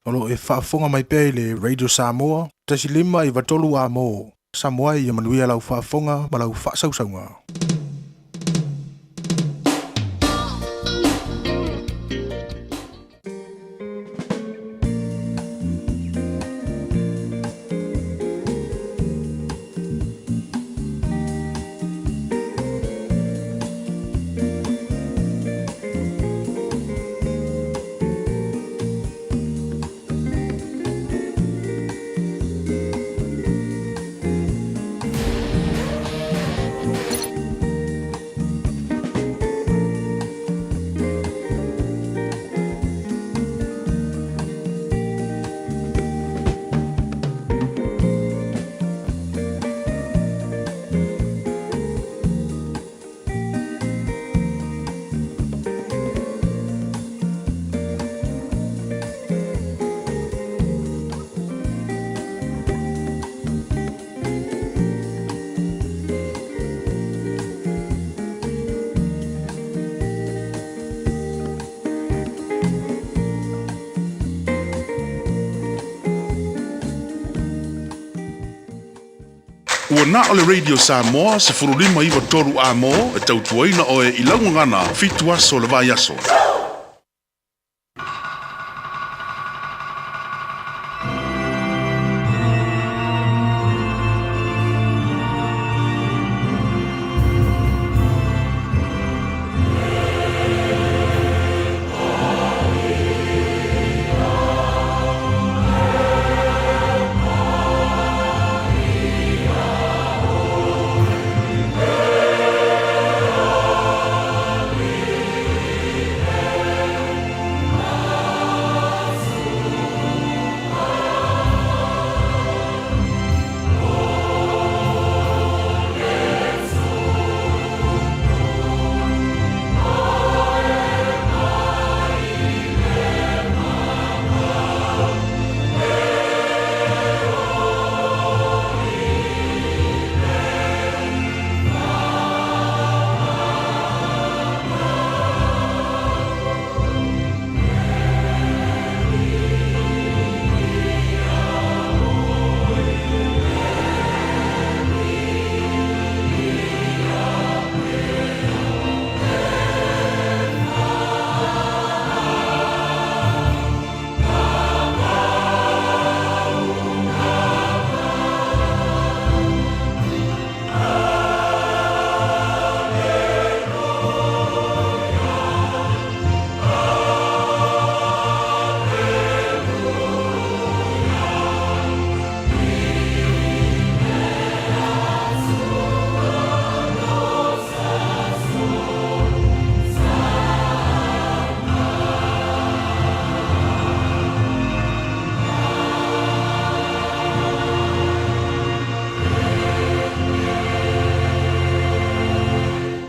O lo o e faafofoga mai pea i le Radio Samoa 1 5 9 3 A mo Samoa ia manuia lau faafofoga ma lau faasausauga. Ua na o le Radio Samoa 15 9 3 A mo e tautuaina oe i lau gagana 7 aso o le vaiaso.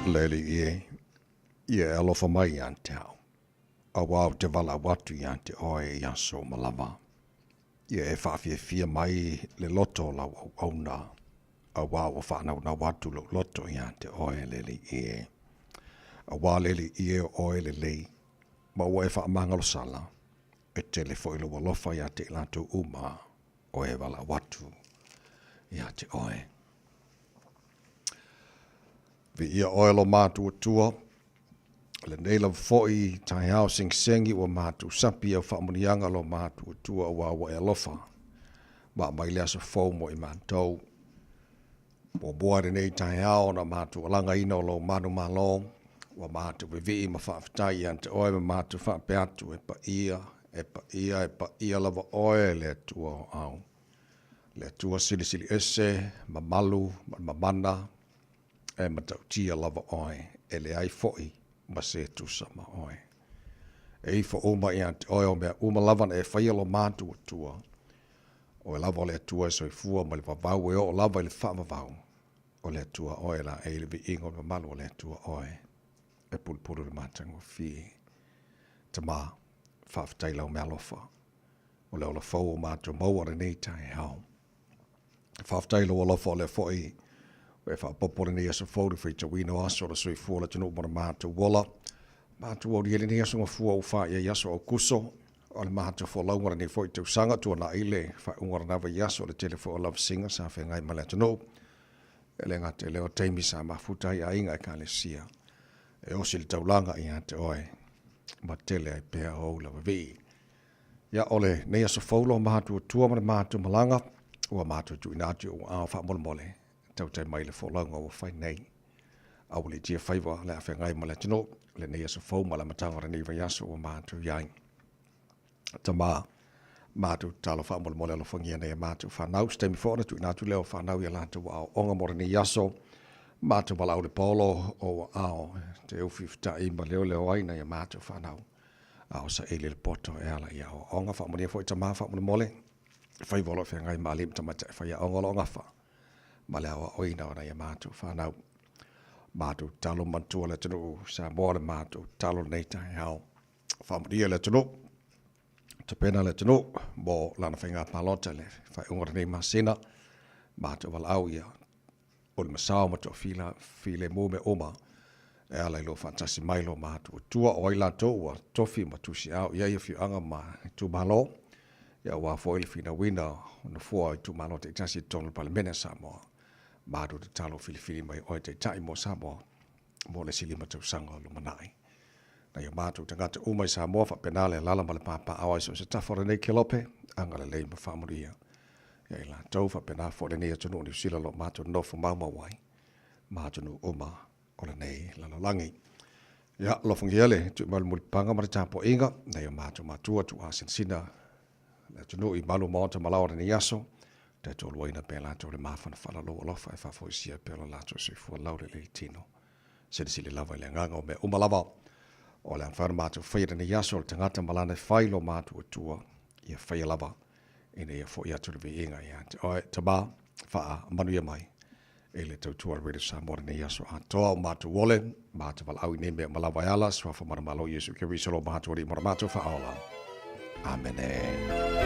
Le Alii e, ia e alofa mai ia te au, auā ou te valaau atu ia te oe i aso uma lava. Ia e faafiafia mai le loto o lau auauna, auā ua faanaunau atu lou loto ia te oe, le Alii e. Auā le Alii e o oe lelei, ma ua e faamagalosala, e tele foi lou alofa ia te i latou uma o e valaau atu ia te oe. Viia oe lo matuatua, lenei lava foi taeao segisegi ua matou sapi au faamuniaga lo matuatua aua ua e alofa ma aumai le aso fou mo i matou. Muamua i lenei taeao ona matou alagaina o lou manumalo, ua matou vivii ma faafetai ia te oe ma matou faapea atu e paia, e paia, e paia lava oe le Atua o au. Le Atua silisili ese, mamalu ma le mamana, e matautia lava oe, e leai foi ma se tusa ma oe. E ifo uma ia te oe o mea uma lava na e faia lo matou Atua. Oe lava o le Atua e soifua mai le vavau e oo lava i le faavavau. O le Atua oe la e i le viiga o le mamalu o le Atua oe e pulupulu i le matagofie. Tama, faafetai lau mealofa. O le ola fou o matou maua lenei taeao. Faafetai lou alofa o lea foi ua e faaopoopo lenei aso fou le faitauina o aso o le soifua o le atunuu ma le matou ola. Matou aulia lenei aso gafua ua faia i aso Aukuso. O le matou folauga o lenei foi tausaga, tuanai le faaiuga o lena vaiaso, le tele foi o lavasiga sa feagai ma le atunuu. E le gata i lea o taimi sa mafuta ai aiga ekalesia e osi le taulaga ia te oe ma tele ai pea ou lava vii. Ia, o lenei aso fou lo matou tua ma le matou malaga, ua matou tuuina atu i ou aao faamolemole, tautai mai le folauga ua fai nei. A ua leitia faiva le a feagai ma le atunuu, lenei aso fou ma le amataga o lenei vaiaso ua matou i ai. Tama, matou tatalo faamolemole alofagia nei a matou fanau, se taimi foi ona tuuina atu lea o fanau i a latou aoaoga mo lenei aso, matou valaau le paolo o ua ao te ufiufita'i ma leoleo ai nai a matou fanau, a o saili le poto e ala i aoaoga. Faamanuia foi tama faamolemole, faiva o lo o feagai ma alii ma tamaitai faiaoga o lo o gafa ma le aoaoina o nai a matou fanau. Matou tatalo manatua le atunuu Samoa le matou tatalo lenei taeao. Faamanuia le atunuu, tapena le atunuu mo lana faiga palota i le faaiuga o lenei masina. Matou valaau ia ulimasao ma toafila filemu mea uma e ala i lou faatasi mai lo matou Atua. O ai latou ua tofi ma tusiao i ai afioaga ma itumalo, ia aua foi le finauina o nofoa o itumalo taitasi i totonu o le Palemene a Samoa. Matou tatalo filifili mai oe Taitai mo Samoa mo le isi 5 tausaga o lumanai. Nai o matou tagata uma i Samoa faapena le alala ma le papaaao ai so o se tafa o lenei kelope, agalelei ma faamanuia ia i latou faapena foi lenei atunuu o Niu Sila o lo o matou nofo maumau ai ma atunuu uma o lenei lalolagi. Ia, alofagia le tui mai o le mulipapaga ma le tapuaiga, nai o matou matua tuuasinasina le atunuu i malu o maota ma laoa o lenei aso, taitoluaina pea latou le mafanafana o lou alofa e faafoisia pea lo latou soifua laulelei i le tino. Silisili lava i le agaga o mea uma lava o le a mafai ona matou faia i lenei aso, o le tagata ma lana e fai lo matou Atua, ia faia lava ina ia foi atu le viiga ia te oe. Tama, faamanuia mai i le tautua a le Radio Samoa lenei aso atoa o matou ole, matou valaau i nei mea uma lava e ala, suafa manumalo Iesu Keriso lo matou Alii ma lo matou Faaola. Amene.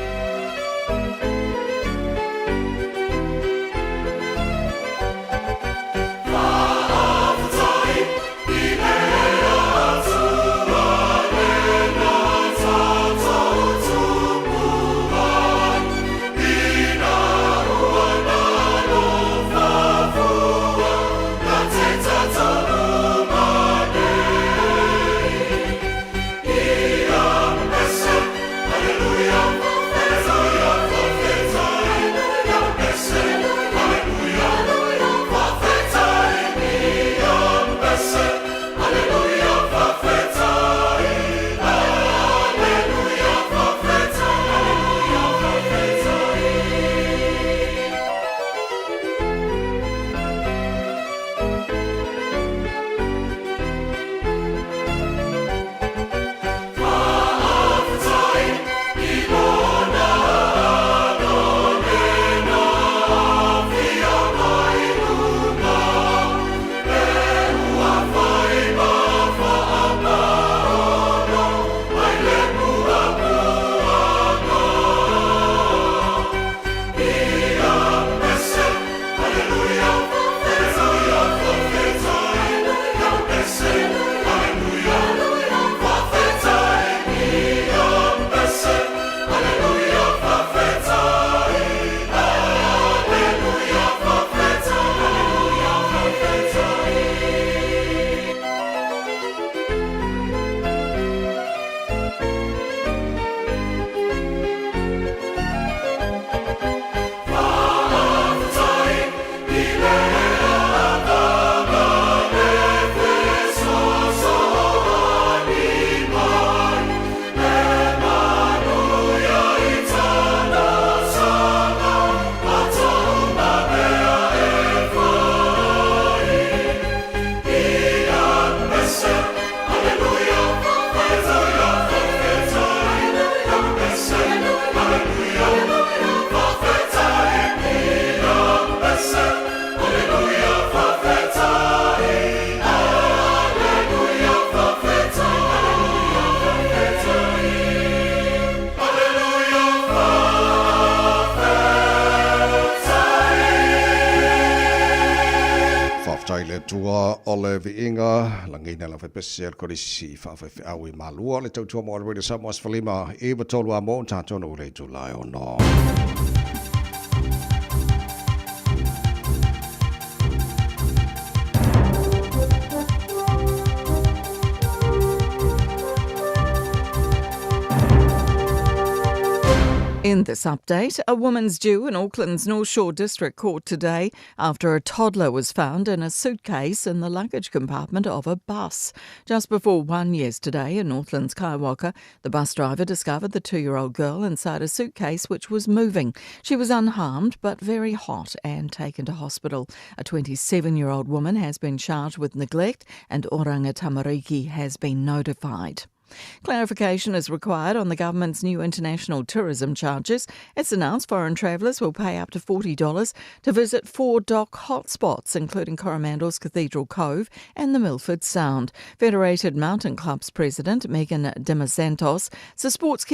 Faafetai i le Atua o le viiga, lagiina lau faipese o le Kolisi faafaifeau i Malua, le tautua mo le Radio Samoa 15 93 a mo tātou le itula e ono. In this update, a woman's due in Auckland's North Shore District Court today after a toddler was found in a suitcase in the luggage compartment of a bus. Just before 1 yesterday in Northland's Kaiwaka, the bus driver discovered the 2-year-old girl inside a suitcase which was moving. She was unharmed but very hot and taken to hospital. A 27-year-old woman has been charged with neglect and Oranga Tamariki has been notified. Clarification is required on the government's new international tourism charges. It's announced foreign travellers will pay up to $40 to visit 4 DOC hotspots, including Coromandel's Cathedral Cove and the Milford Sound. Federated Mountain Club's president, Megan Dimozantos, supports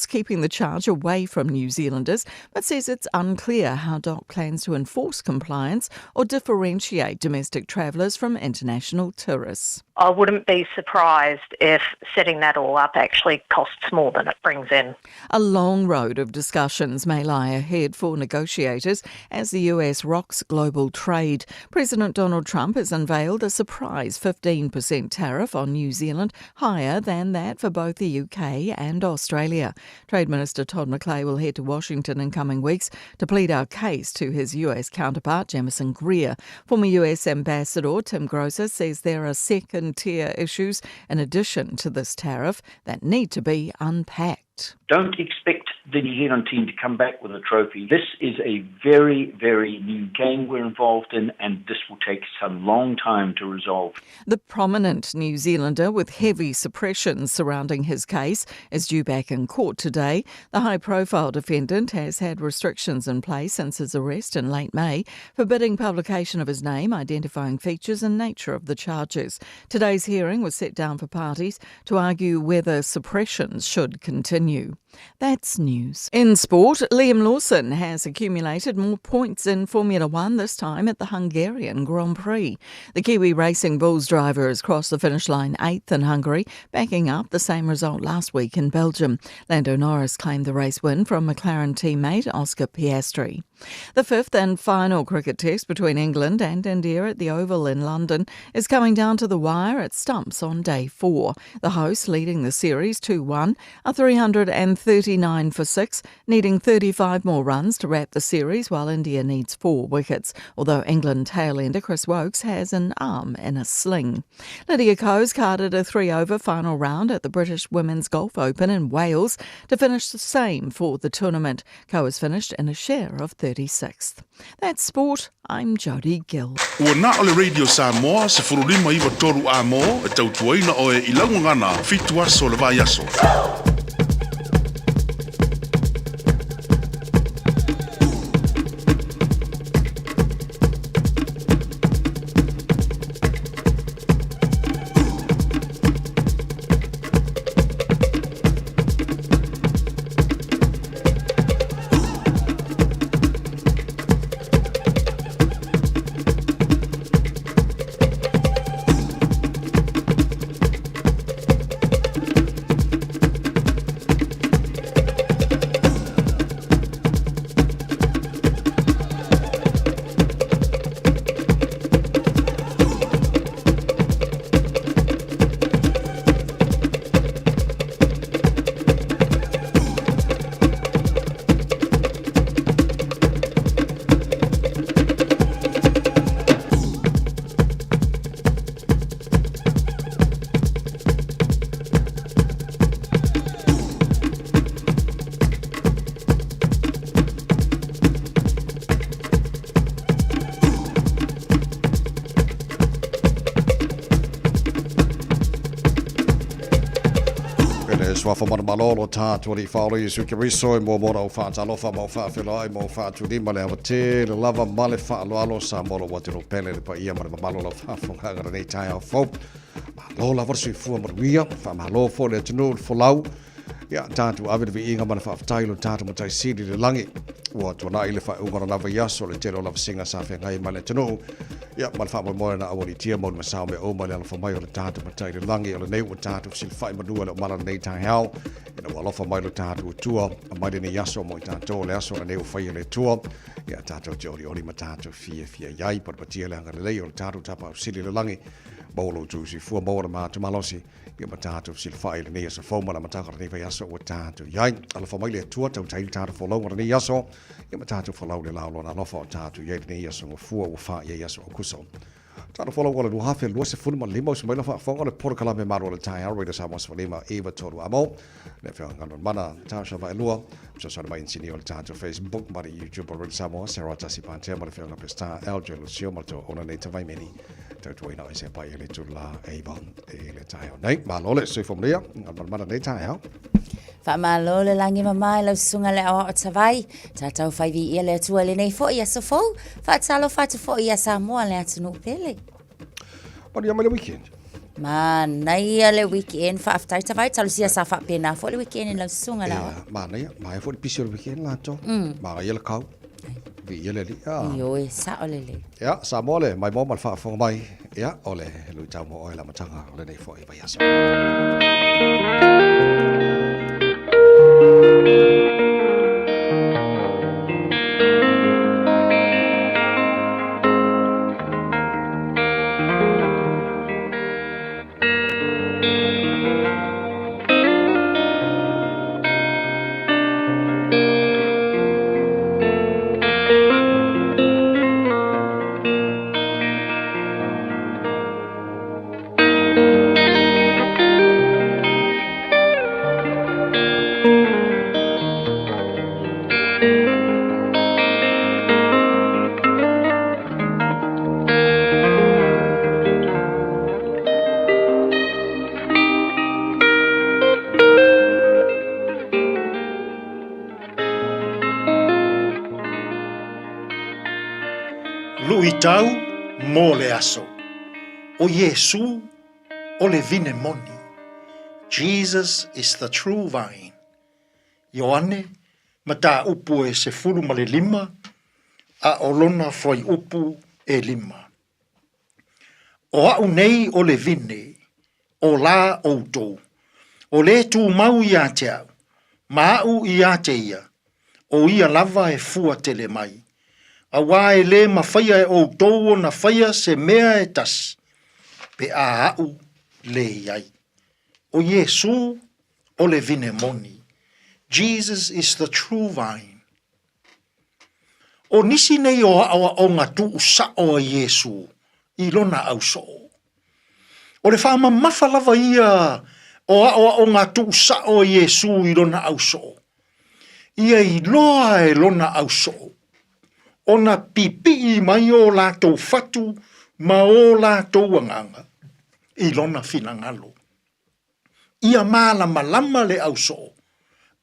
keeping the charge away from New Zealanders, but says it's unclear how DOC plans to enforce compliance or differentiate domestic travellers from international tourists. I wouldn't be surprised if setting that all up actually costs more than it brings in. A long road of discussions may lie ahead for negotiators as the US rocks global trade. President Donald Trump has unveiled a surprise 15% tariff on New Zealand, higher than that for both the UK and Australia. Trade Minister Todd McClay will head to Washington in coming weeks to plead our case to his US counterpart, Jamieson Greer. Former US Ambassador Tim Groser says there are second-tier issues in addition to this tariff that need to be unpacked. Don't expect the New Zealand team to come back with a trophy. This is a very, very new game we're involved in, and this will take some long time to resolve. The prominent New Zealander with heavy suppression surrounding his case is due back in court today. The high-profile defendant has had restrictions in place since his arrest in late May, forbidding publication of his name, identifying features and nature of the charges. Today's hearing was set down for parties to argue whether suppressions should continue. That's news. In sport, Liam Lawson has accumulated more points in Formula One, this time at the Hungarian Grand Prix. The Kiwi Racing Bulls driver has crossed the finish line 8th in Hungary, backing up the same result last week in Belgium. Lando Norris claimed the race win from McLaren teammate Oscar Piastri. The fifth and final cricket test between England and India at the Oval in London is coming down to the wire at stumps on day 4. The hosts leading the series 2-1 are 339 for 6, needing 35 more runs to wrap the series, while India needs 4 wickets, although England tailender Chris Woakes has an arm in a sling. Lydia Ko's carded a 3-over final round at the British Women's Golf Open in Wales to finish the same for the tournament. Ko has finished in a share of 36th. That's sport. I'm Jodie Gill. Ua na o le Radio Samoa 1593 a mo e tautuaina oe i laugagana 7 aso le vaiaso. E le suafa manumalo lo tātou alii whaolo Iesu Keriso e mua mona o whaatalofa ma o whaawhelai ma o whaatulima le awate le lava ma le whaaloalo sa molo wa te ropele le paia ma le mamalo lau whaafongaga lenei taeao fou. Malo lava le soifua manuia, whaamalo fo le atunuu le folau. Ia, tātou ave le viiga ma le whaafetai lo tātou matai sili le langi. Ua tuanai le faaiuga o lena vaiaso le tele o lavasiga sa feagai ma le atunuu. Ia, ma le faamoemoe na aualiitia mo le masao mea uma i le alofa mai o le tatou Matai i le lagi. O lenei ua tatou fesilafai manua i le omala lenei taeao, ina ua alofa mai lo tatou Atua, aumai lenei aso mo i tatou, o le aso lenei ua faia e le Atua. Ia, tatou te olioli ma tatou fiafia i ai, patepatia le agalelei o le tatou Tapaau Sili i le lagi. Maua lo outou soifua, maua le matou malosi. Ia ma tatou fesilafai i lenei aso fou ma le amataga o lenei vaiaso ua tatou i ai. Alofa mai le Atua, tautai le tatou folauga lenei aso. Ia ma tatou folau le la o Lona alofa o tatou i ai lenei aso gafua ua fa i ai aso Aukuso. Tatou folauga o le 2025, usu mai la faafofoga o le polokalame malu o le taeao Radio Samoa 15 9 3 amo. Le afioga Galumalemana, Tasha Vaelua, fesoasoani mai inisinia o le tatou Facebook ma le YouTube o Radio Samoa, Sarah Tasi Pantea ma le afioga Pestar LJ Lucio ma le tauauna nei Tavaimeni. Tautuaina o se pai e le tula eiva e le taeao nei. Malo le soifua manuia, Galumalemana nei taeao. Faamalo le lagi mama i lau susuga le aoao Tavai. Tātou whai viia le Atua i lenei foi aso fou. Faatalofa atu foi ia Samoa le atunuu pele. Manuia mai le weekend. Manaia le weekend. Faafetai Tavai. Talosia sa faapena foi le weekend i lau susuga le aoao. Manaia. Manaia foi le pisi o le weekend latou. Manaia le kau. Viia le Alii. Ioe, sao lelei. Ia, Samoa le maimoa ma le faafofoga mai. Ia, o le luitau mo oe le amataga o lenei foi vaiaso. Luitau mo le aso. ʻO Iesū o le vine moni. Jesus is the true vine. Ioane, mataupu e 15, a ʻo lona fuaiupu e lima. ʻO aʻu nei o le vine, ʻo lā ʻoutou, ʻo le tumau iā te au, ma aʻu iā te ia, ʻo ia lava e fua tele mai. Auā e lē mafaia e ʻoutou ona faia se mea e tasi, pe a aʻu lē i ai. ʻO Iesū o le vine moni. Jesus is the true vine. ʻO nisi nei o aʻoaʻoga tuusaʻo a Iesū i lona ʻausoo. ʻO le faamamafa lava ia o aʻoaʻoga tuusaʻo a Iesū i lona ʻausoo. Ia iloa e lona ʻausoo, ona pipiʻi mai o lākou fatu ma o lākou agaga i lona finagalo. Ia mālamalama le ʻausoo,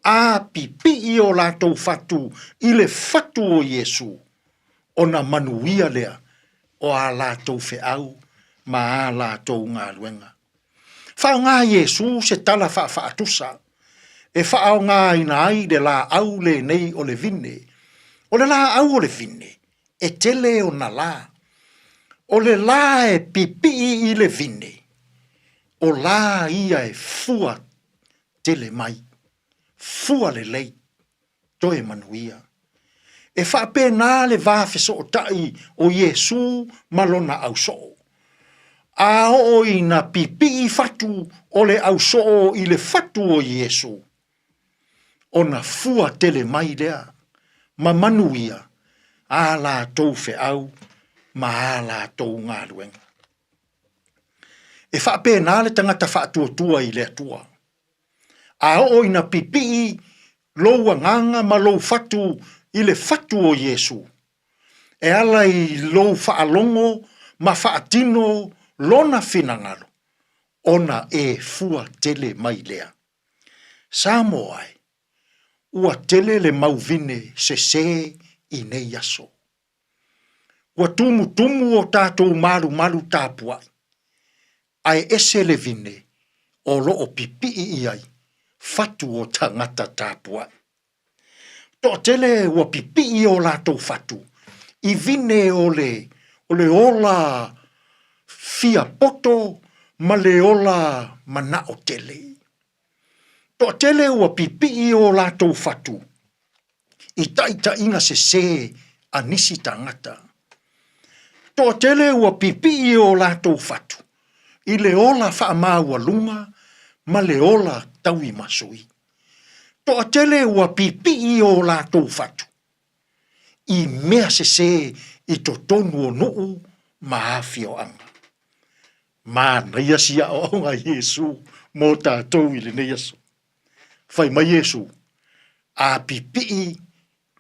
a pipiʻi o lākou fatu i le fatu o Iesū, ona manuia lea o a lākou feʻau ma a lākou galuega. Faaaoga Iesū se tala faafaatusa e faaaogaina ai le lāʻau lenei o le vine. ʻO le lāʻau o le vine, e tele ona lā. ʻO le lā e pipiʻi i le vine, ʻo lā ia e fua tele mai, fua lelei, toe manuia. E faapena le va fesootai o Iesū ma lona ʻausoo. A oo ina pipiʻi fatu o le ʻausoo i le fatu o Iesū, ona fua tele mai lea ma manuia ā lātou feʻau ma ā lātou galuega. E faapena le tagata faatuatua i le Atua. A oo ina pipiʻi lou agaga ma lou fatu i le fatu o Iesū, e ala i lou faalogo ma faatino lona finagalo, ona e fua tele mai lea. Samoa e, ua tele le mau vine sesē i nei aso. Ua tumutumu o tatou malumalu tapuai, ae ese le vine o loo pipiʻi i ai fatu o tagata tapuai. Toatele ua pipii o latou fatu i vine o le o le ola fia poto ma le ola manao tele. Toatele ua pipii o latou fatu i taitaiga sesē a nisi tagata. Toatele ua pipii o latou fatu i le ola faamaualuga ma le ola tauimasui. Toatele ua pipii o latou fatu i mea sesē i totonu o nuu ma afioaga. Manaia si aoaoga a Iesu mo tatou i lenei aso. Fai mai Iesu, A pipii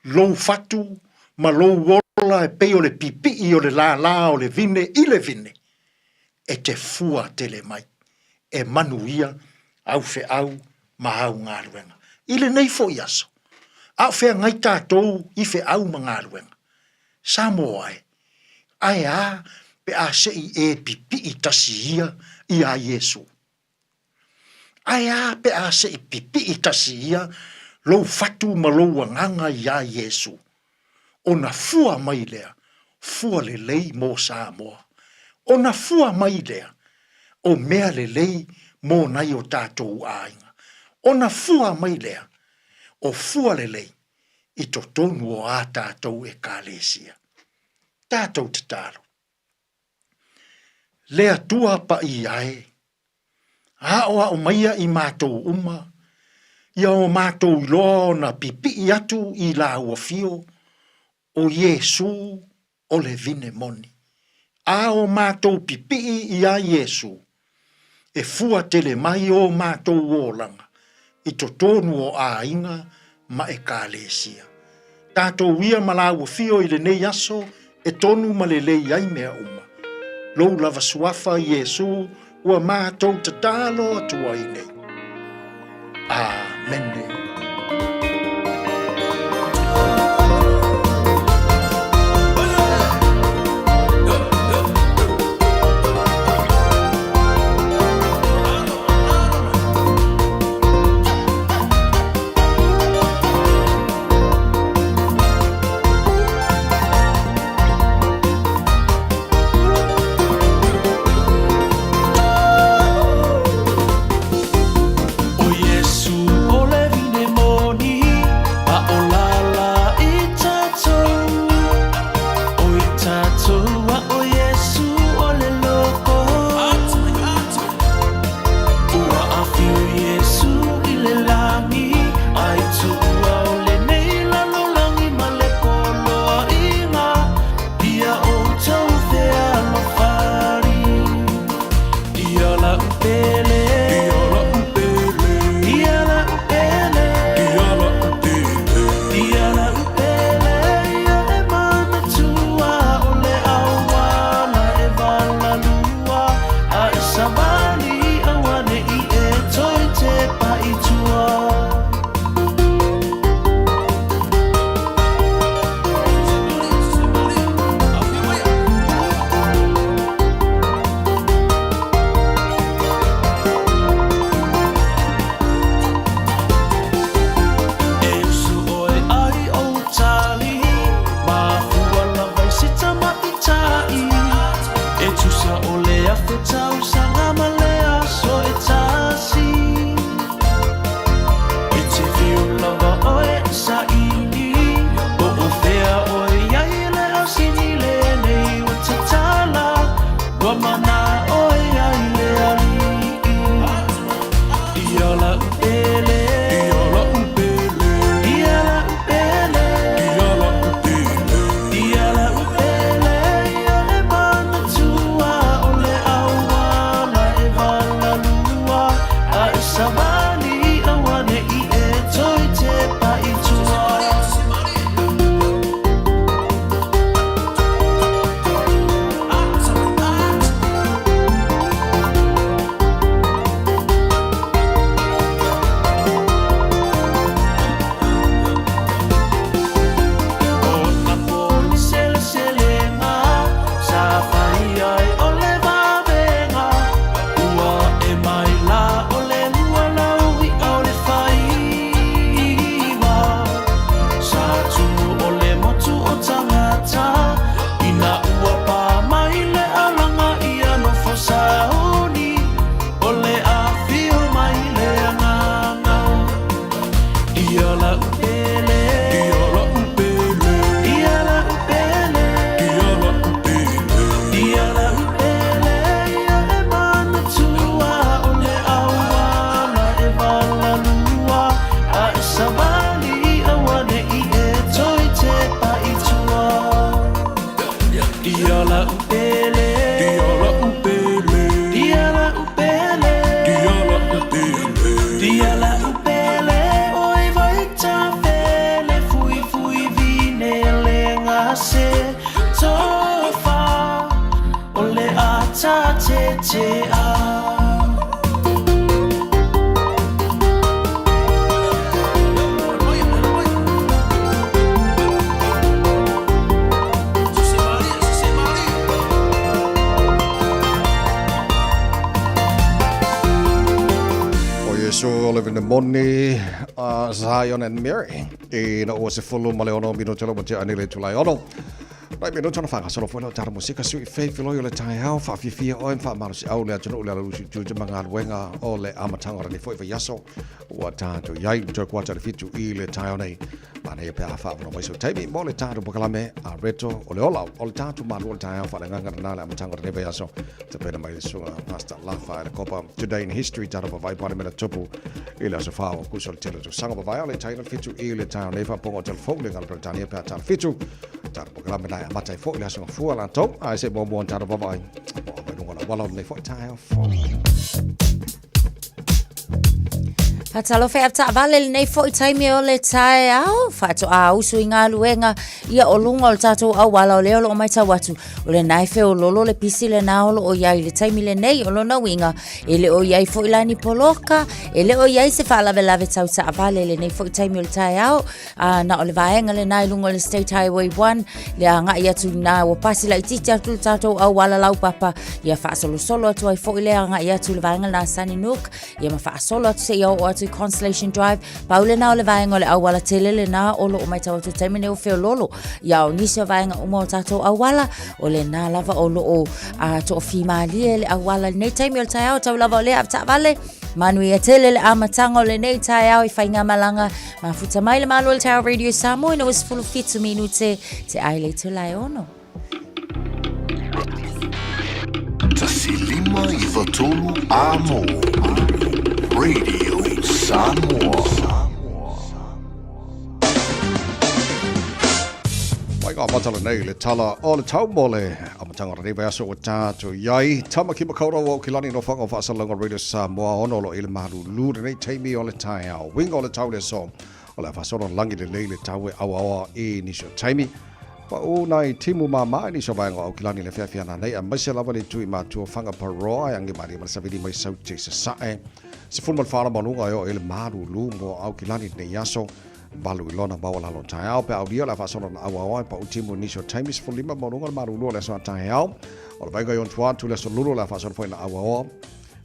lou fatu ma lou ola e pei o le pipii o le lālā o le vine i le vine, e te fua tele mai, e manuia au feau ma au galuega. I lenei foi aso, a o feagai tatou i feau ma galuega, Samoa e, ae a pe a se i e pipii tasi ia iā Iesu? Ae a pe a se i pipii tasi ia lou fatu ma lou agaga iā Iesu, ona fua mai lea, fua lelei mo Samoa, ona fua mai lea, o mea lelei mo nai o tatou aiga, ona fua mai lea, o fua lelei i totonu o a tatou Ekalesia. Tatou tatalo. Le Atua paia e, aoao maia i matou uma, ia o matou iloa ona pipii atu i lāua fio, o Iesū o le vine moni. A o matou pipii iā Iesū, e fua tele mai o matou olaga i totonu o aiga ma ekalesia. Tatou ia ma lāua fio i lenei aso e tonu ma lelei ai mea uma. Lou lava suafa Iesū ua matou tatalo atu ai nei. Amene. O Iesu o le vine moni, a o lala i tatou. O i tatou a o Iesu o le loko. Ua afiu Iesu i le lagi, a i tuua o lenei lalolagi ma le poloaiga. Ia outou fealofani. Ia la'u pele. Ia la'u pele. Ia la'u pele. Ia la'u pele. Ia la'u pele. Ia e manatua o le auala e valalua a e savali auane'i e toe tepa i tua. E usu ʻoe ai ʻo Tali, mafua lava i se tamaitai. E tusa o le afe tausaga ma le aso e tasi. E te whiu lava ʻoe i saili, po o fea ʻoe i ai le ausini lenei ua tatala, ua mana ʻoe ai le aliʻi. Ia la'u pele. Ia la'u pele. Ia la'u pele. Ia la'u pele. Ia la'u pele. Ia e manatua o le auala. tea. O Iesu o le vine moni a Zion and Mary ina ua 16 minute lo tea nei le itula e 6. Nai minute ona faagasolo foi lea o tatou musika sui fei filoi o le taeao faafiafia oe ma faamalosiau le atunuu le ala lusi tiute ma galuega o le amataga o lenei foi vaiaso ua tatou i ai toe kuata i le 7 i le taeao nei. Manaia pe a faaavanoa mai sou taimi mo le tatou polokalame a Reto o le Ola o le tatou malu o le taeao faaleagaga lena le amataga o lenei vaiaso. Tapena mai le susuga Pastor Lafa e le Kopa. Today in History tatou vavaai po o le mea na tupu i le aso 4 o Akuso le tele o tausaga vavae o le taina le 7 i le taeao nei faapopoga o telefou le gala Peretania pe a tala 7. Tatou polokalame la e amata ai foi le aso gafua latou ae se i muamua ona tatou vavaai po o ava i luga o le auala o lenei foi taeao fou. Faatalofa e avetaavale lenei foi taimi o le taeao, faatoa usu i galuega ia o luga o le tatou auala o lea o loo matau atu o lena e feololo le pisi lena o loo iai i le taimi lenei. O lona uiga e le o iai foi la ni poloka, e le o iai se faalavelave tau taavale i lenei foi taimi o le taeao. A na o le vaega lena i luga o le State Highway 1 le agai atu i ina ua pasi laitiiti atu le tatou auala laupapa ia faasolosolo atu ai foi le agai atu i le vaega lena Sunnynook ia ma faasolo atu seia oo atu i Constellation Drive. Pau lena o le vaega o le auala tele lena o loo matau atu i le taimi lenei o feololo. Ia o nisi o vaega uma o tatou auala o lena lava o loo toafimalie le auala i lenei taimi o le taeao. Tau lava o lea avetaavale manuia tele le amataga o lenei taeao i faigamalaga. Mafuta mai le malo o le taeao Radio Samoa ina ua 17 minute te ai le itula e 6. 1 5 9 3 Amo Radio Samoa. Mai ngā matala nei le tala o le tau mo le amataga o lenei vaiaso ua tatou i ai. Tamaki Makaurau o Aukilani no whanga o whaasalauga Radio Samoa ono lo i le malulu lenei taimi o le taeao. Winga o le tau le aso o le awhasolo langi lelei le tau e auaoa i nisi o taimi. Pa u nai timu māmā i nisi o vaega o Aukilani le feafea nanei aemaise lava le itu i matua Whangaparoa e angi malie ma le savili mai Saute i Sasae. 14 la maualuga e oo i le malulu mo Aukilani lenei aso. 8 i lona maualalo taeao pe aulia le a faasolo na auaoa e pau timu i nisi o taimi 15 maualuga le malulu o le aso a taeao. O le vaega i ona tua atu le aso lulu le a faasolo foi na auaoa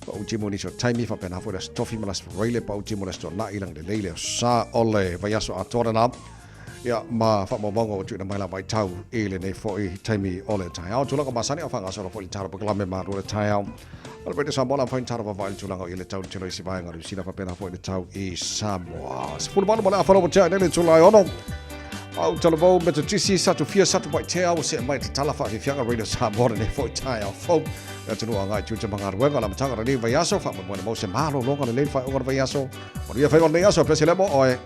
pau timu i nisi o taimi faapena foi le aso tofi ma le aso Faraile pau timu le aso Toonai lagi lelei le sa o le vaiaso atoa lena. Ia ma faamaumauga ua tuuina mai la vaitau i lenei foi taimi o le taeao. Tulaga masani a faagasolo foi le tala polokalame malu o le taeao. O le Radio Samoa la mafai ona tala vavaai le tulaga o i le tau telo i se vaega o Niu Sila faapena foi le tau i Samoa. 18 ma le afa ua tea nei le itula e 6. Au talavou Metotisi Satufia Satupaitea ua see mai te tala faafiafiaga Radio Samoa lenei foi taeao fou. Le atunuu agai tiute ma galuega o le amataga o lenei vaiaso faamoemoe mo se malologa lelei le faaiuga o le vaiaso. Manuia faiva o lenei aso, pese lea mo oe.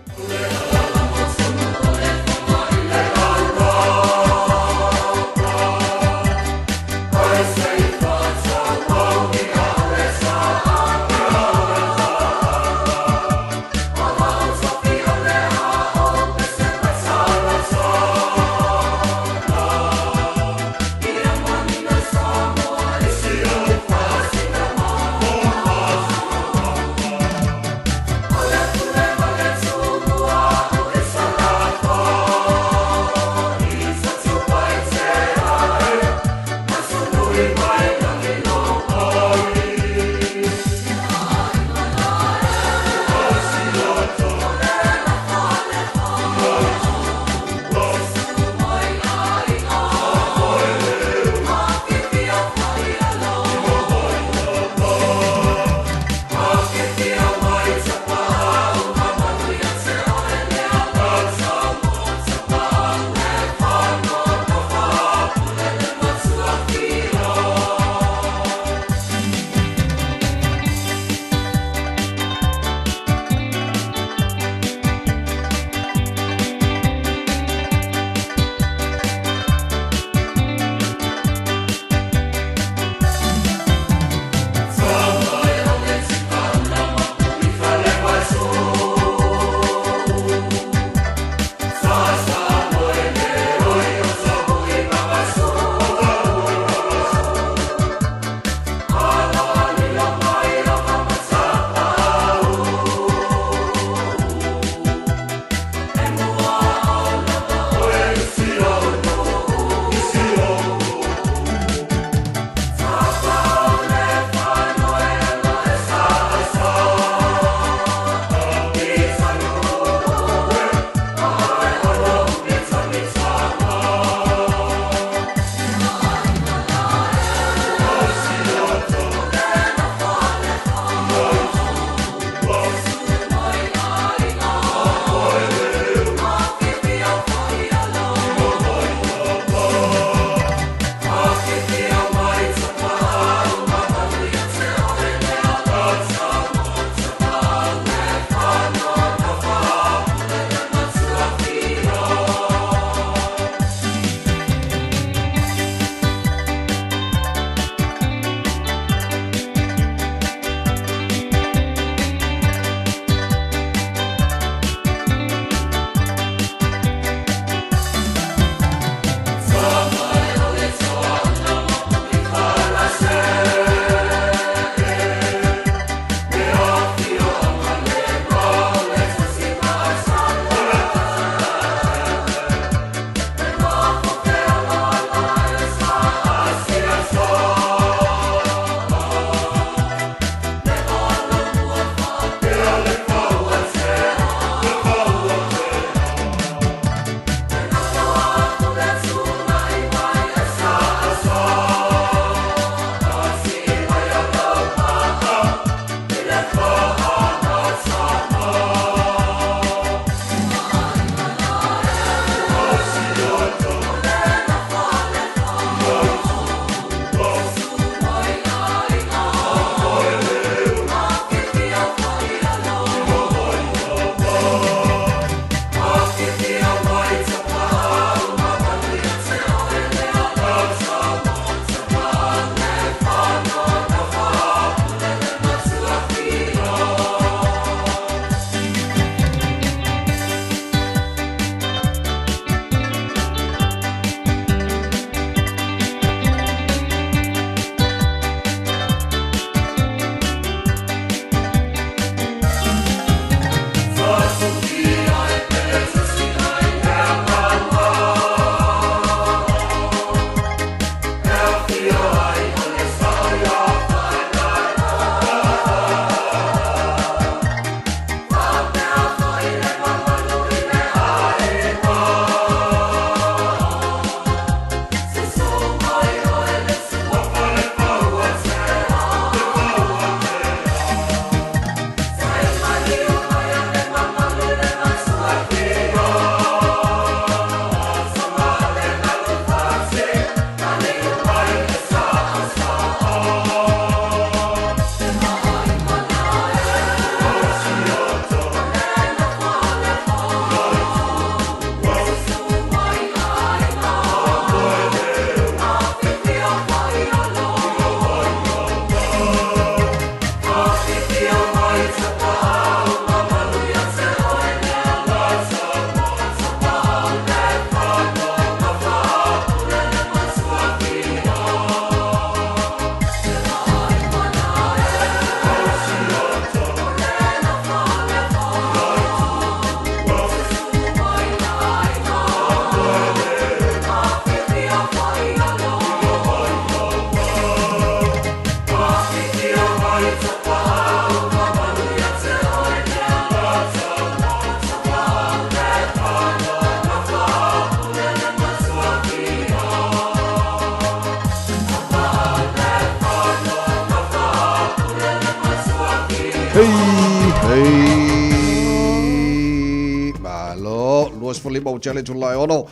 15 ua tea le itula e ono.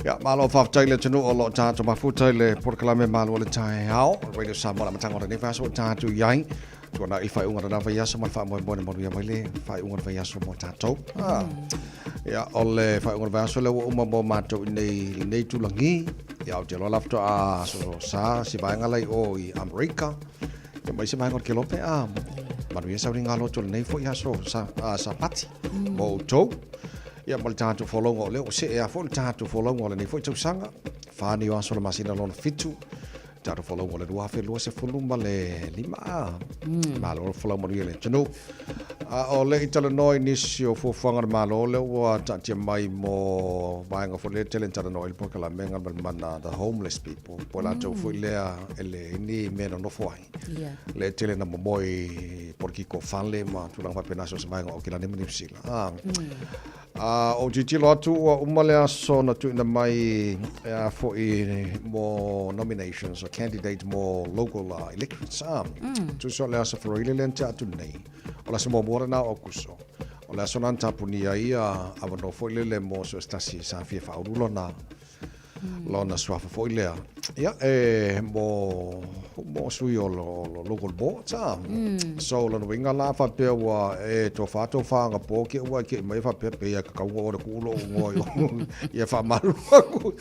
Ia, malo faafetai le atunuu o lo o tatou mafuta i le polokalame Malu o le Taeao, Radio Samoa le amataga o lenei vaiaso ua tatou i ai. Tuanai i le faaiuga o lena vaiaso ma le faamoemoe na manuia mai le faaiuga o le vaiaso mo tatou. Ah. Ia, o le faaiuga o le vaiaso lea ua uma mo matou i nei, lenei itulagi. Ia, ou te iloa la faatoa aso sa si vaega la i o i Amerika. Ia, ma isi vaega o le Kelope. Ah, manuia sauniga loto lenei foi aso sa, ah, Sapati mo outou. Ia, ma le tatou folauga o lea ua see lava foi le tatou folauga o lenei foi tausaga. Fa nei o aso o le masina lona fitu. Tatou folauga o le 2025 a. Malo le folau manuia le atunuu. A o le i talanoa i nisi o fuafuaga a le Malo lea ua taatia mai mo vaega foi lea tele na talanoa ai le polokalame Galumalemana the homeless people po o latou foi lea e leai ni mea e nonofo ai. Lea e tele na momoe i polokiki o fale ma tulaga faapena so o se vaega o Aukilani ma Niu Sila. A. A ou tilotilo atu ua uma le aso na tuuina mai e a foi mo nominations o candidate mo local elections. A, tusa o le aso Faraile lea na tea atu nei. O le aso muamua lena o Aokuso. O le aso lena na tapunia ai ia avanoa foi lele mo so o se tasi sa fia faaulu lona lona suafa foi lea. Ia, e mo, mo sui o lo, lo local boards, a. So, lona uiga la faapea ua e tofa tofa agapō ke ua e keʻi mai faapea pei a kakau ua ora kuʻu loʻu igoa i o ia faamalu aku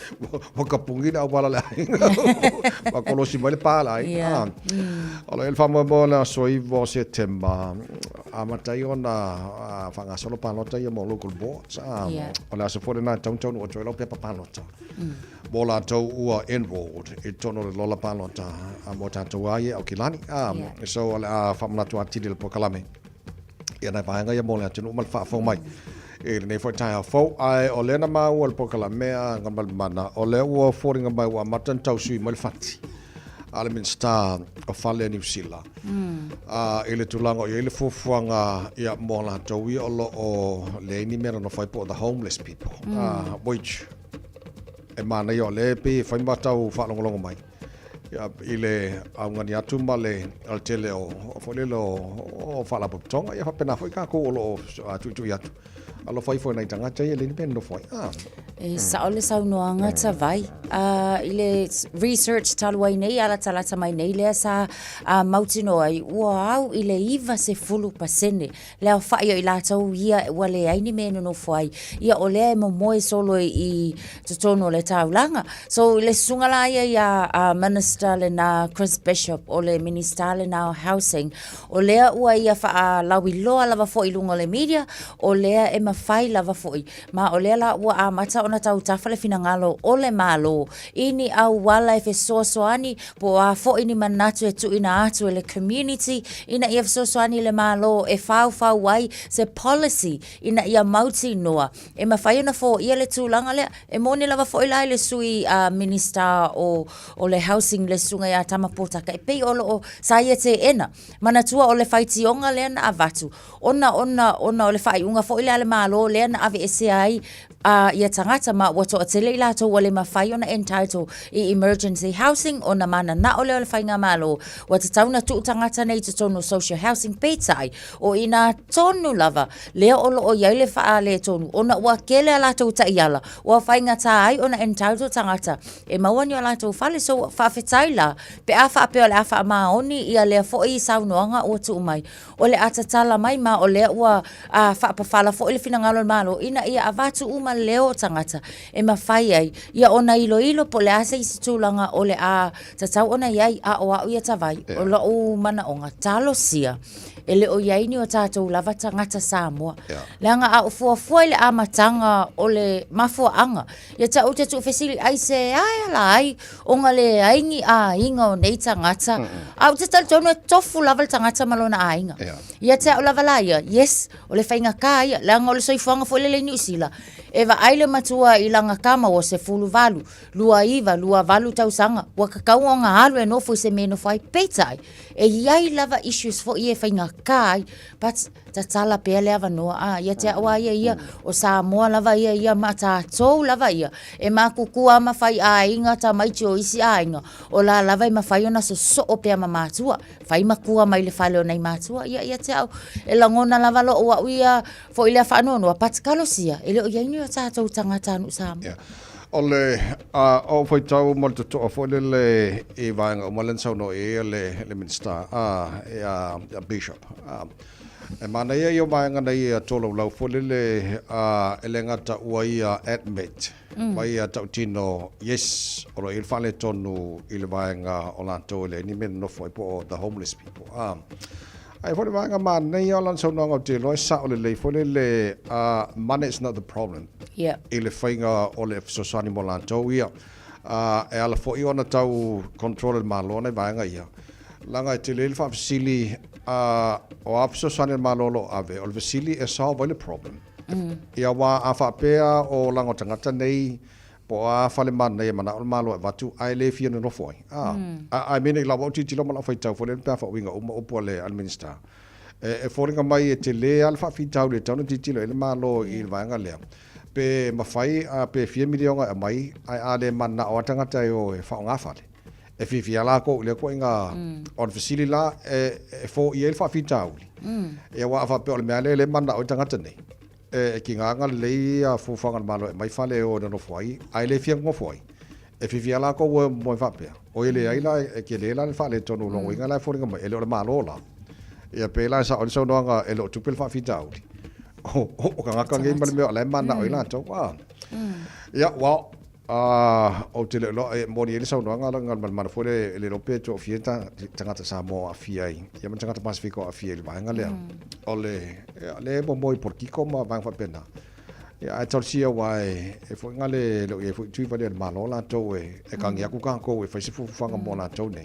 ua kapuni le auala le aiga ua kolosi mai le pā le aiga. A. O lo o i ai le faamoemoe o le aso 9 o Setema amata ai ona faagasolo palota ia mo local boards. A. O le aso foi lena e tatau ona taunuu atu ai lau pepa palota. Mo latou ua enrolled i totonu o le lola palota mo tatou lava ia i Aukilani. So o le a faamanatu atili i le polokalame ia nai vaega ia mo le atunuu ma le faafofoga mai i lenei foi taeao fou. Ae o lea na maua i le polokalame a Galumalemana, o lea ua foliga mai ua amata ona tau sui mai le fati a le Minisita o Fale a Niu Sila i le tulaga o i ai le fuafuaga ia mo latou ia o lo o leai ni mea nonofo ai po o the homeless people, which e manaia o lea e pei e fai ma tau faalogologo mai ia, i le augani atu ma le o le tele o foi lele o faalapotopotoga ia faapena foi tatou o lo o tuitui atu. Alofa ifo i nai tagata ia e leai ni mea e nonofo ai. Ah. E sao le saunoaga Tavai. I le research talu ai nei, a latalata mai nei lea sa mautinoa ai, ua au i le 90% le aofai o i latou ia ua leai ni mea e nonofo ai. Ia o lea e momoe solo i totonu o le taulaga. So i le susuga la ia ia Minister lena Chris Bishop, o le Minista lena o Housing, o lea ua ia faalauiloa lava foi i luga o le media, o lea e mafai lava foi. Ma o lea la ua amata ona tautafa le finagalo o le Malo i ni auala e fesoasoani po o a foi ni manatu e tuuina atu e le community ina ia fesoasoani le Malo e faufau ai se policy ina ia mautinoa e mafai ona foia le tulaga lea. E moni lava foi la i le Sui Minista o, o le Housing le Susuga ia Tama Potaka e pei o lo o sa ia teena. Manatua o le faitioga lea na avatu ona, ona, ona o le faaiuga foi lea a le Malo lea na aveesea ai ia tagata ma ua toatele i latou ua le mafai ona entitle i emergency housing ona mananao lea o le faigamalo ua tatau ona tuu tagata nei i totonu o social housing. Peitai, o i ina tonu lava lea o lo o i ai le faaletonu ona ua tele a latou taiala ua faigata ai ona entitle tagata e maua ni o latou fale. So, faafetai la pe a faapea o le a faamaoni ia lea foi saunoaga ua tuu mai o le a tatala mai ma o lea ua faapafala foi le finagalo o le Malo ina ia avatu uma leo o tagata e mafai ai ia ona iloilo po o le a se isi tulaga o le a tatau ona i ai, a o au ia Tavai, o lo'u manaoga, talosia e le o i ai ni o tatou lava tagata Samoa. Leaga a ou fuafua i le amataga o le mafuaaga, ia te au ou te tuufesili, aisea e ala ai ona leai ni aiga o nei tagata, a ou te talitonu e tofu lava le tagata ma lona aiga. Ia te au lava la ia, yes, o le faigata ia, leaga o le soifuaga foi lele i Niu Sila, e vaai le matua i lana tama ua 18, 29, 28 tausaga, ua tatau ona alu e nofo i se mea e nofo ai. Peitai, e i ai lava issues foi ia e faigata ai, but. Tatala pea le avanoa, a, ia te au a ia ia, o Samoa lava ia ia ma tatou lava ia, e makukua ma fai aiga tamaiti o isi aiga, o la lava e mafai ona sosoo pea ma matua, fai makua mai le fale o nai matua, ia ia te au, e lagona lava lou au ia foi lea faanoanoa, but talosia, e le o i ai ni o tatou tagatanuu Samoa. Yeah. O le a o faitau ma le totoa foi lele i vaega uma lea na saunoa i ai le, le Minisita, a, e a, a Bishop. A, e manaia ia o vaega nei e tolaulau foi lele a, e le gata ua ia admit mm. ma ia tautino, yes, o lo o i ai le faaletonu i le vaega o latou e leai ni mea nonofo ai po o the homeless people. A, Ai foi le vaega manaia o lana saunoaga ou te iloa e sao lelei foi lele uh, money is not the problem yeah. i le faiga o le fesoasoani mo latou ia. Uh, e ala foi ona tau control e le Malo nai vaega ia. Leaga e tele le faafesili uh, o a fesoasoani a le Malo o lo o ave, o le fesili e solve ai le problem. Mm. Ia aua a faapea o laga o tagata nei Po o a fale manaia manao le Malo e avatu ae le fia nonofo ai. A, a, I mean, i lau au tilotilo ma lau faitau foi lea pe a faauiga uma upu a le, a le Minisita. E, e foliga mai e tele lava le faafitauli e tatau ona tilotilo i ai le Malo i le vaega lea. Pe mafai, a, pe fia miliona e aumai, ae a le mananao lava tagata e o e faaaoga fale. E fiafia lava latou i lea ituaiga, o le fesili la, e, e foia ai le faafitauli. Ia aua a faapea o le mea lea e le mananao ai tagata nei, E tiga lelei ia fuafuaga a le Malo e aumai fale e o e nonofo ai, ae le fia nonofo ai. E fiafia latou e moe faapea, oi e leai la, e tele la le faaletonu o lona uiga la e foliga mai, e le o le Malo la. Ia pei la e sao ai le saunoaga e le o tupe le faafitauli. O tagata nei ma le mea o la e mananao ai latou. Ia, well, A, ou te le iloa, e moni ai le saunoaga la Galumalemana foi lea e le iloa pe toafia tagata Samoa o aafia ai, ia ma tagata Pasefika o aafia i le vaega lea. O le, ia, lea e momoe i polokiko ma vaega faapena. Ia, ae talosia aua e, e foi ngā le, le o i ai foi tui vale a le Malo latou e, e kagi aku kākou e fai se fuafuaga mo latou nei.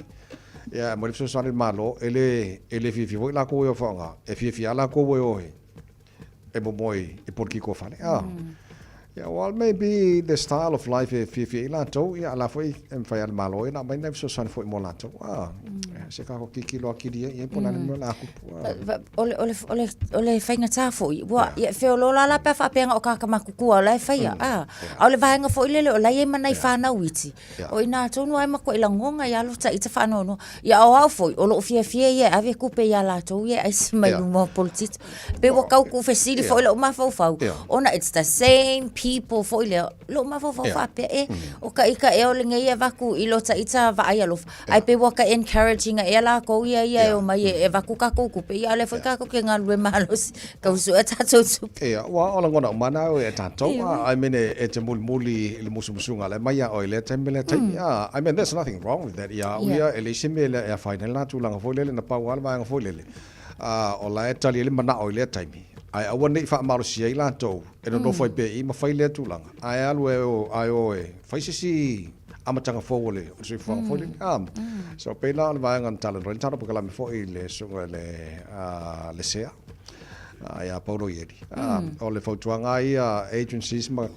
Ia, e aumai le fesoasoani a le Malo, e le, e le fiafia foi lakou e o e faaaoga, e fiafia lava lakou e o e, e momoe i polokiko fale. Ah. Mm. Yeah, well, maybe the style of life e fiafia ai latou, ia, a la foi e mafai a le Malo e na aumai nai fesoasoani foi mo latou. Ah, mm. se kako kikilo akili ia, ia po na mm. la kupu. Ah. O le, o le, o le, o le faigata foi, ua, yeah. ia feolola la pea faapea o kaka makukua o la e whaia. Mm. Ah, yeah. A o le vaega foi lele o la e manai yeah. whanau iti. Yeah. O ina tonu ai makuai lagonga ia lo ta ita whanono. Ia o au foi, o loo fiafia ia e ave kupe ia latou ia aisi mai yeah. luma o politito. Pe ua kau ku fesili yeah. foi lou mafaufau. Yeah. Ona it's the same people foi lea. Lou mafaufau yeah. faapea e mm. o ka ika e o le ngei e vaku i lo ta ita vaai alofa. Yeah. Ai pe ua ka encouraging e lakou ia ia yeah. e o mai e, e vaku kakou kupe ia le foi yeah. kakou ke ngalue malosi. Kau sue tatou tupe. Ia, ua o lagona uma ana au e tatou. I mean, e te mulimuli i le musumusuga lea mai ia oe i lea taimi lea taimi. Mm. I mean, there's nothing wrong with that. Ia, yeah. ia, e leai se mea lea e afaina ai le la tulaga foi lele, na pau lava le vaega foi lele. O la e tali ai le manao i lea taimi. Ae aua ne i faamalosia ai latou e nonofo ai pea i i ma fai lea tulaga. Ae alu e o, ae o e fai se isi amataga fou o le soifuaga foi lele. So pei la o le vaega na talanoa ai le talo pakalame foi i le susuga i le Lesea ia Paulo Ieli. O le fautuaga lava ia agencies ma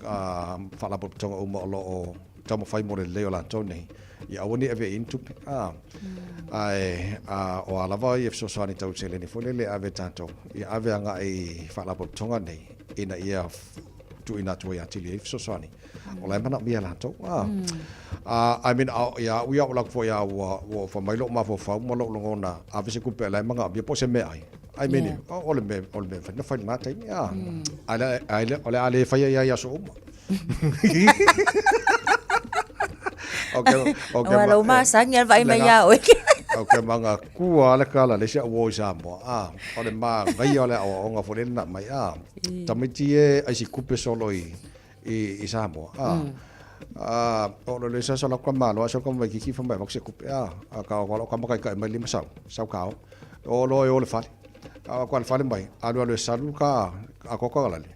faalapotopotoga uma o lo o taumafai mo le lelei o latou nei, ia aua ne i ave i ai ni tupe. Ae o a lava ia fesoasoani tau seleni foi lele e ave e tatou, ia ave agai i faalapotopotoga nei ina ia tuuina atu ai atili ai fesoasoani. O la e manaomia e latou. I mean, ia au ia o lau foi a ua ua fai mai lou mafaufau ma lou lagona, ave se tupe la e manaomia po o se meaai. I mean, yeah. o le mea, o le mea mafai ona fai i lena taimi. Ae o le a le faia ia i aso uma. Okay, okay. Ua lau masani al vai mai ia oe. Okay, manga kua le kala le sia o i Samoa. Ah, o le manaia o le aoaoga foi lele na aumai. Ah, tamaiti e aisi kupe solo i i, i Samoa. Ah, mm. Ah, o lo le sa sa la ka malo sa ka mai kiki fa mai se kupe. Ah, a ka o ka makai ka mai lima sau, sau kao. O lo e o le fale. A ko le fale mai, alu alu e salu ka a ko ka lale.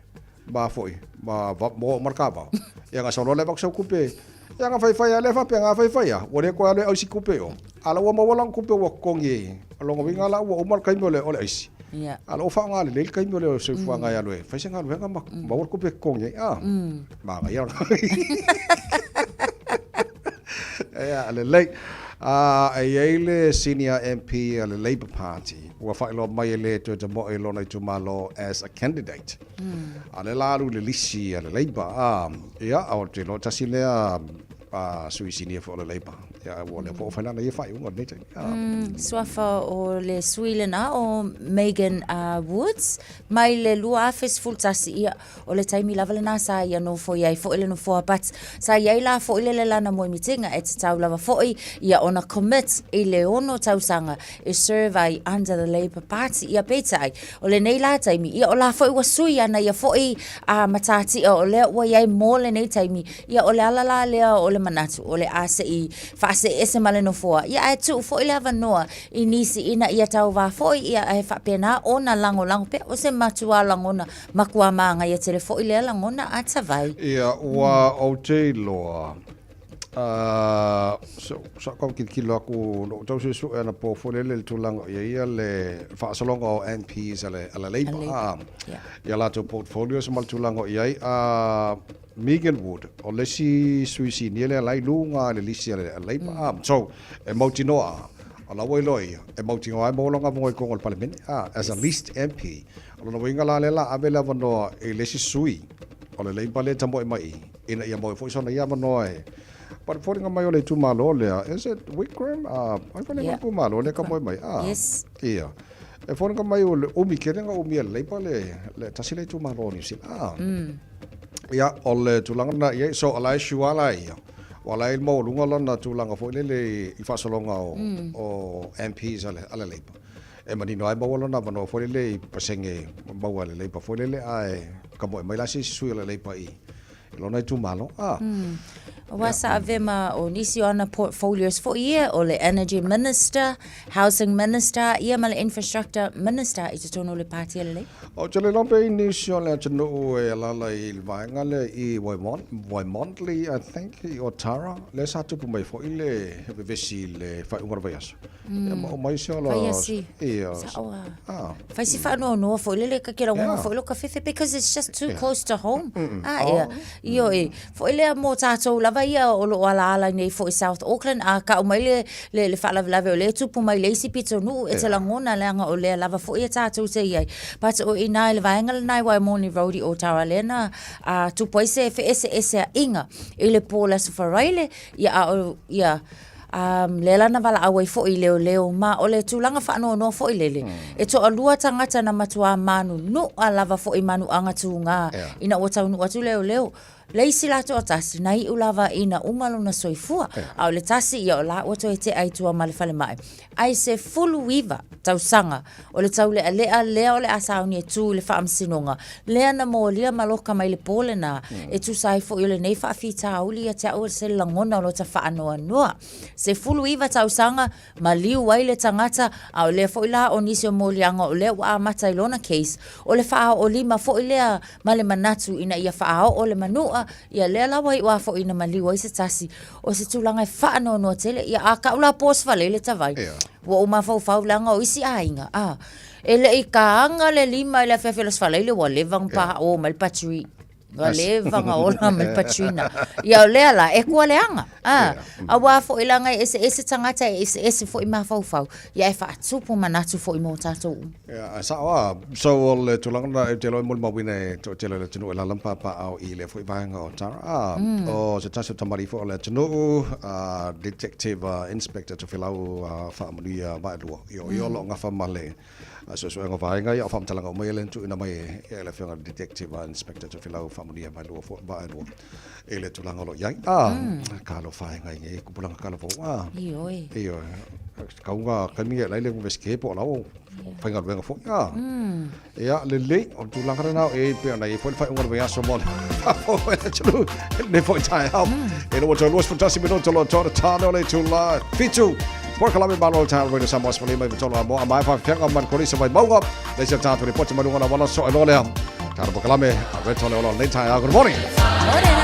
Ma foi, ma va mo ma ka va. Ia ga solo le vak sau kupe. Ia ga fai fai a le fa pe ga fai fai a. Ua le koe alu e ausi kupe o. Ala ua maua lana kupe ua totogi e. O lona uiga la ua uma le taimi o le o le aisi. Ia. Ala ua faaaoga lelei le taimi o le soifuaga e alu e fai se galuega ma maua le kupe e totogi ai. Ah. Manaia. Ia, lelei. E i ai le senior MP a le Labour Party. Ua faailoa mai e le toe tamoe i lona itumalo as a candidate. A o lea la alu i le lisi a le Labour, a, ia, ou te iloa tasi lea a sui sinia foi o le Labour. Ia, ua lea foi ua fai lana ia faaiuga i lenei taimi. Suafa o le sui lena o Megan Woods mai le 2011, ia, o le taimi lava lena sa ia nofoia ai foi le nofoa but sa i ai la foi le lelana moemitiga e tatau lava foi ia ona commit i le ono tausaga e serve ai under the Labour Party. Ia peitai, o lenei la taimi, ia o la foi ua sui ana ia foi a matatia o lea ua i ai mo lenei taimi, ia o le ala la lea o le manatu o le a se i faaseese ma le nofoa, ia ae tuu foi le avanoa i nisi ina ia tauvā foi, ia ae faapena ona lagolago pea o se matua lagona Makuā māngaia tele foi lea lagona a Tavai. Ia, ua ou te iloa, sa ou tilotilo atu, na ou tau suesue anapo foi lele i le tulaga o i ai ia le faasologa o MPs a le, a le Labour, a, i a latou portfolios ma le tulaga o i ai. Megan Wood, o le isi sui sinia lea la i luga i le lisi a le Labour, a, so, e mautinoa, o la ua iloa ia, e mautinoa ai maua lona avanoa i totonu o le Palemene, a, as a list MP. O lona uiga la lea la ave le avanoa i le isi sui o le Labour lea e tamoe mai i i ina ia maua foi sona ia avanoa e. But foliga mai o le itumalo lea, is it Wigram? Ai foliga yeah. itumalo lea tamoe mai. Ah, yes. Ia. E foliga mai o le umi tele na umi e le Labour le, le tasi le itumalo o New Zealand. Ah. Ia, o le tulaga na ia, so o la e sure la ia. Ua la e maualuga lona tulaga foi lele i faasologa o, o MPs a le, a le Labour. E manino ai maua lona avanoa foi lele i pasene maua e le Labour foi lele ae kamoe mai la se isi sui o le Labour i lona itumalo. Ah. Aua sa ave ma o nisi o ana portfolios foi ia, o le Energy Minister, Housing Minister, ia ma le Infrastructure Minister i totonu o le Pāti a le Labour. Ou te le iloa pe i nisi o le atunuu e alaala i le vaega lea i Wymondley, I think, i Otara, lea sa tupu mai foi le vevesi i le faaiuga o le vaiaso. Ia ma o mai se ola. Fai asi. Ia. Sao a. Ah. Fai si whaanoanoa foi lele ka kera yeah. foi loka fefe because it's just too yeah. close to home. Ah, oh. ia. Io e. Foi lea mo tātou lava ia o lo ala ala nei foi South Auckland a ka mai le le le whaalavelave o le tupu mai le isi pito nuu e te langona leanga o lea lava foi e tātou te iai. But o ina i le vaenga le nai Waimoni Road i Otara lena a tupu ai se fe ese ese a inga i le pō le aso Faraile ia a o ia Um, lea la na valaau ai foi i leoleo, ma o le tulaga faanoanoa foi lele. E toalua tagata na matuā manunuʻa lava foi manuʻaga tūgā yeah. ina ua taunuu atu leoleo. Le isi la toatasi, na iu lava ina uma lona soifua. Yeah. A o le tasi, ia o la ua toe tea i tua ma le falemai. Ai 19 tausaga o le taulealea lea o le a sauni e tū i le faamasinoga, lea na molia ma loka mai le pō lenā, e tusa ai foi o lenei faafitauli ia te au o se lagona o lota faanoanoa. 19 tausaga, maliu ai le tagata, a o lea foi la o nisi o moliaga o lea ua amata i lona case, o le faaoolima foi lea ma le manatu ina ia faaoo le manua, ia lea la ua iu a foi ina maliu ai se tasi, o se tulaga e faanoanoa tele, ia a kau la pos fale i le tavai, ua ou mafaufau leaga o isi aiga, a, e le i kaga le lima i le afiafi o le Aso Faraile ua leva ona paao mai le battery. Ua leva ona ola mai le battery-na. Ia o lea la, e kua leaga. A, auā foi leaga e eseese tagata, e eseese foi mafaufau, ia e faatupu manatu foi mo tatou uma. Ia, e sao lava. So o le tulaga lena, ou te iloa e molimauina e toatele o le atunuu e alaala ma papaaao i lea foi vaega o Tara. A, o se tasi o tamalii foi o le atunuu, a, Detective Inspector Tofilau Faamanuia Vaelua. Ia o ia o lo o gafa ma le suesuega o vaega ia, o faamatalaga uma ia lea na tuuina mai e le Afioga i le Detective Inspector Tofilau Faamanuia Vaelua foi, Vaelua i le tulaga o lo o i ai. A, talofa e ngai nei tupulaga talavou. A, Ioe. Ioe. Kauga taimi e lai le Universite po o la ua faigaluega foi. A, ia, lelei, o le tulaga lena e pei ona i ai foi le faaiuga o le vaiaso mo le faafofoga i le atunuu i lenei foi taeao. E lua tau 21 minute o lo o toa tane o le itula 7. Polokalame malo o le taeao Radio Samoa 15 i tolu a moa mai faafeaga ma le kolisi mai mauga. Le isi o tatou ripoti mai luga o le auala soe loa lea. Tatou polokalame a Reto le ola o lenei taeao. Good morning. Morena.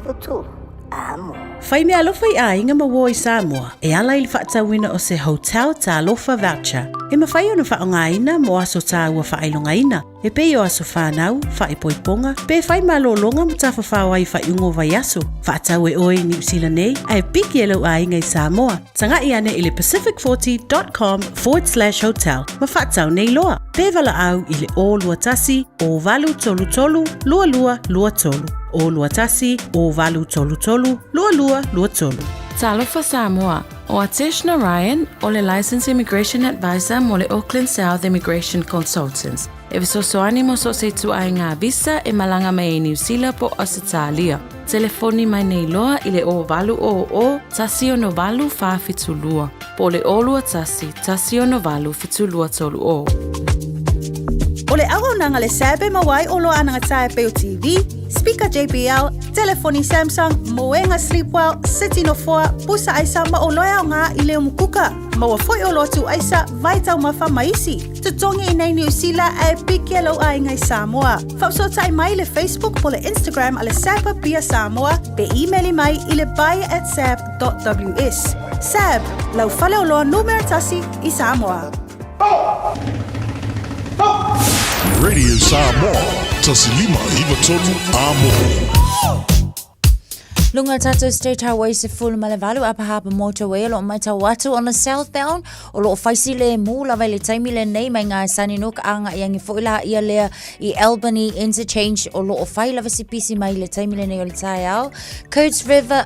93 Amo. Fai meaalofa i aiga ma uō i Samoa e ala i le faatauina o se Hotel Talofa Voucher e mafai ona faaaogaina mo aso taua faailogaina e pei o aso fanau, faaipoipoga, pe fai malōlōga ma tafafao ai i faaiuga o vaiaso. Faatau e oe i Niu Sila nei ae piki e lou aiga i Samoa. Taga'i ane i le pacific40.com/hotel ma faatau nei loa. Pe valaau i le 021 0833 2223. 021 0833 2223. Talofa Samoa, ʻO Atesh Narayan, ʻo le Licensed Immigration Advisor mo le Auckland South Immigration Consultants, e fesoasoani mo so o se ituaiga visa e malaga mai ai Niu Sila po o Ausetalia. Telefoni mai nei loa i le 0800 168 472 po o le 021 168 7230. O le auaunaga le SAB e maua ai oloa anagataa e pei o TV, speaker JBL, telefoni Samsung, moega Sleepwell, seti nofoa, pusa aisa ma oloa e aoga i le umukuka. Maua foi oloa tuu aisa, vai taumafa ma isi. Totogi i nei Niu Sila ae piki e lou aiga i Samoa. Faafesootai mai i le Facebook po le Instagram a le SAB Apia Samoa pe imeli mai i le buy@sab.ws. SAB, lau faleoloa numera tasi i Samoa. Radio Samoa, 1593 Amo. Luga o tatou State Highway 18 Upper Harbour Motorway o lo o matau atu on the southbound o lo o faisi le mū lava i le taimi lenei mai ngā Sunnynook a ngā iangi foi la ia lea i Albany Interchange o lo o fai lava si pisi mai le taimi lenei o le taeao. Coates River,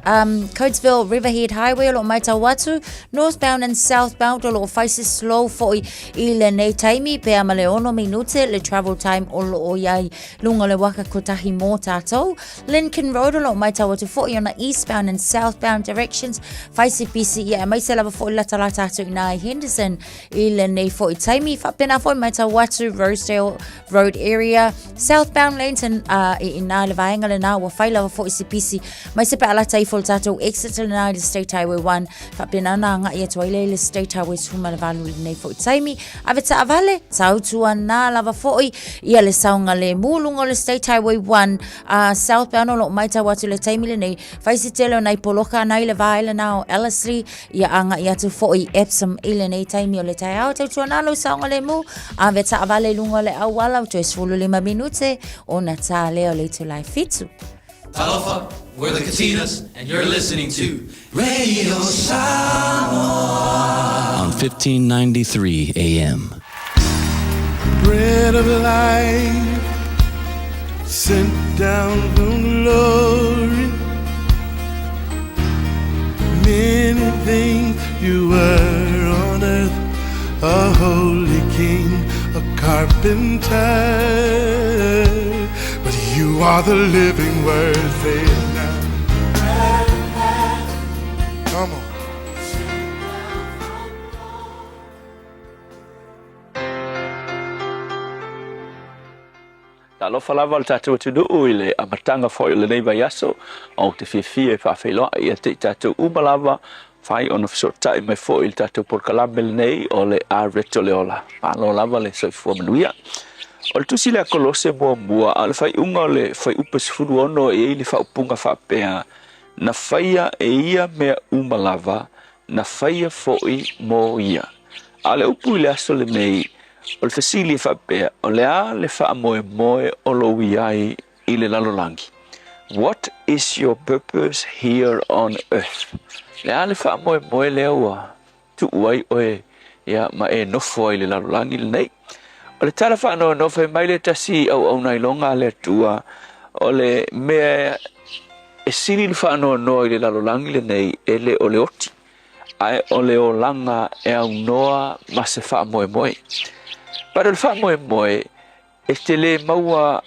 Coatesville Riverhead Highway o lo o matau atu northbound and southbound o lo o faisi slow foi i lenei taimi pea ma le ono minute le travel time o lo o iai luga o le waka kotahi mō tātou. Lincoln Road o lo o matau atu foi ona eastbound and southbound directions. Whai se pisi ia e mai se lava foi latalata atu i nā i Henderson i lenei foi taimi. Whapena foi matau atu Rosedale Road area, southbound lanes and i nā le vaenga le nā ua whai lava foi se pisi. Mai se pe alata ifo le tātou exit le nā i le State Highway 1. Whapena nā ngai atu ai le i le State Highway 18 i lenei foi taimi. Ave taavale, tautua nā lava foi ia le saoga le muluga o le State Highway 1 a southbound o lo o matau atu le taimi lenei fai se tele o nai poloka ana i le vae lena o Ellerslie ia agai atu foi i Epsom i lenei taimi o le taeao tautua nā lou saoga le mu ave taavale i luga o le auala o toe 15 minute ona tā lea o le itula e fitu. Talofa, we're the Katinas, and you're listening to Radio Samoa on 1593 AM. Bread of life sent down from glory. Many things you were on earth, a holy king, a carpenter. But you are the living word, say it now. Come on. Talofa lava le tatou atunuu i le amataga foi o lenei vaiaso, ou te fiafia e faafeiloai ia te i tatou uma lava, fai ona fesootai mai foi i le tatou polokalame lenei o le Areto le Ola. Malo lava le soifua manuia. O le tusi lea Kolose muamua, a o le faaiuga o le fuaiupu 16 e i ai le faaupuga faapea, Na faia e ia mea uma lava, na faia foi mo ia. A o le upu i le aso lenei, o le fesili e faapea, o le a le faamoemoe o lou i ai i le lalolagi? What is your purpose here on earth? Le a le faamoemoe lea ua tuu ai oe ia ma e nofo ai i le lalolagi lenei? O le tala faanoanoa fai mai le tasi auauna iloga a le Atua, o le mea e sili le faanoanoa i le lalolagi lenei e le o le oti, ae o le olaga e aunoa ma se faamoemoe. But o le faamoemoe, e te lē maua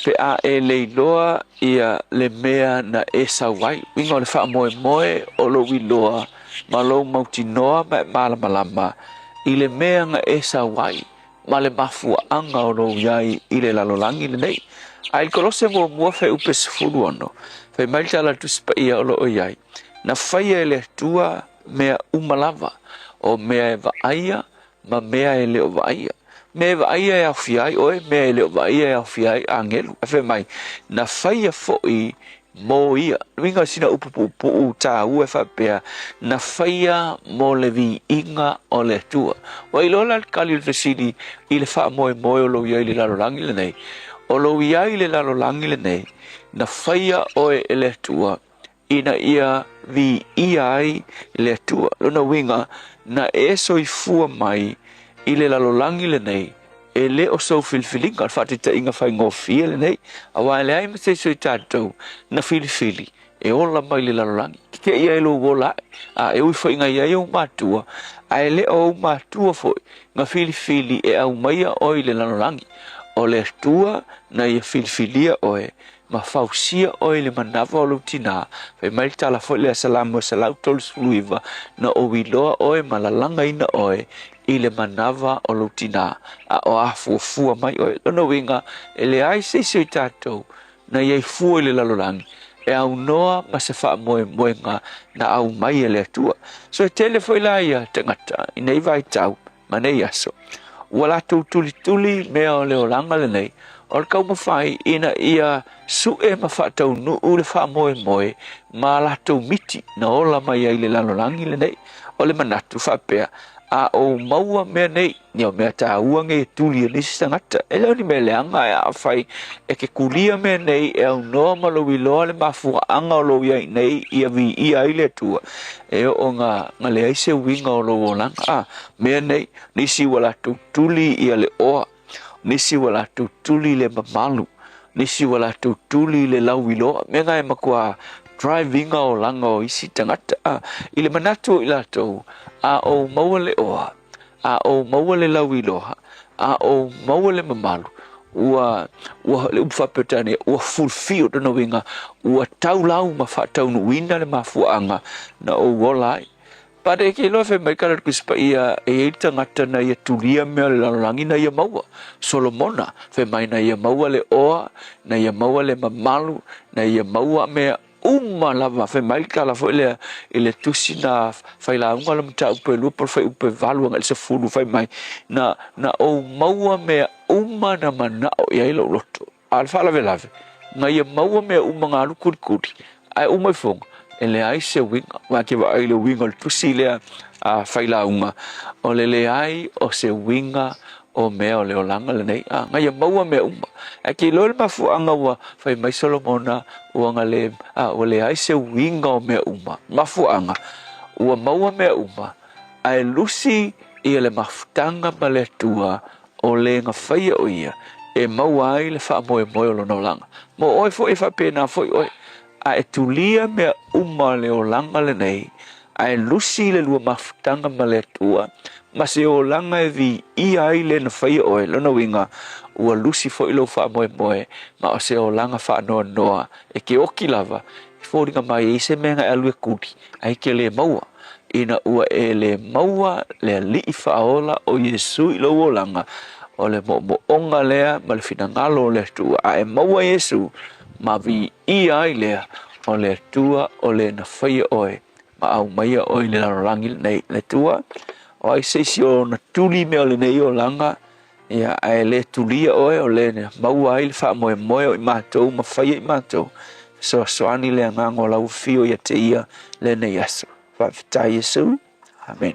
pe a e le iloa ia le mea na e sau ai. Uiga o le faamoemoe o lou iloa ma lou mautinoa ma e malamalama i le mea na e sau ai ma le mafuaaga o lou i ai i le lalolagi lenei. A i le Kolose muamua fuaiupu 16, fai mai le tala a le Tusi Paia o lo o i ai, Na faia e le Atua mea uma lava, o mea e vaaia ma mea e le o vaaia. Mea e vaaia e aofia ai oe, mea e le o vaaia e aofia ai agelu. Ae fai mai, na faia foi Mo ia. Uiga o sina upu puupuu tāua e faapea, na faia mo le viiga o le Atua. Ua iloa la le tali o le fesili i le faamoemoe o lou i ai i le lalolagi lenei. O lou i ai i le lalolagi lenei, na faia oe e le Atua ina ia viia ai le Atua. Lona uiga, na e soifua mai i le lalolagi lenei, e le o sou filifiliga, o le faataitaiga faigofie lenei, aua e leai ma se isi o i tatou na filifili e ola mai i le lalolagi. Tetee ai lou ola ae, a e ui foi ina i ai ou matua, ae le o ou matua foi na filifili e aumaia oe i le lalolagi. O le Atua na ia filifilia oe ma fausia oe i le manava o lou tinā. Fai mai le tala foi lea a Salamo 139, Na ou iloa oe ma lalagaina oe i le manava o lou tinā, a o afuafua mai oe. Lona uiga, e leai se isi o i tatou na i ai fua i le lalolagi e aunoa ma se faamoemoega na aumai e le Atua. So e tele foi la ia tagata i nei vaitau ma nei aso, ua latou tulituli mea o le olaga lenei, o le taumafai ina ia suʻe ma faataunuu le faamoemoe ma latou miti na ola mai ai i le lalolagi lenei. O le manatu faapea, a ou maua mea nei, ia o mea tāua nei e tuli e nisi tagata. E le o ni mea leaga ae afai e ke kulia mea nei e aunoa ma lou iloa le mafuaaga o lou i ai nei ia viia ai le Atua, e oo na, na leai se uiga o lou olaga. A, mea nei, nisi ua latou tuli ia le oa, nisi ua latou tuli le mamalu, nisi ua latou tuli le lauiloa, mea na e matua drive ina olaga o isi tagata. A, i le manatu o i latou, a ou maua le oa, a ou maua le lauiloa, a ou maua le mamalu, ua, ua, le upu faa-Peretania, ua fulfill, lona uiga, ua taulau ma faataunuuina le mafuaaga na ou ola ai. But e ke iloa fai mai ka le Tusi Paia e iai le tagata na ia tulia mea o le lalolagi na ia maua. Solomona fai mai na ia maua le oa, na ia maua le mamalu, na ia maua mea uma lava. Fai mai le tala foi lea i le tusi na failauga o le mataupu e lua po o le fuaiupu e valu agai le sefulu fai mai na na ou maua mea uma na manao i ai lou loto. A o le faalavelave, na ia maua mea uma na alu kulikuli, ae uma ifoga, e leai se uiga. Aua e te vaai i le uiga o le tusi lea a Failauga, o le leai o se uiga o mea o le olaga lenei. A, na ia maua mea uma. Ae te iloa le mafuaaga ua fai mai Solomona ua na le, a, ua leai se uiga o mea uma. Mafuaaga, ua maua mea uma, ae lusi ia le mafutaga ma le Atua o le na faia o ia e maua ai le faamoemoe o lona olaga. Mo oe foi e faapena foi oe, a e tulia mea uma o le olaga lenei, ae lusi le lua mafutaga ma le Atua, ma se olaga e viia ai le na faia oe, lona uiga, ua lusi foi lou faamoemoe, ma o se olaga faanoanoa e ke oki lava, e foliga mai e i ai se mea na e alu e kuli, ae e ke le maua. Ina ua e le maua le Alii Faaola o Iesu i lou olaga, o le moomooga lea ma le finagalo o le Atua, a e maua Iesu, ma viia ai lea o le Atua o le na faia oe ma aumaia oe i le lalolagi lenei. Le Atua, o ai se isi o ona tuli mea o lenei olaga, ia, ae le tulia oe o le na maua ai le faamoemoe o i matou ma faia i matou, fesoasoani le Agaga o lau Afio ia te ia lenei aso. Faafetai Iesu. Amen.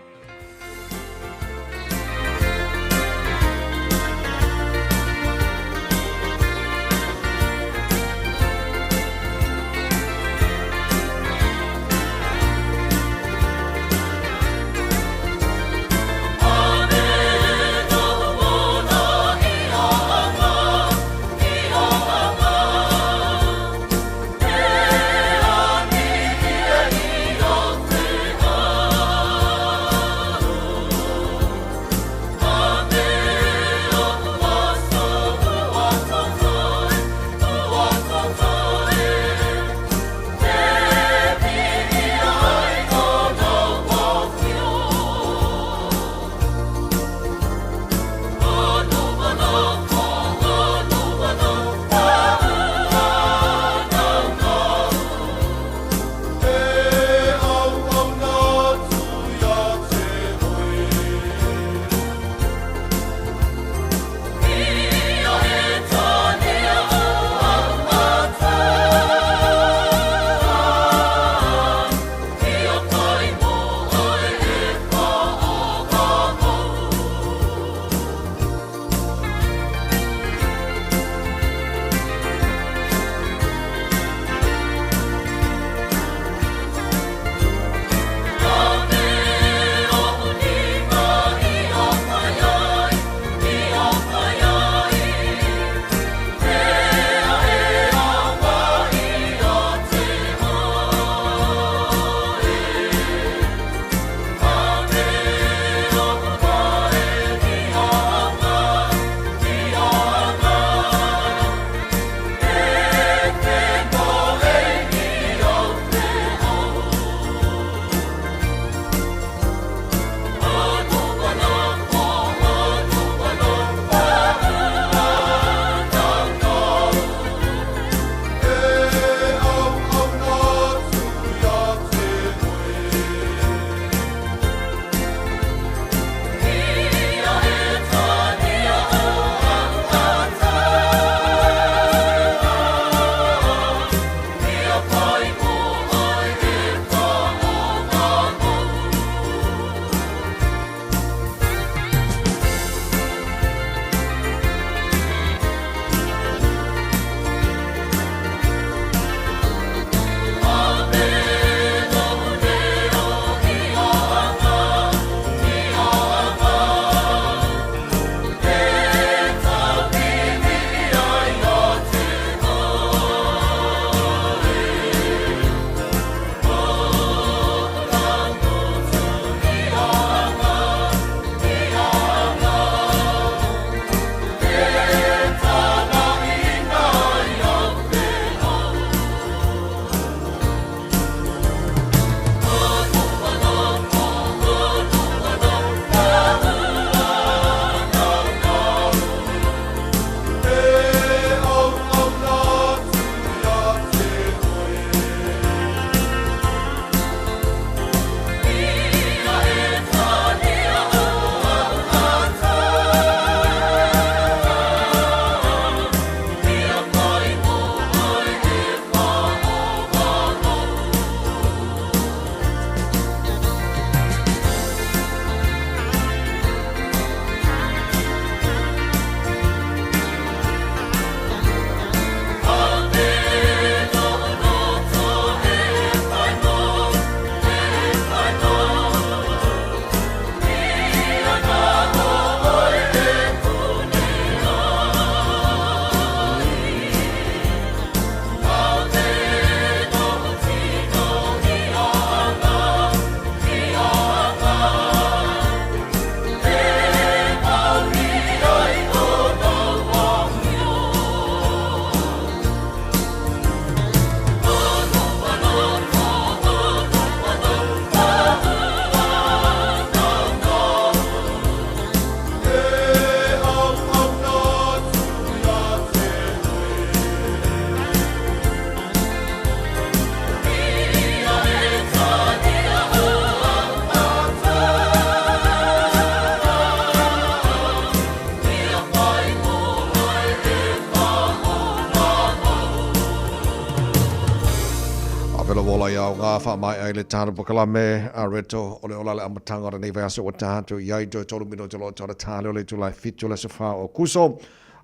ola i aoga faamaea ai le tatou polokalame a Reto o le ola le amataga o lenei vaiaso ua tatou i ai toe tolu minute o lo o talatale o le itula e 7 o le aso 4 o Akuso.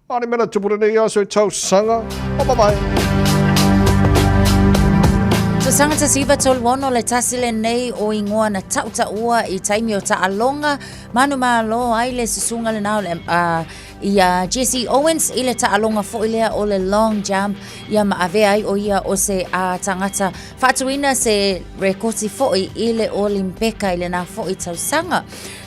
A ni mea na tupu lenei aso i tausaga ua mavae. Tausaga 1936 le tasi lenei o igoa na tautaua i taimi o taaloga manumalo ai le susuga lena o le uh, ia Jesse Owens i le taaloga foi lea o le long jump ia ma avea ai o ia o se uh, tagata faatuina se rekoti foi i le Olimpeka i lena foi tausaga.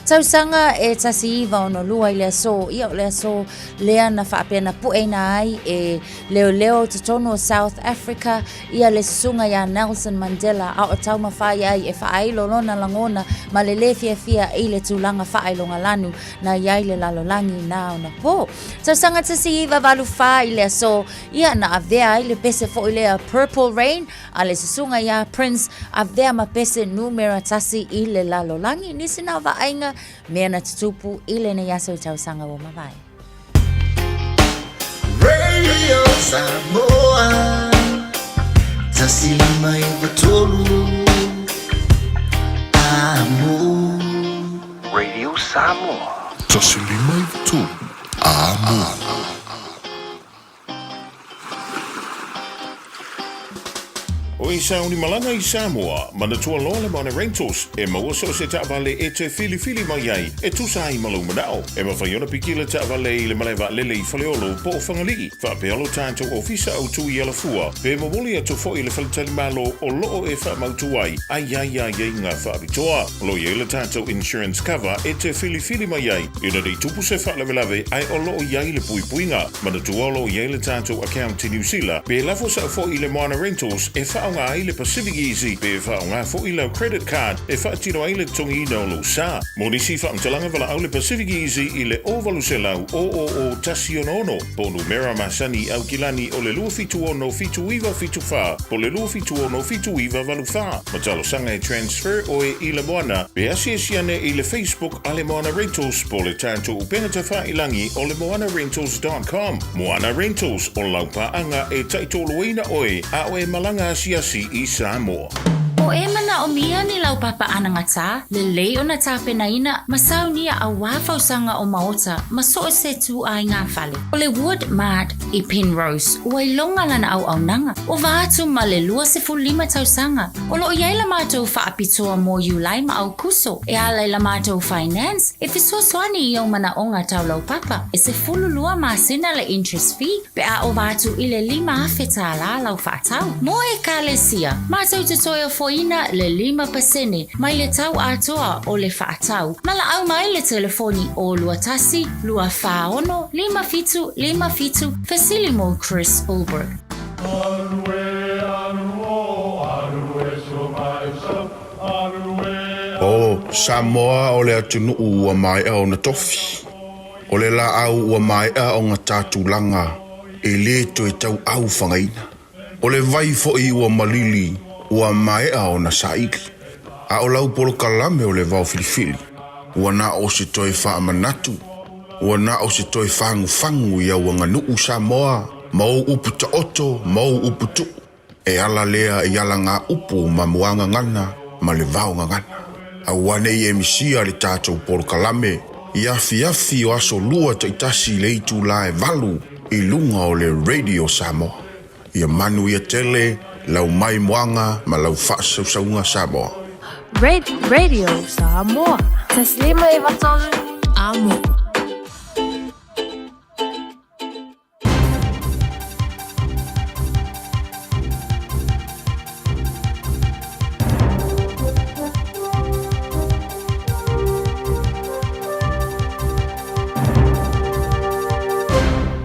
Tausaga e 1962 i le aso, ia o le aso lea na faapea na pueina ai e leoleo i totonu o South Africa ia le susuga iā Nelson Mandela a o taumafai ai e faailo lona lagona ma le lē fiafia i le tulaga faailogalanu na i ai le lalolagi na ona pō. Tausaga 1984 i le aso, ia na avea ai le pese foi lea Purple Rain a le susuga iā Prince avea ma pese numera tasi i le lalolagi. Nisi na o vaaiga mea na tutupu i lenei aso i tausaga ua mavae. Radio Samoa 1 5 9 3 Amo. Radio Samoa. 1 5 9 3 Amo. O e sauni malaga i Samoa, manatua loa le Moana Rentals, e maua so o se taavale e te filifili mai ai, e tusa ai ma lou manao. E mafai ona piki le taavale i le malae vaalele i Faleolo po o Fagalii, faapea lo tatou ofisa autu i Alafua, pe momoli atu foi i le faletalimalo o loo e faamautu ai, ai ai ai ai ngā faapitoa. O lo o i ai le tatou insurance cover e te filifili mai ai, ina nei tupu se faalavelave ae o lo o i ai le puipuiga. Manatua o lo o i ai le tatou account i Niu Sila, pe lafo sao foi i le Moana Rentals e faaaoga ai le Pacific Easy pe faaaoga foi lau credit card e faatino ai le totogiina o lou sa. Mo nisi faamatalaga valaau le Pacific Easy i le 0800 000 166 po o numera masani i Aukilani o le 276 7974 po o le 276 7984. Ma talosaga e transfer oe i le Moana pe asiasi ane i le Facebook a le Moana Rentals po o le tatou upega tafailagi o le moanarentals.com. Moana Rentals, o lau paaga e taitoloina oe a o e malaga asiasi i Samoa. O e manaomia ni laupapa anagatā, lelei ona tapenaina ma saunia auā fausaga o maota ma so o se ituaiga fale. O le Wood Mart i Penrose ua iloga lana auaunaga, ova atu ma le 25 tausaga. O lo o i ai la matou faapitoa mo Iulai ma Aukuso e ala i la matou finance e fesoasoani i ou manaoga tau laupapa. E 12 masina le interest fee pe a ova atu i le $5,000 lau faatau. Mo Ekalesia, matou te toe ofoina le 5% mai le tau atoa o le faatau. Valaau mai le telefoni o 21 246 57 57, fesili mo Chris Ulbrich. O Samoa o le atunuu ua maea ona tofi. O le laau ua maea ona ta tulaga e lē toe tauau fagaina. O le vai foi ua malili ua maea ona saili. A o lau polokalame o le vao filifili, ua na o se toe faamanatu, ua na o se toe fagufagu i au aganuu Samoa ma ou upu taoto ma ou upu tuu. E ala lea i alagaupu ma muagagana ma le vaogagana. Aua nei e misia le tatou polokalame i afiafi o aso lua taitasi i le itulā e 8 i luga o le Radio Samoa. Ia manuia tele lau maimoaga ma lau faasausauga Samoa. Radio Samoa. 1 5 9 3 Amo.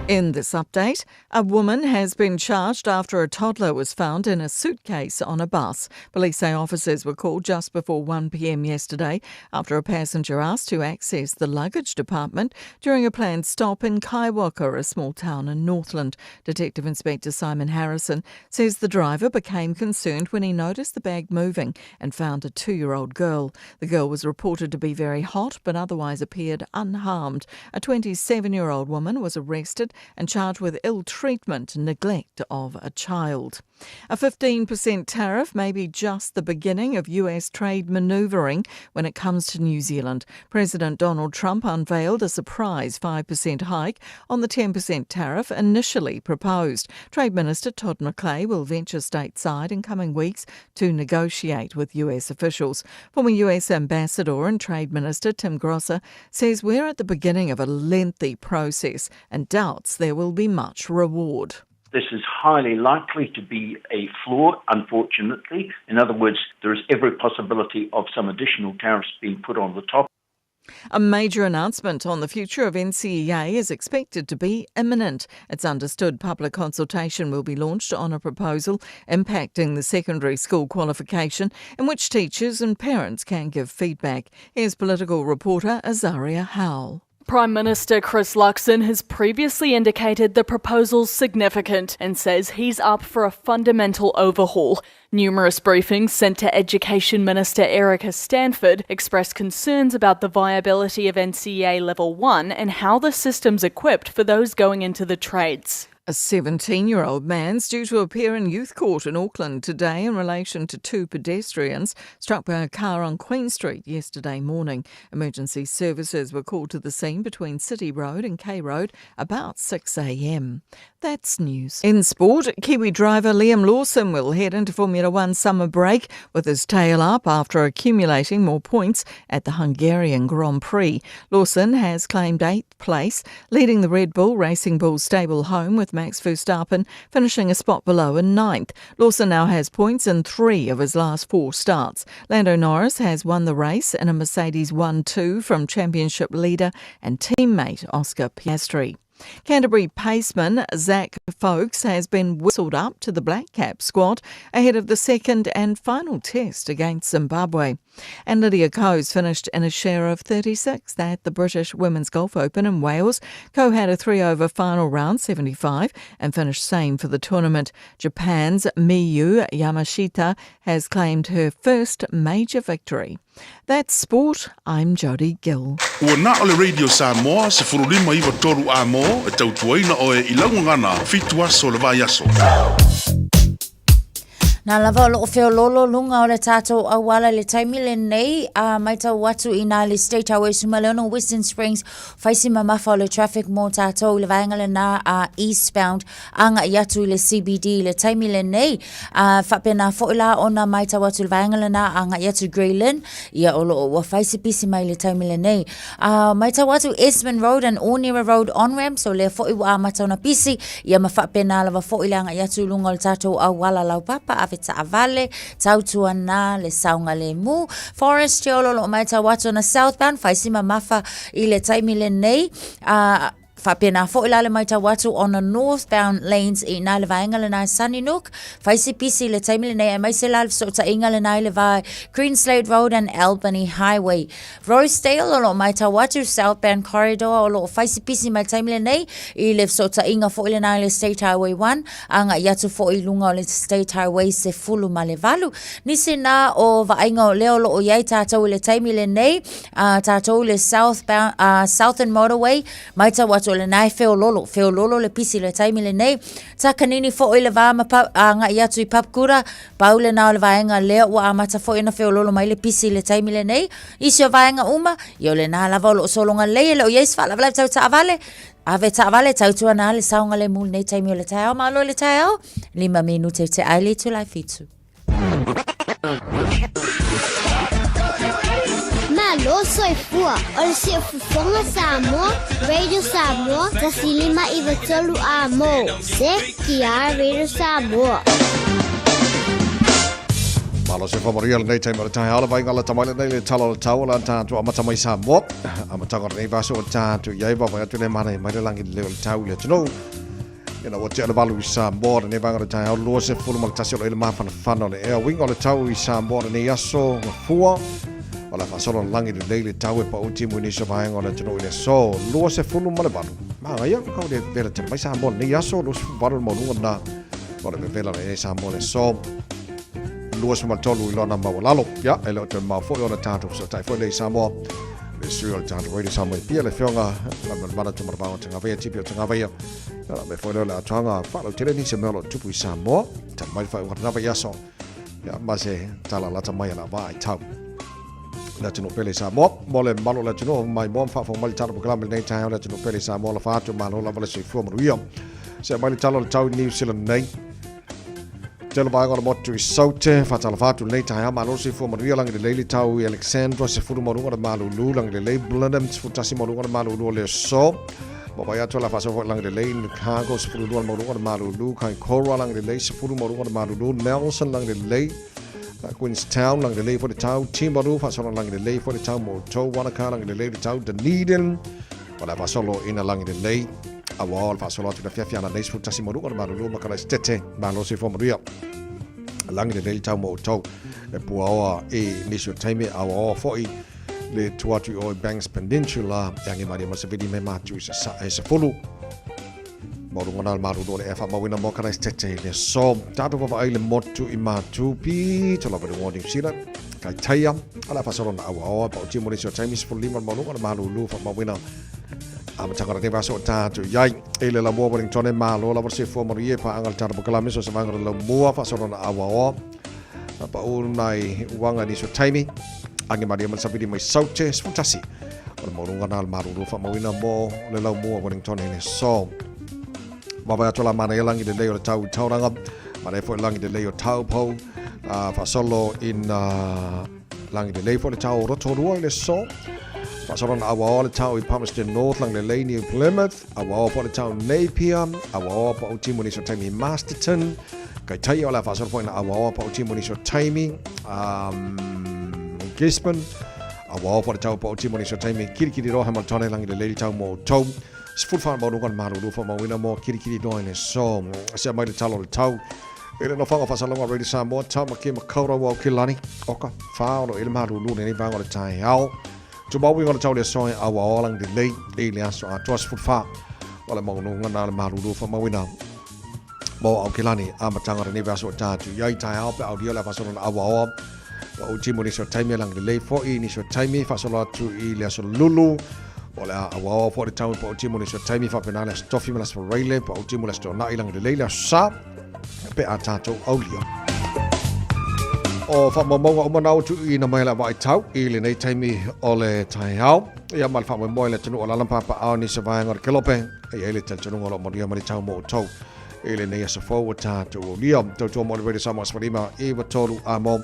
In this update, a woman has been charged after a toddler was found in a suitcase on a bus. Police say officers were called just before 1 pm yesterday after a passenger asked to access the luggage department during a planned stop in Kaiwaka, a small town in Northland. Detective Inspector Simon Harrison says the driver became concerned when he noticed the bag moving and found a 2 year old girl. The girl was reported to be very hot but otherwise appeared unharmed. A 27 year old woman was arrested. and charged with ill treatment and neglect of a child. A 15% tariff may be just the beginning of US trade manoeuvring when it comes to New Zealand. President Donald Trump unveiled a surprise 5% hike on the 10% tariff initially proposed. Trade Minister Todd McClay will venture stateside in coming weeks to negotiate with US officials. Former US Ambassador and Trade Minister Tim Grosser says we're at the beginning of a lengthy process and doubts there will be much reward. This is highly likely to be a flaw, unfortunately. In other words, there is every possibility of some additional tariffs being put on the top. A major announcement on the future of NCEA is expected to be imminent. It's understood public consultation will be launched on a proposal impacting the secondary school qualification, in which teachers and parents can give feedback. Here's political reporter Azaria Howell. Prime Minister Chris Luxon has previously indicated the proposal's significant and says he's up for a fundamental overhaul. Numerous briefings sent to Education Minister Erica Stanford expressed concerns about the viability of NCEA Level 1 and how the system's equipped for those going into the trades. A 17 year old man's due to appear in youth court in Auckland today in relation to two pedestrians struck by a car on Queen Street yesterday morning. Emergency services were called to the scene between City Road and K Road about 6 a.m. That's news. In sport, Kiwi driver Liam Lawson will head into Formula One summer break with his tail up after accumulating more points at the Hungarian Grand Prix. Lawson has claimed eighth place, leading the Red Bull Racing Bull stable home with Max Verstappen finishing a spot below in ninth. Lawson now has points in three of his last four starts. Lando Norris has won the race in a Mercedes 1 2 from championship leader and teammate Oscar Piastri. Canterbury paceman Zach Folkes has been whistled up to the Black Cap squad ahead of the second and final test against Zimbabwe. And Lydia Ko's finished in a share of 36th at the British Women's Golf Open in Wales. Ko had a three over final round 75 and finished same for the tournament. Japan's Miyu Yamashita has claimed her first major victory. That's sport. I'm Jodie Gill. Ua na o le Radio Samoa, 1593 A mo, e tautuaina oe i lau gagana, fitu aso o le vaiaso. Nā lava o loo feololo luga o le tātou auala i le taimi lenei a maitau atu i nā le State Highway Sumaleono Western Springs faisi mamafa o le traffic mo tātou i le vaenga lenā a eastbound agaʻi atu i le CBD i le taimi lenei. A faapena foʻi la ona maitau atu i le vaega lenā agaʻi atu i Grey Lynn, ia o loo ua fai se pisi mai i le taimi lenei. A maitau atu Esmond Road and Onera Road on-ramp, so lea foʻi ua amata ona pisi, ia ma faapena lava foʻi le agaʻi atu i luga o le tatou auala laupapa ave taavale, tautuana le saogalemu. Forest Hill o loo maitau atu ona southbound, fai si mamafa i le taimi lenei. A Faapena foʻi la le maitau atu ona northbound lanes i ina i le vaega lenā i Sunnynook, fai se pisi i le taimi lenei aemaise la le fesootaiga lenā i le va i Greenslade Road and Albany Highway. Rosedale o loo maitau atu southbound corridor o loo fai se pisi mai le taimi lenei i le fesootaiga foʻi lenā i le State Highway 1 agaʻi atu foʻi i luga o le State Highway 18. Nisi na o vaaiga o lea o loo iai tatou i le taimi lenei, a tatou i le southbound, Southern Motorway, Maitau atu o lenā e feololo, feololo le pisi i le taimi lenei. Takanini foʻi le va ma pa, agaʻi atu i Papakura, pau lenā o le vaega lea ua amata foʻi ona feololo mai le pisi i le taimi lenei. Isi o vaega uma, ia o lenā lava o loo sologa lelei e le o iai se faalavelave tau taavale. Ave taavale, tautuana le saogalemu i lenei taimi o le taeao. Malo i le taeao, lima minute i te ai le itula e fitu. Malo soifua o le siufofoga Samoa, Radio Samoa, 1593 A mo, CKR Radio Samoa. Malo se whamaria lenei taimi o le taeao le vainga la tamai lenei le tala o le tau o la tātu amata mai Samoa. Amataga o lenei vaso o tātu i ai vavai atu le mana i mai le langi le leo o le tau i le atunuu. Ina ua tea le valu i Samoa lenei vaega o le taeao 21 o le ila mafanafana o le ea. Uiga o le tau i Samoa lenei aso mafua o le a faasolo le lagi lelei le tau e pau timu i nisi o vaega o le atunuu i le aso 28. Manaia, kau le vela tele mai Samoa lenei aso 28 le maualuga na o le vevela le ea Samoa le aso 23 i lona maualalo. Ia, e le o toe mamao foi ona tatou fesootai foi lea i Samoa. Le sui o le tatou Radio Samoa e pia le afioga Lamalemala Tumanavao Tagavaia Tipi o Tagavaia. Ia la me foi lea o le atoaga faalautele nisi o mea o lo o tupu i Samoa. Tali mai le faaiuga o lena vaiaso. Ia ma se tala lata mai a la vaai tau. Le atunuu pele i Samoa. Mo le mamalu o le atunuu mai moa ma faafofoga mai le tala polokalame i lenei taeao le atunuu pele i Samoa alofa atu malo lava le soifua manuia. Se mai le tala o le tau i New Zealand nei. Tele vaega o le motu i Saute, faatalofa atu lenei taeao malo le soifua manuia lagi lelei le tau i Alexandra, 10 maualuga le malulu, lagi lelei Blenheim, 11 maualuga le malulu o le aso. Mawae atu la faasoa foi lagi lelei Invercargill, 12 le maualuga le malulu, Kaikoura lagi lelei, 10 maualuga le malulu, Nelson lagi lelei, Queenstown lagi lelei foi le tau, Timaru faasoa lagi lelei foi le tau, Moutou Wanaka lagi lelei le tau, Dunedin, o le faasolo ina lagi lelei. Aua o le faasolo atu le afiafi ana nei 11 maualuga le malulu ma Kalaisitete, malo soifua manuia. Lagi lelei le tau mo outou e puaoa i nisi o taimi, auaoa foi le tu atu i o i Banks Peninsula e agi malie ma se vili me matu i sasae 10 maualuga na le malulu o le ea faamauina mo Kalaisitete i le aso. Tatou vaavaai le motu i Matu pito lava i le New Zealand. Kai taia, ala faasolo na auaoa, pautia mo nisi o taimi 15 le maualuga le malulu faamauina amataga o lenei vaiaso o tatou i ai. E le lamua Wellington e malo lava le soifua manuia i paaga le tatou polokalame so se vaega o le laumua faasolo na auaoa. Pau nai uaga nisi o taimi. Age malie ma le savili mai Saute 11. O le maualuga na le malulu faamauina mo le laumua Wellington i le aso. Vaavaai atu la manaia lagi lelei o le tau i Tauranga. Manaia foi lagi lelei o Taupo. Faasolo ina lagi lelei foi le tau o Rotorua i le aso. Faasolo na auaoa le tau i Palmerston North, lagi lelei New Plymouth. Auaoa foi le tau Napier. Auaoa pau timu nisi o taimi i Masterton. Kaitaia o le a faasolo foi na auaoa pau timu nisi o taimi Gisborne. Auaoa foi le tau pau timu nisi o taimi Kirikiriroa Hamilton lagi lelei le tau mo outou. 14 maualuga le malulu faamauina mo Kirikiriroa i le aso. Sea mai le tala o le tau. I le nofoaga faasalalauga Radio Samoa, Tamaki Makaurau Aukilani, Oka, 4 o lo i le malulu lenei vaega o le taeao. Tumau uiga o le tau le aso e auaoa lagi lelei i le aso atoa 14 o le maualuga na le malulu faamauina mo Aukilani amataga o lenei vaiaso o tatou i ai taeao pe aulia le faasolo na auaoa ua utimu nisi o taimi e lagi lelei foi nisi o taimi faasolo atu i le aso lulu o le a auaoa foi le tau pa utimu nisi o taimi faapena le aso tofi ma le aso faraile pa utimu le aso toonai lagi lelei le aso sa pe a tatou aulia. O faamaumauga uma na ua tuuina mai le vaitau i lenei taimi o le taeao. Ia ma le faamoemoe le atunuu o lala papaao nisi o vaega o le kelope. E i ai le talitonuga o lo o manuia ma le tau mo outou i lenei aso fou ua tatou aulia. Tautua mo le Radio Samoa 15 9 3 a mo.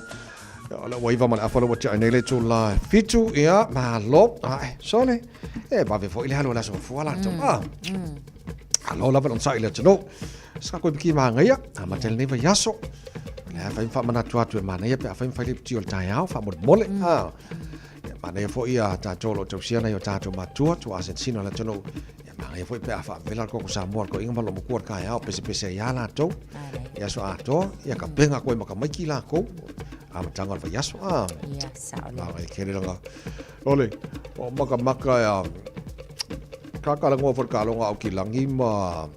O le ua iva ma le afa le ua tiai nei le itula e 7, ia, malo, ae, sole, e vave foi le alu o le aso mafua latou. Ah, alo lava le onosai i le atunuu. Sa koe piki manaia, amata i lenei vaiaso. Le a fai ma faamanatu atu e manaia pe a fai ma fai le piti o le taeao, faamolemole. Ah, ia manaia foi ia tatou o lo o tausia nai o tatou matua, tua asinsina o le atunuu. Ia manaia foi pe a faavela le koko Samoa le toeaina ma lomokua le taeao, pesepese ai lava latou. I aso atoa, ia ka penga koe ma ka maiki lakou. Amataga o le vaiaso. Ah, Ia, sao le. Manaia tele langa. Ole, o makamaka ia kakalagoa foi le kaloga au kilangi ma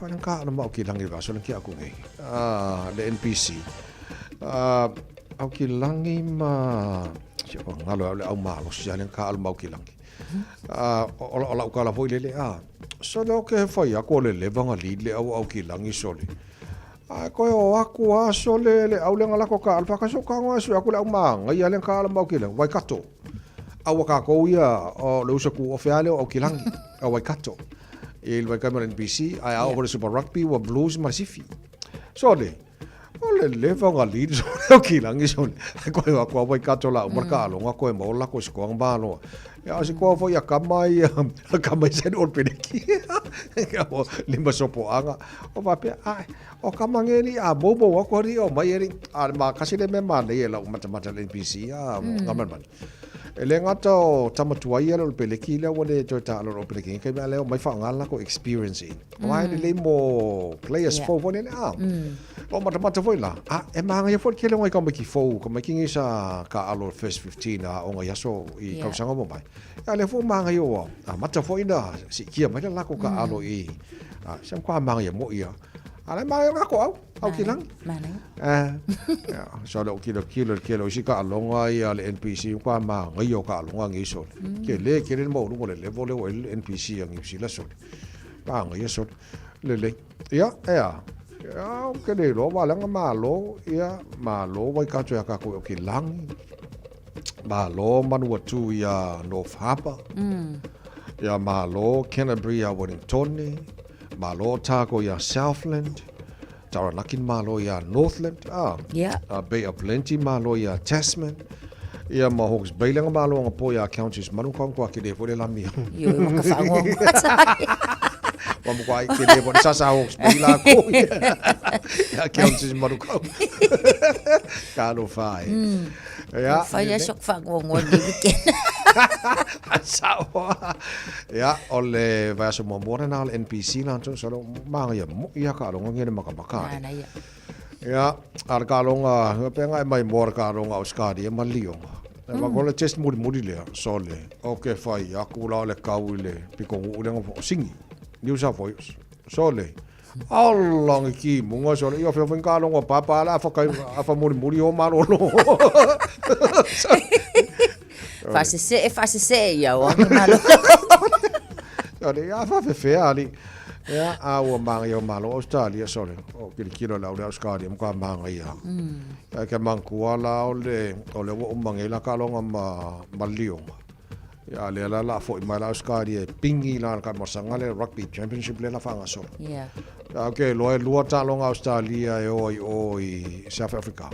Whai ka ana mau ki langi vaso ki aku nei. Ah, le NPC. Ah, au ki langi ma si o ngalo au le au malo si ale ka al mau ki langi. Ah, o o la ukala foi lele ah. So le o ke whai aku le leva nga li le au au ki langi sole. A koe o aku a sole le au le ngalako ka alfa ka so ka ngoa su aku le au ma ngai ale ka al mau ki langi. Waikato. Aua kākou ia o le uso ku ofe ale o au ki langi. O Waikato. I le vaitaimi o le NPC, ae a oo le Super Rugby ua Blues ma le Sifi. Sole, o le leva o ngā lead sole o kilangi sole. Ai koe o aku a Waikato la uma le kaaloga koe ma o lako i se koanga malo. Ia o se koa foi a kama i a kama i sen ol peleki. Ia o lima sopoaga. O faapea, ai, o kama ngeli a bobo aku hari o mai eri. A ma kasi le mea mānei e lau matamata le NPC a mm. Ngamanamana. E le gata o tama tuai ia le o le peleki lea ua le toe taalo o peleki kai mea lea o mai faaaoga le lako experience i. O ai lelei mo players fou foi lele a. O matamata foi la. A e māngaia foi le tele o ngai tamaiti fou, tamaiti nei sa taalo first 15 a o ngai aso i tausaga ua mavae. A lea foi ua māngaia ua amata foi na siitia mai le lako taalo i. A se matua māngaia moi ia. A le mai ka ko au, au ki langi. Manaia. Eh, ia, so le o kilo kilo le kelo isi ka alonga ia le NPC kwa ma ngai o ka alonga ngi so. Ke le ke le mo lungo le level le o le NPC ngi sila so. Pa ngai so le le. Ia, ea. Ia, o ke le lo wa langa malo, ia, malo wai ka ya ka ko o ki langi. Malo Manuatu ia North Harbour. Ia malo Canterbury ia Wellington. Malo Otago ia Southland. Taranaki malo ia Northland. Ah, Yeah. Bay of Plenty malo ia Tasman. Ia ma Hawke's Bay lenga malo nga po ia Counties Manu kong kwa kile fo le lami. Io e waka whaangoa. Wa mo kwa kile fo sasa Hawke's Bay la ko. Ia Counties Manu kong. Ka lo whai. Ia. Whai a sok whaangoa ni weekend. Sao. Ia, o le vaiaso muamua lena o le NPC latou, so le magaia moi lava kaaloga nge le makamaka. Manaia. Ia, a le kaaloga, ia pe agai mai moa le kaaloga Australia ma Lioga. Mm. Ma le test mulimuli lea, so le, o ke fai aku la o le kau i le pikogu'u lea o Singi, New South Wales. So le, Ala ngi ki munga so le, ia fea fai kaaloga papa ala afa kai, afa mulimuli o malolo. Faasese, faasese ia o angi malo. So le, ia faafefea ali. Ia, a ua magaia o malo Australia, so le, o kilikilo le au le Australia mo ka magaia. Ia ke mangkua la o le, o le ua uma ngei la kaaloga ma, ma Lioga. Ia lea la la foi mai la Australia e pingi la ka masaga le rugby championship le la faagasolo. Yeah. Ia okay, loa e lua taaloga Australia e o ai o i South Africa.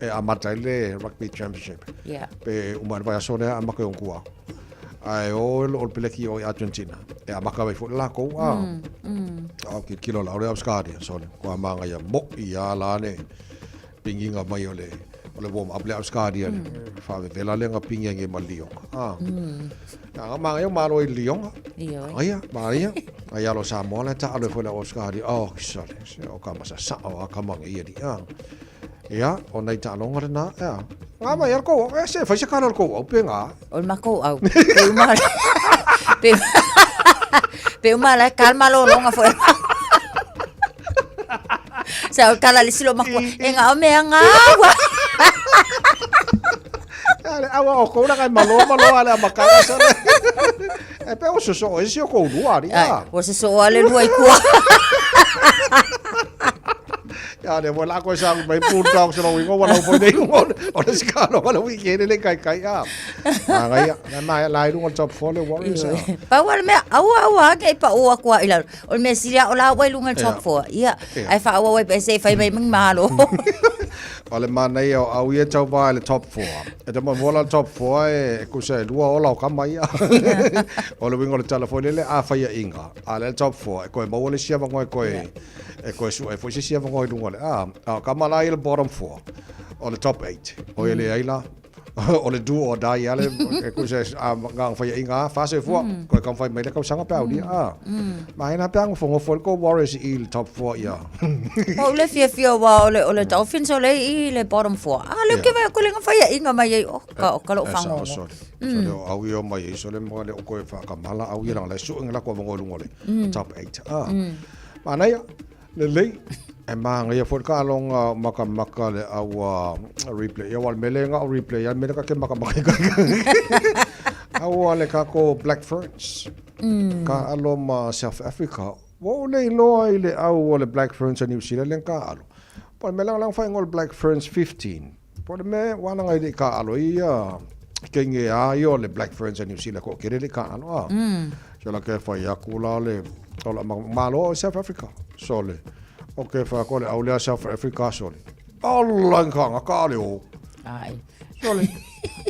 E amata ai le rugby championship. Yeah. Pe uma le vaiaso lea amaka i Onkua. Ae o e lo o le peleki o i Argentina. E amaka mai foi le lakou a. A o kilikilo la o le Australia so le kua magaia mo'i a la le pingiga mai o le o le warm up le Australia le faavevela le nga pingi ai ma Lioga. Ah. A ma ngai malo i Lioga. Aia, ma ia. Ai alo Samoa le ta alo foi le Australia. Oh, sorry. O ka masa sa o a ka manga ia di. Ah. Ia, o nei taaloga lena, ea. Ngā mai ar kou, e se whai se kala ar kou au pe ngā. O le makou au. Pe uma pe, pe uma la kalma lo longa fo. Sa o kala le silo makua. E ngā o mea ngā ua. Ale awa o kou la kai malo malo ale a makanga sa. E pe o soso o esi o kou lua ari. Ai, o soso o ale lua i kua. Ia le mo la ko sa mai bulldog sa lo ingo wala fo nei o o le skalo wala weekend le kai kai a. A ngai na na la i lunga top 4 le Warriors. Pa wala mea aua aua ake pa o aku i lalo. O le mea sili o la wai lunga top 4. Ia, ai fa aua wai pe se fai mai mang malo. O le manaia o au ia tau vai le top 4. E te mo la top 4 e kusa e lua ola o kama ia. O le wingo le tala foi lele a fai inga. A le top 4 e koe maua le sia vangoe koe. E koe su e foi se sia vangoe lunga le. A kama la i le bottom 4. O le top 8. O ele ai la. O le do or die ale e kusa a ngang fai inga fa se fua. Koe kam fai mai le kausaga pe au dia. A. Ma ina pe ang fongo foi ko Warriors i le top 4 ia. O le fiafia wa o le o le Dolphins o le i le bottom 4. A le ke vai ko le fai inga mai ai o ka o ka lo fango. Sorry. Sorry o au ia mai ai sole mo le o koe whakamala au ia la su inga la ko vongo lungo le top 8. Ah. Ma nei le lei e māngaia foi le kaaloga makamaka le aua replay. Ia wale mele nga o replay ia mele ka ke makamaka ka. Aua le kako Black Ferns. Ka alo ma South Africa. Ua ou le iloa i le au o le Black Ferns a New Zealand le ka alo. Po le mea langa whai le Black Ferns 15. Po le mea wana ngai le ka alo ia ke nge a ia o le Black Ferns a New Zealand ko kere le ka alo a. So la ke whai aku la le o la malo o South Africa. So le o ke whai ko le au lea South Africa so le. Allah ka nga ka le o. Ai. So le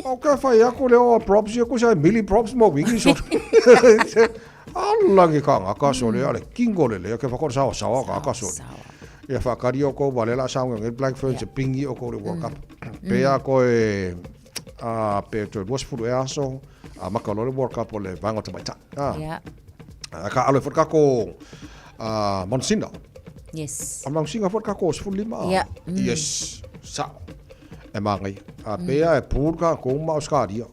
o ke whai aku le o props ia ku sa mili props mo wingi so. Allah ngi ka nga ka so le ale kingo le le ke whakor sawa sawa ka ka so. Ia whakari o ko wale la saunga ngi Black Ferns e pingi o ko le World Cup. Pe a ko e a pe to was furu e aso a maka lo le World Cup o le vanga te maita. Yeah. A ka alo ka ko a Monsinga. Yes. A Monsinga fo ka ko sefulu lima. Yeah. Yes. Sa. E mangai. A pe a e pur ka ko ma Australia.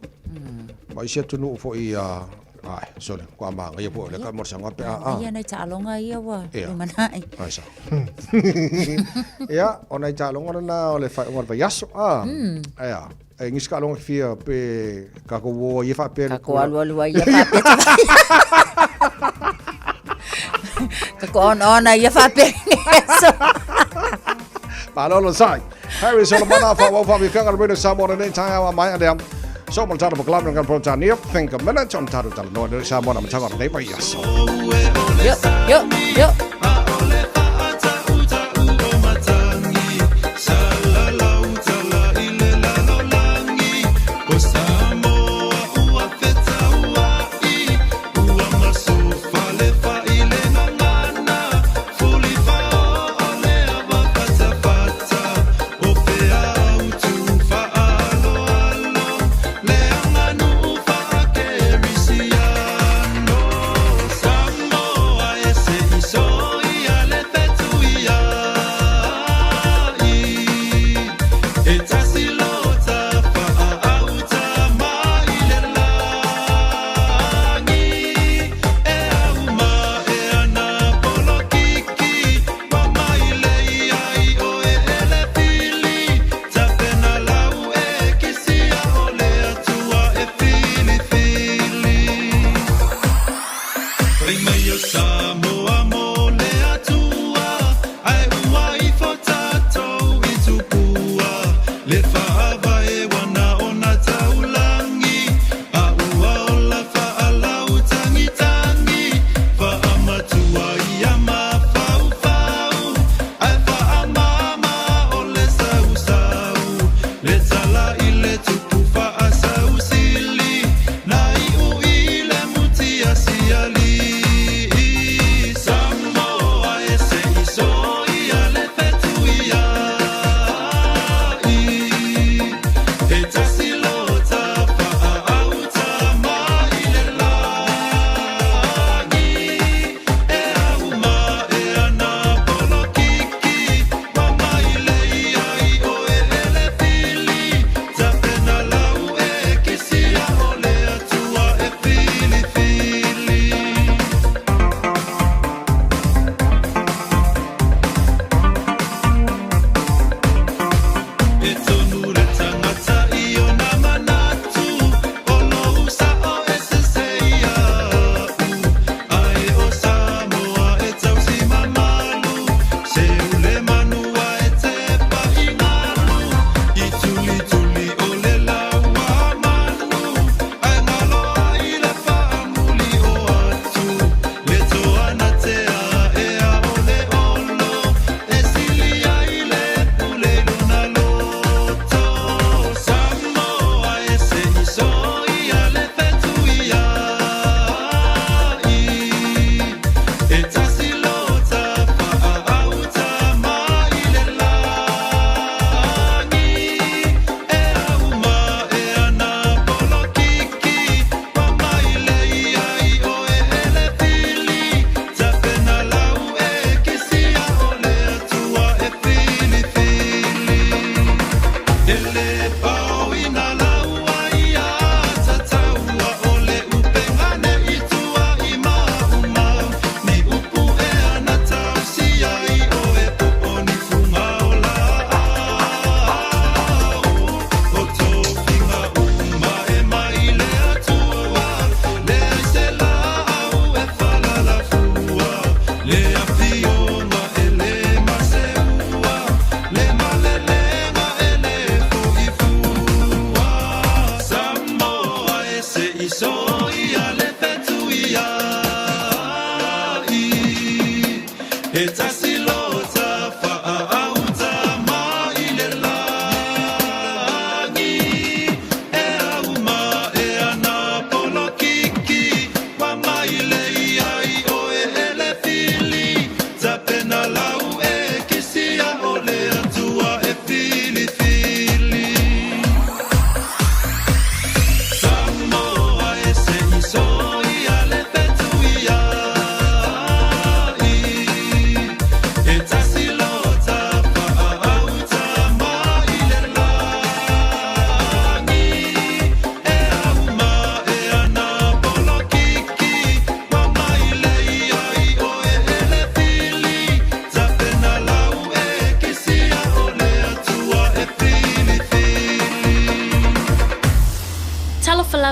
Ma isi atu nu fo i a Ai, sole, kua māngaia po le ka mo sanga pe a a. Ia nei taaloga ia ua lumanai. Ai sa. Ia, o nai taaloga lena o le faaiuga o le vaiaso. A. Ia, e nisi taaloga fia pe ka ko wo ia faapea. Ka ko alu alu ai ia faapea. Ka ko ona ona ia faapea. So. Malolo sai. Harry Solomona fa wa fa fika le Radio Samoa lenei taeao a maea lea. So mo le tatou polokalame o le Tania, think a minute on tatou talanoa le Samoa na matanga o lenei vaiaso. Yo, yo, yo.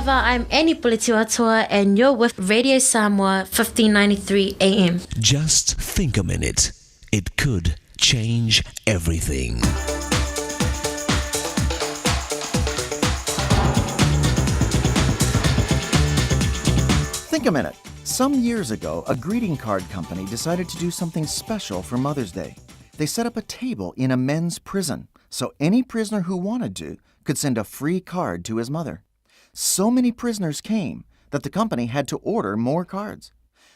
lava, I'm Annie Puletiwatoa and you're with Radio Samoa 1593 AM. Just think a minute. It could change everything. Think a minute. Some years ago, a greeting card company decided to do something special for Mother's Day. They set up a table in a men's prison so any prisoner who wanted to could send a free card to his mother. So many prisoners came that the company had to order more cards.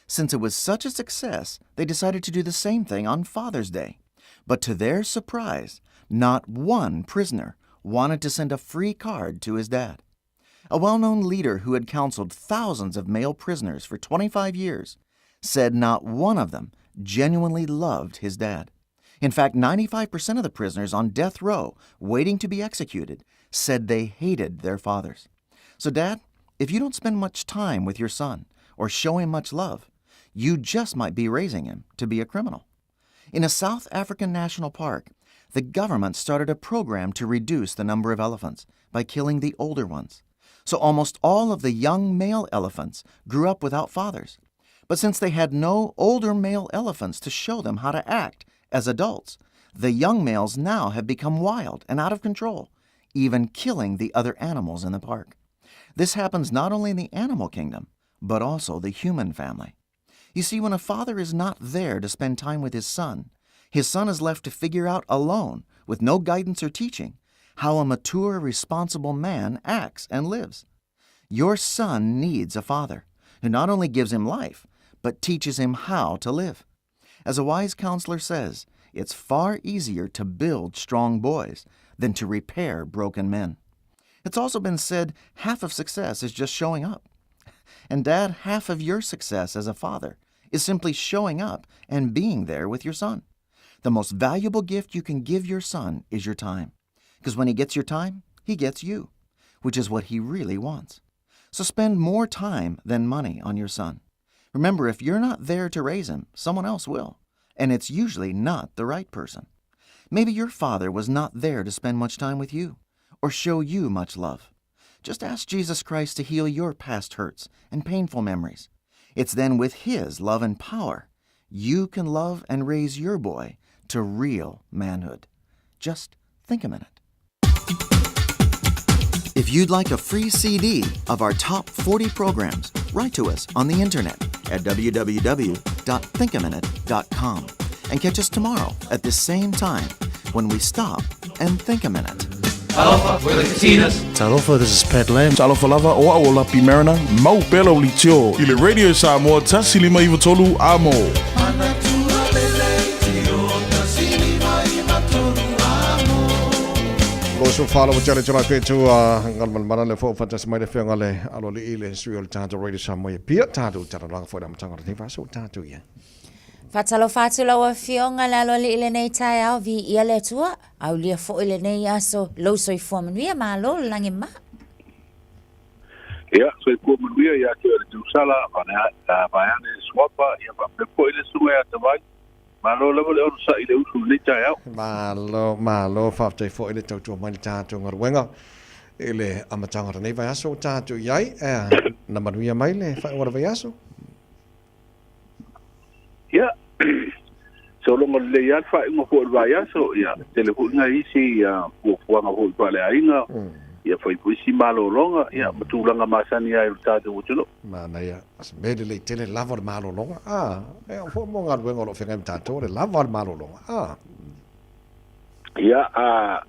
Since it was such a success, they decided to do the same thing on Father's Day. But to their surprise, not one prisoner wanted to send a free card to his dad. A well known leader who had counseled thousands of male prisoners for 25 years said not one of them genuinely loved his dad. In fact, 95% of the prisoners on death row waiting to be executed said they hated their fathers. So, Dad, if you don't spend much time with your son or show him much love, you just might be raising him to be a criminal. In a South African national park, the government started a program to reduce the number of elephants by killing the older ones. So almost all of the young male elephants grew up without fathers. But since they had no older male elephants to show them how to act as adults, the young males now have become wild and out of control, even killing the other animals in the park. This happens not only in the animal kingdom, but also the human family. You see, when a father is not there to spend time with his son is left to figure out alone, with no guidance or teaching, how a mature, responsible man acts and lives. Your son needs a father who not only gives him life, but teaches him how to live. As a wise counselor says, it's far easier to build strong boys than to repair broken men. It's also been said half of success is just showing up. And, Dad, half of your success as a father is simply showing up and being there with your son. The most valuable gift you can give your son is your time. Because when he gets your time, he gets you, which is what he really wants. So spend more time than money on your son. Remember, if you're not there to raise him, someone else will, and it's usually not the right person. Maybe your father was not there to spend much time with you or show you much love. Just ask Jesus Christ to heal your past hurts and painful memories. It's then with his love and power you can love and raise your boy to real manhood. Just think a minute. If you'd like a free CD of our top 40 programs, write to us on the internet at www.thinkaminute.com and catch us tomorrow at the same time when we stop and think a minute. Talofa, we're the Katinas. Talofa, this is Pat Lam. Talofa lava, o au o Lapi Mariner, mau pea lau litio. I le Radio Samoa, tasi lima iwa tolu, a mo. Lo so falo wa tele tela pe tu a ngal man mana le fo fantas mai le fenga le alo le ile sui o le tato Radio Samoa ia pia tato tara langa fo na matanga te fa so tato ia. Faatalofa atu lau Afioga le aloalii i lenei taeao, viia le Atua, aulia foi lenei aso, lou soifua manuia, malo le lagi ma. Ia, soifua manuia ia te oe le tausala, vaeane le suafa, ia faapea foi le susuga ia Tavai. Malo lava le onosai i le usu i lenei taeao. Malo, malo, faafetai foi le tautua mai le tatou galuega i le amataga o lenei vaiaso ua tatou i ai, na manuia mai le faaiuga o le vaiaso. Ia, sologa lelei lava le faaiuga foi o le vaiaso, ia, tele foi nai isi fuafuaga foi faaleaiga, ia fai foi isi malologa, ia, ma tulaga masani ai o le tatou atunuu. Manaia, o se mea lelei tele lava o le malologa, a, e oo foi mo galuega o lo o feagai ma tatou, o le lava o le malologa, a. Ia, a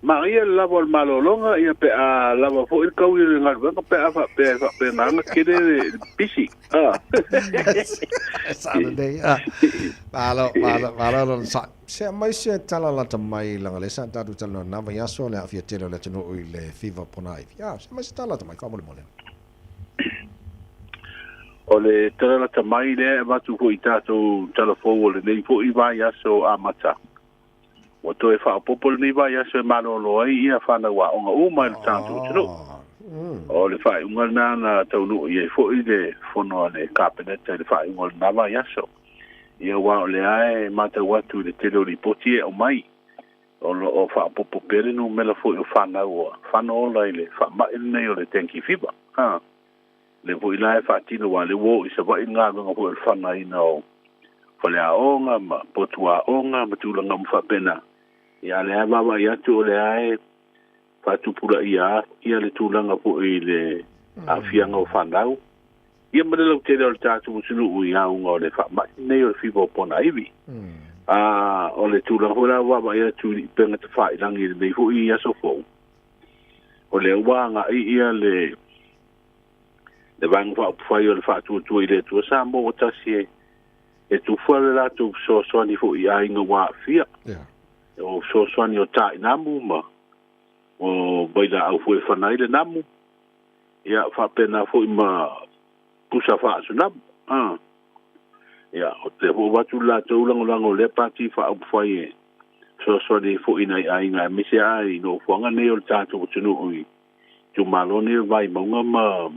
manaia le lava o le malologa, ia, pe a lava foi le taui o le galuega pe a faapea e faapena ona tele le pisi. A. Sa lelei, a. Malo, malo, malo lona sa. Se aumai se tala lata mai leaga lea sa tatou talanoa na vaiaso le aafia tele o le atunuu i le fiva pona ivi. A, se aumai se tala lata mai faamolemole. O le tala lata mai lea e avatu foi i tatou tala fou o lenei foi vaiaso amata. Ua toe faaopoopo lenei vaiaso e malolo ai ia fanau aoga uma i le tatou atunuu. O le faaiuga lena na taunuu i ai foi le fono a le Kapeneta i le faaiuga o lena vaiaso. Ia aua o lea e matau atu i le tele o lipoti e aumai. O lo o faaopoopo pea le numera foi o fanau ua fano ola i le faamai lenei o le dengue fever. A lea foi la e faatino aua o lea ua oo i Savaii le galuega foi o le fanaina o faleaoga ma potu aoga ma tulaga uma faapena. Ia a o lea lava e vaavaai atu o lea e faatupulaia ia le tulaga foi i le aafiaga o fanau ia ma le lautele o le tatou atunuu i auga o le faamai lenei o le fiva o ponaivi. A o le tulaga foi la ua vaavaai atu i upega tafailagi i lenei foi aso fou, o lea ua agai ia le le Vaega Faaupufai o le Faatuatua i le Atua Samoa ua tasi e e tufa le latou fesoasoani foi i aiga ua aafia. O fesoasoani o tainamu ma o vailaau foi e fana ai le namu, ia faapena foi ma pusa faasunamu. A. Ia, o lea foi ua avatu le latou lagolago i lea Pati Faaupufai e fesoasoani ai foi i nai aiga aemaise lava i nofoaga nei o le tatou atunuu i itumalo nei o Vaimauga ma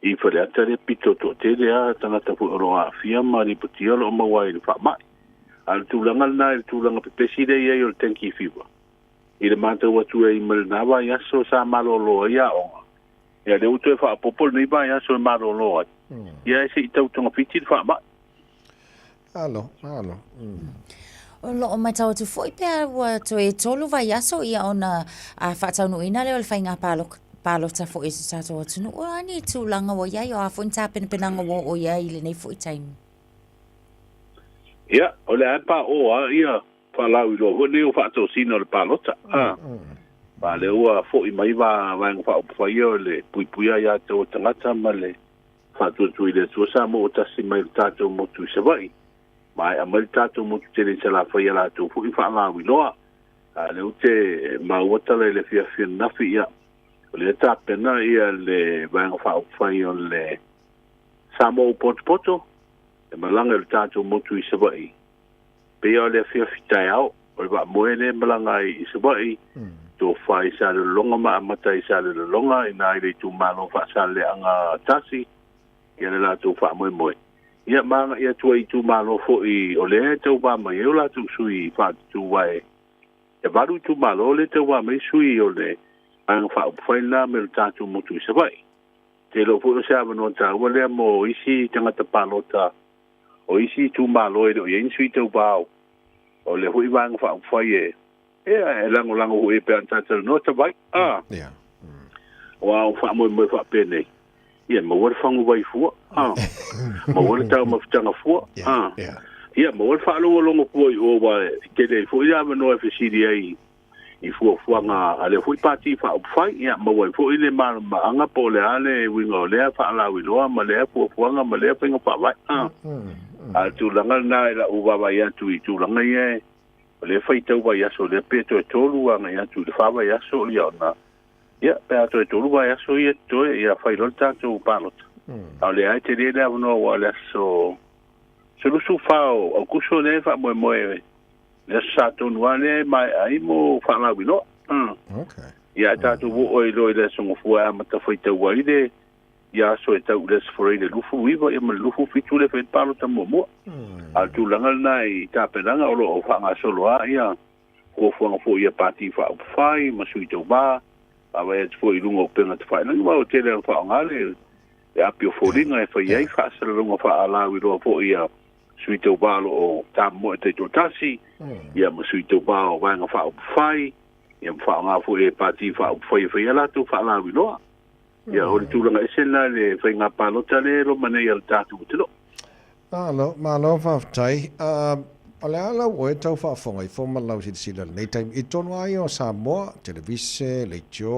i Faleata lea pito toatele lava tagata foi o lo o aafia ma lipotia o lo o maua ai i le faamai. A o le tulaga lena i le tulaga pepesi lea e i ai o le dengue fever, i le matau atu ai ma lena vaiaso sa malolo ai aoga, ia lea ua toe faaopoopo lenei vaiaso e malolo ai, ia e se i tau togafiti le faamai. Alo, alo. O lo o matau atu foi pea ua toe tolu vaiaso ia ona faataunuuina lea o le faiga palota foi i se tatou atunuu. O a ni tulaga ua i ai, o a foi ni tapenapenaga ua oo i ai i lenei foi taimi? Ia, o le a e paʻō lava ia faalauiloa foi nei o faatosina o le palota. A, a lea ua foi mai Vaega Faaupufai ia o le puipuia ia te oe tagata ma le faatuatua i le Atua Samoa ua tasi mai le tatou motu i Savaii. Maea mai le tatou motu tele i Salafai ia latou foi faalauiloa. A lea ou te maua tala i le afiafi ananafi, ia, o lea e tapena ia le Vaega Faaupufai o le Samoa ua potopoto e malaga i le tatou motu i Savaii. Pei o le afiafi taeao, o le vaamoe lea e malaga ai i Savaii, tofa i Salelologa ma amata i Salelologa ina i le itumalo Faasaleleaga tasi, ia le latou faamoemoe. Ia ma agai atu ai i itumalo foi o lea e tauva mai ai o latou sui faatutu ae e valu itumalo lea e tauva mai sui o le Vaega Faaupufai lena mai le tatou motu i Savaii. Te iloa foi o se avanoa taua lea mo isi tagata palota O isi itumalo e le o i ai ni sui tauvao, o lea foi Vaega Faaupufai e, e, e lagolago foi e pei ona ta talanoa tavai, a. Yeah. Aua o faamoemoe faapenei, ia maua le faguvai fua, a. Maua le taumafataga fua, a. Ia maua le faalogologo fua i o, aua e tele ai foi le avanoa e fesili ai i fuafuaga a lea foi Pati Faaupufai, ia maua ai foi le malamalamaaga po o le a le uiga o lea faalauiloa ma lea fuafuaga ma lea faiga faavae. A o le tulaga lena i lau vaavaai atu i tulaga ia, o lea e faitau vaiaso, o lea pe toe tolu agai atu i le fa vaiaso, ia ona, ia, pe a toe tolu vaiaso ia totoe, ia fai loa le tatou palota. A o lea e tele le avanoa aua o le aso 14 o Aokuso lea e faamoemoe Le Aso Sa tonu lava lea e maea ai mo faalauiloa. Okay. Ia ae tatou oo ai loa i le Aso Gafua e amata faitau ai le ia aso e tau i le Aso Faraile 29 ia ma le 27 lea e fai ai le palota muamua. A o le tulaga lena i tapenaga o lo o faagasolo lava ia fuafuaga foi a Pati Faaupufai ma Sui Tauva, vaavaai atu foi i luga o upega tafailagi aua ua tele lava ona faaaoga le api o foliga e fai ai faasalalauga faalauiloa foi a Sui Tauva o lo o tamomoe taitoatasi, ia ma Sui Tauva o Vaega Faaupufai, ia ma faaaoga foi e Pati Faaupufai e fai ai a latou faalauiloa. Ia, o le tulaga ese lena i le faiga palota lea e loma nei a le tatou atunuu. Malo, malo faafetai. O le a lau oe tau faafofoga ifo ma lau silasila i lenei taimi i totonu lava ia o Samoa, televise, leitio,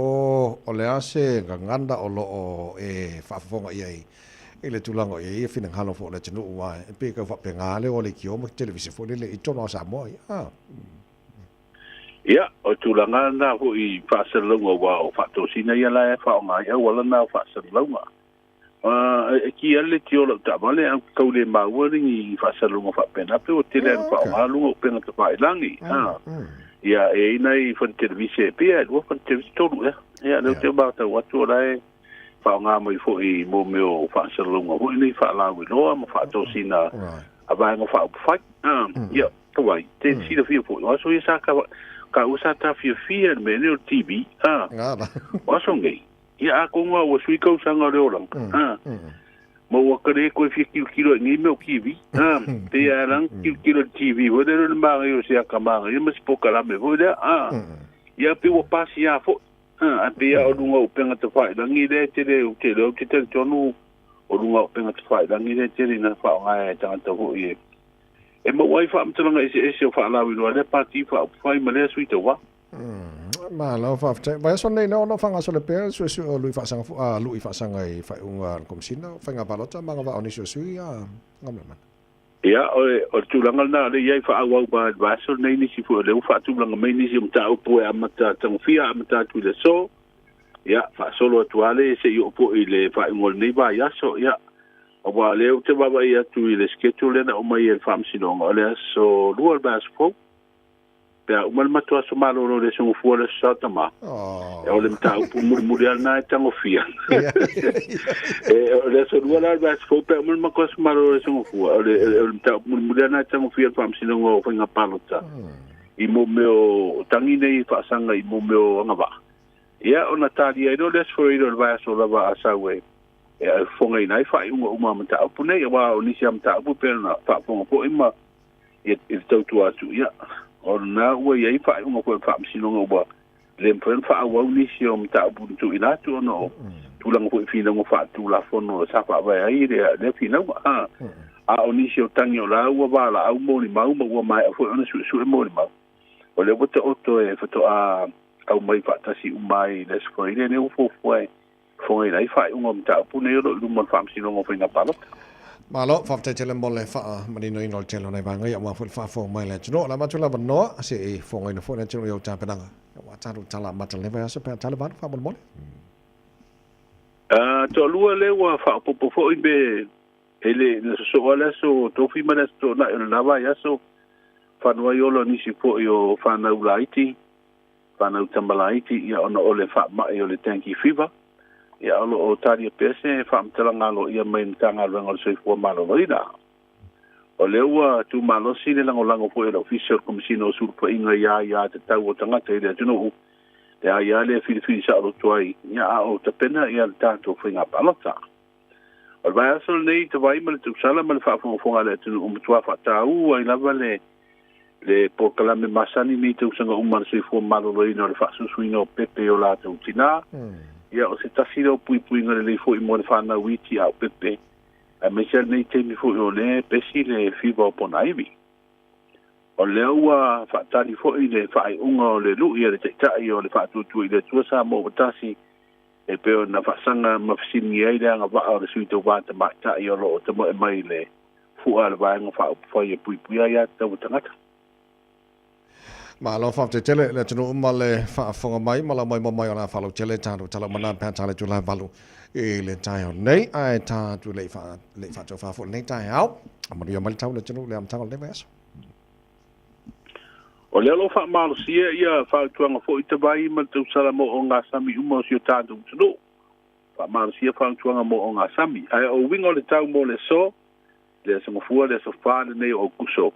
o le a se gagana o lo o e faafofoga i ai i le tulaga o i ai finagalo foi o le atunuu aua e pei e tau faapena le o a leitio ma televise foi lele i totonu o Samoa ia. Ah. Ia, o le tulaga lena foi i faasalalauga aua o faatosina ia la e faaaoga ai auala na o faasalalauga. E ki lava le leitio o lau taavale ae ou te tau le maua ni faasalalauga faapena pei ua tele lava ina faaaoga luga o upega tafailagi. Ia, e i ai nai fale televise, pei lava e lua fale televise, tolu ea. Ia, lea ou te matau atu o la e faaaoga mai foi mo mea o faasalalauga foi nei faalauiloa ma faatosina a Vaega Faaupufai. Ia, tauai, te silafia foi, o aso ia sa Ka ua sa tafiafia le mea nei o le TV, a. O aso nei, ia atonu lava ua sui tausaga o le olaga, a. Ma ua ka le toe fia tilotilo i nei mea o TV, a. Pei lava e ala ona tilotilo i le TV foi lea, o le manaia o se ata manaia ma se polokalame foi lea, a. Ia pei ua pasia foi, a, ae pei lava o luga o upega tafailagi lea e tele, ou te iloa ou te talitonu o luga o upega tafailagi lea e tele ina faaaoga e tagata foi e e maua ai faamatalaga eseese o faalauiloa a lea Pati Faaupufai ma lea Sui Tauva. Malo faafetai. Vaiaso nei lea o lo o faagasolo pea le suesue o lui faasaga fo a lui faasaga i faaiuga a le Komesina o Faiga Palota ma agavaa o nisi o sui a Galulemana. Ia, o le, o le tulaga lena o lea e i ai faaauau ma le vaiaso lenei nisi foi o lea ua faatulaga mai nisi o mataupu e amata tagofia amata atu i le aso. Ia, faasolo atu lava le se i oo foi i le faaiuga o lenei vaiaso. Ia, aua o lea ou te vaavaai atu i le schedule lea na aumai e le Faamasinoga, o le aso 2 o le vaiaso fou, pe a uma le matou aso malolo i le aso Gafua le aso Satama, o le mataupu mulimuli lava lena e tagofia. E, o le aso 2 la o le vaiaso fou pe a uma le matou aso malolo i le aso Gafua, o le, o le mataupu mulimuli lava lena e tagofia e le Faamasinoga o Faiga Palota i mō mea o tagi nei faasaga i mō mea o agavaa. Ia, ona talia ai loa le aso Faraile o le vaiaso lava a sau e e fofogaina ai faaiuga uma o mataupu nei, aua o nisi lava mataupu e pei ona faafofoga foi ma i le tautua atu, ia, o lena ua i ai faaiuga foi o le Faamasinoga ua le mafai ona faaauau nisi o mataupu na tuuina atu ona o tulaga foi i finauga faaletulafono sa faavae ai lea finauga. A o nisi o tagi o la ua valaau molimau ma ua maea foi ona suesue molimau, o lea ua taoto e faatoa aumai faatasi uma ai i le Aso Faraile lea ua fuafua e fofogaina ai faaiuga o mataupu nei o lo o i luma o le Faamasinoga o Faiga Palota. Malo, faafetai tele mo le faamaninoina o le tele o nai vaega ia aua foi le faafofoga mai a le atunuu. O le a avatu le avanoa se i fofogaina foi le atunuu i ou tapenaga aua tatou tala amata i lenei vaiaso pe a tala valu faamolemole. Toalua lea ua faaopoopo foi me e le na sosoo lava le aso Tofi ma le aso Toonai o lena vaiaso, fanua ai ola o nisi foi o fanau laiti fanau tamalaiti ia ona o le faamai o le dengue fever, ia o lo o talia pea se faamatalaga aloaia mai le Matagaluega o le Soifua Maloloina. O lea ua tumalosi le lagolago foi a le Ofisa o le Komesina o Sulufaiga i aia tatau o tagata i le atunuu, le aia lea e filifili saoloto ai, ia a o tapena ia le tatou faiga palota. O le vaiaso lenei i Tavai ma le tausala ma le faafogafoga a le atunuu matua faataū ai lava le le polokalame masani nei tausaga uma a le soifua maloloina o le faasusuina o pepe i o latou tinā. Ia, o se tasi lea o puipuiga lelei foi mo le fanau iti a o pepe, aemaise lava lenei taimi foi o lea e pesi le fiva o ponaivi. O lea ua faatali foi le faaiuga o le lui a le Taitai o le Faatuatua i le Atua Samoa ua tasi e pei ona faasaga ma fesiligia ai le agavaa o le Sui Tauva Tamaitai o lo o tamoe mai i le fua a le Vaega Faaupufai e puipuia ai aiatatau a tagata. Malo faafetai tele le atunuu ma le faafofoga mai ma lau maimoa mai o le a faalautele tatou tala uma na pe a tala itula e 8 i le taeao nei ae tatou le i faataufa foi lenei taeao. Manuia mai le tau le atunuu i le amataga o lenei vaiaso. O lea o lo o faamalosia ia fautuaga foi tavai ma le tausala mo ogasami uma o si o tatou atunuu. Faamalosia fautuaga mo ogasami. Ae o uiga o le tau mo le aso, le aso Gafua, le aso Fa lenei o Aokuso.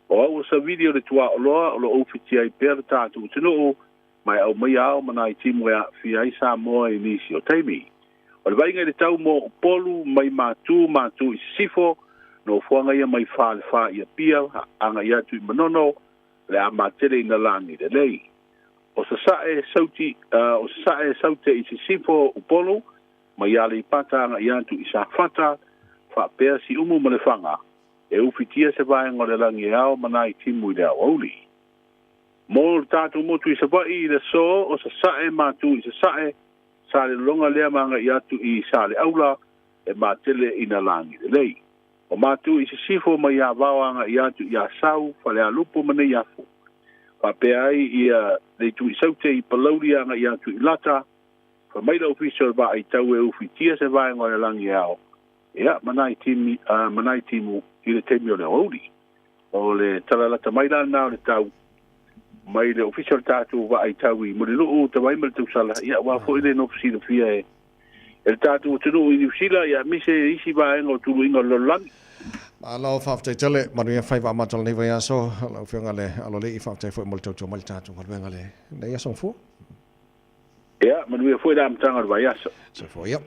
O au o savili o le tuaoloa o lo o ufitia ai pea le tatou atunuu ma e aumaia ao ma nai timu e aafia ai Samoa i nisi o taimi. O le vaaiga i le tau mo Upolu mai Matu, Matu i Sisifo, nofoaga ia mai Falefa i Apia, agai atu i Manono, le a matele ina lagi lelei. O Sasae, Sauti, o Sasae, Saute i Sisifo, Upolu, mai Aleipata agai atu i Safata, faapea Siumu ma Lefaga, e ufitia se vaega o le lagi e ao ma nai timu i le aoauli. Mo le tatou motu i Savaii i le aso o Sasae, Matu i Sasae, Salelologa lea ma agai atu i Saleaula e matele ina lagi lelei. O Matu i Sisifo mai Avao agai atu i Asau, Falealupo ma Neiafu. Faapea ai ia le itu i Saute i Palauli agai atu i Lata, fai mai le Ofisa o le Vaai Tau e ufitia se vaega o le lagi e ao, ia, ma nai timi, ma nai timu i le taimi o le aoauli. O le tala lata mai la lena o le tau mai le Ofisa o le tatou Vaai Tau i Mulinuu, Tavai ma le Tausala, ia aua foi le nofo silafia e le tatou atunuu i Niu Sila, ia aemaise isi vaega o tuluiga o le lalolagi. Malo faafetai tele, manuia faiva amata o lenei vaiaso, lau Afioga le Aloalii, faafetai foi mo le tautua mai le tatou galuega lenei aso gafua. Ia, manuia foi le amataga o le vaiaso. Soifua ia.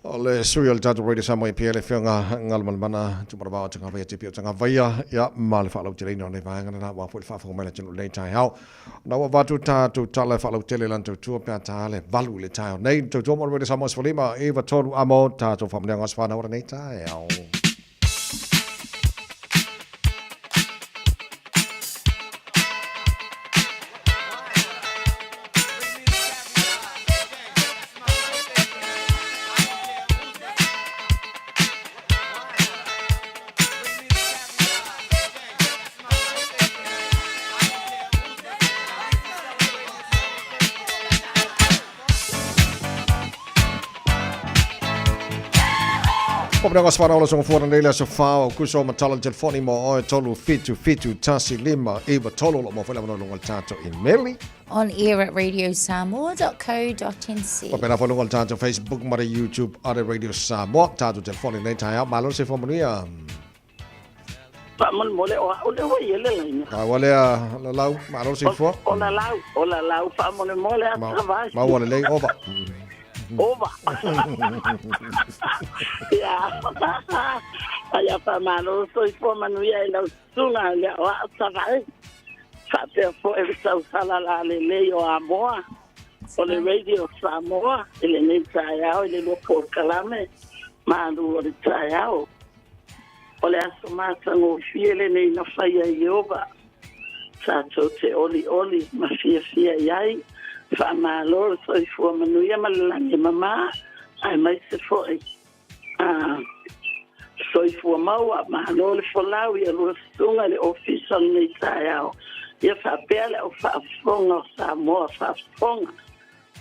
O le sui o le tatou Radio Samoa EPL, le Afioga Galumalemana Tumanavao Tagavaia Tipi o Tagavaia, ia, ma le faalauteleina o lenei vaega lena, aua foi le faafofoga mai a le atunuu i lenei taeao. Na ua avatu tatou tala e faalautele i lana tautua pe a ta le 8 i le taeao nei. Tautua mo le Radio Samoa 15 93 amo tatou faamanuiaga o aso fanau o lenei taeao. Papalega o Sefana Ola Songafua nei le aso 4 o Aokuso o matala le telefoni mo oe 3 7 7 1 5 9 3 o lo o maua foi le avanoa i luga o le tatou imeli. On air at radiosamoa.co.nz. Faapena foi luga o le tatou Facebook ma le YouTube a le Radio Samoa. Tatou telefoni nei taeao. Malo se manuia. Faamolemole o au lea ua i ai le laina. A ua lea Lalau, malo le soifua. O Lalau, o Lalau faamolemole a Savai. Maua lelei, ova. Ova. Ia. Aia faamalo le soifua manuia i lau susuga i le aoao Savai. Faapea foi le tausala lalelei o Amoa, o le Radio Samoa i lenei taeao i le lua polokalame malu o le taeao. O le aso matagofie lenei na faia e Ieova, tatou te olioli ma fiafia i ai. Faamalo le soifua manuia ma le lagi e mama, aemaise foi a soifua maua. Malo le folau i a lua susuga i le ofisa o lenei taeao. Ia faapea le au faafofoga o Samoa faafofoga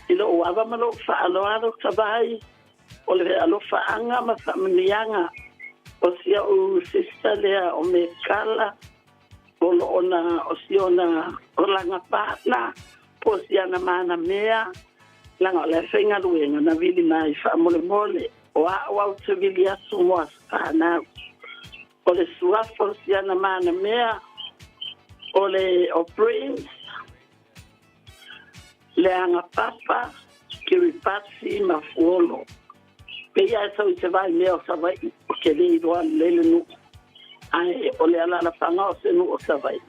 i lou ava ma lou faaaloalo Tavai. O le alofaaga ma faamanuiaga o si o'u sister lea o Mekala, o lo o na o si ona olaga partner po o si ana manamea, leaga o la e faigaluega na vili mai faamolemole, o a'u au te vili atu mo aso fanau. O le suafa o si ana manamea o le o Prince, Leaga Papa, Kiripati ma Fuolo. Pei a e sau i se vae mea o Savai'i, ou te le iloa lelei le nuu, ae o le alaalafaga o se nuu o Savai'i.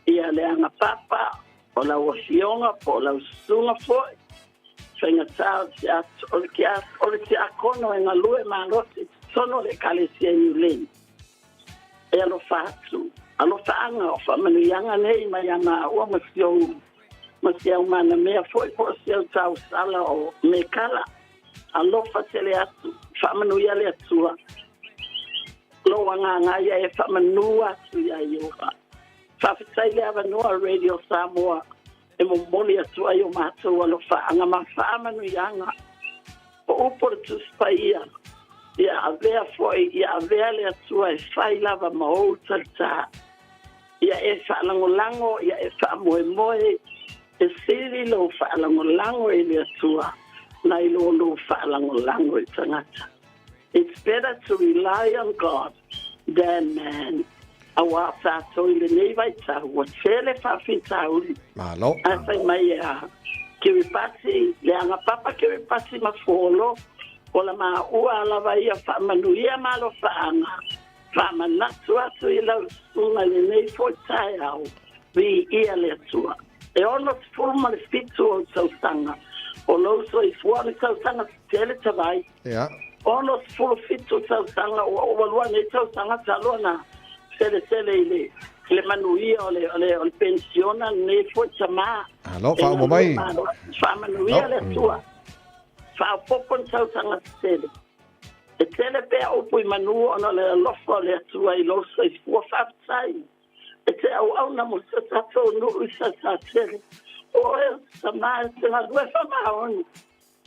Ia Leaga Papa, o lau afioga po o lau susuga foi, faigata o le o le tiakono e galue malosi i totonu o le Ekalesia i Niuleni. E alofa atu, alofaaga o faamanuiaga nei mai ia maua ma si ou ma si au manamea foi po o si au tausala o Mekala. Alofa tele atu, faamanuia le Atua. Lou agaga ia e faamanu atu iā Ieova. Faafetai le avanoa Radio Samoa e momoli atu ai o matou alofaaga ma faamanuiaga. O upu o le Tusi Paia, Ia avea foi, ia avea le Atua e fai lava ma ou talitā. Ia e faalagolago, ia e faamoemoe, e sili lou faalagolago i le Atua nai lo lou faalagolago i tagata. It's better to rely on God than man. Auā tātou i lenei vaitau ua tele faafitauli. Malo. Ae fai mai e a Kiribati, leaga papa Kiribati ma Folo, o la maua lava ia faamanuia ma alofaaga, faamanatu atu i lau susuga i lenei foi taeao, viia le Atua. E 67 ou tausaga, o lou soifua o le tausaga tetele tavai. Ia. 67 tausaga ua ua lua nei tausaga talu ona selesele i le i le manuia o le o le o le penisiona lenei foi tamā. Alo, faauma mai. Faamanuia le Atua. Faaopoopo ni tausaga tetele. E tele pea upu i manu ona o le alofa o le Atua i lou soifua faafetai. E te auauna mo se tatou nuu i Salesatele. O oe o se tamā e te galue faamaoni.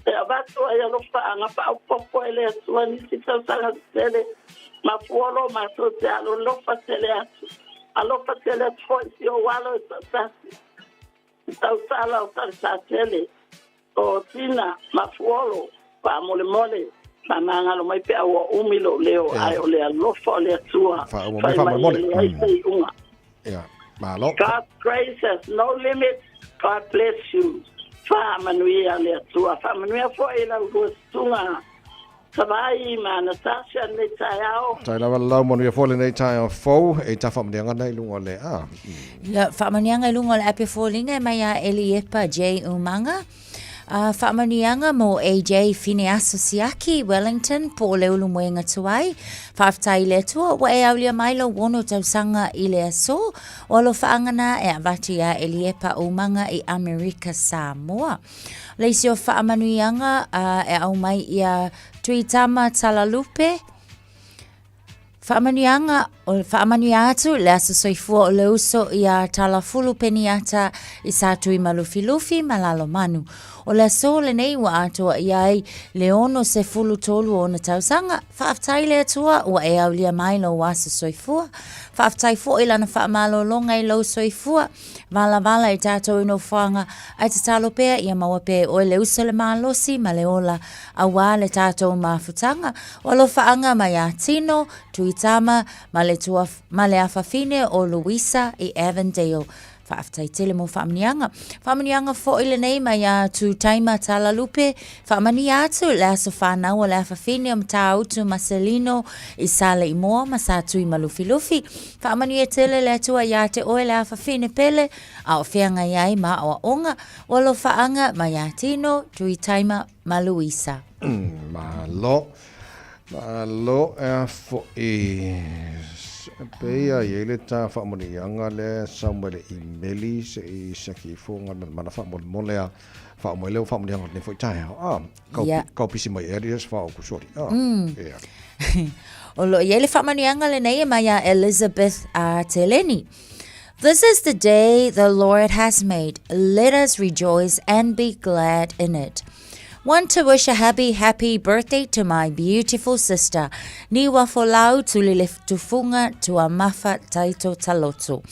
E avatu ai alofaaga faaopoopo e le Atua nisi tausaga tetele ma fuolo matou te alolofa tele atu. Alofa tele atu foi i si ou alo e toatasi. I tautala o Salesatele, o Tina ma Fuolo, faamolemole, Faamagalo mai pe a ua umi lou leo, ae o le alofa o le Atua Faauma mai fai mai e faamolemole. leai se iuga. Ia, malo. God's grace has no limit. God bless you. Faamanuia le Atua. Faamanuia foi i la ulua susuga Savai ma Anastasia i lenei taeao. Tai lava le lau manuia foi lenei taeao fou e ta faamanuiaga na i luga o le a. Ia, faamanuiaga i luga o le ape foliga e mai a Eliepa J. Umaga. A faamanuiaga mo AJ Fineaso Siaki, Wellington, po o le Ulumoega Tuai. Faafetai i le Atua ua e aulia mai lou ono tausaga i le aso. O alofaaga na e avatu iā Eliepa Umaga i Amerika Samoa. Le isi o faamanuiaga e aumai ia Tuitama Talalupe, Faamanuiaga, o faamanuia atu le aso soifua o le uso iā Talafulu Peniata i Satuimalufilufi ma Lalomanu. O le aso lenei ua atoa i ai le 63 o ona tausaga. Faafetai le Atua ua e aulia mai lou aso soifua. Faafetai foi lana faamalologa i lou soifua. Valavala i tatou i nofoaga, ae tatalo pea ia maua pea e oe le uso le malosi ma le ola auā le tatou mafutaga. O alofaaga mai a Tino, Tuitama ma le tua, ma le afafine o Louisa i Avondale. Faafetai tele mo faamanuiaga. Faamanuiaga foi lenei mai a Tutaima Talalupe. Faamanuia atu le aso fanau o le afafine o Matautu Maselino i Saleimoa ma Satuimalufilufi. Faamanuia tele le Atua iā te oe le afafine pele, a o feagai ai ma aoaoga, o alofaaga mai a Tino, Tuitaima ma Luisa. Malo. Malo e fo'i. Pei a i ai le ta faamanuiaga lea sau mai le imeli se i siaki ifo nga mana faamolemole a faauma ai lea o faamanuiaga o lenei foi taeao. Ah, kau, Ia. kau pisi mai ea le aso faaoku sori. Ah, ia. O lo o i ai le faamanuiaga lenei e mai a Elizabeth a Teleni. This is the day the Lord has made. Let us rejoice and be glad in it. Want to wish a happy, happy birthday to my beautiful sister, Niwa Folau Tuliletufunga Tuamafa Taito Taloto.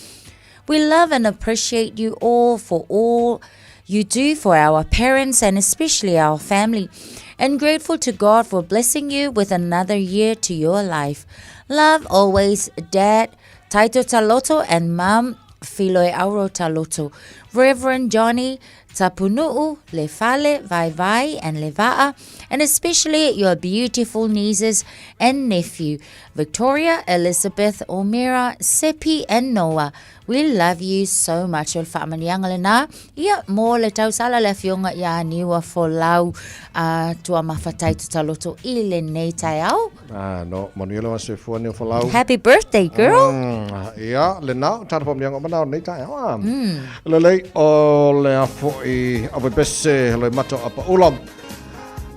We love and appreciate you all for all you do for our parents and especially our family, and grateful to God for blessing you with another year to your life. Love always, Dad, Taito Taloto, and Mum, Filoe Auro Taloto. Reverend Johnny Tapunu'u, Lefale, Vaivai, and Leva'a, and especially your beautiful nieces and nephew, Victoria, Elizabeth, Omira, Sepi, and Noah. We love you so much. O le faamanuiaga lena, ia, mo le tausala le afioga iā Niua Folau, a Tuamafatai Tutaloto i lenei taeao. Ah, no, manuia le soifua Niua Folau. Happy birthday, girl. Ia, lena, tata faamanuiaga o manao lenei taeao. Ah. Lelei, o le a fo'i ave pese, le mato a paula.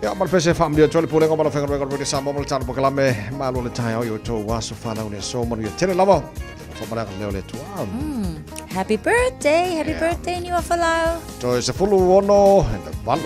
Ia, ma le pese faamanuia atu ai le Pulega ma le Aufaigaluega o le Radio Samoa ma le tatou polokalame. Malo le taeao i outou aso fanau le aso manuia tele lava. Whakamanaga leo le atua. Happy birthday, happy birthday Niua Folau. Toe 16 e te 8.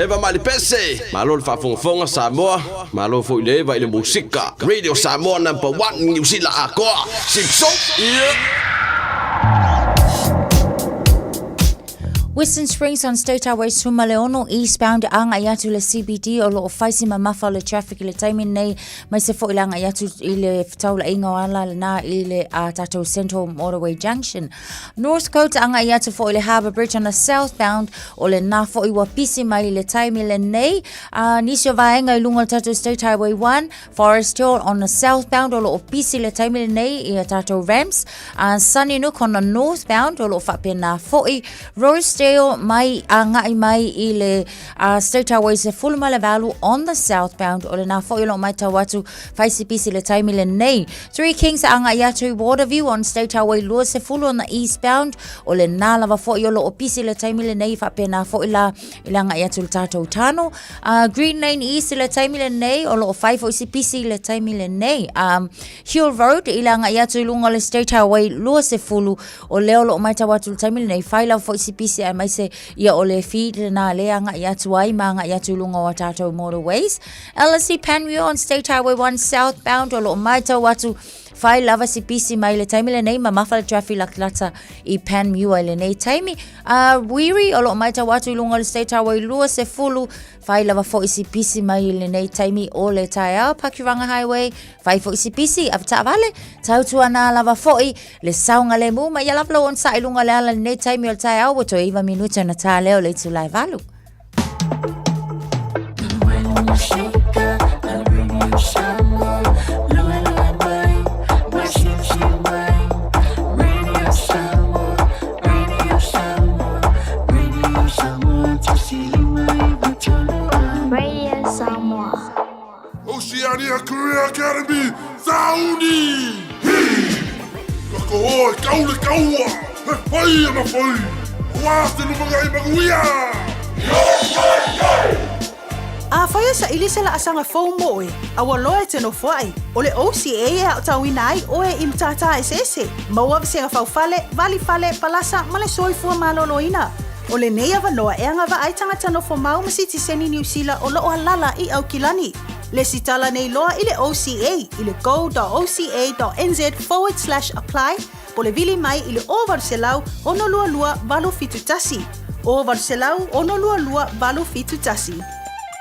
Eva mai le pese. Malo le faafogafoga Samoa. Malo foi le Eva i le musika. Radio Samoa number one Niu Sila atoa. Simpson. Yeah. Western Springs on State Highway suma le ono eastbound agai atu le CBD o loo fai si mamafa o le traffic i le taimi nei mai se foi le agai atu i le fetaulaiga o ala lena i le a tatou Central Motorway Junction. Northcote agai atu foi i le Harbour Bridge on the southbound o lena foi ua pisi mai i le taimi lenei. A nisi o vaega i luga o le tatou State Highway 1 Forest Hill on the southbound o loo pisi le taimi lenei i a tatou ramps. Sunnynook on the northbound o loo faapena foi. Rosedale mai agai mai i le State Highway 18 on the southbound o lena foi o loo matau atu fai si pisi le taimi lenei. Three Kings agai atu i Waterview on State Highway 20 on the eastbound o lena lava foi o loo pisi le taimi lenei faapena foi la i le agai atu i le tatou tano. Green Lane East i le taimi lenei, o loo fai foi si pisi i le taimi lenei. Hill Road i le agai atu i luga o le State Highway 20, o lea o loo matau atu i le taimi lenei, fai lava foi si pisi aemaise ia o le feed lena lea agai atu ai ma agai atu i luga o a tatou motorways. LSE Panmure on State Highway 1 southbound o loo matau atu Fai lava si pisi mai le taimi lenei, mamafa le traffic latalata i Panmure i lenei taimi. Wiri o loo matau atu i luga o le State Highway 20, fai lava foi si pisi mai i lenei taimi o le taeao. Pakuranga Highway, fai foi si pisi, avetaavale, tautuana lava foi le saogalemu ma ia lava lou onosai i luga o le ala i lenei taimi o le taeao, ua toe 9 minute ona ta lea o le itula e 8. Radio Samoa. Oceania Career Academy, Sauni! Hi! Ka koho e kau le kaua, he whai ana whai! Ua te lumangai manuia! Afai e saili se laasaga fou mo oe, a ua loa e te nofoai, o le OCA e aotauina ai oe i matata eseese, maua vasega faufale, valifale, palasa ma le soifua maloloina. O lenei avanoa e agavaa ai tagata nofomau ma sitiseni Niu Sila o loo alala i Aukilani. Lesitala nei loa i le OCA i le go.oca.nz forward slash apply po le vili mai i le 0800 622 871. 0800 622 871.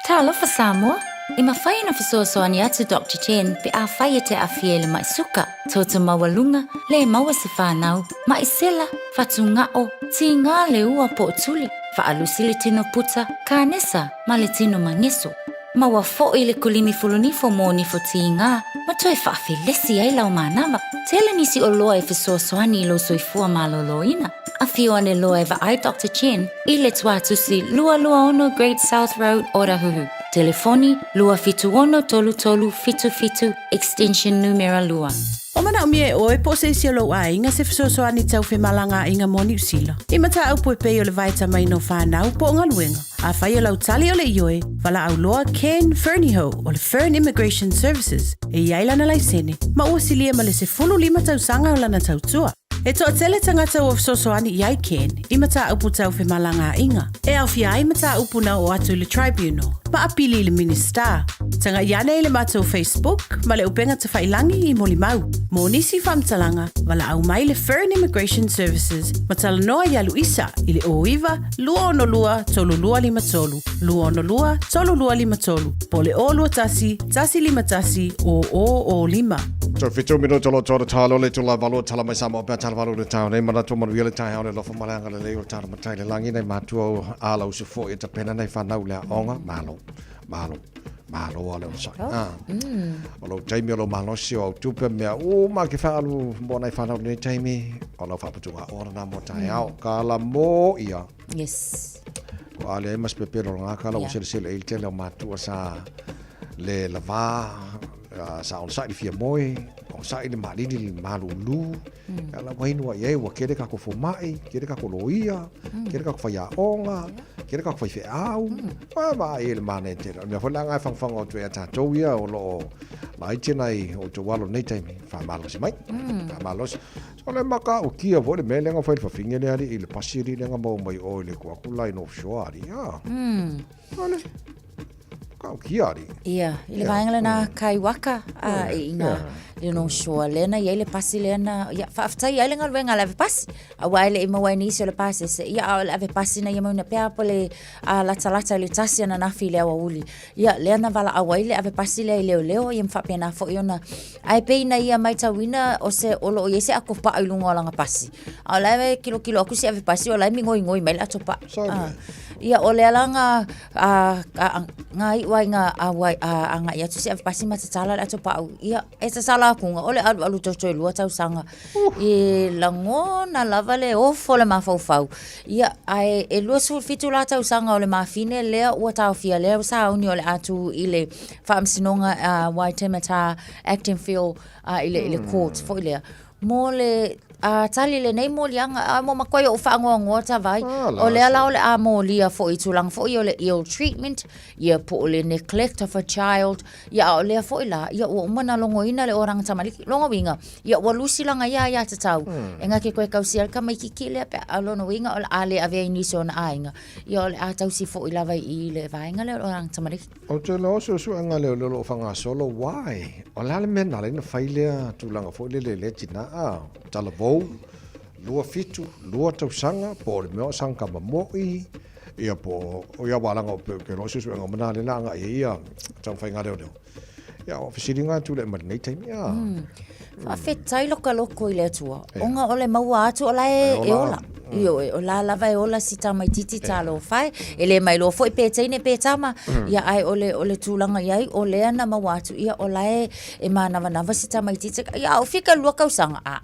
Talofa Samoa! E mafai ona fesoasoani atu Doctor Chen pe afai e te aafia i le mai suka, toto maualuga, le maua se fanau, mai sela, fatugao, tiga le ua po o tuli, faalusi le tino puta, kanesa ma le tino mageso. Maua foi le kulimi fulunifo mo nifo tiga ma toe faafelesi ai lau manava. Tele nisi oloa e fesoasoani i lou soifua maloloina. Afio ane loa e vaai Doctor Chen i le Tuatusi 226 Great South Road, Otahuhu. Telefoni, 276 3377, extension numera 2. O manaomia e oe po o se isi o lou aiga se fesoasoani tau femalagaaiga mo Niu Sila. I mataupu e pei o le vaetamaina o fanau po o galuega. Afai o lau tali o le ioe, valaau loa Ken Fernihough o le Fern Immigration Services e i ai lana laisene ma ua silia ma le 15 tausaga o lana tautua. E toatele tagata ua fesoasoani i ai Ken i mataupu tau femalagaaiga, e aofia ai mataupu na oo atu i le Tribunal ma apili i le Minisita. Tagai ane i le matou Facebook ma le upega tafailangi i molimau. Mo nisi faamatalaga, valaau mai le Fern Immigration Services ma talanoa ia Luisa i le 09 262 3253, 262 3253, po o le 021 151 0005. Toe whitu minuta lo tōra tālo le tula valo tala mai Samoa pea tala valo le tau nei manatu manuia le taeao le lofa ma le agalelei o le tala matai le langi nei matua o ala usu foi e tapena nei whanau le aonga malo malo malo a le onosai ah. O lou taimi o lou malosi o au tupe mea uma ke whaalu mo nei whanau nei taimi o lau whaaputunga ora nā mo taeao ka la mo ia Yes. Ko ale ai mas pepelo ngā kala o sele sele i le tele o matua sa le lava sa on sa i fia moe o onosai le maalili i le malūlū, ia la ua inu ai i ai ua tele tatou fomai, tele tatou loia, tele tatou faiaoga, tele tatou faifeau, ua vaai ai i le manaia tele. O le mea foi la lena e fagofago atu ai ia tatou ia o lo o laiti nai o outou alo i lenei taimi, faamalosi mai, faamalosi. So o le matautia foi le mea lea na fai i le fafine lea alii i le pasi alii lea na maua mai o i le tua atu la i North Shore alii, a. Ole. Matautia alii. Ia, i le vaega lena kai waka a i ina i le North Shore lea na i ai le pasi lea na, ia, faafetai ai le galuega a le ave pasi. Aua e le i maua ai nisi o le pasese, ia a o le ave pasi na ia mauna pea po le a latalata i le 1 ananafi i le aoauli. Ia, lea na valaau ai le ave pasi lea i leoleo, ia ma faapena foi ona, ae pei na ia matauina o se, o lo o i ai se atopaʻa i luga o lana pasi. A o la e kilokilo atu si ave pasi, o la e migoigoi mai le atopaʻa. Ah, ia, o lea la na, a, a, na iu ai na auai, a, agai atu si ave pasi ma tatala le atopaʻu. Ia, e tatala atu na, o le alualu toe 2 tausaga. E lagona lava le ofo o le mafaufau. Ia, ae e 27 la tausaga o le mafine lea ua taofia lea ua sauni o le a tu i le faamasinoga a Waitemata Acting Field i le, i le court foi lea. Mo le a tali lenei moliaga, a mo makuai o faangoangoa tavai. O lea la o le a molia foi i tulaga foi o le ill treatment, ia po o le neglect of a child, ia a o lea foi la, ia ua uma na logoina le olaga tamaliki. Lona uiga, ia ua lusi lana ia aiatatau, e na te toe tausia ai le tamaititi lea pe a, o lona uiga o le a le avea i nisi o ona aiga, ia o le a tausi foi lava i i le vaega lea o le olaga tamaliki. Ou te iloa o suesuega lea o lo o faagasolo, why? O le a le mea na ala ai ona fai lea tulaga foi lele i lea tina, a, talavou, 27, 2 tausaga, po o le mea o sana tama moi, Ia po o ia wā langa o pe ke lo suesuega o mana le la anga ia ia taumafaiga leoleo. Ia o fesiliga atu le mai lenei taimi. Ia. Faafetai loka loko i le Atua. Ona o le maua atu o la e e ola. Ioe, o la lava e ola si tamaititi talofa e. E le mailoa foi pe teine pe tama. Ia ae o le o le tulaga i ai, o lea na maua atu, ia o la e e manavanava si tamaititi. Ia a o fika lua kausaga, aa.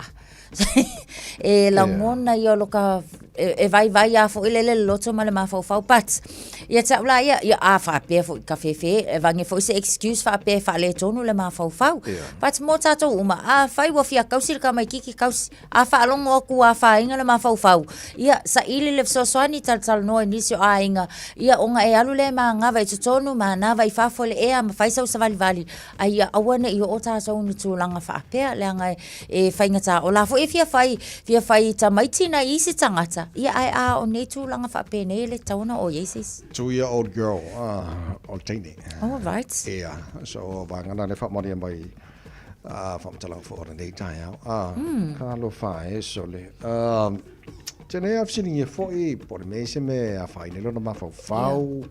E lagona ia o lo ka e vaivai lava foi lele le loto ma le mafaufau but ia te au la ia, ia a faapea foi ka fefe e vage foi se excuse faapea e faaletonu le mafaufau. But mo tatou uma, afai ua fia kausi le tamaititi kausi, a faalogo atu ua afaina le mafaufau, ia saili le fesoasoani, talatalanoa i nisi o aiga, ia ona e alu lea e manava i totonu, manava i fafo i le ea ma fai sau savalivali, a ia aua ne i oo tatou i ni tulaga faapea, leaga e faigata, o la foi e fia fai, fia fai tamaiti nai isi tagata, ia ae a o nei tulaga faapenei e le tatau ona oo i ai se isi. 2-year-old girl, o le teine. Oh, right. Ia, so vaega na lea faamaonia mai faamatalaga foi o lenei taeao. Ah, talofa e sole. Tenei a fesiligia foi, po o le mea se mea e afaina ai lona mafaufau. Yeah.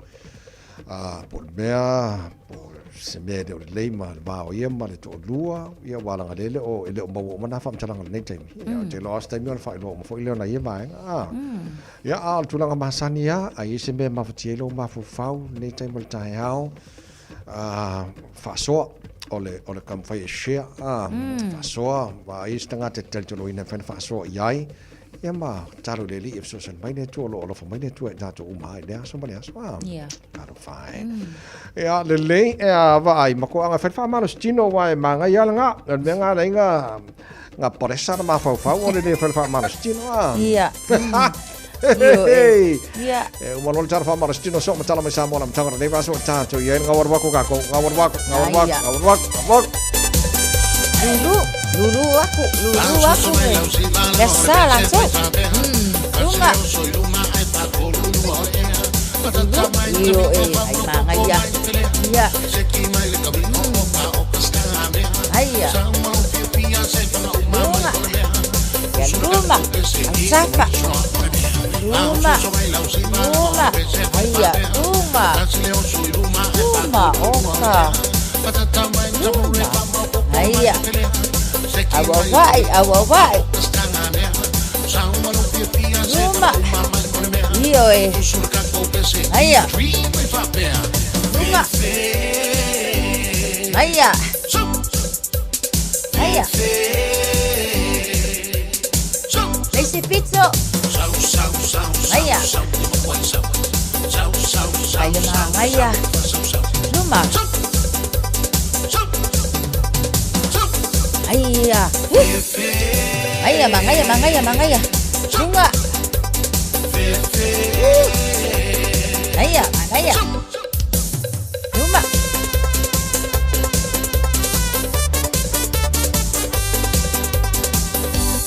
Ā, po o le mea, po o se mea e le o lelei ma le va o ia ma le toalua, ia ua alaga lele o, e le o maua uma nā faamatalaga i lenei taimi. Ia, ou te iloa lava o se taimi ona faailoa uma foi lea o nai ia vaega. Ā, ia, a o le tulaga masani lava, a i ai se mea e mafatia ai lou mafaufau i lenei taimi o le taeao, ā, faasoa, o le, o le taumafai e share, ā, faasoa, a i ai se tagata e te talitoloina e mafai ona faasoa i ai, Ia ma talo i le Alii e fesoasoani mai le Atua, o lo o alofa mai le Atua i tatou uma ai i lea aso ma lea aso. Ah, yeah. Talofa e. Ia, lelei, e a vaai, ma koaga whai whaamalo tino wa e maangai ala ngā. O le mea ngā nei ngā, ngā paresa na mafaufau o le le whai whaamalo tino. Ah. Ia. Hey, Ia. E uma loa le tala whaamalo tino so matala mai Samoa na matanga nei vaso o tātou i ai ngā waru wako kākou, ngā waru wako, ngā waru wako, ngā waru wako, ngā waru wako. Lulu, lulu aku, lulu aku me. Biasa langsung. Lunga. Lulu, iyo eh, ai mangai ya. Iya. Aia. Luma. Ya luma. Safa. Luma. Luma. Aia. Luma. Luma. Oka. Luma. Aia. Awawai. Awawai. Luma. Io e. Aia. Luma. Aia. Aia. Le isi pito. Aia. Ai le magaia. Luma. Aia. Aia, magaia, magaia, magaia. Luga. Aia, magaia. Luma.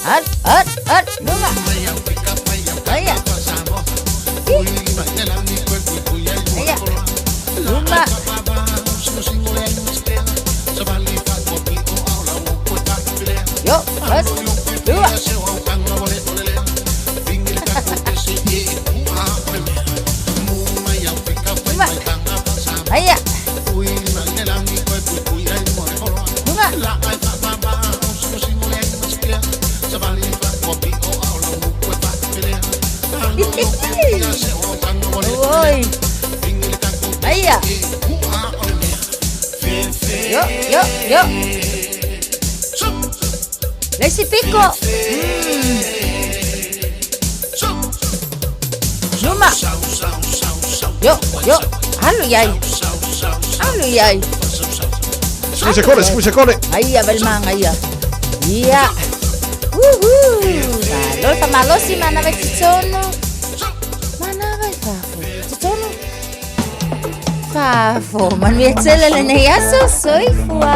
Al, al, al, luma. Aia. Aia. Luma. Yo, bas, lua. Luma. Aia. Luma. Oi. Aia. Yo, yo, yo. Le isi piko. Luma. Yo, yo. Alu i ai. Alu i ai. Sfuse kole, sfuse kole. Aia, valimanga ia. Ia. Uhu. Malo, fa malosi manava i titonu. Manava i fafo. Titonu. Fafo. Manuia tele lenei aso, soifua.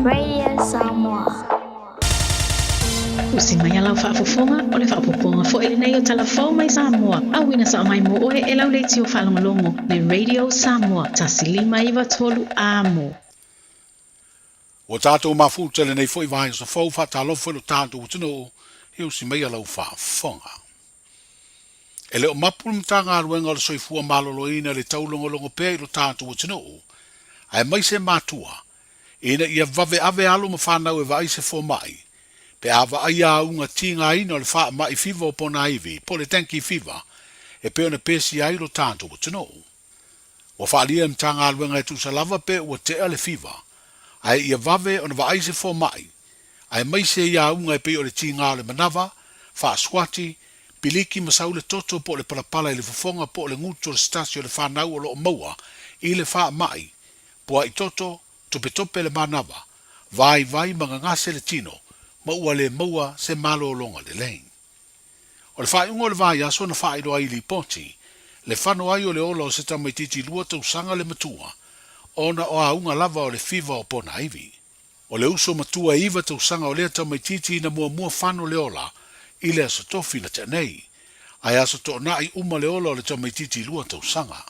Radio Samoa. Usi mai a lau faafofoga, o le faaopoopoga foi lenei o Tala Fou mai Samoa, auina sao mai mo oe e lau leitio faalogologo le Radio Samoa 1 5 93 Amo. Ua tatou mafuta i lenei foi vaiaso fou, faatalofa i lo tatou atunuu e usi mai a lau faafofoga. E le o mapu le Matagaluega o le Soifua Maloloina i le taulogologo pea i lo tatou atunuu, aemaise matua, ina ia vave ave alo ma fanau e vaai se fomai, pe a vaaia auga tigaina o le faamai fiva o ponaivi, po o le dengue fever, e pei ona pesia ai lo tatou atunuu. Ua faaalia e le Matagaluega e tusa lava pe ua tea le fiva, ae ia vave ona vaai se fomai, aemaise i auga e pei o le tiga o le manava, faasuati, piliki ma sau le toto po o le palapala i le fofoga po o le gutu o le se tasi o le fanau o lo o maua i le faamai, pua'i toto, topetope le manava, vaivai ma gagase le tino, ma ua le maua se malologa lelei. O le faaiuga o le vaiaso na faailoa ai i lipoti, le fano ai o le ola o se tamaitiiti 2 tausaga le matua, ona o auga lava o le fiva o ponaivi. O le uso matua e 9 tausaga o lea tamaitiiti na muamua fano le ola i le aso Tofi na tea nei, ae aso Toonai uma le ola o le tamaitiiti 2 tausaga.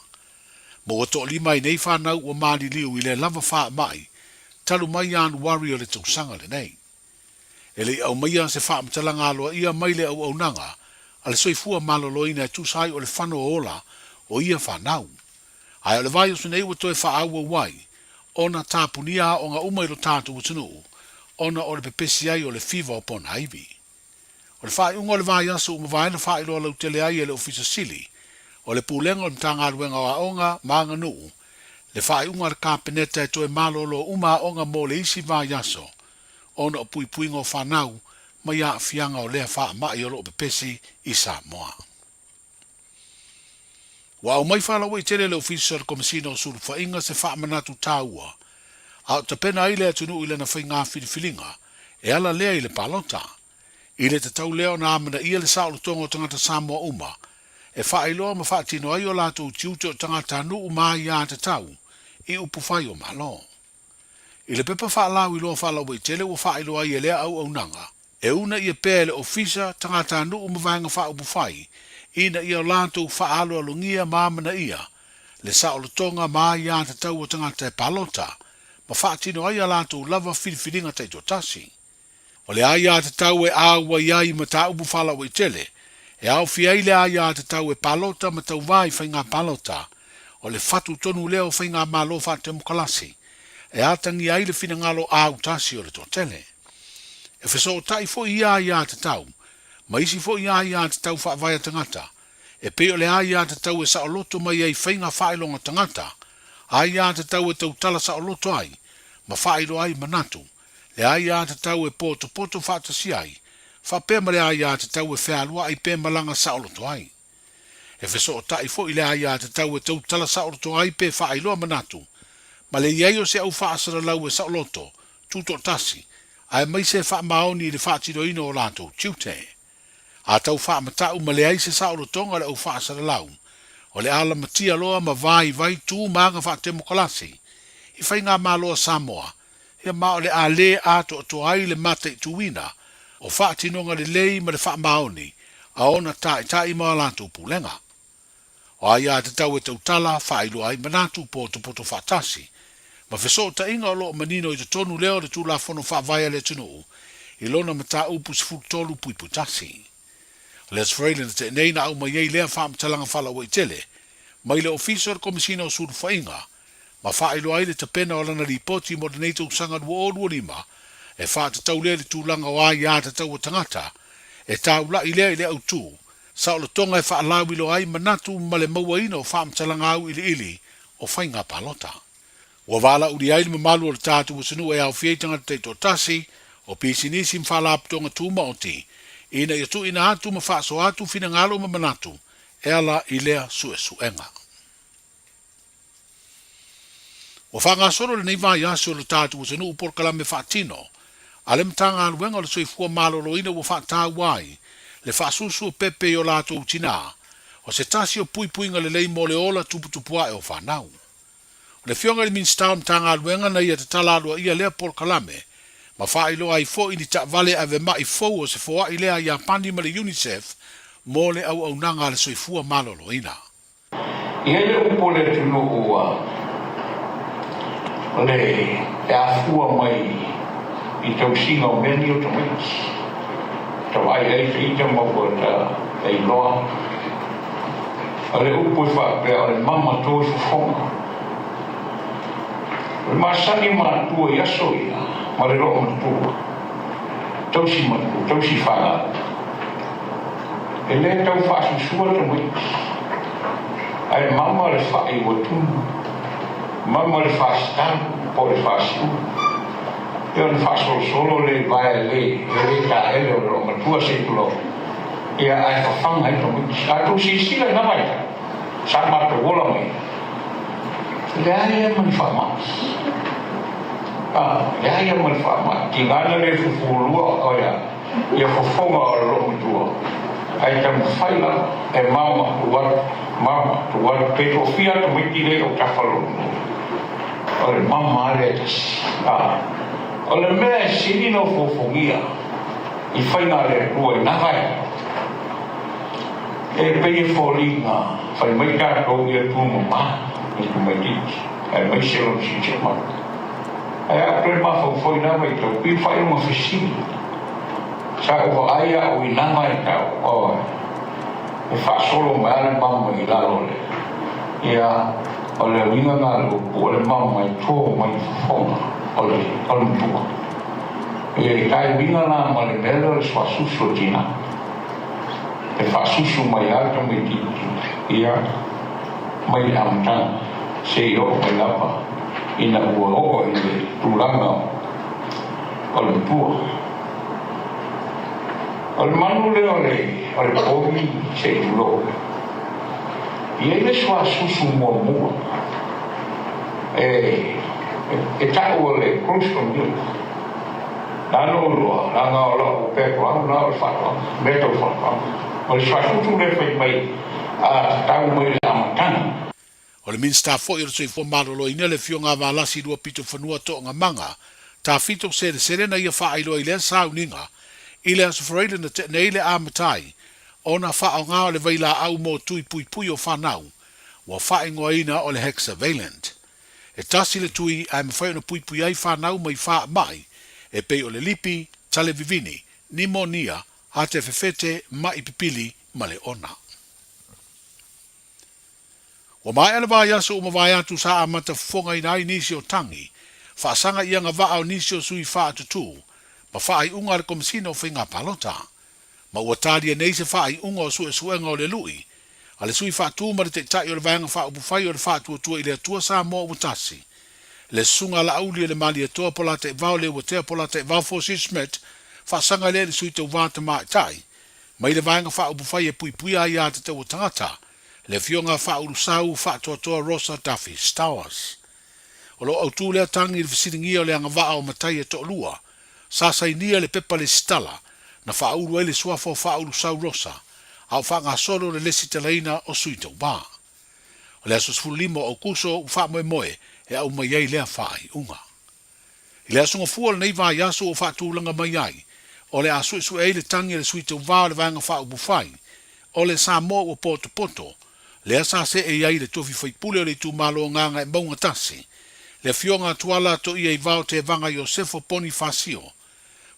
Ma ua toalima ai nei fanau ua maliliu i lea lava faamai talu mai Ianuari o le tausaga lenei. E le i aumaia se faamatalaga aloaia mai le auaunaga a le Soifua Maloloina e tusa ai o le fano o ola o ia fanau. Ae o le vaiaso nei ua toe faaauau ai ona tapunia aoga uma i lo tatou atunuu ona o le pepesi ai o le fiva o ponaivi. O le faaiuga o le vaiaso ua mavae na faailoa lautele ai e le Ofisa Sili o le Pulega o le Matagaluega o Aoga ma Aganuu le faaiuga a le Kapeneta e toe malolo uma aoga mo le isi vaiaso ona o puipuiga o fanau mai aafiaga o lea faamai o lo o pepesi i Samoa. Ua aumai faalauaitele e le Ofisa o le Komesina o Sulufaiga se faamanatu taua a o tapena ai le atunuu i lana faiga filifiliga e ala lea i le palota. I le tatau lea ona amanaia le saolotoga o tagata Samoa uma e faailoa ma faatino ai o latou tiute o tagatanuu ma aiatatau i upufai o Malo. I le pepa faalauiloa faalauaitele ua faailoa ai e lea auaunaga, e uunaia pea e le Ofisa tagatanuu ma vaega faaupufai ina ia latou faaaloalogia ma amanaia le saolotoga ma aiatatau o tagata e palota ma faatino ai a latou lava filifiliga taitoatasi. O le aiatatau e auai ai i mataupu faalauaitele, e aofia ai le aiatatau e palota ma tauvā i faiga palota, o le fatu tonu lea o faigamalo faatemokalasi, e atagia ai le finagalo autasi o le toatele. E fesootai foi ia aiatatau ma isi foi aiatatau faavae a tagata, e pei o le aiatatau e saoloto mai ai faiga faailoga tagata, aiatatau e tautala saoloto ai ma faailoa ai manatu, le aiatatau e potopoto faatasi ai, faapea ma le aiatatau e fealuaʻi pe malaga saoloto ai. E fesootaʻi foi le aiatatau e tautala saoloto ai pe faailoa manatu, ma le i ai o se au faasalalau e saoloto, tutoatasi, aemaise e faamaoni i le faatinoina o latou tiute. A tau faamatau ma leai se saolotoga o le au faasalalau, o le a lamatia loa ma vaivai tu ma aga faatemokalasi i faigamalo a Samoa, ia ma o le a lē atoatoa ai le mataituina o faatinoga lelei ma le faamaoni a ona taitai ma a latou pulega. O aiatatau e tautala, faailoa ai manatu, potopoto faatasi, ma fesootaiga o lo o manino i totonu lea o le Tulafono Faavae a le atunuu i lona mataupu 13.1. O le Aso Faraile na tea nei na aumai ai lea faamatalaga faalauaitele mai le Ofisa o le Komesina o Sulufaiga ma faailoa ai le tapena o lana lipoti mo lenei tausaga 2025 e faatatau lea i le tulaga o aiatatau a tagata e taula'i lea i le autu saolotoga e faalauiloa ai manatu ma le mauaina o faamatalaga auiliili o faiga palota. Ua valaaulia ai le mamalu o le tatou atunuu e aofia ai tagata taitoatasi, o pisinisi ma faalapotopotoga tumaoti, ina ia tuuina atu ma faasoa atu finagalo ma manatu e ala i lea suesuega. Ua faagasolo lenei vaiaso i lo tatou atunuu polokalame faatino a le Matagaluega o le Soifua Maloloina ua faataua ai le faasusu o pepe i o latou tinā, o se tasi o puipuiga lelei mo le ola tuputupuae o fanau. O le Afioga i le Minisita o le Matagaluega na ia tatala aloaia lea polokalame ma faailoa ai foi ni taavale ave ma'i fou o se foai lea a Iapani ma le UNICEF mo le auaunaga a le soifua maloloina. E i ai le upu a le atunuu ua le e afua mai i tausiga o mea nei o tamaiti. Ta vaai ai ta ita ma ua ta iloa. O le upu e faapea o le mama to i fofoga. O le masani matua i aso ia ma le loomatua, tausi matua, tausi fanau. E lē tau faasusua tamaiti, ae mama le fa'i ua tunu, mama le faasitalu po o le faasiulu. E ona faasolosolo lē vae lē e lē taele o le loomatua se i tulou, ia ae fafaga ai tamaiti. A tou silasila i na vaitau sa matou ola mai ai, e leai lava ma ni faamai. A, leai lava ma ni faamai. Tiga na lē fufulua, o le a? Ia fofoga o le loomatua, ae taumafai lava e mama tu atu, mama tu atu, pe toafia tamaiti lea i autafa o loomatua. O le mama lava lea e tasi. A, o le mea e sili ona ofoofogia i faiga a le Atua i na vaega, e pei e foliga fai mai tatou ia tumama i tamaitiiti, aemaise lona siosiomaga. Ae a ou toe mafaufau i na vaitau, pei o faailoga fesili. Sa ou vaai au i na vaitau, oi, e faasolo mai lava le mama i lalo o le, ia, o le uiga na o le upu, o le mama e to mai i fofoga o le, o le matua. E tai uiga la ma le mea lea o le suasusu o tina. E faasusu mai lava le tamaitiiti, ia, mai le amataga seia oo mai lava ina ua oo i le tulaga o le matua. O le manu lea o le, o le povi se i tulou. E i ai le suasusu muamua e, e, e ta'u o le crucial milk. Na ona ou iloa, leaga o la'u background na o le faatoaga, mea tau faatoaga. O le suasusu lea fai mai a tatau mai le amataga. O le Minisita foi o le Soifua Maloloina le Afioga a Valasi Luapitofanua Toogamaga, Tafito Selesele na ia faailoa i lea sauniga i le Aso Faraile na tea nei le amata ai ona faaaoga o le vailaau mo tui puipui o fanau ua faaigoaina o le Hexavalent. E tasi le tui ae mafai ona puipui ai fanau mai faamai e pei o le lipi, tale vivini, nimonia, ate fefete, ma'i pipili ma le ona. Ua maea le vaiaso ua mavae atu sa amata fofogaina ai nisi o tagi, faasaga i agavaa o nisi o sui faatutū ma faaiuga a le Komesina o Faiga Palota. Ma ua talia nei se faaiuga o suesuega o le lui a le sui faatū ma le taitai o le Vaega Faaupufai o le Faatuatua i le Atua Samoa ua tasi, le Susuga Laauli o le Malietoa Polataivao Leuatea Polataivao Fosi Schmidt. Faasaga lea i le Sui Tauva Tamaitai mai le Vaega Faaupufai e Puipuia Aiatatau a Tagata, le Afioga Faaulusoa Faatoatoa Rosa Duffy Stowers. O lo o autu lea tagi i le fesiligia o le agavaa o matai e toalua sa sainia le pepa lesitala na faaulu ai le suafa o Faaulusoa Rosa a o faagasolo le lesitalaina o Sui Tauva. O le aso 15 o Aokuso ua faamoemoe e aumai ai lea faaiuga. I le aso Gafua o lenei vaiaso ua faatulaga mai ai, o le a suesue ai le tagi a le Sui Tauva o le Vaega Faaupufai o le Samoa ua potopoto, lea sa see ai le tofi faipule o le itumalo Gagaemauga 1, le Afioga a Tuala Toiaivao Tevaga Iosefo Ponifasio.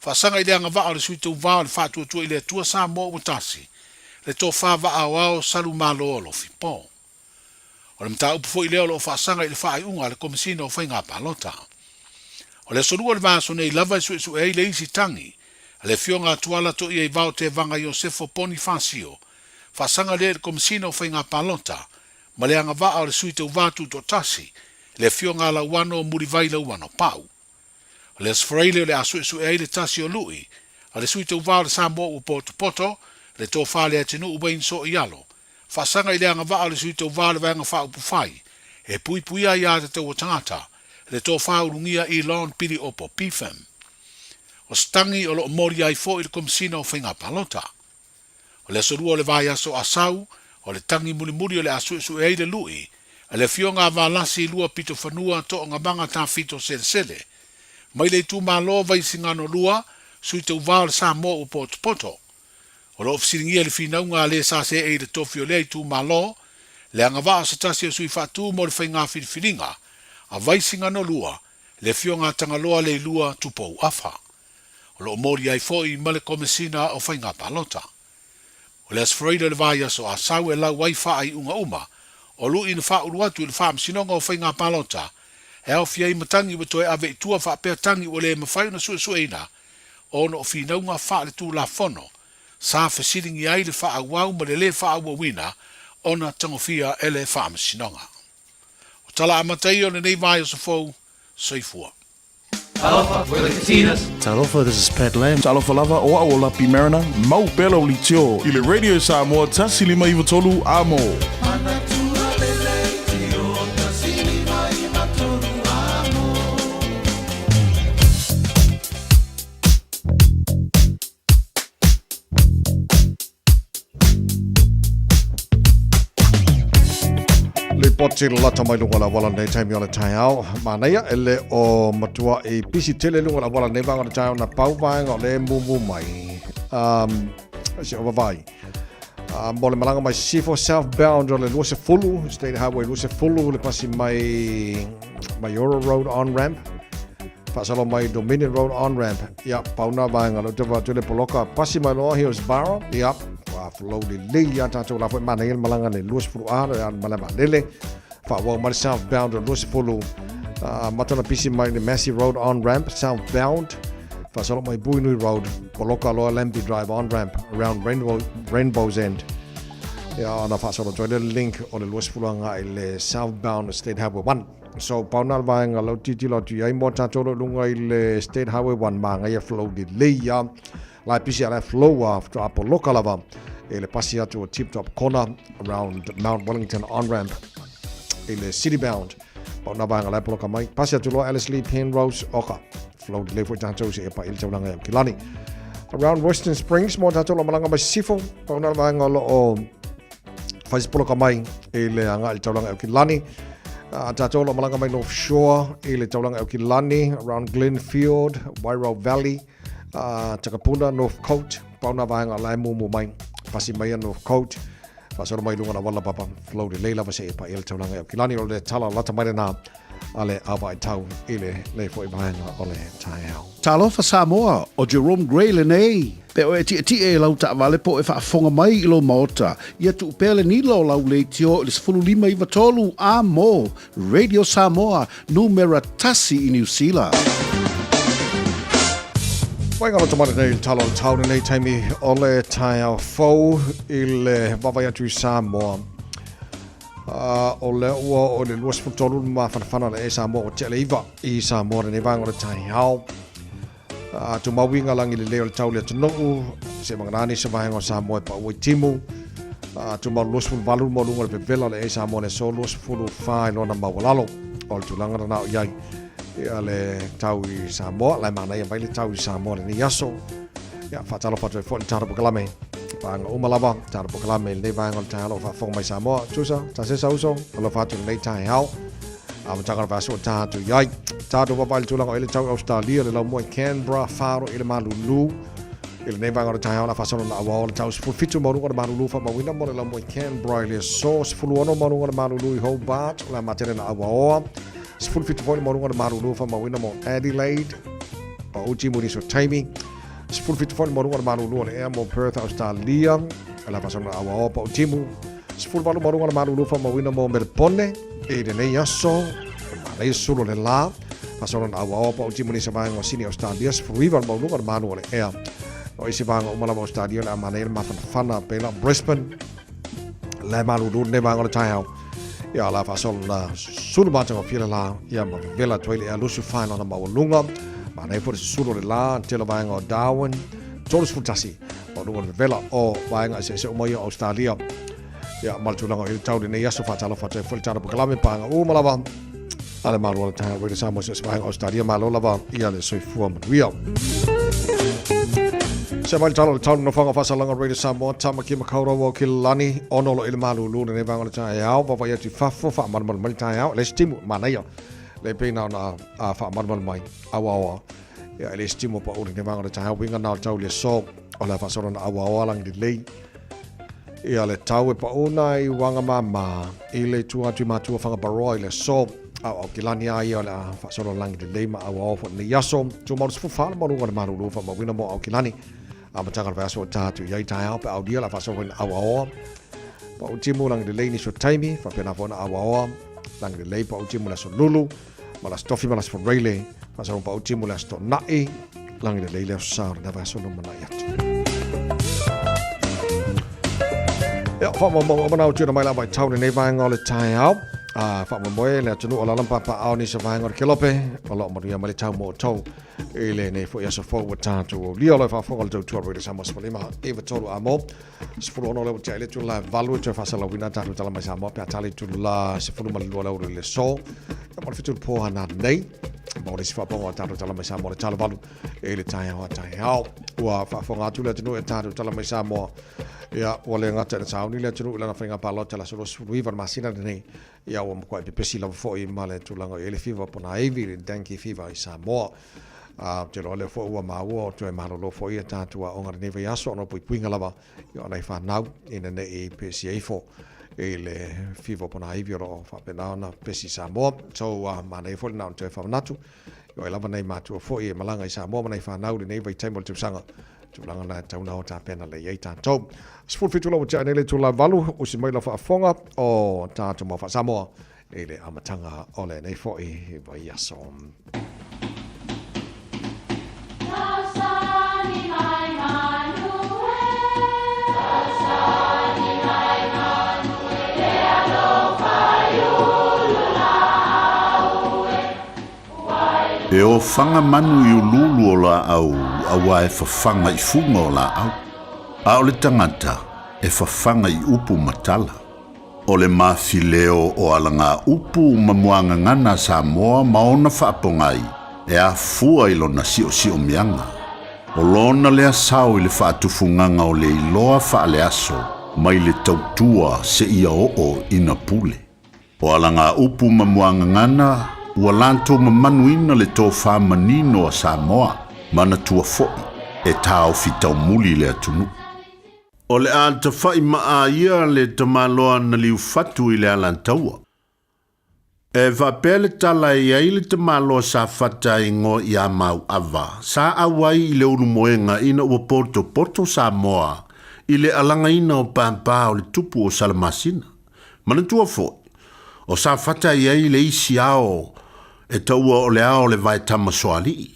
Faasaga i le agavaa o le Sui Tauva o le Faatuatua i le Atua Samoa ua Tasi, le Tofa Vaaoao Salumalo Alofi Po. O le mataupu foi lea o lo o faasaga i le faaiuga a le Komesina o Faiga Palota. O le aso Lua o le vaiaso nei lava e suesue ai le isi tagi a le Afioga a Tuala Toiaivao Tevaga Iosefo Ponifasio, faasaga lea i le Komesina o Faiga Palota ma le agavaa o le Sui Tauva Tutoatasi, le Afioga a Lauano Mulivai Lauano Pau. O le Aso Faraile o le a suesue ai le tasi o lui a le Sui Tauva o le Samoa ua potopoto, le Tofa Leatinuu Wayne Soialo, faasaga i le agavaa o le Sui Tauva o le Vaega Faaupufai e puipuia aiatatau a tagata, le Tofa Ulugia Elon Pili'opo Pfm. O se tagi o lo o molia ai foi le Komesina o Faiga Palota. O le aso Lua o le vaiaso Asau, o le tagi mulimuli o le a suesue ai le lui a le Afioga a Valasi Lua Pitofanua Toogamaga Tafito Selesele, mai le itumalo Vaisigano 2, Sui Tauva o le Samoa ua potopoto. O lo o fesiligia le finauga a le sa seei i le tofi o lea itumalo, le agavaa o se tasi o sui faatu mo le faiga filifiliga a Vaisigano 2, le Afioga a Tagaloa Leilua Tupou Afa. O lo o moli ai foi ma le Komesina o Faiga Palota. O le Aso Faraile o le vaiaso Asau e lau ai faaiuga uma o lui na faaulu atu i le Faamasinoga o Faiga Palota e aofia ai ma tagi ua toe ave i tua faapea tagi ua le mafai ona suesueina ona o finauga faaletulafono sa fesiligia ai le faaauau ma le lē faaauauina ona tagofia e le Faamasinoga. O tala amata ia o lenei vaiaso fou. Soifua. Talofa, we're the Katinas. Talofa, this is Pat Lam. Talofa lava, o au o Lapi Mariner, mau pea lau leitio i le Radio Samoa 153 Amo. Lipoti lata mai luga o le auala nei taimi o le taeao. Manaia e le o matua i pisi tele luga o le auala nei vaega o le taeao na pau vaega o le mumu mai. Um, se o vavai. Mo le malaga mai Sisifo southbound o le 20, State Highway 20, le pasi mai Maiora Road on ramp. Faasalo mai Dominion Road on ramp. Ia, pau nā vaega lea ou te vaai atu i le poloka pasi mai loa Hillsborough. Ia, ua flow lelei ia tātou la foi manaia le malaga le 20 a le malae vaalele. Faaauau mai le southbound o le 20 amata ona pisi mai le Massey Road on ramp southbound. Faasalo mai Buinui Road, poloka loa Lambie Drive on ramp around Rainbow, Rainbow's End. Ia, ona faasolo atu ai le link o le 20 agai le southbound State Highway 1. So, pau na le vaega lau tilotilo atu i ai mo tātou lo lunga i le State Highway 1 māngaia flow lelei ia. Lai pisi a lai flow a whatoa poloka lava e le pasi atu o Tip Top Corner around Mount Wellington on-ramp i le city bound. Pau na vaega lai poloka mai. Pasi atu loa Alice Lee Penrose oka. Flow lelei foi tātou se e pa i le taulanga i Aukilani. Around Western Springs mo tātou lo malanga mai sifo. Pau na le vaega lo o Whai se poloka mai i le anga i le taulanga e Aukilani. Tātou lo malanga mai North Shore i le taulanga e Aukilani, around Glenfield, Wairau Valley, Takapuna, North Coast, pauna vaenga lai mumu mai, pasi mai a North Coast, whaasoro mai lunga na wala papa, flow le lava se e pa i le taulanga e Aukilani, o le tala lata mai le nā, a le awa i tau i le le foi vaenga o le taeao. Talofa Samoa, o Jerome Gray lenei. Pe o e tietie i lau taavale po o e faafofoga mai i lou maota, ia tuu pea le nila o lau leitio i le 15 93 a mo Radio Samoa, numera tasi i Niu Sila. Wai ngā roto mai nei talo o le tau nei taimi o le taeao fou i le vavai atu i Samoa. O lea ua o le 23 le mafanafana o le e Samoa ua tea le iva i Samoa lenei vaega o le taeao. Tumauiga lagi lelei o le tau i le atunuu, seivagana nisi o vaega o Samoa e pau ai timu. Tumau 28 le maualuga o le vevela o le ea i Samoa i le aso 24 i lona maualalo. O le tulaga lena o i ai ia le tau i Samoa, la e manaia mai le tau i Samoa i lenei aso. Ia, faatalofa atu ai foi i le tatou polokalame. Vaega uma lava, tatou polokalame i lenei vaega o le taeao o lo o faafofoga mai Samoa. Tusa, tasesa uso, alofa atu i lenei taeao. Amataga o le vaiaso ua ta atu i ai. Tatou vaavaai i le tulaga o ele tau i Australia, le laumua i Canberra, faro i le malulu. I lenei vaega o le taeao, o le a faasolo na auao le tau 17 maualuga o le malulu faamauina mo le laumua i Canberra i le aso 16 maualuga o le malulu i Hobart, o le a matele na auaoa. 17 foi le maualuga o le malulu faamauina mo Adelaide, pau timu i nisi o taimi. 17 foi le maualuga o le malulu o le ea mo Perth, Australia, o le a faasolo na auaoa pau timu. 18 maualuga o le malulu faamauina mo Melebone i lenei aso, manaia sulu o le la. Faasolo na auaoa pau timu nisi vaega o Sini Australia, 19 le maualuga o le malu o le ea. O isi vaega uma lava Australia le a manaia le mafanafana pela Brisbane, le malulu lenei vaega o le taeao. Ia la faasolo na sulu matagofie le la, ia ma vevela atu ai le ea lusu whai lona maualuga. Manaia foi le susulu o le la, tele vaega o Darwin, 31 maualuga o le vevela o vaega eseese uma ia o Australia. Ia ma le tulaga o i le tau lenei aso faatalofa atu ai foi le tatou polokalame paega uma lava a le Malo o le Taeao Radio Samoa so o se vaega o Australia malo lava ia le soifua manuia. Se mai le tala o le tau nofoaga o faasalaga Radio Samoa, Tamaki Makaurau o Kilani, ono lo i le malulu lenei vaega o le taeao, vaavaai atu i fafo, faamalumalu mai le taeao, le isi timu, manaia, le pei na ona faamalumalu mai, auaoa. Ia, e le isi timu o pau lenei vaega o le taeao, uiga na o le tau i le aso, o le a faasolo na auaoa lagi lelei. Ia le tau e pauna i Wagamama i le itu atu i Matua Whangaparoa i le aso. Au au kilani a ia o le a faasolo lagi lelei ma auaoa foi lenei aso. Tumau le 14 le maualuga o le malulu faamauina mo Aukilani. Amataga o le vaiaso o ta atu i ai taeao pe aulia le a faasolo foi na auaoa. Pau timu lagi lelei nisi o taimi, faapena foi na auaoa lagi lelei pau timu le aso Lulu ma le aso Tofi ma le aso Faraile. Faasolo pau timu le aso Tona'i lagi lelei le aso Sa o lena vaiaso lumanai atu. Ia, faamoemoe uma na utuina mai la vaitau lenei vaega o le taeao. Faamoemoe le atunuu o lala ma papaao nisi o vaega o le Kelope, o lo o manuia mai le tau mo outou i lenei foi aso fou ua tatou aulia. O lo o faafofoga le tautua Radio Samoa 15 9 3 a mo 16 lea ua tea i le itula e 8 e toe faasalauina tatou tala mai Samoa pe a tali itula 12 le aoauli i le aso. Ia ma le 7 i le po a nanei. Mo le isi faapaoga o tatou tala mai Samoa le tala valu i le taeao a taeao. Ua faafofoga atu le atunuu e tatou tala mai Samoa. Ia, ua le gata ina sauni le atunuu i lana faiga palota i le aso 29 o le masina lenei. Ia, ua matuai pepesi lava foi ma le tulaga o i ai le fiva ponaivi, le dengue fever i Samoa. Ou te iloa lea foi ua maua o toe malolo foi ia tatou aoga i lenei vaiaso ona o puipuiga lava i ona i fanau ina ne i pesia ifo i le fiva ponaivi o lo o faapena ona pepesi i Samoa. So, manaia foi lena ona toe faamanatu. I o ai lava nai matua foi e malaga i Samoa ma nai fanau i lenei vaitaimi o le tausaga. Tulaga na e tatau ona o tapena lelei ai tatou. 17 ula ua tea nei le itula e 8, usi mai lau faafofoga o tatou mau faa-Samoa i le amataga o lenei foi vaiaso. E ofaga manu i uluulu o laau auā e fafaga i fuga o laau, a o le tagata e fafaga i upu ma tala. O le mafileo o alagaupu ma muagagana a Samoa ma ona faapogai e afua i lona siosiomiaga. O lona lea sao i le faatufugaga o le iloa faaleaso mai le tautua seia oo ina pule. O alagaupu ma muagagana ua latou mamanuina le tofa manino a Samoa, manatua foi e taofi taumuli le atunuu. O le a tafa'i ma'a ia le tamaloa na liufatu i le Alataua. E faapea le tala e i ai le tamaloa sa fata i ngoa iā Mauava, sa auai i le ulumoega ina ua potopoto Samoa i le alagaina o pāpā o le tupu o Salamasina. Manatua foi, o Safata i ai le isi ao e taua o le ao o le vaetama soalii.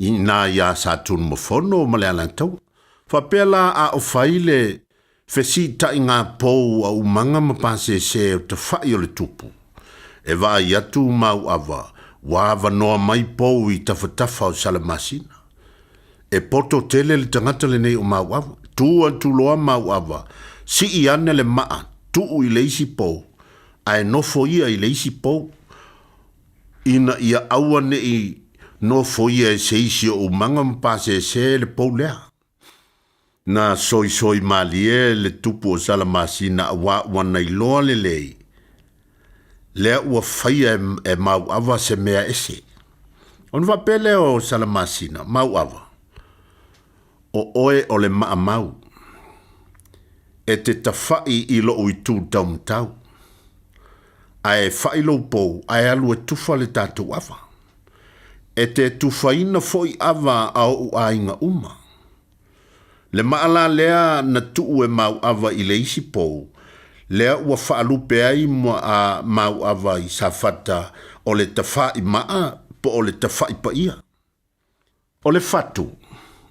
Inā iā Satunumafono ma le Alataua. Faapea la a o fai le fesiitaiga pou a Umaga ma Pasese o tafa'i o le tupu. E vaai atu Mauava ua avanoa mai pou i tafatafa o Salamasina. E poto tele le tagata lenei o Mauava. Tu atu loa Mauava, sii ane le maa, tuu i le isi pou, ae nofo ia i le isi pou, ina ia aua ne'i nofoia e se isi o umaga ma pasese le pou lea. Na soisoi malie le tupu o Salamasina auā ua na iloa lelei, lea ua faia e Mauava se mea ese. Ona faapea lea o Salamasina, Mauava, o oe o le maamau, e te tafa'i i lo'u itu taumatau, ae fa'i lou pou ae alu e tufa le tatou ava. E te tufaina fo'i ava a o'u aiga uma. Le maa la lea na tuu e Mauava i le isi pou, lea ua faalupe ai a Mauava i Safata o le tafa'i maa po o le tafa'i paia. O le fatu,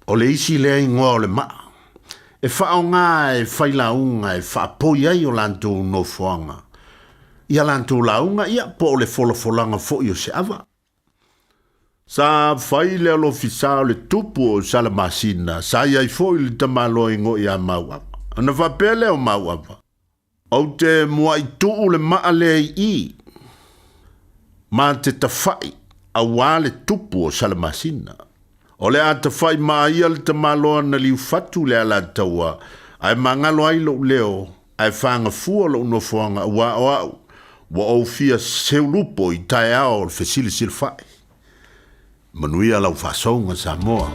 o le isi lea igoa o le maa, e faaaoga e failauga e faapoi ai o latou nofoaga i a latou lauga, ia, po o le folafolaga foi o se ava. Sa fai le alofisa o le tupu o Salamasina, sa i ai foi le tamaloa igoa ia Mauava. Ona faapea lea o Mauava, Ou te mua'i tuu le maa lea i i, ma te tafa'i auā le tupu o Salamasina. O le a tafa'i maa ia le tamaloa na liufatu le Alataua, ae magalo ai lo'u leo, ae fagafua lo'u nofoaga auā o a'u ua ou fia seulupo i taeao o le fesilasilafa'i. Manuia lau faasouga Samoa.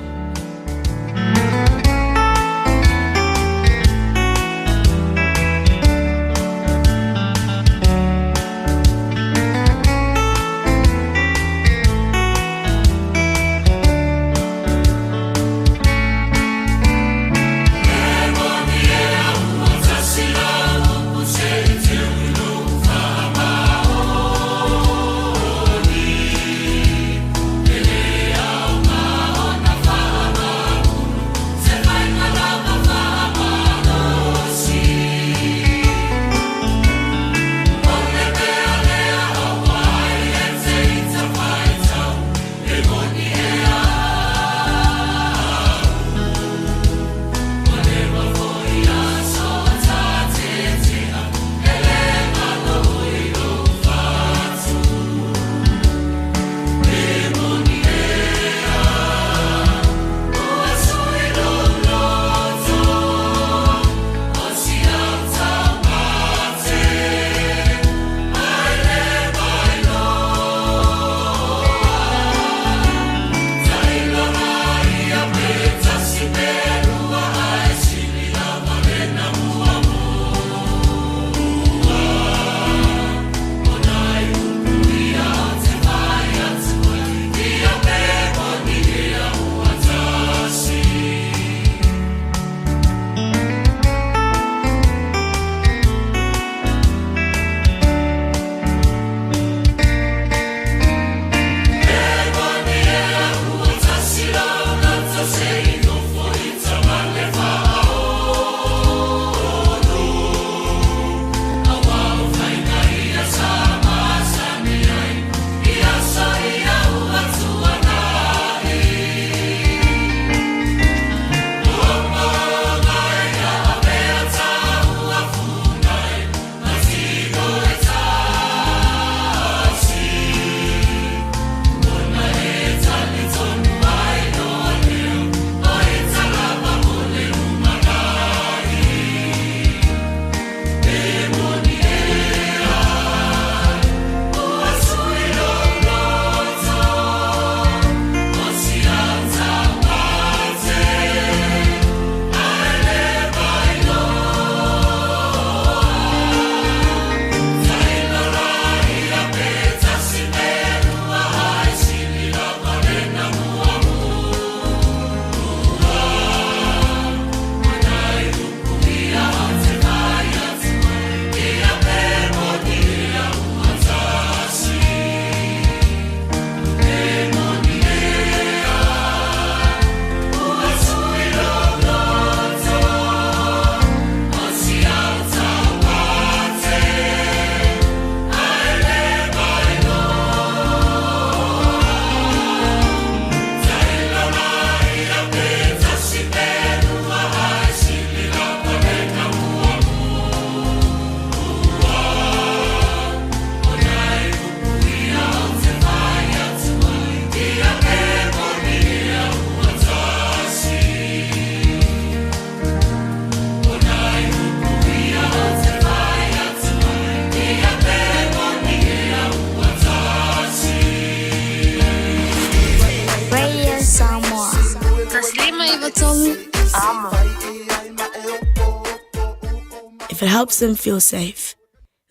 If it helps them feel safe,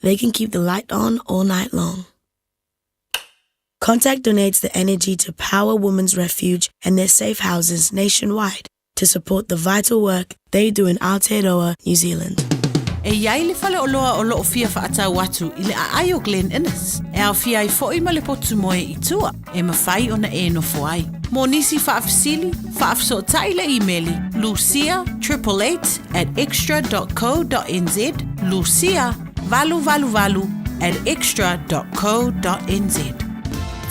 they can keep the light on all night long. Contact donates the energy to Power Women's Refuge and their safe houses nationwide to support the vital work they do in Aotearoa, New Zealand. E i ai le faleoloa o loo fia faatau atu i le aai o Glen Innes, e aofia ai foi ma le potu moe i tua e mafai ona e nofo ai. Mo nisi faafesili, faafesootai le imeli lucia 888 at xtra dot co dot nz, lucia 888 at xtra dot co dot nz.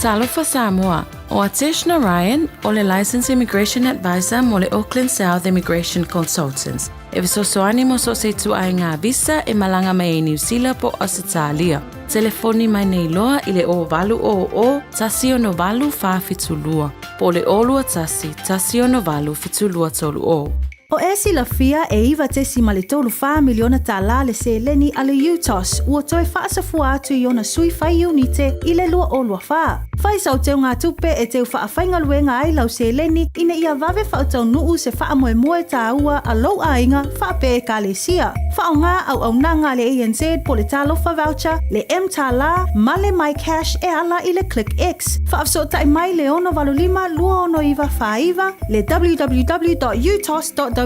Talofa Samoa, ʻO Atesh Narayan, o le Licensed Immigration Advisor mo le Auckland South Immigration Consultants, e fesoasoani mo so o se ituaiga visa e malaga mai ai Niu Sila po o Ausetalia. Telefoni mai nei loa i le 0800 168 472 po o le 021 168 7230. O e silafia e $9.34 miliona tālā le seleni a le UTOS ua toe faasafua atu i ona sui fai iunite i le 2024. Fai sau teugatupe e teu faafaigaluega ai lau seleni ina ia vave faataunuu se faamoemoe tāua a lou aiga faapea ekalesia. Faaaoga auaunaga a le ANZ po le Talofa Voucher, le mTālā ma le MyCash e ala i le ClickX. Faafesootai mai le 685 269 49, le www.utos.ws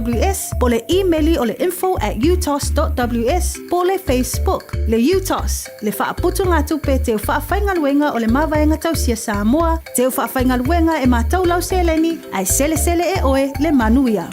po le imeli o le info at utos.ws po le Facebook. Le UTOS, le faaputugatupe teu faafaigaluega o le Mavaega Tausia Samoa, teu faafaigaluega e matou lau seleni, ae selesele e oe le manuia.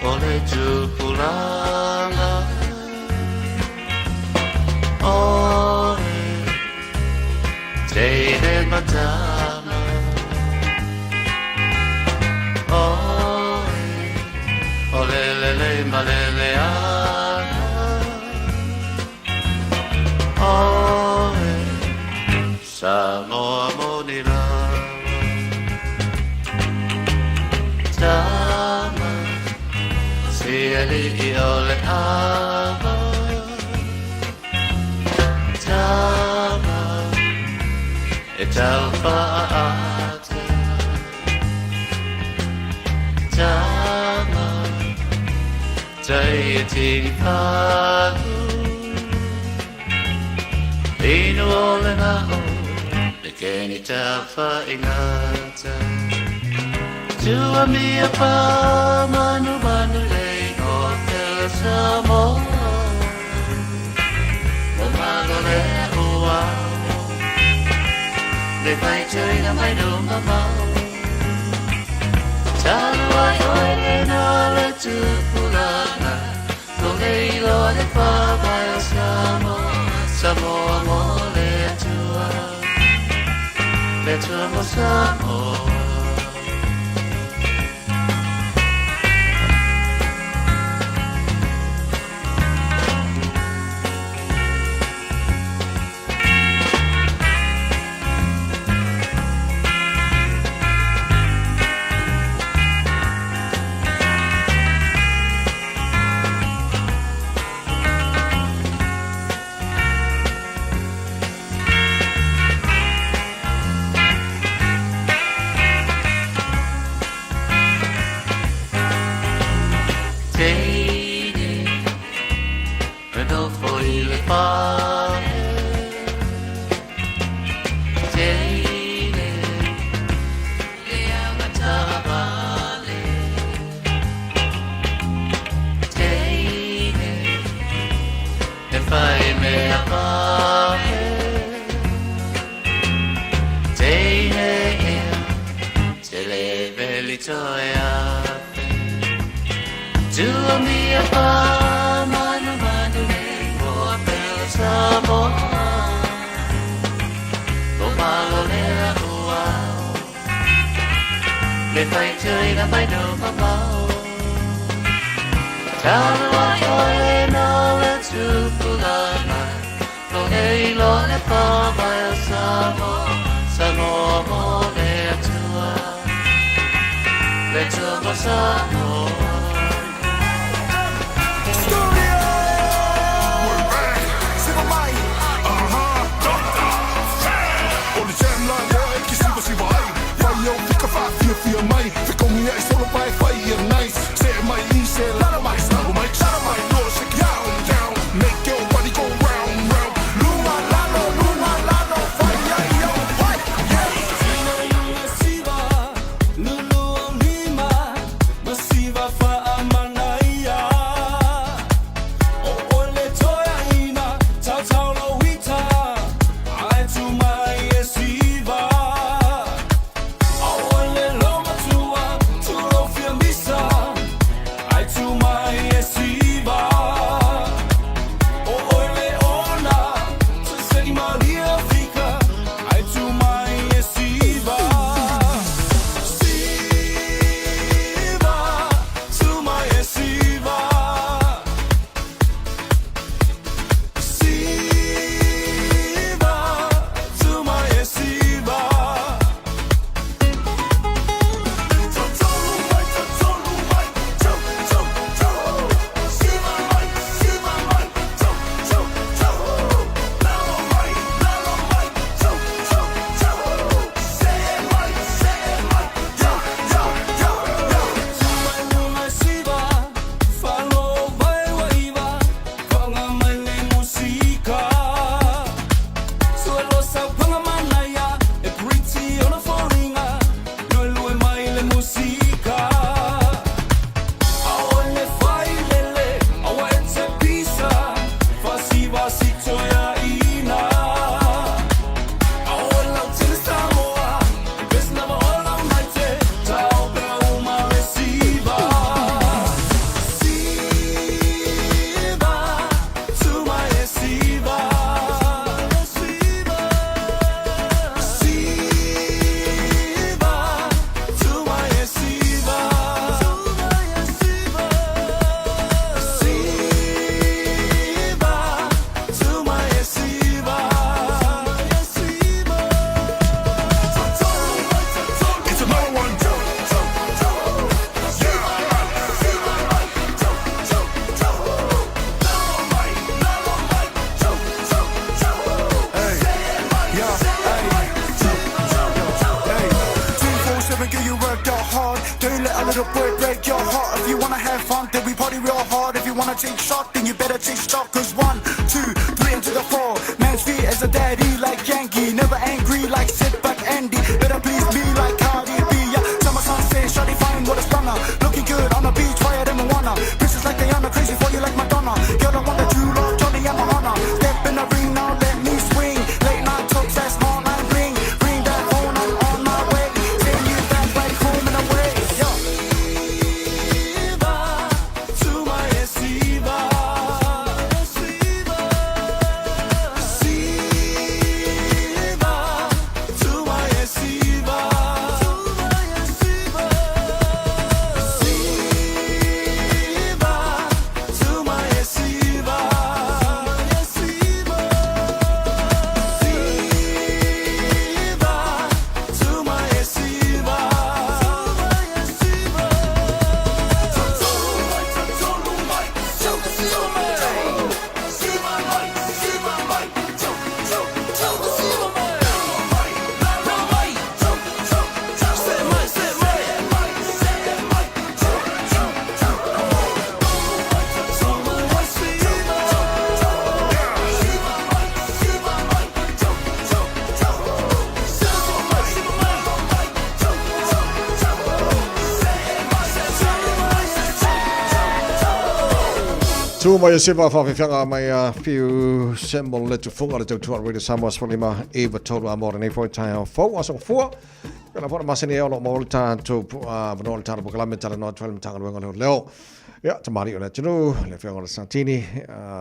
O le tupulaga Oe teine ma tama Oe o le lelei ma le leaga Oe Samoa moni lava Tama si ali'i o le ava Tama e tau faaata Tama tai e tini pagu Inu o le nga'o le keni tafa i ngata Tua mia pa manu manu lei no pele Samoa O malo le ua Le fai tuina mai nunga mau Talu ai oi le na le tupulaga Lo le iloa le faavae o Samoa Samoa mo le Atua Le Atua mo Samoa. Teine e nofo i le fale Teine le agatavale Teine e fai mea pae Teine ea te le veli toe afe Tua mia pa manu manu nei moa pele Samoa Lo malo lea ua. Le faitioina mai nuu mamao. Talu ai oe na le tupulaga, Lo e iloa le faavae o Samoa, Samoa mo le Atua, Le Atua mo Samoa. Tu mai e sewa whawhiwhianga mai a Whiu Samuel le tufunga le tautua Radio Samoa 15 i tolu a mōre nei foi tai au fau aso fua. Pela fona masani e o lo maua le tatou avanoa le tatou polokalame talanoa atu ai le Matagaluega o Leoleo. Ia, tamalii o le atunuu, le Afioga o le Satini,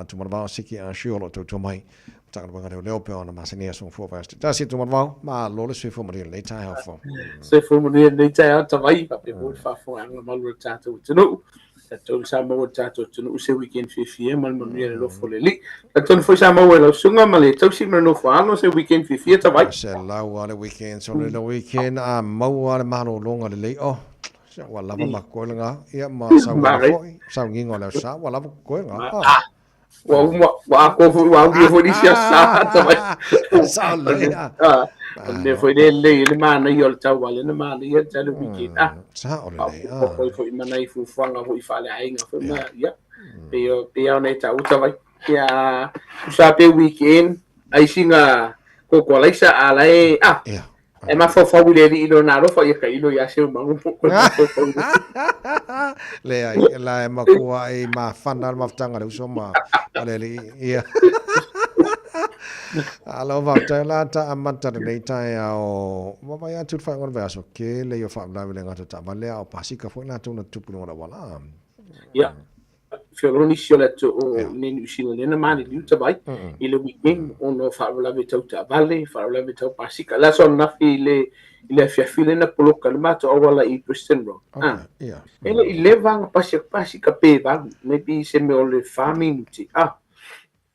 Tumanavao Siki Ashu o lo o tautua mai Matagaluega o Leoleo pei ona masani e aso Gafua vaiaso taitasi. Tumanavao, malo le soifua manuia i lenei taeao fou. Soifua manuia i lenei taeao Tavai, faapea foi le faafofogaaga mamalu a le tatou atunuu. Talitonu sa maua e le tatou atunuu se weekend fiafia ma le manuia i le alofa o le Alii. Talitonu foi sa maua e lau susuga ma le tausi ma le nofo alo se weekend fiafia Tavai. Se lau lava le weekend, solo le weekend a maua lava le malologa lelei. Oh, se ua lava ma koe lena, ia ma saunoaga foi, sauniga o le aso Sa, ua lava koe lena. Oh. Ua uma, ua atoa foi, ua aulia foi nisi aso Sa Tavai. Sao lelei, ah. O le mea foi lea e lelei ai le manaia o le tauale na manaia le tele weekend. Ah. Sao lelei, ah. Faaopoopo foi ma nai fuafuaga foi faaleaiga foi ma, ia. Pei o, pei lava ona e taua Tavai. Ia, tusa pe weekend, ai sina kokoalaisa a la e, ah. E mafaufau i le Alii i lona alofa, ia tailo ia Seumagu po o mafaufau i le Leai, la e matua i mafana le mafutaga a le uso ma le alii. Ia. Alo faafetai la ta amata lenei taeao. Vaavaai atu i le faaiuga o le vaiaso, tele ia o faalavelave le gata o taavale a o pasika foi latou na tutupu i luga o le auala. Ia. Feoloolo nisi o le atunuu i nei Niu Sila lea na maliliu Tavai i le weekend ona o faalavelave tau taavale, faalavelave tau pasika. O le aso ananafi i le i le afiafi lea na poloka ai le matou auala i Brisbane Road. Ah. E le i leva ona pasi atu pasika pe valu, maybe se mea o le fa minute. Ah.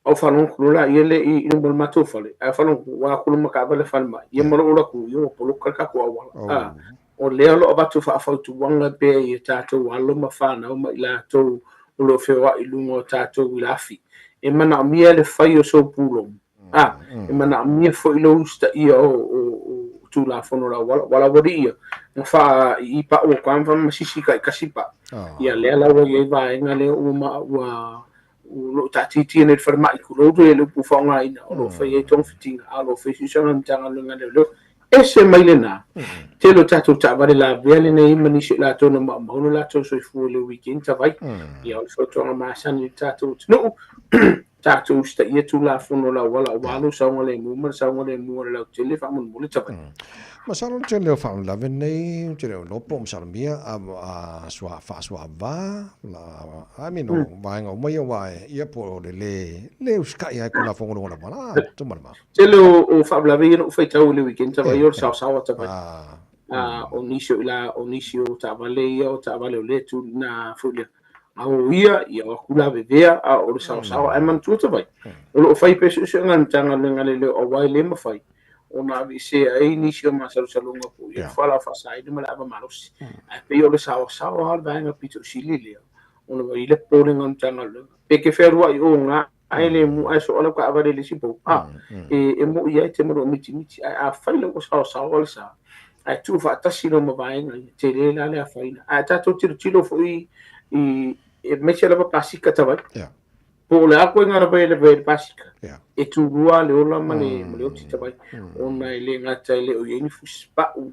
Ou faalogo atu loa lea i luma o le matou fale, ae faalogo atu ua atu le ma taavale falemai, ia ma lou alu atu, ia ua poloka le tatou auala. A, o lea o lo o avatu faafautuaga pea i a tatou alo ma fanau ma i latou o lo o feoai i luga o tatou uila afi. E manaomia le fai o sou pulou, a, e manaomia foi lou usitaia o Tulafono o le auala. Ua lava ia na faaii pau o ka ma masisi taitasi pau. Ia lea la ua i ai vaega lea ua ma ua o lo o taatitia nei i le falemai tulou le upu faaaogaina o lo o fai ai togafitiga a o lo o fai suesuega a le Matagaluega a Leoleo. Ese mai lena, tele o tatou taavale lavea lenei ma nisi o i latou na maumau lo latou soifua i le weekend Tavai. Ia o le fautuaga masani i le tatou atunuu, tatou usitaia Tulafono o le auala aua lou saogalemu ma le saogalemu o le lautele faamolemole Tavai. Masalo le tele o faalavelave nei, ou te le o iloa po o masalomia a a faasuaava la I mean o vaega uma ia aua e ia po o le le le usitai ai Tulafono i luga o le auala a tuma le ma. Tele o faalavelave ia na ou faitau i le weekend Tavai o le saosaoa Tavai. O nisi o ila o nisi o taavale ia o taavale o lea tu na foi lea. A o ia, ia o atu lavevea, a o le saosaoa. Ae manatua Tavai, o lo o fai pea suesuega a le Matagaluega a Leoleo aua e le mafai ona aveesea ai nisi o masalosaloga po o ia fualaau faasaina ma le ava malosi. Ae pei o le saosaoa lava o le vaega pito sili lea ona ua i ai le popolega o le Matagaluega. Pe te fealuai o ga ae le mu ae soa lau taavale i le isi pou, a, e moi ai te malu mitimiti. Ae afai la ua saosaoa le sa, ae tuu faatasi loa ma vaega ia, tele la le afaina. Ae tatou tilotilo foi i, aemaise lava pasika Tavai. Po o le a koe ngā rawa e le pasika, e tūrua le ola ma le, ma le oti Tavai. Ona e le gata e le o i ai ni fusi pau,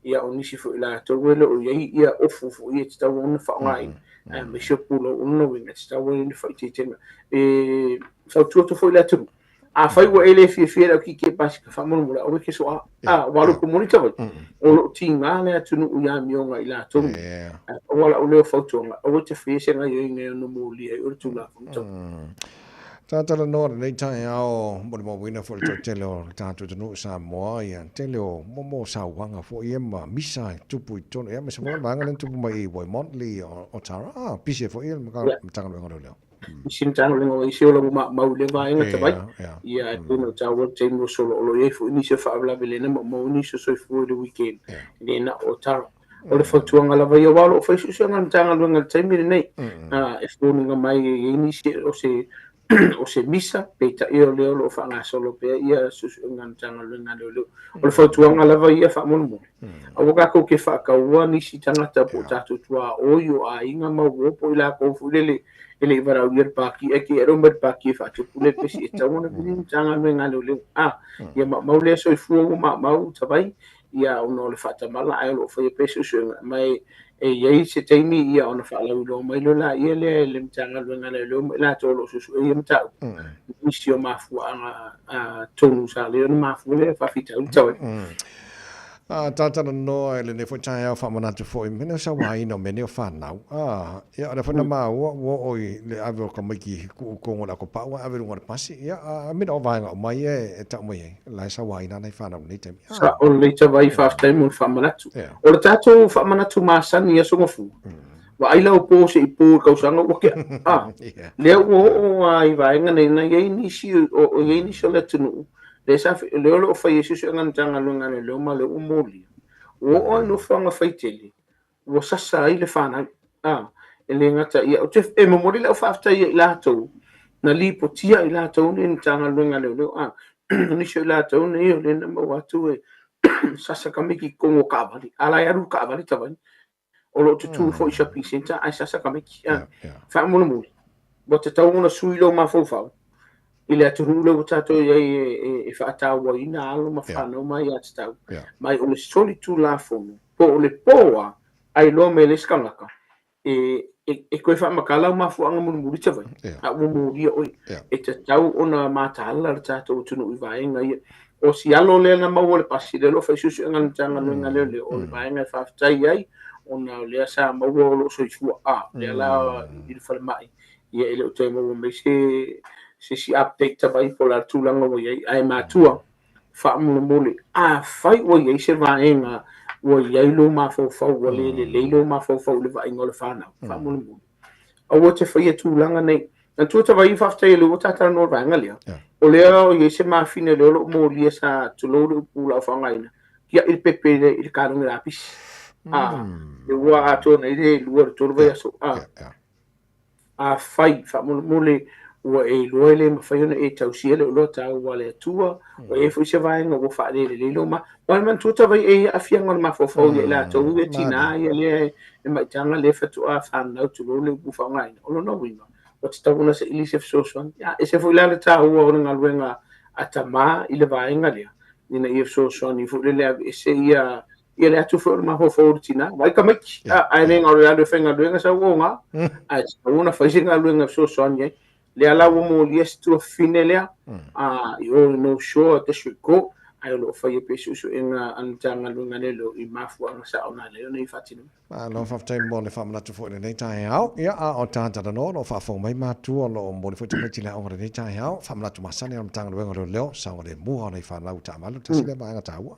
ia o nisi foi latou e le o i ai ia ofu foi e tatau ona faaaogaina, aemaise o pulou o lona uiga e tatau ai ona faaiteitega. E fautua atu foi i le atunuu, afai ua e le fiafia i le au kīkē pasika, faamolemole aua e ke soa, a, ua alu komoni Tavai, o lo o tiga le atunuu i amioga i latou nei. Ae pau lava lau lea o fautuaga, aua e te faia se gaioiga e ono molia ai oe le Tulafono Tavai. Talatalanoa lenei taeao molimauina foi le toatele o le tatou atunuu i Samoa, ia tele o mo sauaga foi ia ma misa e tupu i totonu, ia aemaise foi o le vaega lea na tupu mai i Waimontley o Tara, a pisi ai foi le Matagaluega o Leoleo. Isi Matagaluega o isi o la ua maumau i lea vaega Tavai, ia ae pei ona ou taua le taimi ua sola o lo o i ai foi nisi o faalavelave lea na maumau ai nisi o soifua i le weekend, e le na o Tara. O le fautuaga lava ia, aua o lo o fai suesuega a le Matagaluega i le taimi lenei, e foliga mai e i ai nisi o se o se misa, peitai o lea o lo o faagasolo pea ia suesuega a le Matagaluega a Leoleo. O le fautuaga lava ia faamolemole, aua tatou te faataua nisi tagata po o tatou tuaoi o aiga ma uo po o i latou foi lele e le i valaaulia le paki, ae te alu mai le paki e faatupu le pesi e tatau ona vili le Matagaluega a Leoleo. A, ia maumau lea soifua ua maumau Tavai, ia ona o le faatamala ae o lo o faia pea suesuega ma e i ai se taimi ia ona faalauiloa mai loa laia lea e le Matagaluega a Leoleo ma i latou o lo o suesue ia mataupu nisi o mafuaaga tonu sa lea ona mafua lea faafitauli Tavai. A talatalanoa i lenei foi taeao faamanatu foi mea nei o sauaina o mea nei o fanau. A, ia o lea foi na maua ua oo i le ave o tamaiti tuu i totonu o le atopau ae ave i luga o le pasi. Ia, a mea na o vaega uma ia e tau mai ai, la e sauaina nai fanau i lenei taimi. A. Sao lelei Tavai, faafetai mo le faamanatu. O le tatou faamanatu masani i Aso Gafua, vaai lau po se i po i tausaga ua tea. A, lea ua oo lava i vaega nei, na i ai nisi o, i ai nisi o le atunuu Lea sa, lea o lo o fai ai suesuega a le Matagaluega a Leoleo ma lea ua molia. Ua oo lava i nofoaga faitele, ua sasa ai le fanau. A, e le gata ia, ou te, e momoli lau faafetai ia i latou na lipotia i latou nei i le Matagaluega a Leoleo. A, o nisi o i latou nei o lea na maua atu e sasa tamaiti i totonu o taavale, a la e alu le taavale tavai. O lo o tutū foi i shopping centre ae sasa tamaiti. A, faamolemole, ua tatau ona sui lou mafaufau i le atunuu lea ua tatou i ai e, e faatauaina alo ma fanau ma aiatatau, mai o le solitulafono po o le poa a iloa mai e le isi tagata e, e, e toe faamatala au mafuaaga mulimuli tavai, a ua molia oe. E tatau ona mataala le tatou atunuu i vaega ia. O si alo lea na maua le pasi, lea o lo o fai suesuega a le Matagaluega a Leoleo, o le vaega e faafetai ai, ona o lea sa maua o lo o soifua, a, lea la i le falemai, ia e le o toe maua mai se se isi update tavai po o le a le tulaga ua i ai. Ae matua, faamolemole, afai ua i ai se vaega ua i ai lou mafaufau, ua le lelei lou mafaufau i le vaaiga o le fanau, faamolemole, aua te faia tulaga nei. Manatua tavai, faafetai o lea ua ta talanoa i le vaega lea, o lea o i ai se mafine lea o lo o molia sa tulou le upu lau faaaogaina, tiai le pepe i le, i le kalogi lapisi. A, le ua atoa nei le 2 le 3 vaiaso. A, afai, faamolemole, ua e iloa e le mafai ona e tausia le oloa taua a le Atua, ua i ai foi se vaega ua faalelelei lou ma, Aua e manatua tavai e i ai aafiaga o le mafaufau ia i latou ia tinā ia lea e maitaga lea faatoa fanau tulou le upu faaaogaina. O lona uiga, ua tatau ona saili se fesoasoani. A ese foi la le taua o le galuega a tamā i le vaega lea, ina ia fesoasoani foi lele e aveese ia ia le atu foi o le mafaufau o le tinā. Vaai tamaiti, ae le galo e alu e faigaluega sau oga, ae tatau ona fai se galuega e fesoasoani ai. Lea la ua molia se tuafafine lea i o i North Shore District Court, ae o lo o faia pea suesuega a le Matagaluega a Leoleo i mafuaaga sao na ala ai ona ia faatinoina. Malo faafetai mo le faamanatu foi i lenei taeao. Ia, a o talanoa o lo o faafofoga mai matua o lo o momoli foi tamaiti i le aoga i lenei taeao. Faamanatu masani a le Matagaluega o Leoleo, saogalemu a ona i fanau taavale, tasi lea vaega taua.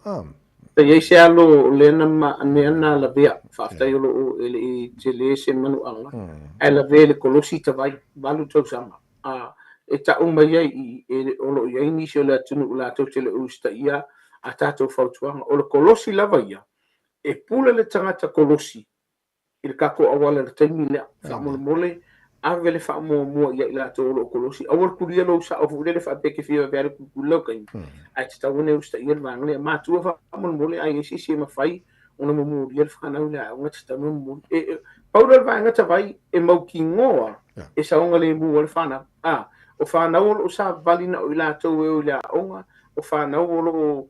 Sa i ai se alo o lea na ma, lea na lavea, faafetai o lo o e le i tele se manuaga, ae lavea i le kolosi tavai, 8 tausaga. A, e tau mai ai i, e, o lo o i ai nisi o le atunuu latou te le o usitaia a tatou fautuaga. O le kolosi lava ia, e pule le tagata kolosi i le tatou auala i le taimi lea. Faamolemole, ave le faamuamua ia i latou o lo o kolosi. Aua le kulia lou sao foi lele faapea e te fia vave alu kulikuli lau taimi, ae tatau ona e usitaia le vaega lea. Matua faamolemole, a i ai se isi e mafai ona momolia le fanau i le aoga, e tatau ona momoli. E, e, pau lea o le vaega tavai e mautinoa e saogalemu ai le fanau. A, o fanau o lo o savali na o i latou e o i le aoga, o fanau o lo o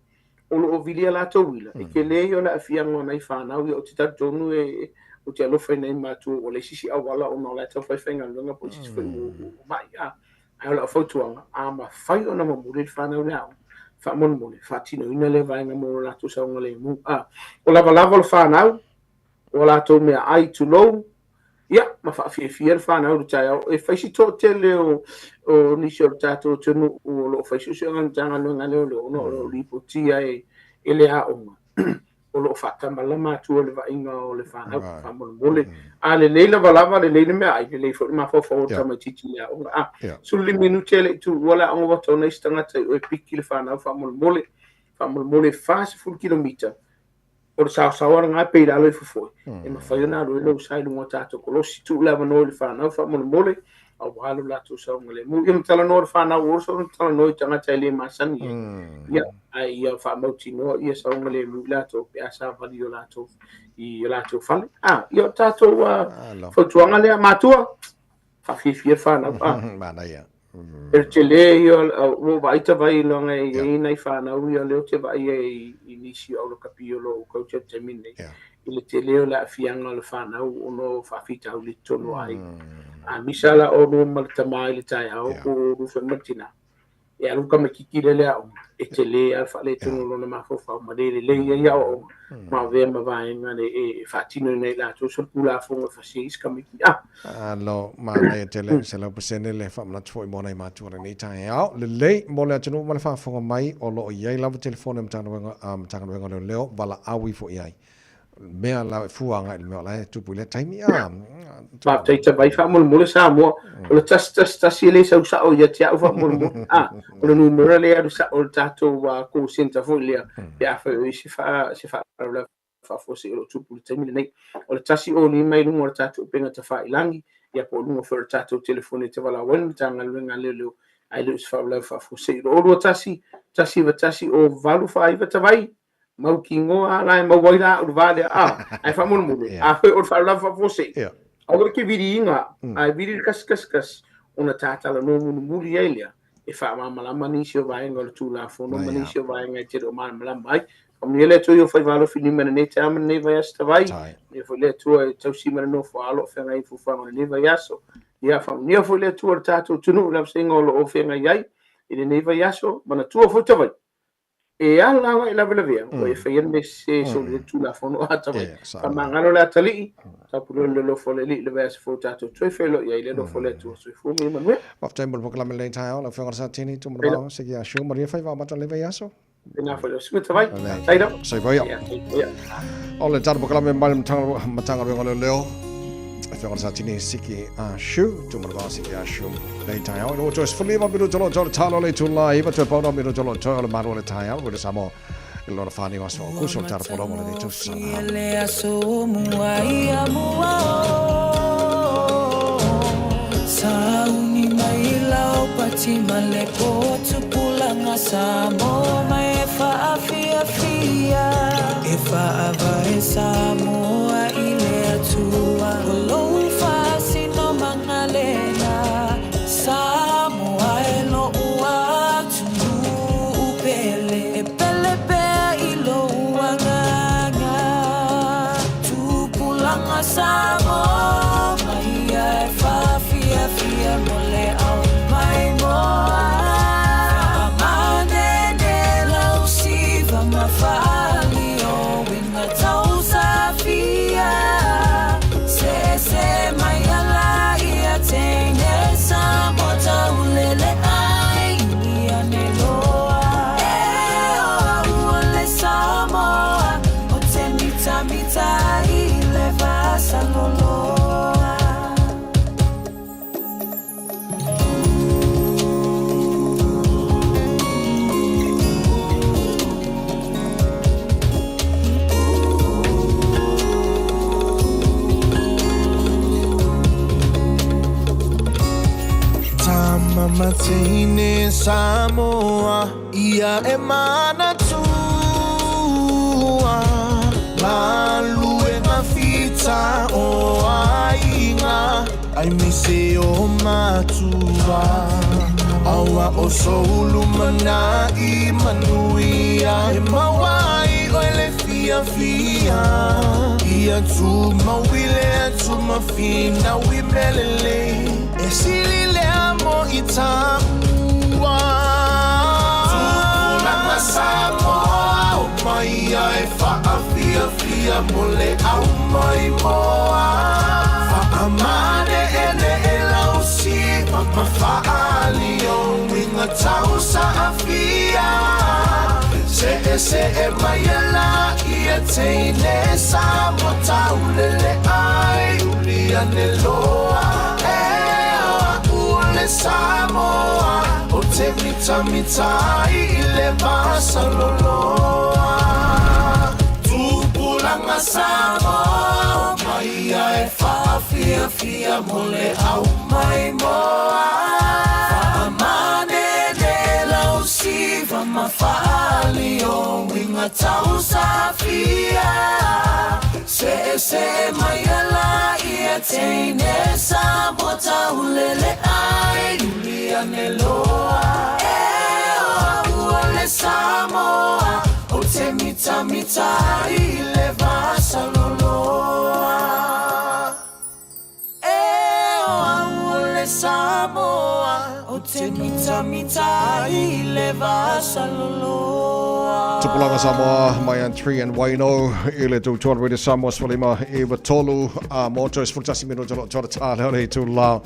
o lo o vili a latou uila, e tele ia o le aafiaga o nai fanau ia, ou te talitonu e, ou te alofa i nai matua ua leai se isi auala ona o la e taumafai e faigaluega po o se isi foi ua mai, a, ae o lau fautuaga, a mafai ona momoli le fanau i le aoga, faamolemole, faatinoina lea vaega mo lo latou saogalemu, a, o lavalava o le fanau, o a latou meaai, tulou, Ia, ma faafiafia le fanau i le taeao. E fai si toatele o, o nisi o le tatou atunuu o lo o fai suesuega a le Matagaluega a Leoleo ona o lo o lipotia e, e le aoga o lo o faatamalama atu le vaaiga o le fanau faamolemole. A lelei lavalava, lelei le meaai, lelei foi le mafaufau o le tamaitiiti i le aoga. A, 15 minute e le i tuua le aoga ua tau nai se tagata i o e piki le fanau faamolemole. Faamolemole 40 kilomita O le saosaoa lena e pei i lalo ifo foi, e mafai ona alu ai lou sa i luga o tatou kolosi. Tuu le avanoa i le fanau faamolemole, aua lo latou saogalemu. Ia ma talanoa le fanau, ua oso ona talanoa i tagata e le masani ai. Ia, ae ia faamautinoa ia saogalemu i latou pe a savali i o latou, i o latou fale. Ah, ia o tatou fautuaga lea, matua, faafiafia le fanau. Ah. Manaia. E tele ia, ua ou vaai tavai leaga e i ai nai fanau ia lea ou te vaai ai i nisi o aulakapi o lo o kauti i le taimi lenei, i le tele o le aafiaga o le fanau ona o faafitauli i totonu o aiga. A misa la oulua ma le tama i le taeao po o oulua foi ma le tina. E alu tamaitiiti lea i le aoga, e tele lava le faaletonu o lona mafaufau ma le lelei ai aoaoga ma avea ma vaega e faatinoina e i latou solitulafono e fasi ai isi tamaiti. A. Alo, manaia tele, 100% le faamanatu foi mo nai matua lenei taeao. Lelei mo le atunuu ma le faafofoga mai, o lo o i ai lava telefoni a Matagaluega, a Matagaluega o Leoleo, valaau ifo i ai. Mea la e fua agai i le mea o la e tupu i lea taimi. A, Faafetai Tavai faamolemole Samoa. O le 111 e le sau sao ia te au faamolemole. A, o le numera lea e alu sao i le tatou call centre foi lea pe afai o i ai se se faalavelave faafuasei o lo o tupu i le taimi lenei. O le 105 i luga o le tatou upega tafailagi, ia po o luga foi o le tatou telefoni e tavalao ai le Matagaluega a Leoleo, ae le o se faalavelave faafuasei. 021 191 0849 Tavai, mautinoa la e maua ai la au le va lea, a, ae faamolemole, afai o le faalavelave faafuasei, aua e te viliina, ae vili le 111 ona ta talanoa mulimuli ai lea e faamalamalama nisi o vaega o le Tulafono ma nisi o vaega e te le o malamalama ai. Faamanuia le Atua i ou faiva alofi lima i lenei taeao ma lenei vaiaso Tavai. Faamanuia foi le Atua e tausi ma le nofo alo o feagai i fuafuaga o lenei vaiaso. Ia, faamanuia foi le Atua i le tatou atunuu i lavasega o lo o feagai ai i lenei vaiaso. Manatua foi Tavai, E ala agai lavelavea, ua e faia le mea sese e soli ai le Tulafono a Tavai. Faamagalo le atalii, taupuloa le alofa o le Alii i le vaiaso fou tatou toe feiloai ai i le alofa o le Atua. Soifua ma ia manuia. Faafetai mo le polokalame lenei taeao, lau Afioga Satini, Tumanavao, Siki Ashu, manuia faiva amata o lenei vaiaso. Tēnā whai o Tavai. Faafetai lava. Soifua ia. O le tatou polokalame mai le Matagaluega o Leoleo, Afioga Satini, Siki Ashu, Tumanavao, Siki Ashu, lenei taeao. I le toe 15 minuta o lo o toe talo le itula iva toe pauna minuta o lo o toe o le malu o le taeao, Radio Samoa i lona 4 aso o Akuso, le tatou polokalame o lenei tausaga. Le aso mua ia mua o Sauni mai lau pati ma le po tupulaga Samoa mai e faafiafia E faavae Samoa i le Atua O lou faasinomaga lena Samoa e lo'u atunuu pele E pele pea i lou agaga Tupulaga Samoa mai ia e faafiafia mo le ao maimoa Faamanene lau siva ma faali o uiga tausafia Seese mai ala ia teine Samoa taulele ai ane loa E o au o le Samoa O te mitamita i le vasa loloa. Tama ma teine Samoa ia e manatua Galuega fita o aiga Aemaise o matua Aua o sou lumanai manuia E maua ai oe le fiafia Ia tumau i le atu ma finau i mea lelei E sili lea mo i taua Tupulaga Samoa o mai ia e faafiafia mo le au maimoa Faamane'ene'e lau siva ma faaali o uiga tausaafia Se'ese'e mai e la ia teine Samoa taulele ai uli ane loa E o a'u o le Samoa O te mitamita ai i le vasa loloa Tupulaga Samoa o mai ia e faafiafia mo le au maimoa Faamanene lau siva ma faali o uiga tausafia Se'ese'e mai ala ia teine Samoa taulele ai uli ane loa E o au o le Samoa O te mitamita ai i le vasa loloa E o au o le Samoa. te mitamita ai i le vasaloloa. Tupulaga Samoa, mai an 3 and Wayno, i le tautua Radio Samoa 15 i tolu, a moto 11 minuta lo toa tā leo le tu la.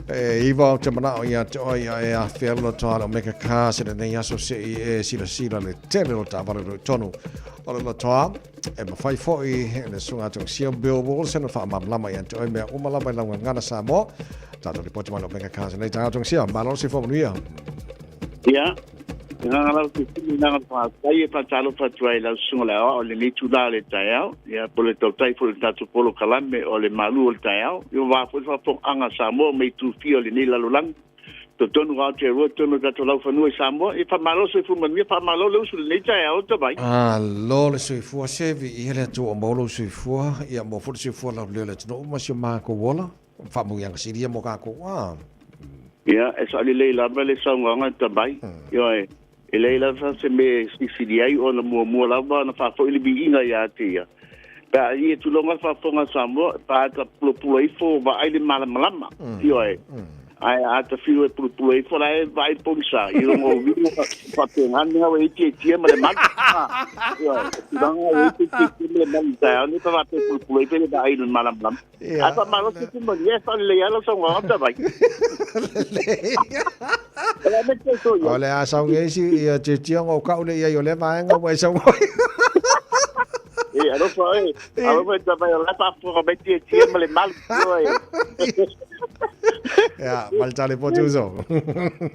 E iwa o te manao ia te oi a e a whia luna toa le Omega Cars e lenei aso se i e sila sila le tele lo tā wale tonu. O le toa, e mawhai foi e le sunga atu sia Bill Wilson o whaamamlama ia te oi mea uma lava i launga ngana Samoa. Tātou ripoti mai le Omega Cars e nei tātou sia, malo se whaamanuia. Ia, e nganga lau te tini nanga whaatai e whātalo whatua i lau sunga le awa o le nei tūlā le taeao. Ia, po le tautai fo le tātou polo kalame o le malu o le taeao. Ia wā fo le whapong anga Samoa mei tūwhia o le nei lalolangi. To tonu ngā te rua tonu tātou lau whanua i Samoa. E whamalo se fumanuia, whamalo le usu le nei taeao ta mai. A lo le soifua se vi i hele atu o maolo soifua ia mo fo le soifua lau leo le tino uma si o mākou ola whaamuianga siria mo kākou a. Ia, e sa le lava le saunga ta mai. Ia e le lava se me sisili ai ona mua mua lava na whafo i le viinga ia te ia. Pa i e tulonga whafonga Samoa, pa ata pulopula ifo wa ai le malamalama. Ia e. Ai ata whiro e pulopula ifo la e vai ponisa. I rongo wingo whapengane hau e iti e tia ma le malu. Ia, e tulonga e iti e tia ma le malu. Ta au ni pa wape pulopula ifo le vai le malamalama. Ia. Ai pa malo se kuma ni e sa le ia lau saunga ata vai. O le a saunga isi ia te tia ngau kau le ia i o le vaenga ua e saunga. E, alofa e, alofa e ta vai o la whafonga mai tia tia ma le malu. Ia, maletale po te uso.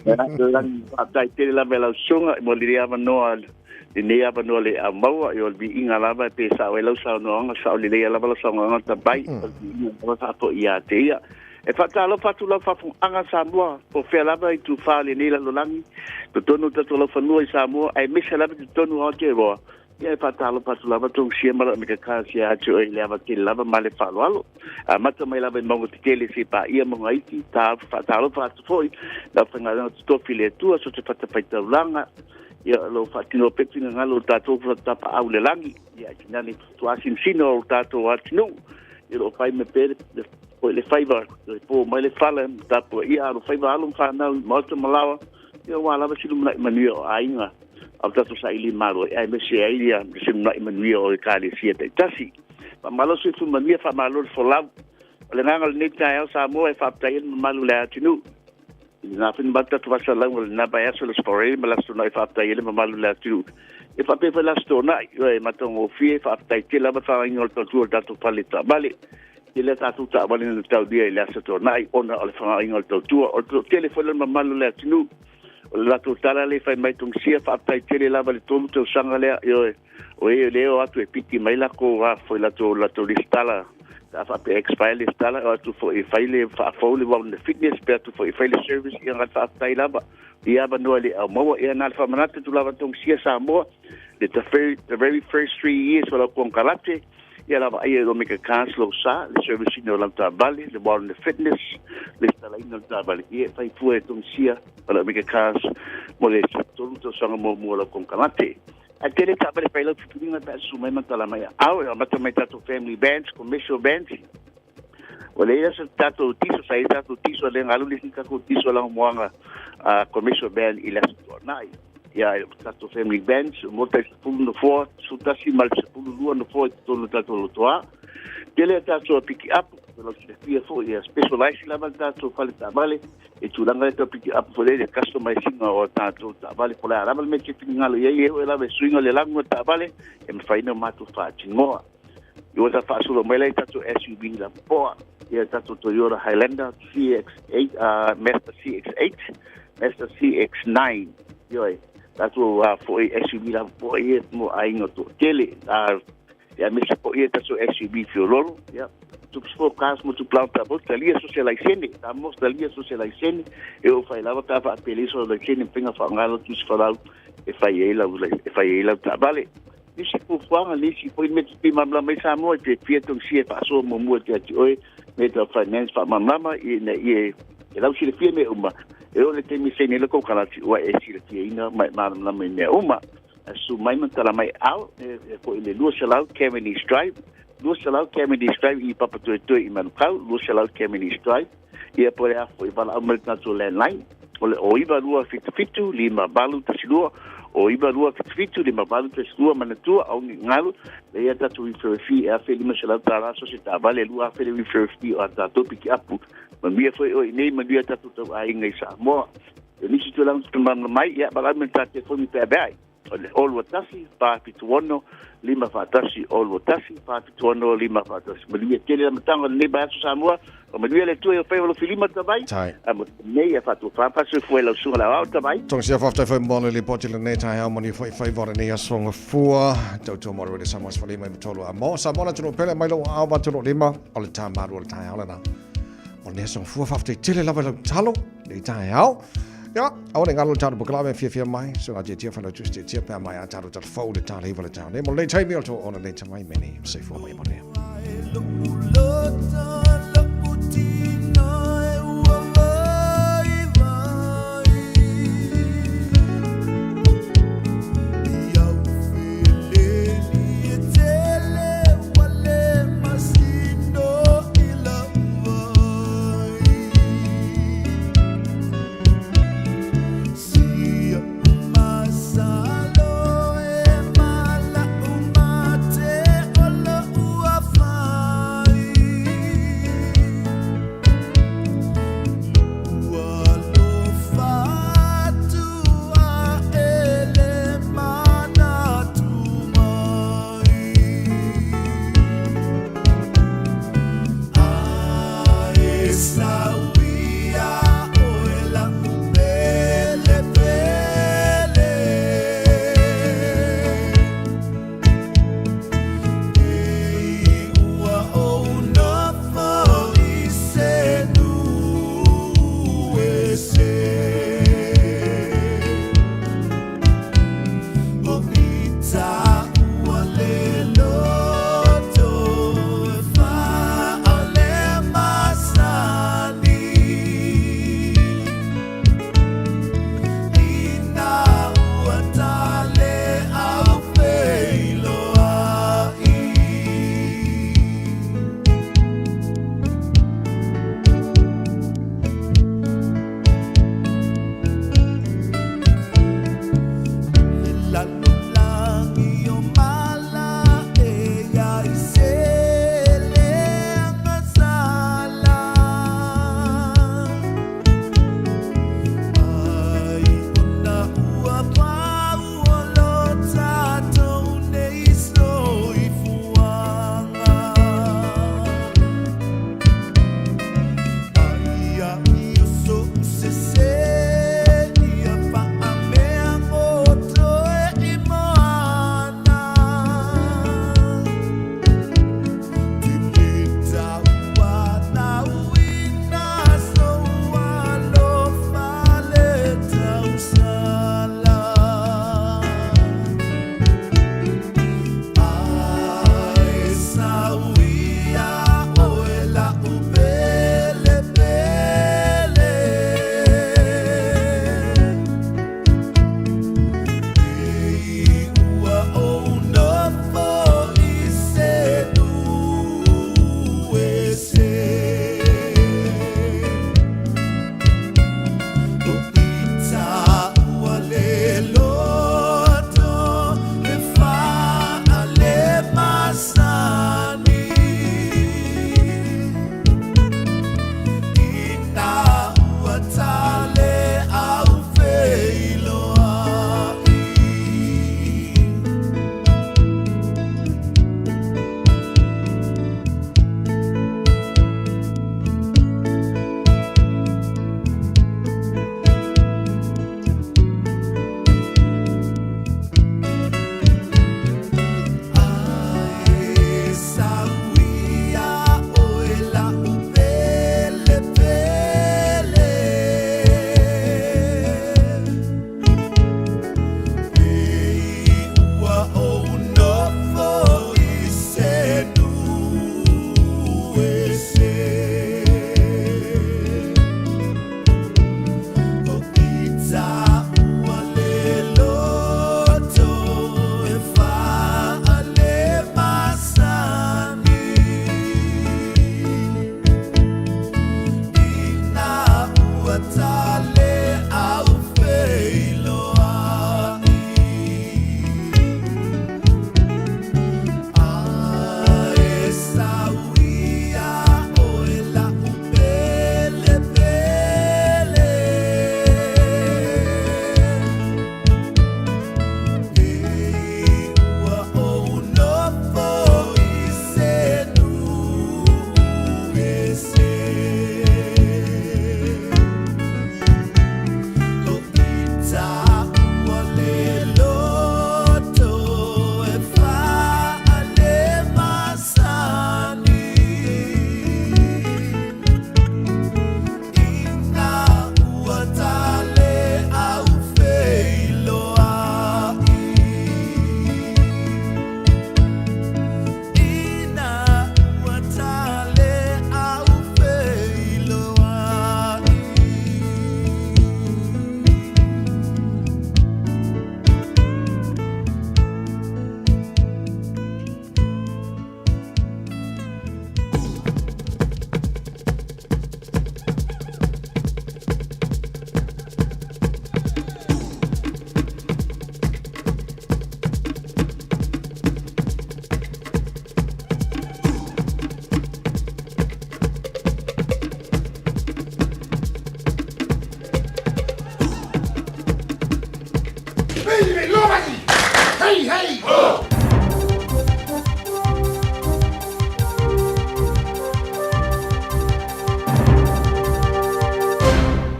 Whaatai tele lava e lau sunga, mo le ava noa, le nei ava noa le a maua, i o le viinga lava e pe sao e lau saunoanga, sao le lea lava lau saunoanga ta bai, o le viinga lava whaapo i a te ia. E whaatalo whatu lau whafung anga Samoa, po whea lava i tūwhā le nei lalolangi, to tonu tato lau whanua i Samoa, ai mesa lava te tonu ao te roa. Ia e whaatalo whatu lava tōng sia mara me ka kāsia atu e le ava te lava ma le whaaloalo. A mata mai lava i maunga te tele se pā ia maunga iti, tā whaatalo whatu foi, lau whangaranga te tofi le atua, so te whatapaitaulanga, ia lau whaatino pepinga ngalo o tātou whatapa au le langi, ia ki nani tuasinsina o tātou atinu, ia lo whai me pere, o le whaiva, le pō mai le whala, tāpua ia alo whaiva alo whanau, maota malawa, ia wā lava silu manai manuia o ainga, au tātou sa ili malo, ai me se ai ia, silu manai manuia o e kāle sia taitasi. Wha malo se fu manuia, wha malo le folau, o le nganga le nei taeao Samoa e whaaptai ele mamalu le atinu. Nā whina matatu wasa launga le nā bai aso le sporei, ma lasto nai whaaptai ele mamalu le atinu. E whapepa lasto nai, e matongo fie, whaaptai te lava whainga o le tautua o tātou pale tāmale. I le tātou tāmale na tau dia i le asa tō nai, ona o le whangainga o le tautua. O le telefone le mamalu le atinu. O le latou tala le whai mai tong sia, whaaptai tele lava le tolu tau sanga lea, o e leo atu e piti mai lako, a foi latou listala. Ta whape expire le stala, o atu fo e whaile, whaafau le wau na fitness, pe atu fo e whaile service, ia ngā whaaptai lava. Ia ava noa le au maua, ia nā le whamanata tu lava tong sia Samoa, le the very first 3 years wala kong kalate, ia lava ai e Omega Cars lo sa, le service ina o lau tāvale, le wau na fitness, le stala ina o tāvale. Ia whai fua e tong sia, wala Omega Cars, mo le tolu tau sanga mua mua lau kong kalate. A tele tāvale whai lau tuturinga ta asu mai matala mai au, e mata mai tātou family bands, commercial bands. O le ea sa tātou tiso, sa e tātou tiso, le ngalu le si tātou tiso lang moanga commercial band i lasa toa nai. Ia e tātou family bands, mo tai sepulu no foa, sutasi mal sepulu lua no foa i tonu tātou lotoa. Tele tātou a piki up, o lau silafia fo, ia specialize lava tātou whale tāvale, e tūranga le tau piki up fo le customizinga o tātou tāvale, po le arava le me te whingalo ia i e lava e suinga le langu o tāvale, e mwhaina o mātou whaatinoa. I o ta whaasuro mai lai tātou SUV la poa, ia tātou Toyota Highlander CX-8, Mazda CX-8, Mazda CX-9, ioi, tātou fo e SUV la poa ia mo ainga tō tele, ia mesa po ia tātou SUV fiololo, ia, tu for cars mo tu planta bo talia socialisene ta mo talia socialisene e o fai lava ta fa peliso la sene pinga fa ngalo tu sfalau e fai ela e fai ela ta vale ni si po fuanga ni si po me ti mamla mai sa mo te pie tong si e fa so mo mo te ti oi me ta finance fa mamla e ne e e lau si le fie me uma e o le te mi sene le ko kala ti o e si le fie ina mai mamla mai me uma su mai man mai au e ko ile lua salau Cavendish Drive Lua salau Cavendish Drive i Papatoetoe i Manukau, lua salau Cavendish Drive, ia po le afo i wala au mai tātou landline, O le 0 92 77 58 12, o 92 77 58 12. Manatua, aua ne i galo, lea tatou referral fee e $1,500 so se taavale, e $2,000 le referral fee o a tatou pikiapu. Manuia foi oe i nei, manuia tatou tauaiga i Samoa. O nisi tulaga tutumalamalama mai, ia valaau mai i le ta telefoni pe aveae. O le 0 21 476 541, 0 21 476 541. Manuia tele le amataga o lenei vaiaso Samoa. O manuia le Atua i o faiva lo filima tavai. A mo nei e faatofa faasoifua i lau susuga le aoao tavai. Togasia, faafetai foi mo le lipoti lenei taeao, manuia foi faiva o lenei aso gafua. Tautua mo le Radio Samoa 15 93 a mo Samoa le atunuu pele mai lou aao ma lou lima o le tā malu o le taeao lena. O lenei aso gafua, faafetai tele lava i lau talo lenei taeao. Ia, aua ne i galo le tatou polokalame fiafia mai, susuga Tiatia Failautusi Tiatia pe a mai a tatou talafou le tā 9 le taeao nei. Mo lenei taimi o le tou ona nei tamai me nei soifua mai manuia.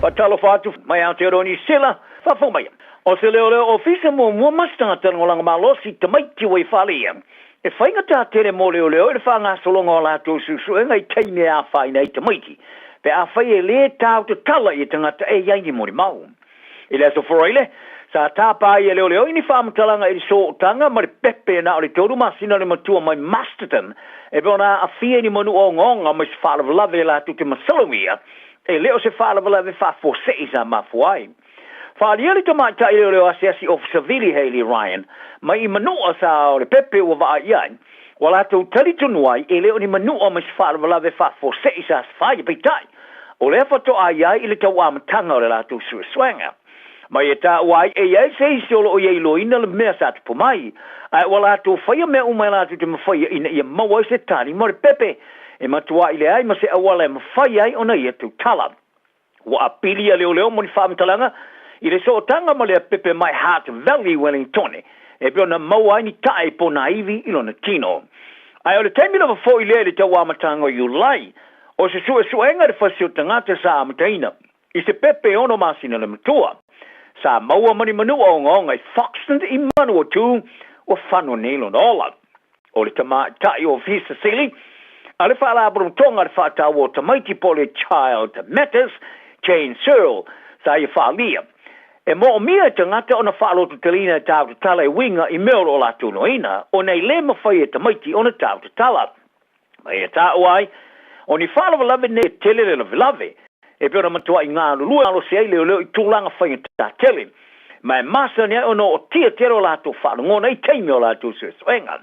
Faatalofa atu mai Aotearoa Niu Sila, faafofoga maia. O se leoleo ofisa muamua ma se tagata lagolago malosi tamaiti ua i faaleia, e faigata tele mo leoleo i le faagasologa o latou suesuega i taimi e afaina ai tamaiti, pe afai e lē tau tatala ia tagata e i ai ni molimau. I le Aso Faraile, sa tapa ai e leoleo i ni faamatalaga i le sootaga ma le pepe na o le tolu masina le matua mai Masterton e pei ona aafia i ni manu'a ogaoga mai se faalavelave latou te masalomia e le o se faalavelave faafuasei sa mafua ai. Faaalia le tamaitai leoleo asiasi Officer Vili Hayley Ryan mai i manu'a sa o le pepe ua vaai i ai, ua latou talitonu ai e le o ni manu'a mai se faalavelave faafuasei sa faia, peitai, o lea faatoa i ai i le tau amataga o le latou suesuega. Mai e taua ai e i ai se isi o lo o ia iloaina le mea sa tupu mai, ae ua latou faia mea uma e latou te mafaia ina ia maua ai se tali mo le pepe e matuai leai ma se auala e mafai ai ona ia tautala. Ua apili a leoleo mo ni faamatalaga i le sootaga ma lea pepe mai Hutt Valley i Wellingtone e pei ona maua ai ni tae ponaivi i lona tino. Ae o le taimi lava foi lea i le tau amataga o Iulai, o se suesuega i le fasi o tagata sa amataina i se pepe e ono masina le matua. Sa maua ma ni manua ogaoga i Foxton i Manawatu ua fano nei lona ola. O le tamaitai o Ofisa Sili a le Faalapotopotoga a le Faataua o Tamaiti po o le Child Matters, Jane Searle, sa ia faaalia, e moomia e tagata ona faalototeleina e tau tatala e uiga i mea o lo o latou noaina, ona e lē mafai e tamaiti ona tau tatala. Ma ia taua ai, o ni faalavelave nei e tele le lavelave, e pei ona matuai galulue malosi ai leoleo i tulaga faigata tele, ma e masani ai ona ootia tele o latou faalogona i taimi o latou suesuega.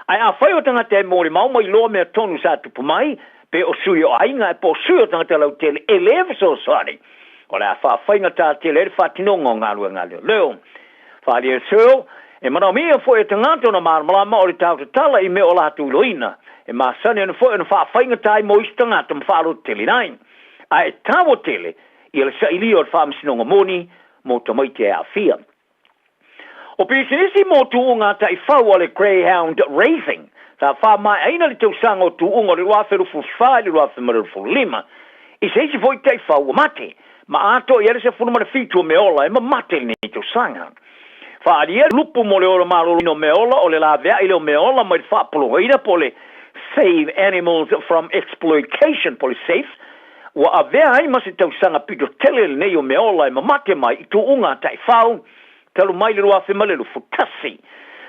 Ae afai o tagata e molimau ma iloa mea tonu sa tupu mai, pe o sui o aiga po o sui o tagata lautele e lē fesoasoani, o le a faafaigata tele ai le faatinoga o galuega a leoleo. Faaalia Searle, e manaomia foi e tagata ona malamalama o le tau tatala i mea o latou iloina, e masani ana foi ona faafaigata ai mo isi tagata ma faalototeleina ai. Ae e taua tele ia le sailia o le faamasinoga moni mo tamaiti e aafia. O pisinisi mo tuuga taifau a le Greyhound Racing sa faamaeaina le tausaga o tuuga o le 2024 i le 2025 i se isi foi taifau ua mate ma atoa i ai le 17 o meaola e mamate i lenei tausaga. Faaalia lupu mo le ola maloloina o meaola o le laveai lea o meaola mai le faapologaina po o le Save Animals From Exploitation po o le SAFE ua avea ai ma se tausaga pito tele lenei o meaola e mamate mai i tuuga taifau talu mai le 2021.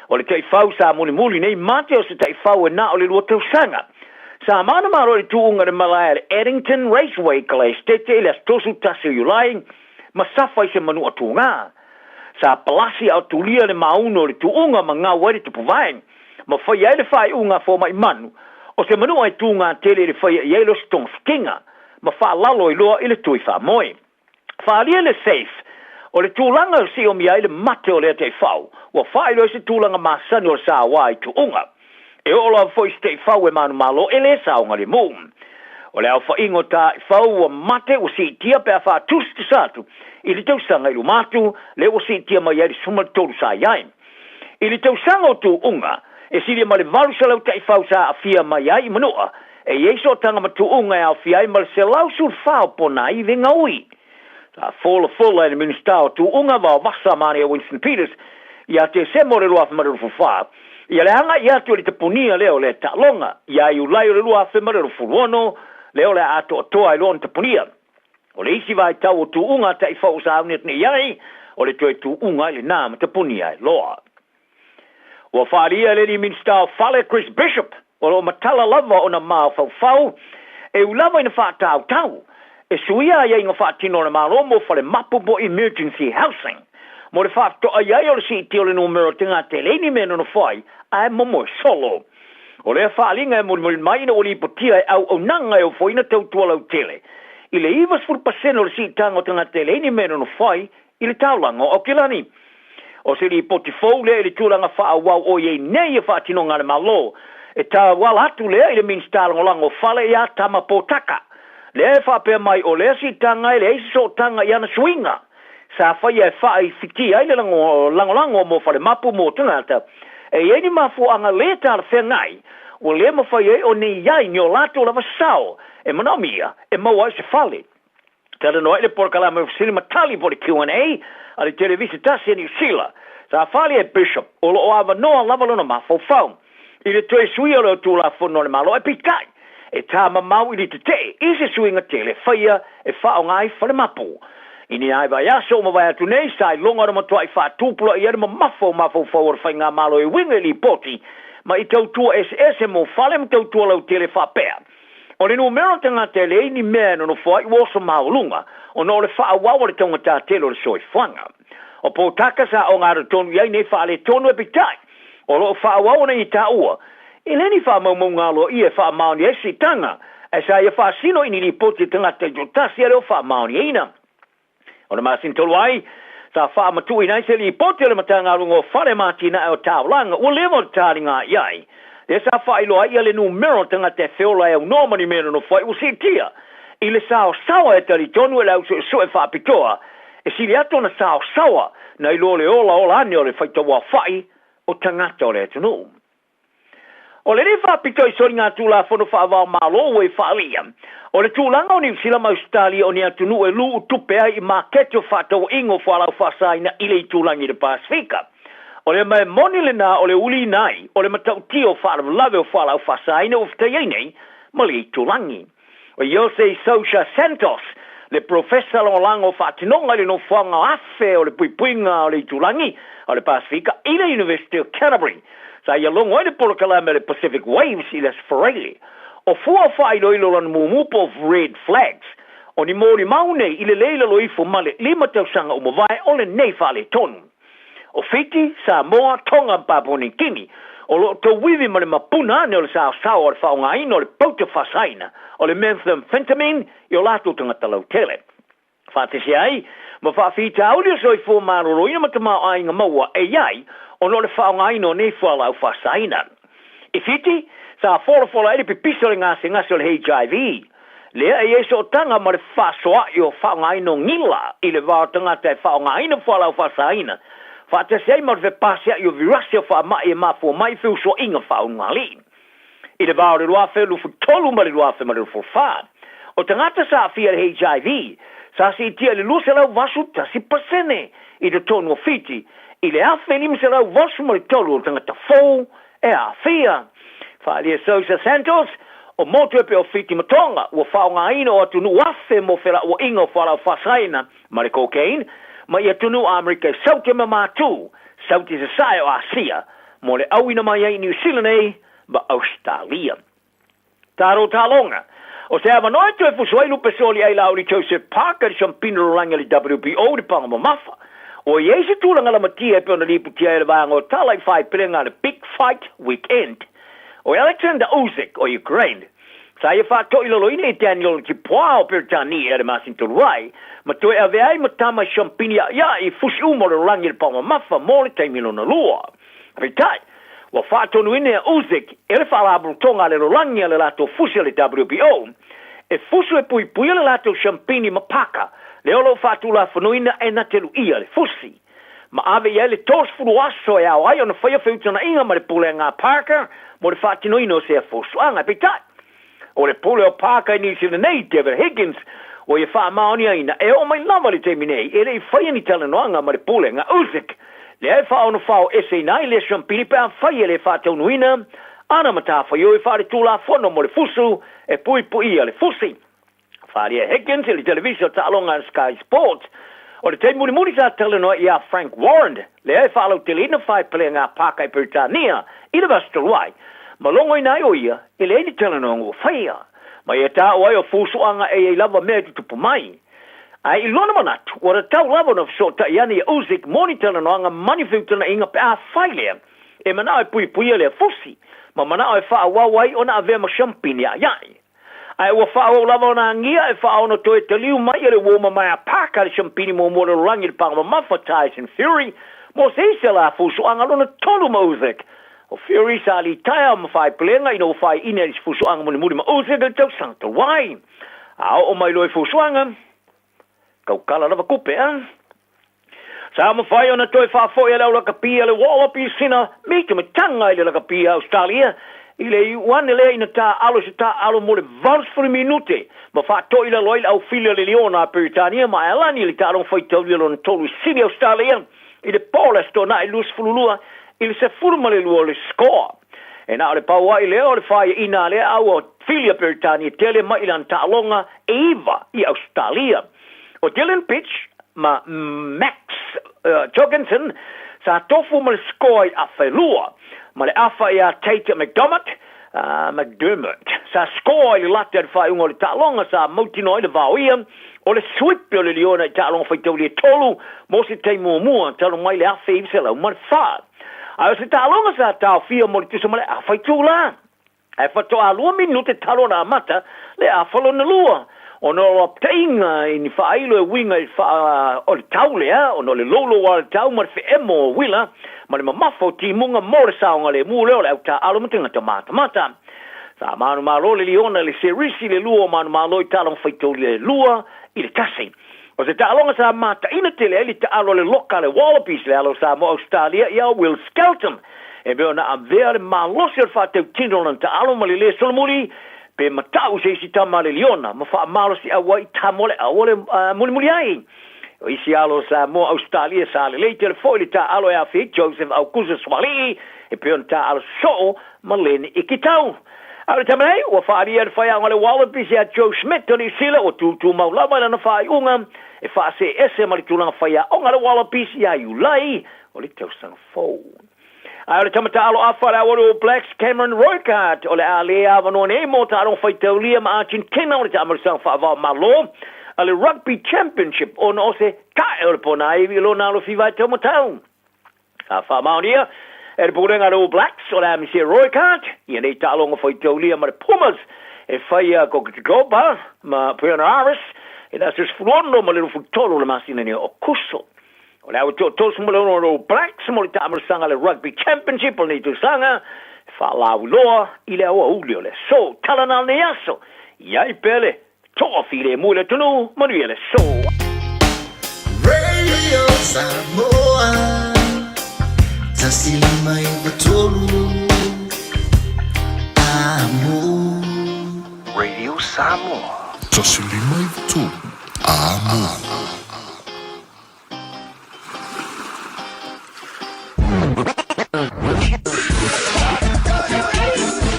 O le taifau sa mulimuli nei mate o se taifau e na o le lua tausaga. Sa manumalo i le tuuga i le malae a le Addington Raceway i Kalaesetete i le aso 31 o Iulai ma safa i se manua tuga. Sa palasi a o tulia le maunu o le tuuga ma gau ai le tupuvae ma faia ai le faaiuga a fomai manu o se manua e tuga tele i le faia i ai losi togafitiga ma faalalo ai loa i le tui faamoe. Faaalia le safe o le tulaga e siomia ai le mate o lea taifau, ua faailoa ai se tulaga masani o le saoa i tuuga. E oo lava foi se taifau e manumalo e le saogalemu. O le aofaiga o taifau ua mate ua siitia pe a faatusatusa atu i le tausaga i luma atu, lea ua siitia mai ai le 13 sa i ai. I le tausaga o tuuga, e silia ma le 800 taifau sa aafia mai ai i Manua, e i ai sootaga ma tuuga e aofia ai ma le 114 o ponaivi gaui. Sa folafola e le Minisita o Tuuga Vaovasa Maria Winston Peters ia Tesema o le 2024 ia le agai atu i le tapunia lea o lea taaloga ia Iulai o le 2026 lea o le a atoatoa ai loa ona tapunia. O le isi vaitau o tuuga taifau o sauni atu nei ai, o le toe tuuga ai lena ma tapunia ai loa. Ua faaalia e le alii Minisita o Fale Chris Bishop, o lo o matala lava ona mafaufau e ui lava ina faatautau e suia aiaiga faatino a le Malo mo fale mapu po emergency housing mo le faafetoai ai o le siitia o le numera o tagata e leai ni mea e nonofo ai ae momoe solo. O lea faaaliga e molimoli mai ina ua lipotia e auaunaga e ofoina tautua lautele i le 90% o le siitaga o tagata e leai ni mea e nonofo ai i le taulaga o Aukilani. O se lipoti fou lea i le tulaga faaauau o i ai nei ia faatinoga a le Malo e tauala atu lea i le Minisita Lagolago o Fale ia Tama Potaka, lea e faapea mai o lea siitaga e leai se sootaga i ana suiga sa faia e faaifitia ai le lagolago mo falemapu mo tagata e i ai ni mafuaaga le talafeagai ua le mafai ai ona i ai ni o latou lava sao e manaomia e maua ai se fale. Talanoa ai le polokalame o Fesili ma Tali po o le Q&A a le Televisa tasi a Niu Sila. Sa fale e Bishop o lo o avanoa lava lona mafaufau i le toe suia o le Tulafono a le Malo ae peitai, e tāmamau i le tetee i se suiga tele faia e faaaoga ai falemapu. I ni ai vaiaso ua mavae atu nei, sa iloga ona matuai faatupulaia ai le mamafa o mafaufau o le Faigamalo e uiga i lipoti ma i tautua eseese mo fale ma tautua lautele faapea O le numera o tagata e leai ni mea e nonofo ai ua oso maualuga ona o le faaauau a le taugata tele o le soifuaga. O Potaka sa ogato tonu i ai nei faaletonu e peitai, o lo o faaauau ona ia taua, e le ni faamaumauga aloaia e faamaonia ai siitaga, ae sa ia faasino i ni lipoti a tagata taitoatasi a le o faamaoniaina. O le masina talu ai, sa faamatuuina ai se lipoti a le Matagaluega o Fale ma Atinae o Taulaga ua leva ona taliga i ai, lea sa faailoa ai le numera o tagata e feola e aunoa ma ni mea nonofo ai ua siitia i le saosaoa e talitonu e le au suesue faapitoa e sili atu ona saosaoa nai lo le olaola ane o le faitauaofai o tagata o le atunuu. O lenei faapito i soligatulafono faava-o-Malo ua i faaalia, o le tulaga o Niu Sila ma Ausetalia o ni atunuu e lu'u tupe ai i maketi o faatauaiga o fualaau faasaina i le itulagi i le Pasefika. O le mea moni lena o le uliina ai o le matautia o faalavelave o fualaau faasaina ua fetai ai nei ma le itulagi. O Jose Sousa Santos, le Polofesa Lagolago o Faatinoga i le Nofoaga Afe o le Puipuiga o le Itulagi o le Pasefika i le University of Canterbury, sa ia logo ai le polokalame o le Pacific Waves i le Aso Faraile. O fua o faailoilo lona mumu po o Red Flags, o ni molimau nei i le lē i lalo ifo ma le lima tausaga ua mavae o lenei faaletonu. O Fiti, Samoa, Tonga ma Papua Niu Kini, o lo o tauivi ma le mapuna ane o le saosao o le faaaogaina o le pauta faasaina o le methamphetamine i o latou tagata lautele. Faatasi ai ma faafitauli o soifua maloloina ma tamaoaiga maua e i ai ona o le faaaogaina o nei fualaau faasaina. I Fiti, sa folafola ai le pipisi o le gasegase o le HIV, lea e i ai sootaga ma le fefaasoa'i o faaaogaina o gila i le va o tagata e faaaogaina fualaau faasaina, faatasi ai ma le fepasia'i o virasi o faama'i e mafua mai i feusua'iga faaulugalii. I le va o le 2023 ma le 2024, o tagata sa aafia i le HIV sa siitia i le 281 pasene i totonu o Fiti i le 1,583 o tagata fou e aafia. Faaalia Sousa Santos, o motu e pei o Fiti ma Tonga, ua faaaogaina o atunuu afe mo felauaiga o fualaau faasaina ma le cocaine mai i atunuu Amerika i Saute ma Matu, Saute Sasae o Asia, mo le auina mai ai i Niu Sila nei ma Ausetalia. Taro Taloga, O se avanoa e toe fusu ai lupe soli ai la uli Joseph Parker i siampina lolagi a le WBO i le paga mamafa. Ua i ai se tulaga lamatia e pei ona liputia ai le vaega o tala i faepelega a le Big Fight Weekend. O Alexander Usyk o Ukraine, sa ia faatoilaloina i Daniel Dubois o Peretania i le masina talu ai, ma toe avea ai ma tama i siampini aʻiaʻi i fusi uma o le lolagi i le paga mamafa mo le taimi lona lua. Peitai, ua faatonuina e Usyk e le Faalapotopotoga a le Lolagi a le latou fusi a le WBO e fusu e puipuia le latou siampini ma paka lea o lo o faatulafonoina e na te luʻia le fusi ma ave i ai le 30 aso e ao ai ona faia feutagaiga ma le pulega a Parker mo le faatinoina o sea fusuaga. Peitai, O le pule o Parker i Niu Sila nei, David Higgins, ua ia faamaoniaina e oo mai lava i le taimi nei e le i faia ni talanoaga ma le pulega Usyk, lea e faaonofao eseina ai lea siampini pe afai e le faataunuina ana matafaioi faaletulafono mo le fusu e puipuia le fusi. Faaalia Higgins i le televisa o taaloga a Sky Sports. O le taimi mulimuli sa talanoa ai ia Frank Warren, lea e faalauteleina faepelega a Parker i Peretania i le vaiaso talu ai, ma logoina ai o ia e leai ni talanoaga ua faia. Ma ia taua ai o fusuaga e i ai lava mea e tutupu mai. Ae i lona manatu, ua tatau lava ona fesootai ane ia Usyk mo ni talanoaga ma ni feutagaiga pe afai lea e manao e puipuia lea fusi, ma manao e faaauau ai ona avea ma siampini aʻiaʻi. Ae ua faaauau lava ona agia e faaono toe taliu mai e le uo mamae a Parker le siampini muamua o le lalolagi i le paga mamafa Tyson Fury mo se isi ala fusuaga lona tolu ma Usyk. O Fury sa litaea ma faepelega ina ua faaiina i se fusuaga mulimuli ma Usyk i le tausaga talu ai. A oo mai loa i fusuaga, Kaukala lava kupe, a? Sa mafai ona toe faafoi e le au lakapi a le Wallabies sina mitamitanga i le lakapi a Australia I le iu ane lea ina taaalo i se taaalo mo le 80 minute ma faatoilalo ai le aufili a le Liona a Peretania ma Aelani i le taaloga faitaulia lona tolu i Sini Ausetalia i le po o le Aso Toonai 22 i le 12 o le score. E na o le pau ai lea o le faiaina a lea au a fili a Peretania tele mai i lana taaloga e iva i Ausetalia. O Dylan Pitch ma Max Jorgensen sa tofu ma le score i afa e lua, ma le afa iā Tate McDermott, McDermott, sa score i le lata i le faaiuga o le taaloga sa mautinoa ai le vaoia o le sweep o le Liona i taaloga faitauli e tolu mo se taimi muamua talu mai le 1904. Ae o se taaloga sa taofia mo le tusa ma le afa itulā. Ae faatoa lua minute talu ona amata le afa lona lua, ona o apitaʻiga i ni faailo e uiga i le faa o le tau lea, ona o le loulou a le tau ma le feemo o uila ma le mamafa o timuga mo le saogalemu lea o le au taaalo ma tagata matamata. Sa manumalo le liona i le serisi le lua o manumalo i taaloga faitaulia e lua i le tasi. O se taaloga sa mataina tele ai le taalo a le loka a le Wallabies, le alo o Samoa Ausetalia ia Will Skelton, e mea ona avea le malosi o le faatautino o lana taalo ma le lē solomuli pe matau i se isi tama a le Liona ma faamalosiau ai i tama o le au o le mulimuli ai. O isi alo o Samoa Ausetalia sa lelei tele foi le taaalo e aafia ai Joseph Aukusa Suaalii e pei ona taaalo soo ma Len Ikitau. A o le taimi nei, ua faaalia e le faiaoga le Wallabies ia Joe Schmidt o Niu Sila ua tūtūmau lava i lana faaiuga e faasee ese ma le tulaga faiaoga a le Wallabies ia Iulai o le tausaga fou. A o le tama taalo afa a le Aualu All Blacks, Cameron Roigard, o le a le avanoa nei mo taaloga faitaulia ma Argentina o le taamailosaga faavao Malo a le Rugby Championship ona o se tae o le ponaivi i lona alofiva e taumatau. Sa faamaonia e le Pulega a le All Blacks o le Amisia Roykart ia nei taaloga faitaulia ma le Pumas e faia Cocatoba ma Buenos Aires i le aso 16 ma le 23 o le masina nei o Okuso. O le au toatolu ma le ono o le All Blacks mo le taamalosaga a le Rugby Championship o lenei tausaga e faalauiloa i le aoauli o le aso. Tala na o lenei aso, i ai pea le Toa filemu i le atunuu, manuia le aso. Radio Samoa 153 Amo. Radio Samoa. 153 Amo.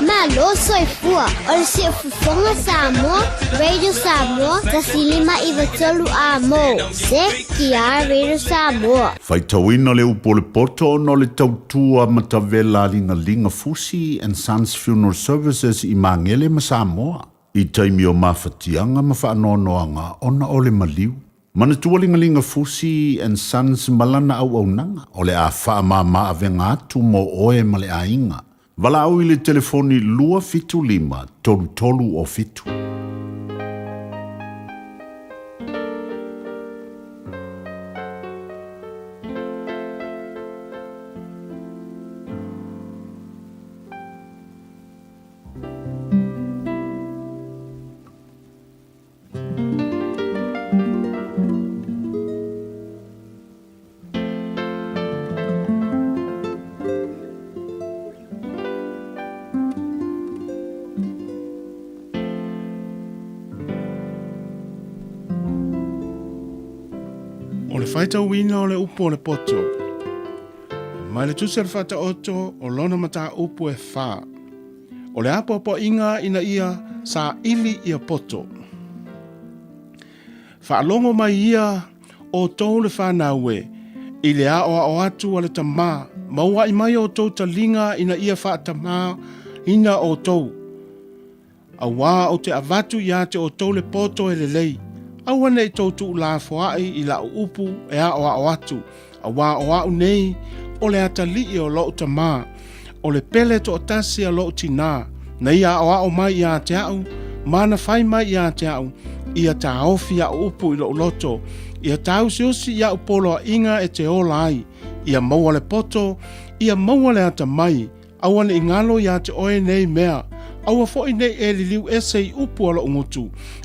Malo soifua o le siufofoga Samoa, Radio Samoa, 153 A mo, CTR Radio Samoa. Faitauina le upu o le poto ona o le tautua matavela a Ligaliga Fusi and Sons Funeral Services i Magele ma Samoa i taimi o mafatiaga ma faanoanoaga ona o le maliu. Manatua Ligaliga Fusi and Sons ma lana auaunaga o le a faamama avega atu mo oe ma le aiga. Valaau i le telefoni 275 33 o 7. O le faitauina o le upu o le poto. Mai le tusi a le Faataoto o lona mataupu e whā. O le apoapoaiga ina ia saili ia poto. Faalogo mai ia outou le fanau e, i le aoao atu a le tamā, mauaʻi mai outou taliga ina ia faatamā ina outou. Auā ou te avatu iā te outou le poto e lelei, aua ne i tou tuulafoaʻi i laʻu upu e aoao atu, auā o aʻu nei o le atalii o loʻu tamā, o le pele toʻatasi a loʻu tinā, na ia aʻoaʻo mai iā te aʻu, ma na fai mai iā te aʻu, ia tāofi aʻu upu i loʻu loto, ia tāusiusi iaʻu poloaʻiga e te ola ai, ia maua le poto, ia maua le atamai, Aua ne i galo iā te oe nei mea, aua foʻi nei e liliu ese i upu a loʻu gutu,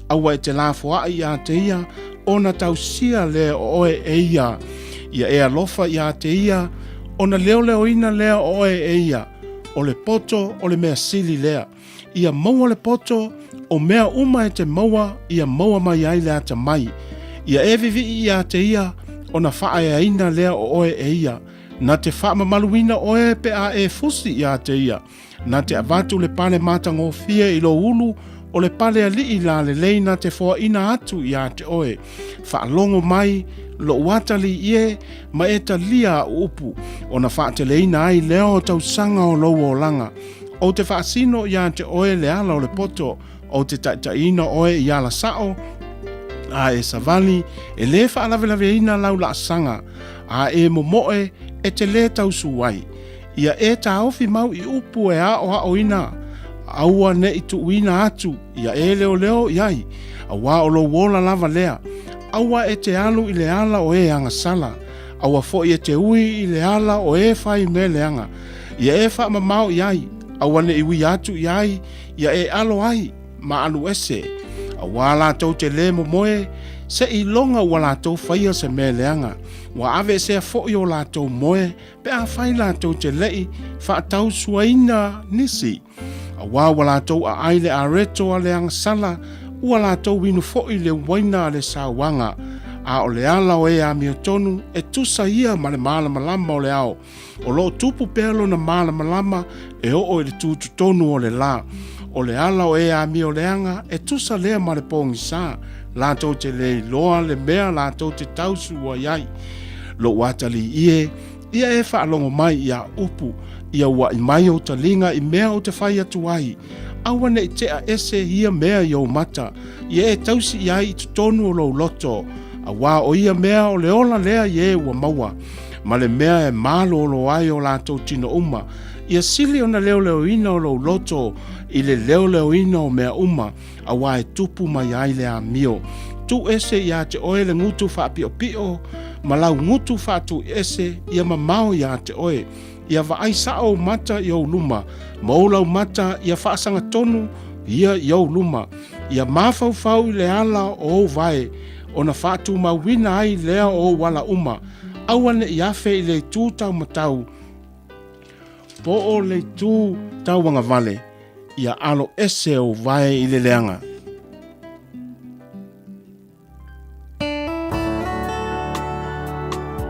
aua e te lafoaʻi iā te ia, ona tausia lea o oe e ia. Ia e alofa iā te ia, ona leoleoina lea o oe e ia. O le poto o le mea sili lea. Ia maua le poto, o mea uma e te maua ia maua mai ai le atamai. Ia e vivii ia te ia, ona faaeaina lea o oe e ia. Na te faamamaluina oe pe a e fusi ia te ia. Na te avatu le pale matagofie i lou ulu, o le pale alii lalelei na te foaina atu ia te oe. Faalogo mai lou atalii e, ma e talia au upu, ona faateleina ai lea o tausaga o lou olaga. Ou te faasino ia te oe le ala o le poto, ou te taitaiina oe i ala sao, a e savali, e lē faalavelaveina lau laasaga, a e momoe, e te lē tausū ai. Ia e taofi mau i upu e aoaoina, aua ne i tuuina atu ia e leoleo i ai, auā o lou ola lava lea. Aua e te alu i le ala o e agasala, aua foi e te ui i le ala o e fai mea leaga. Ia e faamamao i ai, aua ne i ui atu i ai, ia e alo ai ma alu ese. Auā latou te lē momoe, seiloga ua latou faia se mea leaga. Ua aveesea foi o latou moe, pe afai latou te leʻi faatausuaina nisi, auā ua latou aai le areto a le agasala, ua latou inu foʻi le uaina a le sauaga. A o le ala o e amiotonu e tusa ia ma le malamalama o le ao, o loo tupu pea lona malamalama e oo i le tutotonu o le lā. O le ala o e amioleaga e tusa lea ma le pogisā, latou te lē iloa le mea latou te tausua i ai. Lou atalii e, ia e faalogo mai i a upu, ia uaʻi mai ou taliga i mea ou te fai atu ai. Aua ne i tea ese ia mea i ou mata, ia e tausi i ai i totonu o lou loto, auā o ia mea o le ola lea i e ua maua, ma le mea e malōlō ai o latou tino uma. Ia sili ona leoleoina o lou loto i le leoleoina o mea uma, auā e tupu mai ai le amio. Tuu ese iā te oe le gutu faapiʻopiʻo ma lau gutu faatuiese ia mamao iā te oe. Ia vaai saʻo ou mata i ou luma, ma ou laumata ia faasagatonu ia i ou luma. Ia mafaufau i le ala o ou vae, ona faatumauina ai lea o ou ala uma. Aua ne i afe i le itu taumatau, po o le itu tauagavale, ia alo ese ou vae i le leaga.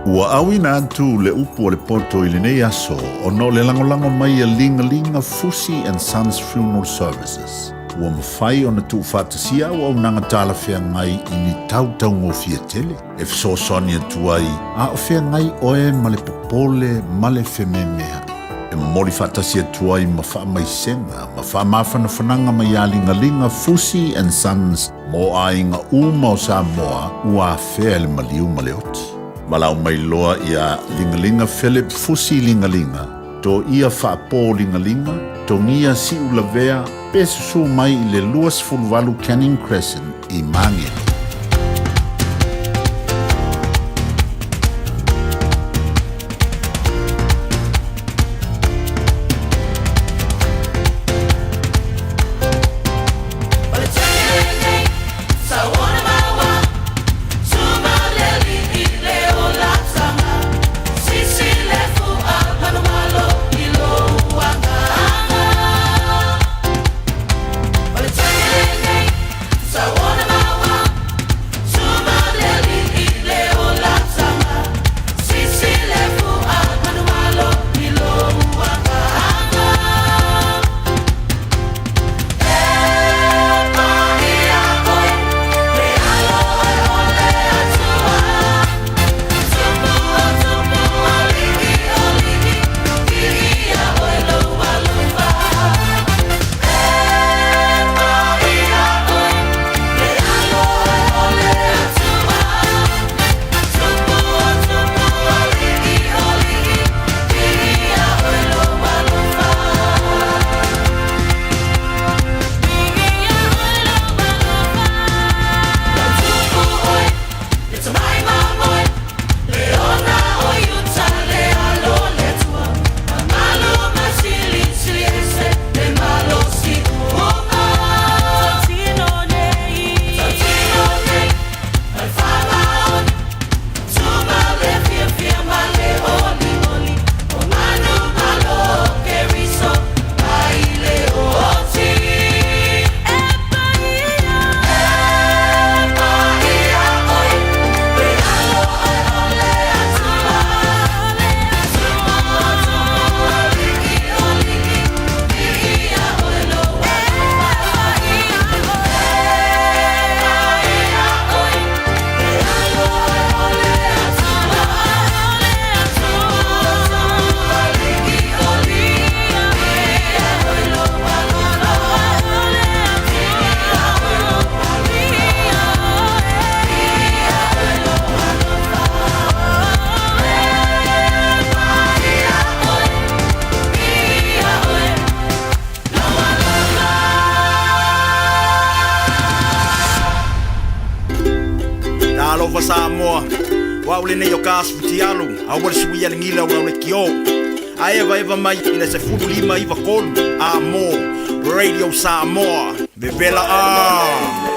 Ua auina atu le upu a le poto i lenei aso ona o le lagolago mai a Ligalinga Fusi and Sons Funeral Services. Ua mafai ona tuufaatasia auaunaga talafeagai i ni tau taugofie tele e fesoasoani atu ai a o feagai oe ma le popole ma le fememeaʻi. E momoli faatasi atu ai ma faamaisega ma faamafanafanaga mai iā Ligaliga Fusi and Sons mo aiga uma o Samoa ua afea e le maliu ma le oti. Valaau mai loa iā Ligaliga Philip Fusi Ligaliga, Toia Faapō Ligaliga, Togia Siulavea pe susū mai i le 28 Canning Crescent i Māngere. Talofa Samoa, o au lenei o ka asu fitialu, aua le suia le gila o lau leitio. A evaeva mai i le 15 93 A mo Radio Samoa, vevela a!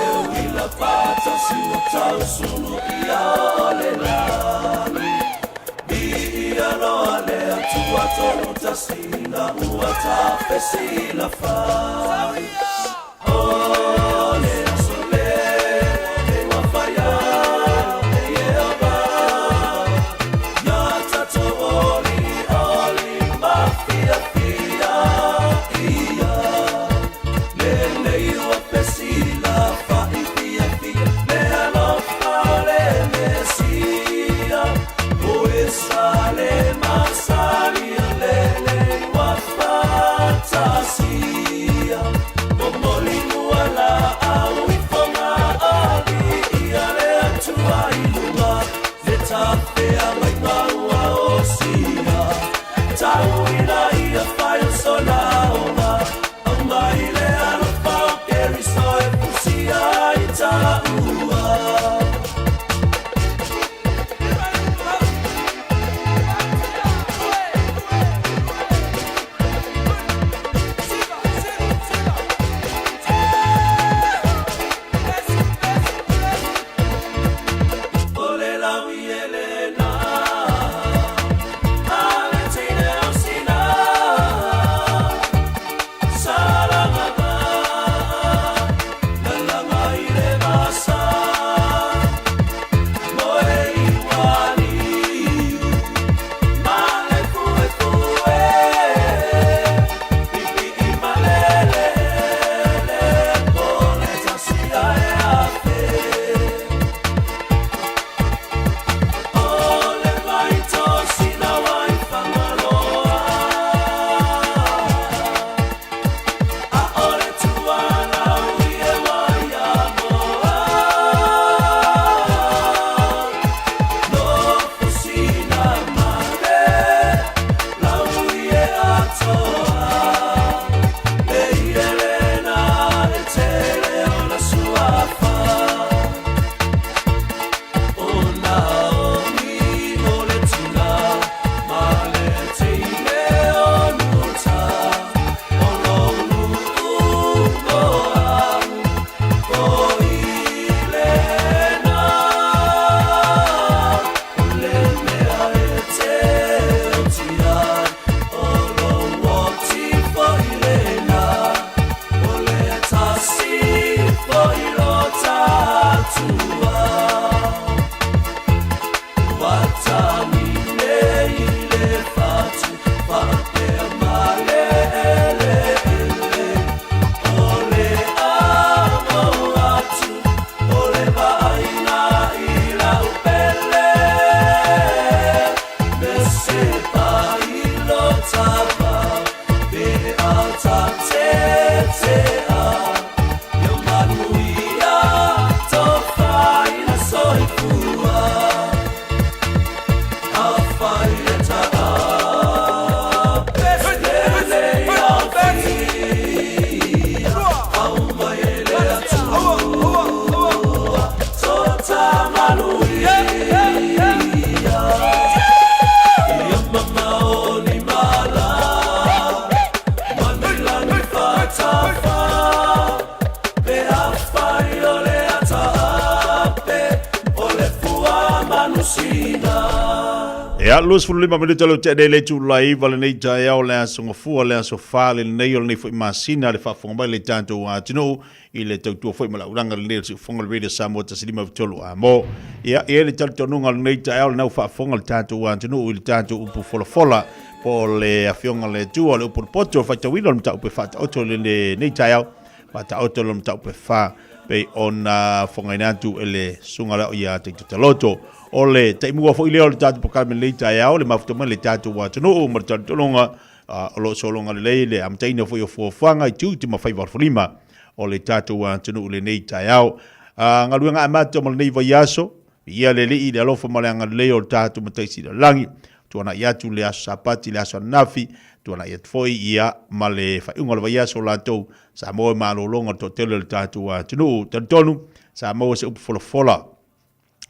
Ia, 25 minute leo tea nei le itula iva lenei taeao le aso Gafua, le aso Fa lenei o lenei foi masina le faafofoga mai le tatou atunuu i le tautua foi ma le aulaga lenei o le siufofoga o le Radio Samoa 153 A mo. Ia, e i ai le talitonuga o lenei taeao lena ua faafofoga le tatou atunuu i le tatou upu folafola po o le Afioga a le Atua, o le upu o le poto, o le faitauina o le mataupu e faataoto i lenei taeao, faataoto le mataupu e fa pei ona fogaina atu e le susuga lea o ia Taitotaloto. O le taimua foi lea o le tatou polokalame i lenei taeao, le mafuta mai le tatou atunuu ma le talitonuga o lo o sologa lelei le amataina foi o fuafuaga i tiute ma faiva alofalima o le tatou atunuu i lenei taeao. Galuega amata mo lenei vaiaso, viia le Alii i le alofa ma le agalelei o le tatou Matai Sili o le Lagi. Tuanai atu le aso Sapati, le aso ananafi, tuanai atu foi ia ma le faaiuga o le vaiaso o latou sa maua i malologa o le toatele o le tatou atunuu. Talitonu, sa maua se upu folafola.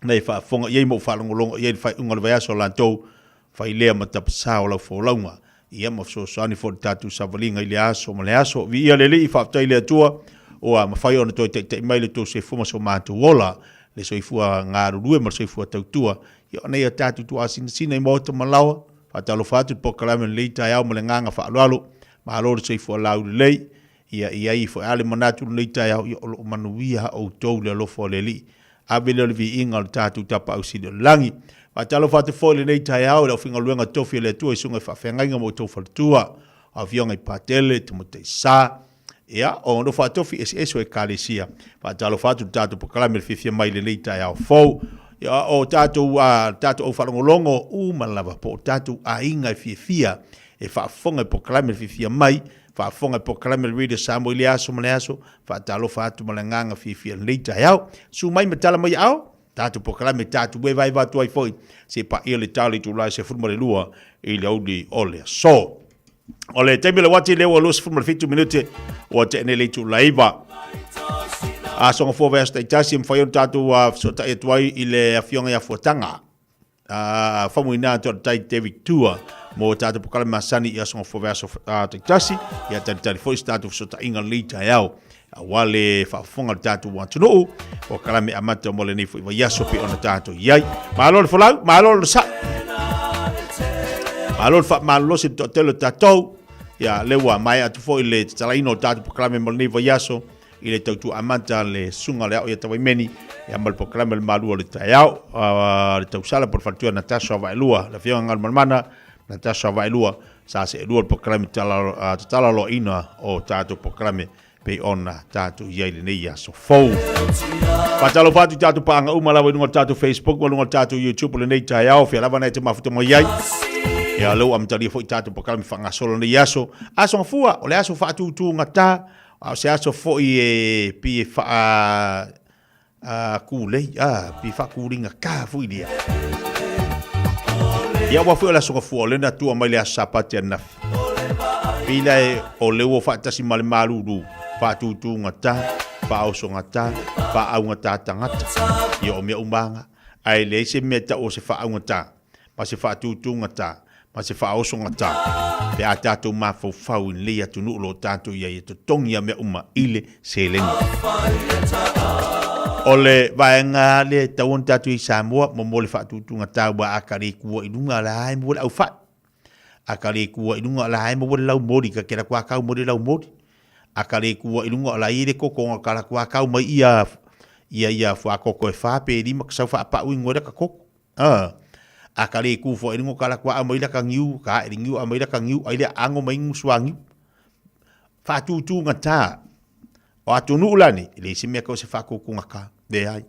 na e faafofoga i ai ma ou faalogologo i ai i le faaiuga o le vaiaso a latou, fai lea ma tapasā o lau folauga, ia ma fesoasoani foi i le tatou savaliga i le aso ma le aso. Viia le Alii, faafetai i le Atua ua mafai ona toe taitai mai le tou soifua ma so matou ola, le soifua galulue ma le soifua tautua, ia ona ia tatou tuasinasina i maota ma laoa. Faatalofa atu i le polokalame lenei taeao ma le agaga faaaloalo. Malo le soifua laulelei. Ia i ai foi lava le manatu i lenei taeao, ia o lo o manuia lava outou i le alofa o le Alii. Ave lea o le viiga o le tatou Tapaau Sili o le Lagi. Faatalofa atu foi i lenei taeao i le aufaigaluega tofi a le Atua i susuga i faafeagaiga ma outou faletua, o Afioga i Patele, Tamaitai Sa, ia, o nofo a tofi eseese o Ekalesia. Faatalofa atu i le tatou polokalame i le fiafia mai i lenei taeao fou. Ia, o tatou, a, tatou au faalogologo uma lava po o tatou aiga e fiafia e faafofoga i polokalame i le fiafia mai, faafofoga i polokalame a le Radio Samoa i lea aso ma lea aso. Faatalofa atu ma le agaga fiafia i lenei taeao. Susu mai ma tala mai aao, tatou polokalame tatou evaeva atu ai foi se paia le tala i itula e 12 i le aoauli o le aso. O le taimi o le uati lea ua 27 minute ua tea nei le itula e 9. Aso Gafua vaiaso taitasi e mafai ona tatou fesootai atu ai i le afioga ia Fuataga. Famuina atu a le tai David Tua mo tatou polokalame masani i aso Gafua vaiaso taitasi. Ia talitali foi se tatou fesootaiga lenei taeao aua le faafofoga o le tatou atunuu polokalame amata mo lenei foi vaiaso pei ona tatou i ai. Malo le folau, malo le sai. Malo le faamalolosi i le toatele o tatou. Ia, lea ua maea atu foi le tatalaina o le tatou polokalame mo lenei vaiaso i le tautua amata a le Susuga le Ao ia Tawaimeni ia ma le polokalame o le Malu o le Taeao le tausala po le faletua Natasha Vaelua, le Afioga Galumalemana Natasha Vaelua sa seelua le polokalame tatalaloaina o tatou polokalame pei ona tatou i ai lenei aso fou. Faatalofa atu i tatou paaga uma lava i luga o le tatou Facebook ma luga o le tatou YouTube o lenei taeao, fea lava na e te mafuta mai ai. Ia lea ua amatalia foi tatou polokalame faagasolo lenei aso. Aso Gafua, o le aso faatutugata, a o se aso foi e pei e faa a kūlei, a, pei e faakuligata foi lea. Ia aua foi o le aso Gafua, o lea na tua mai le aso Sapati ananafi. Pei la e o lea ua faatasi ma le malulu, faatutugata, faaosogata, faaaugata tagata. Ia o mea uma lava, ae leai se mea e tau o se faaaugata ma se faatutugata ma se faaosogata pe a tatou mafaufau i lenei atunuu o lo o tatou i ai e totogi ia mea uma i le seleni. O le vaega lea e tatau ona tatou i Samoa mo mo le faatutugata aua a ka le kua i luga la e maua le aufai. A ka le kua i luga la e maua le laumoli ka kela kua kau mo le laumoli. A ka le kua i luga la i le kokonga ka la kua kau mai ia ia ia fuakoko e whā pe lima ka sau whaapau i ngoe ka koko. A, a ka le ku fo i ka la kua au mai la ka ngiu, ka e ngiu au mai la ka ngiu, ai le ango mai ngu sua ngiu. Whaatūtū ngata. O atunuu la nei, e leai se mea kau se whaakūkū ngaka, leai.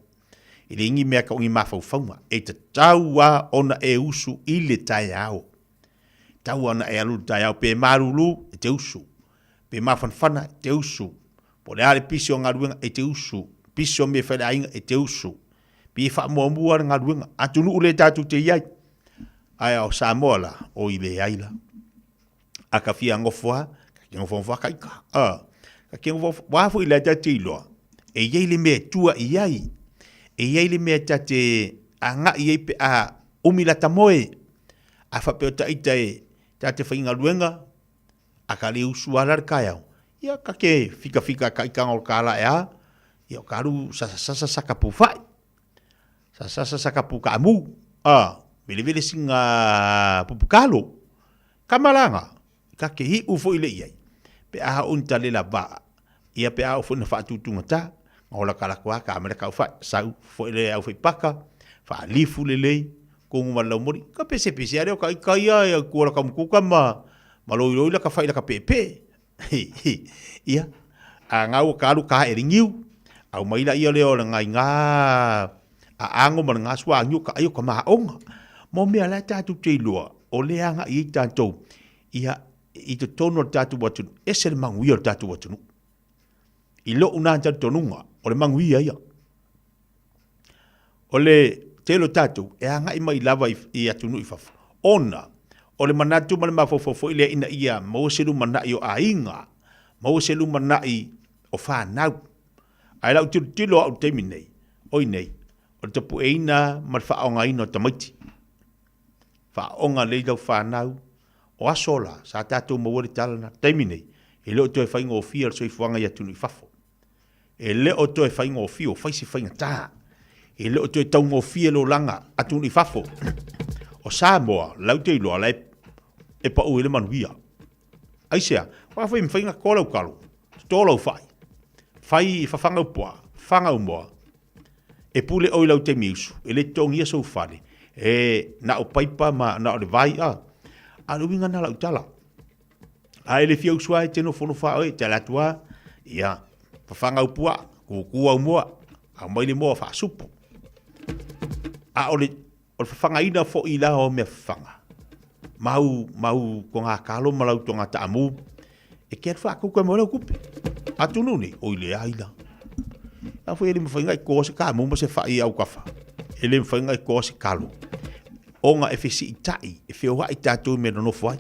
E leai ni mea kau ni mafaufauga, e tatau lava ona e usu i le taeao. Tau ona e alu i le taeao, pe malulu, e te usu. Pe mafanafana, e te usu. Po o le a le pisi o galuega, e te usu. Pisi o mea e fai i le aiga, e te usu. Pei e faamuamua le galuega. Atunuu lea tatou te i ai. Ae o Samoa la, oi leai la. A ka fia nofo lava, ka ke nofonofo lava ka ika. A, ka ke nofonofo, wā foi la ta te iloa, e i ai le mea e tua i ai, e i ai le mea ta te agai ai pe a umi lata moe, a faapea o taita e ta te faigaluega, a ka le usu lava la le taeao, ia ka ke fikafika ka ikaga o le kālā e a, ia o ka alu sasasasa saka pūwhai, sasasasa saka pūkaamu, a, velevele singa pupukalo, Ka malaga, ka ke iʻu foi le i ai, pe a o ni tale la vaa, ia pe a o foi na faatutugata, nga ola ka lako a ka mele ka uwhai, sau foi le au whai paka, whaalifu lelei, kongu ma lau mori, ka pese pese are o ka ika ia, ia kua la ka mukuka ma, ma loi loi la ka whai la ka pepe. Ia, a ngā ua ka alu ka haere ngiu, au mai la ia lea o le ngai ngā a ango ma le ngā sua ngiu ka ai o ka maonga. Mo mea la e tātou te iloa, o le anga i ei tātou, ia, i totonu o le tātou atunuu, ese le manuia o le tātou atunuu. I lou nā talitonuga, o le manuia ia. O le tele o tatou e agai mai lava i atunuu i fafo, ona o le manatu ma le mafaufau foi lea ina ia maua se lumanai o aiga, maua se lumanai o fanau. Ae lau tilotilo au i le taimi nei, oi nei, O le tapueina ma le faaaogaina o tamaiti. Faaaoga lelei lau fanau, o aso la, sa tatou maua le tala na, taimi nei, e le o toe faigofie le soifuaga i atunuu i fafo. E le o toe faigofie, ua fai si faigata. E le o toe taugofie le olaga atunuu i fafo. O Samoa, lau te iloa, la e pau ai le manuia. Aisea? Aua foi e mafai ona toto lau talo, toto lau fai, fai fafaga au puaa, fafaga au moa, e pule oe i lau taimi usu, e le totogia sou fale, e na o paipa ma na o le vai, a. A o le uiga lena o lau tala. A e le fia usu lava e te nofonofo lava oe, e te ala atu lava, ia, fafaga au puaa, kukū au moa, aumai le moa faasupu. A o le O le fafagaina foi la o mea fafaga, ma au, ma au toga kalo ma lau toga taamu, e te alu faatauta mai lau tupe. Atunuu nei, oi leai la. A foi e le mafai ona e toa se kaamu ma se fai i autafa. E le mafai ona e toa se kalo. Ona e fesiitai, e feoai tatou i mea nonofo ai.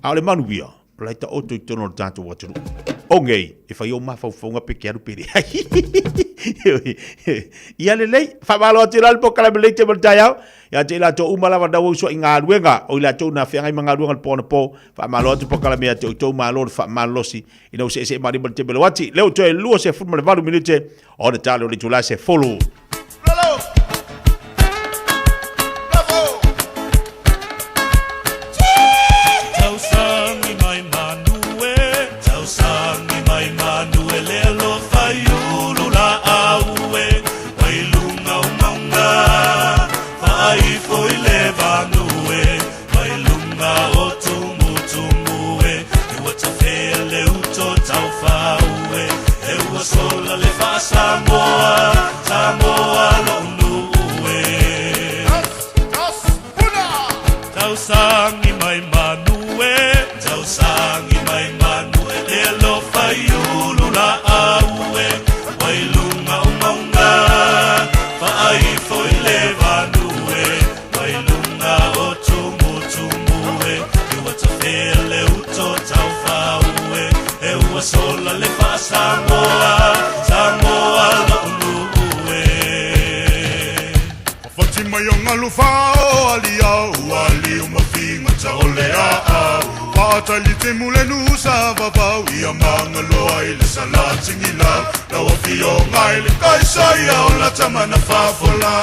A o le manuia, O la e taoto i totonu o le tatou atunuu. O nei, e fai ou mafaufauga pe te alu pe leai. Ia lelei, faamalo atu i la le polokalame lelei te mo le taeao. Ia te i latou uma lava nau au sua i galuega, o i latou na feagai ma galuega le po anapo. Faamalo atu polokalame ia te outou, malo le faamalolosi ina ua seesee malima le taimi o le uati. Lea ua toe 28 minute o le tale o le itula e 10. Tausangi mai manu e, tausangi mai manu e le alofa i ulu laau e, mai luga o mauga, faaifo i le vanu e, mai luga o tumutumu e, e ua tafea le uto taufau e, e ua sola le faa-Samoa, Samoa lou nuu e. Tausangi mai manu e, tausangi mai manu e, le alofa i ulu laau e, mai luga o mauga, faaifo i le vanu e, mai luga o tumutumu e, e ua tafea le uto taufau e, e ua sola le faa-Samoa, Samoa lou nuu e. Fati mai o ngalu fao ali au ali o mafinga ta o le a au Paatali te mule nusa vavau ia manga loa i le sala tingi lau lau afi o ngai le kaisa ia o la tamana fafola.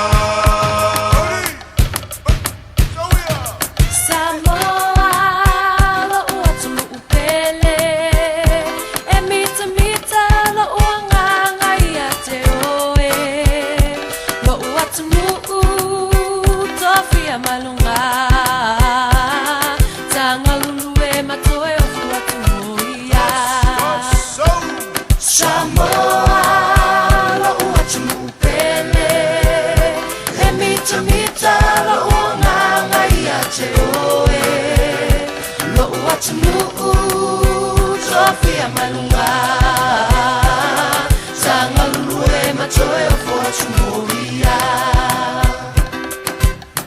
Samoa, lo'u atunuu pele, e mitamita lo'u agaga ia te oe. Lo'u atunuu, tofia mai luga, tagalulu e matoe o fuatumoia. Samoa, lo'u atunuu pele, e mitamita lo'u agaga ia te oe. Lo'u atunuu, tofia mai luga, tagalulu e matoe o fuatumoia.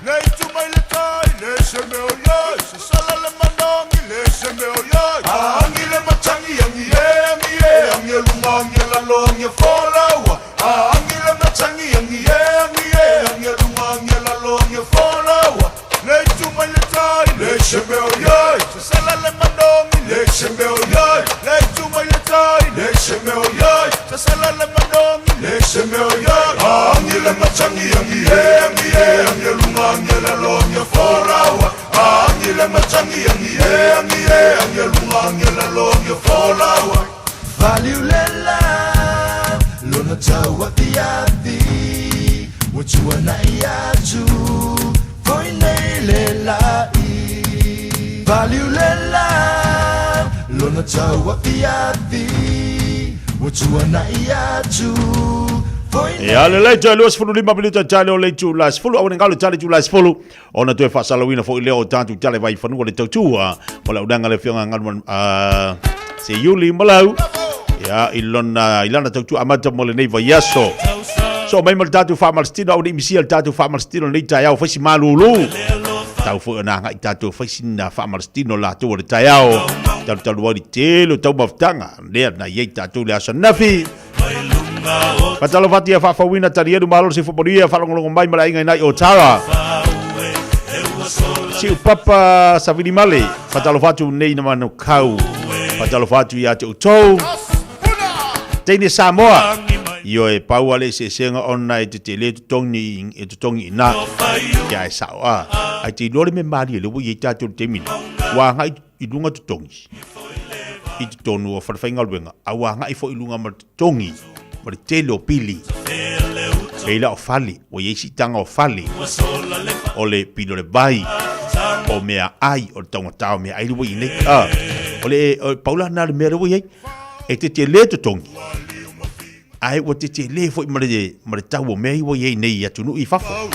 Le itu mai le tai, le se mea o iai, se sala le manangi, le se mea o iai. Angi le matangi, angi e, angi e, angi e luma, angi e lalo, angi e folaua. Angi le matangi, angi e, angi e, angi e luma, angi e lalo, angi e folaua. Le itu mai le tai, le se mea o iai, se sala le manangi, le se mea o iai. Le itu mai le tai, le se mea o iai, se sala le manangi, le se mea o iai. Angi le matangi, angi e, angi e, angi e luma, angi e lalo, angi e folaua. Angi le matangi, angi e, angi e, angi e luma, angi e lalo, angi e folaua. Valiu le la, lona tau afiafi, ua tuanai atu, foi nei le lai. Valiu le la, lona tau afiafi, ua tuanai atu, foi nei. Ia lelei toe 25 minute tale o le itula 10 aua ne galo tale itula 10 ona toe faasalauina foi lea o tatou tale vai fanua le tautua o le aunaga le afioga Galuman se Iuli Malau ia i lona i lana tautua amata mo lenei vaiaso. So mai ma le tatou faamalositino au nei misia le tatou faamalositino lenei taeao fai si malulu. Tau foi ona agai tatou fai sina faamalositino latou o le taeao. Talu talu ai le tele o taumafataga lea na i ai tatou le aso ananafi. Faatalofa atu ia Faafouina Talielu Malo le Soifua Manuia faalogologo mai ma le aiga i nai o Tara. Siupapa Savili Male, faatalofa atu nei na Manukau. Faatalofa atu ia te outou. Teine Samoa. Ioe, pau a le eseesega ona e tetele totogi e totogi ina. Ia e sao a. Ai te iloa le mea malie lea ua i ai tatou i le taimi nei. Ua agai i luga totogi i totonu o falefaigaluega, a ua agai foi i luga ma le totogi ma le tele o pili. Pei la o fale, ua i ai siitaga o fale, o le pili o le vai, o meaai, o le taugata o meaai lea ua i ai nei. A, o le, pau la lena o le mea lea ua i ai. E tetele totogi, ae ua tetele foi ma le, ma le tau o mea ia ua i ai nei i atunuu i fafo.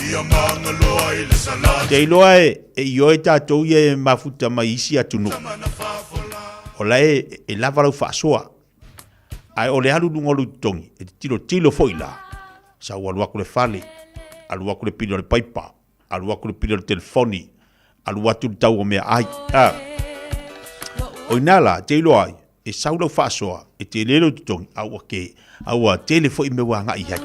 Te iloa e, e ioe tatou ia e mafuta mai isi atunuu, o la e, e lava lau faasoa, ae o le alu i luga o lou totogi, e te tilotilo foi la, sau alu atu le fale, alu atu le pili o le paipa, alu atu le pili o le telefoni, alu atu le tau o meaai. A. O ina la, te iloa ai, e sau lau faasoa, e tele lou totogi, a ua ke, a ua tele foi mea ua agai i ai.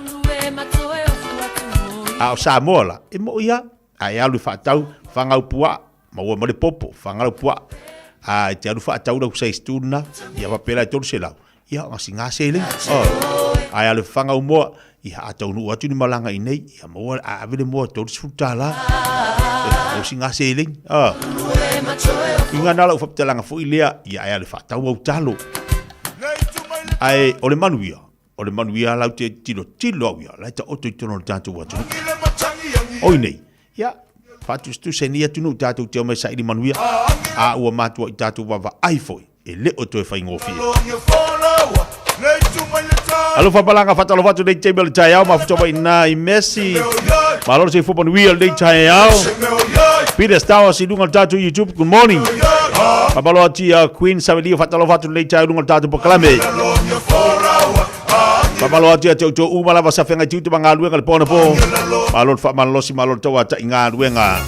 A o Samoa la, e moi lava, a e alu e faatau, fagau puaa, maua ma le popo, fagau puaa, a e te alu faatau lau size 2 lena, ia faapea la e 300, ia ona siga seleni. Ae alu e fagau moa, ia a taunuu atu ni malaga i nei, ia maua, a ave le moa e $30, maua siga seleni. Uiga na lau faamatalaga foi lea, ia ae alu e faatau au talo. Ae o le manuia, o le manuia lau te tilotilo au ia, la e taoto i totonu o le tatou atunuu. Oi nei, ia, faatusatusa i nei atunuu tatou te omai saili manuia, a ua matuai tatou vaavaai foi, e le o toe faigofie. Alofa malaga faatalofa atu nei taimi o le taeao mafuta mai ina i Messi. Malo le soifua manuia lenei taeao. Peter Stowers i luga o le tatou YouTube. Good morning. Faamalo atu ia Queen Savelio faatalofa atu lenei taeao i luga o le tatou polokalame. Faamalo atu ia te outou uma lava sa feagai tiute ma galuega le po anapo. Malo le faamalolosi, malo le tauata'i galuega.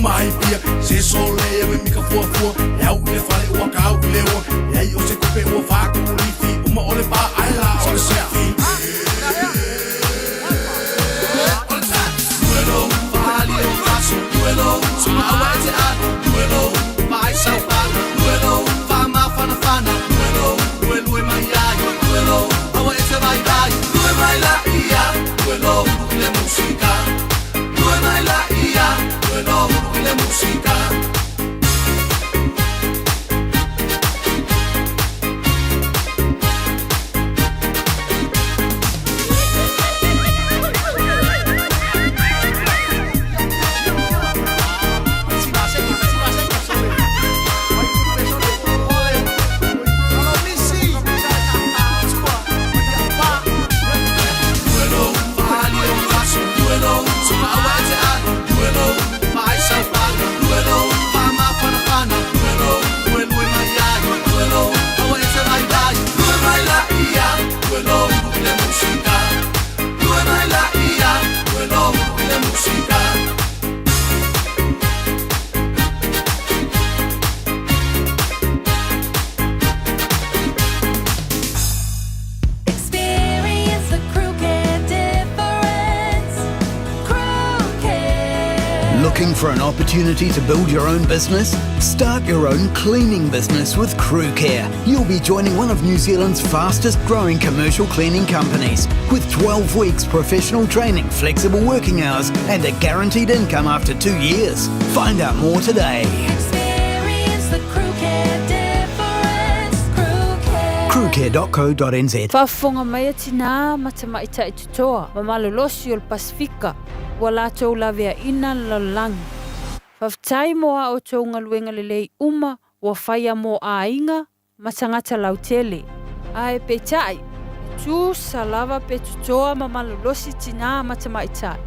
uma ai pia Se sole e me mika fuafua E au i le fale ua kau i le ua E ai o se kupe ua whāku ulifi Uma o le pā ai la o le sifi Música. Experience the Crew Care difference. Crew Care. Looking for an opportunity to build your own business? Start your own cleaning business with Crew Care. You'll be joining one of New Zealand's fastest growing commercial cleaning companies with 12 weeks professional training, flexible working hours, and a guaranteed income after two years. Find out more today. Experience the Crew Care difference. Crew Care. Crewcare.co.nz. Faafofoga mai a tinā ma tamaitai totoa ma malolosi o le Pasefika ua latou laveaina le lalolagi. Faafetai mo a outou galuega lelei uma ua faia mo aiga ma tagata lautele. Ae peitai, e tusa lava pe totoa ma malolosi tinā ma tamaitai,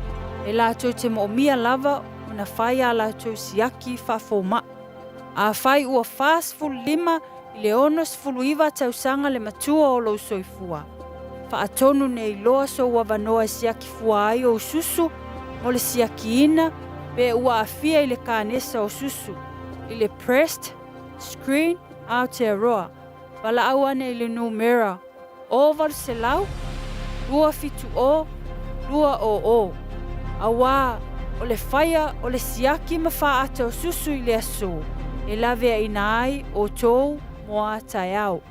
e latou te moomia lava ona fai a latou siaki faafoma'i. Afai ua 45 i le 69 tausaga le matua o lou soifua, faatonu nei loa sou avanoa e siaki fua ai ou susu mo le siakiina pe ua aafia i le kanesa o susu, i le Breast Screen Aotearoa, valaau ane i le numera o 800 270 200, auā o le faia o le siaki ma faaata o susu i le aso e laveaina ai outou mo a taeao.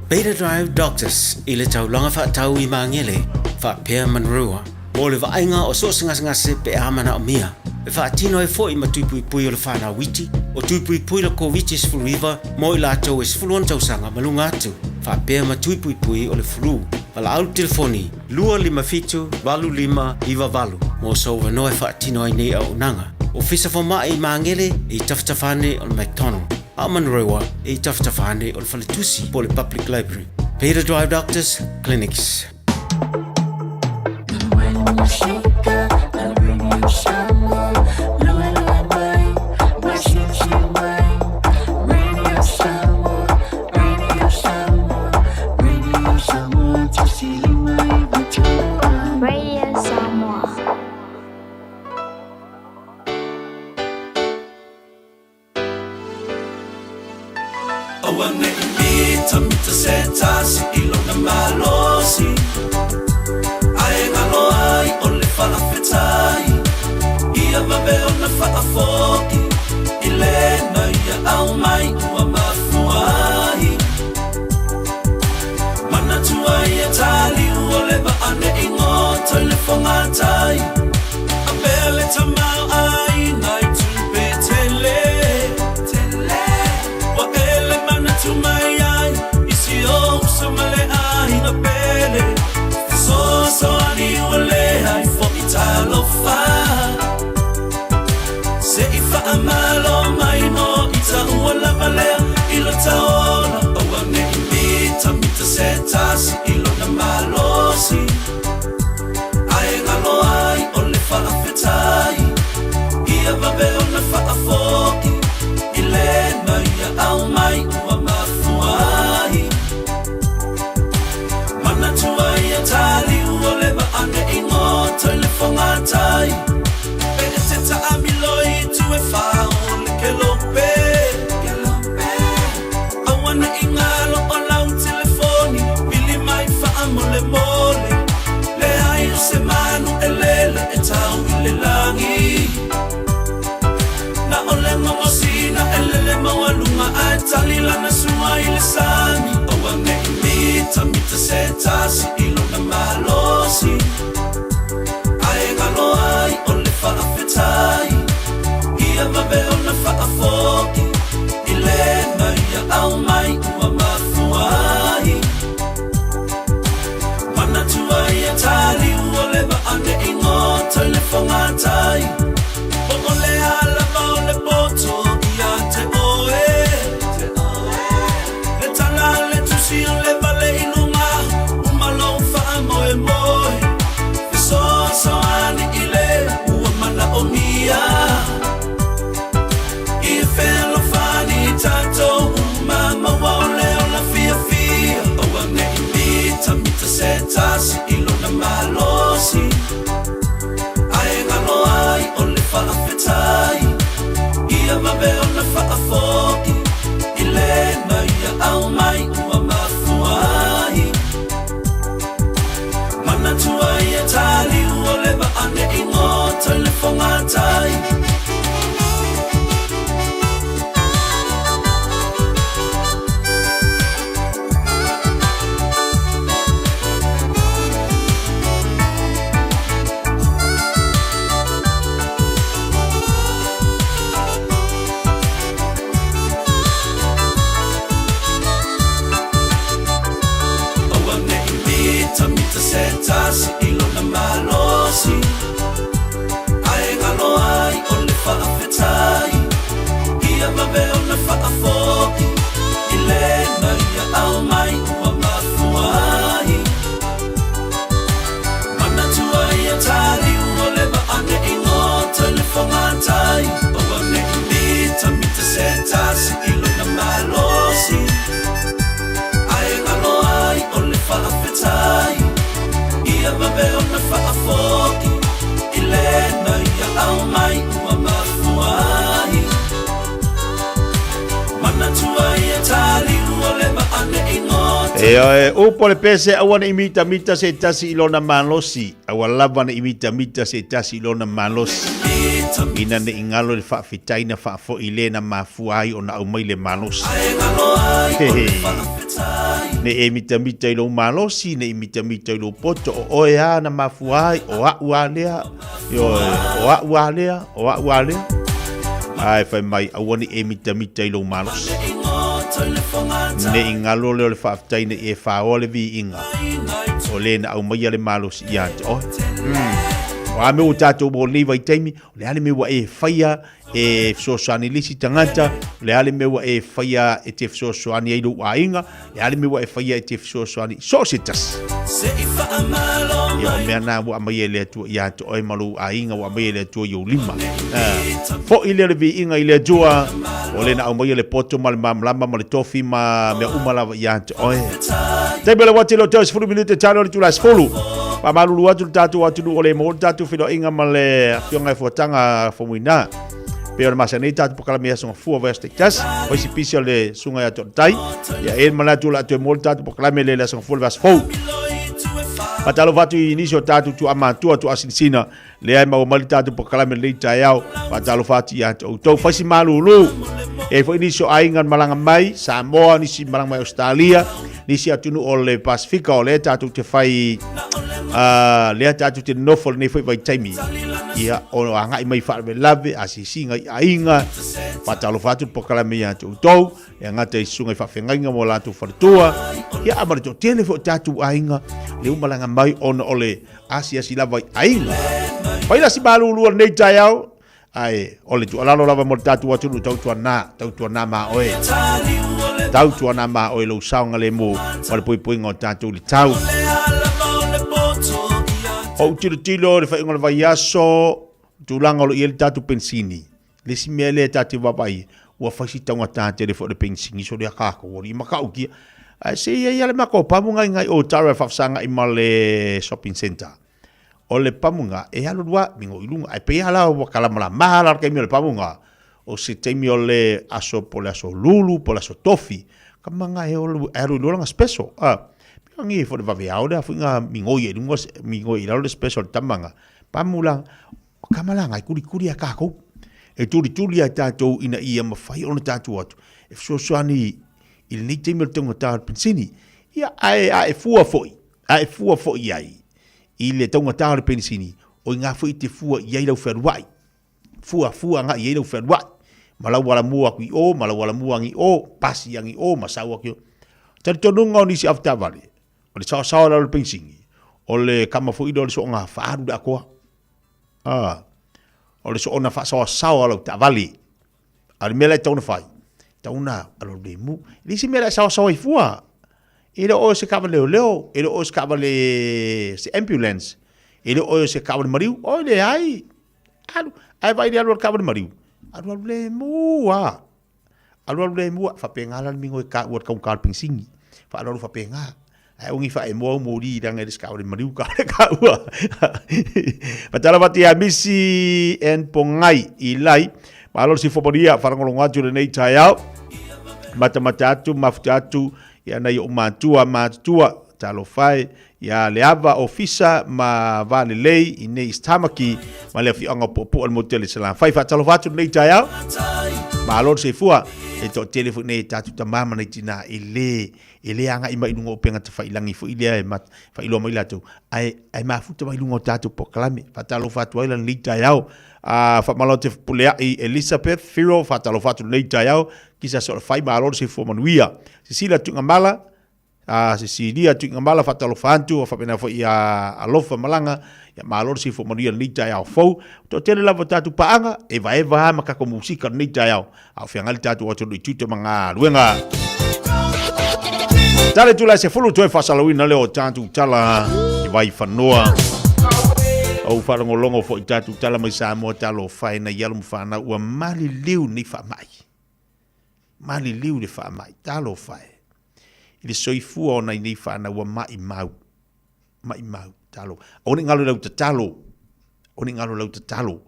Beta Drive Doctors i le taulaga faatau i Magele faapea Manurewa mo le vaaiga o so o se gasegase pe a manaomia. E faatino ai foi ma tui puipui o le fanau iti, o tui puipui le Koviti-19 mo i latou e 16 tausaga ma luga atu, faapea ma tui puipui o le flu. Valaau le telefoni 257 8598 mo sou avanoa e faatino ai nei auaunaga. Ofisa Fomai i Magele e i tafatafa ane o le McDonald, a o Manurewa e i tafatafa ane o le Faletusi po o le Public Library. Beta Drive Doctors Clinics. Radio Samoa. Aua ne i mitamita se tasi i lona malosi Ae galo ai o le falafetai Ia vave ona faafoi I lena ia aumai ua mafua ai Manatua ia taliu o le vaa ne i goto i le fogatai A pea le tamaoaiga i tupe tele Ua e le manatu mai ai i si ou uso ma le aiga pele Fesoasoani ua leai foi talofa Se i faamalo mai. tali lana sua i le sami Aua ne i mitamita se tasi i lona malosi Ae galo ai o le faafetai Ia vave ona faafoi I le na ia aumai ua mafua ai Manatua ia taliu o le vaa ne i goto i le fogatai Po o le a lava o le poto ia te oe Le tala a le tusi o le vale i luga Uma lou faamoemoe Fesoasoani i le ua manaomia I fealofani tatou uma maua o le ola fiafia Aua ne i mitamita se tasi i lona malosi Ae galo ai o le faafetai Ia vave ona faafoi I le na ia aumai ua mafua ai Manatua ia taliu o le vaa ne i goto i le fogatai. Aua ne i mitamita se tasi i lona malosi Ae galo ai o le faafetai Ia vave ona faafoi I le na ia aumai ua mafua ai Manatua ia taliu o le vaa ne i goto i le fogatai Aua ne i mitamita se tasi i lona malosi Ae galo ai o le faafetai Ia vave ona faafoi I le na ia aumai ua mafua ai Manatua ia taliu o le vaa ne i goto Ioe, upu a le pese, aua ne i mitamita se tasi i lona malosi. Aua lava ne i mitamita se tasi i lona malosi. Ina ne i galo le faafetai na faafoi i le na mafua ai ona aumai le malosi. Hehe. Ne i e mitamita i lou malosi, ne i mitamita i lou poto, o oe lava na mafua ai, o a'u lava lea, ioe, o a'u lava lea, o a'u lava lea. Ae fai mai, aua ne i e mitamita i lou malosi. Ne i galo lea o le faafetai ne i e faoa le viiga o le na aumaia le malosi ia te oe. Mm. O a mea ua tatou maua i lenei vaitaimi, o le a le mea ua e faia e fesoasoani i le isi tagata, o le a le mea ua e faia e te fesoasoani ai i lou aiga, o le a le mea ua e faia e te fesoasoani i so o se tasi. Ia, o mea na ua aumaia e le Atua ia te oe ma lou aiga, ua aumaia e le Atua i ou lima. Foi lea o le viiga i le Atua, o le na aumaia le poto ma le malamalama ma le tofi ma mea uma lava ia te oe. Taimi o le uati le o toe 10 minute talo o le itula e 10. Faamalulu atu le tatou atunuu o le maua le tatou feiloaiga ma le afioga e Fuataga Faumuina. Pei ona masani ai tatou polokalame i aso gafua vaiaso taitasi. O isi pisi o le susuga ia Toatai. Ia e i ai le manatu o le a toe maua le tatou polokalame lea i le aso gafua le vaiaso fou. Faatalofa atu i nisi o tatou tuaamatua, tuaasinisina, lea e maua mai le tatou polokalame i lenei taeao. Faatalofa atu ia te outou. Fai si malulu. E i ai foi nisi o aiga na malaga mai Samoa, nisi malaga mai Ausetalia, nisi atunuu o le Pasifika o lea tatou te fai lea tatou te nonofo i lenei foi vaitaimi. Ia, o agai mai faalavelave, asiasiga i aiga. Faatalofa atu le polokalame ia te outou. E gata i susuga i faafeagaiga ma o latou faletua, ia a ma le toatele foi o tatou aiga lea ua malaga mai ona o le asiasi lava i aiga. Fai la si malulu o lenei taeao, ae o le tuualalo lava mo le tatou atunuu, tautuana, tautuana ma oe. Tautuana ma oe lou saogalemu ma le puipuiga o tatou i le tau. Ou tilotilo i le faaiuga o le vaiaso, tulaga o lo o i ai le tatou penisini. Le isi mea lea ta te vaavaai, ua fai si taugata tele foi o le penisini so lea kākou alii matautia. Ae se i ai lava le matou pamu ngai ngai o Tara e faafesagai ma le shopping centre. O le pamu na, e alu alu lava, migoi i luga. Ae pei lava la ua kalamalama la le taimi o le pamu na, o se taimi o le aso po o le aso lulu po o le aso tofi, ka manga e alu i luga lana special. Ah, pei lava foi le vaveao lea foi na migoi ai i luga, migoi i lalo le special o le tama na. Pamu la, O ka malaga e turituri a tatou. E turituri a tatou ina ia mafai ona tatou atu. E fesoasoani i lenei taimi o le taugata o le penisini. Ia, ae a e fua foi, a e fua foi i ai i le taugata o le penisini, o i ina foi e te fua i ai lau fealuai. Fua, fua agai i ai lau fealuai, ma lau alamua atu i o, ma lau alamua agi i o, pasi agi i o, ma sau atu i o. Talitonuga o nisi avetaavale, o le saosaoa i lalo o le penisini, o le kama foi lea o le soona faaalu i le atoa. A, o le soona faasaoasaoa o lau taavale. A o le mea la e tatau ona fai, tatau ona alualu lemu. E leai se mea o le a e saoasaoa ai fua. E le o oe o se taavale leoleo, e le o oe o se taavale, se ambulance, e le o oe o se taavale maliu. Oi leai, alu, ae vaai i le alu a le taavale maliu, alualu lemu lava. Alualu lemu lava, faapena la le migoi taua i le taugata o le penisini. Faaalualu faapena. Ae aua ne i faaemoa au moli leaga e le o se taavale maliu ka le taua. Faatalofa atu ia Misi and Pongai i Lai. Malo le soifua manuia, faalogologo atu i lenei taeao. Matamata atu, mafuta atu ia nai ou matua matutua. Talofa e ia Leava Ofisa ma Valelei i nei East Tamaki ma le afioaga o Puapua le motu o le Salafai. Faatalofa atu lenei taeao. Malo le soifua. E toatele foi nei tatou tama ma nai tina e le e le agai mai i luga o upega tafailagi foi lea e faailoa mai latou, ae, ae mafuta mai luga o tatou polokalame. Faatalofa atu ai la lenei taeao. A faamalo atu Fepuleai Elizabeth Firo, faatalofa atu lenei taeao. Kisa Soalafai, malo le soifua manuia. Sisila Tuigamala, a Sisilia Tuigamala, faatalofa atu, faapena foi ia Alofa Malaga, ia malo le soifua manuia lenei taeao fou. Toatele lava o tatou paaga, evaeva lava ma tatou musika lenei taeao. A o feagai le tatou atunuu i tiute ma galuega. Tala itula e 10 toe faasalauina lea o tatou tala i Vaifanua. Ou faalogologo foi i tatou tala mai Samoa talofa e nai alo ma fanau ua maliliu nei faamai. Maliliu le faamai talofa e. I le soifua o nai nei fanau ua maimau. Maimau, talo. Aua ne i galo i lau tatalo. Aua ne i galo i lau tatalo.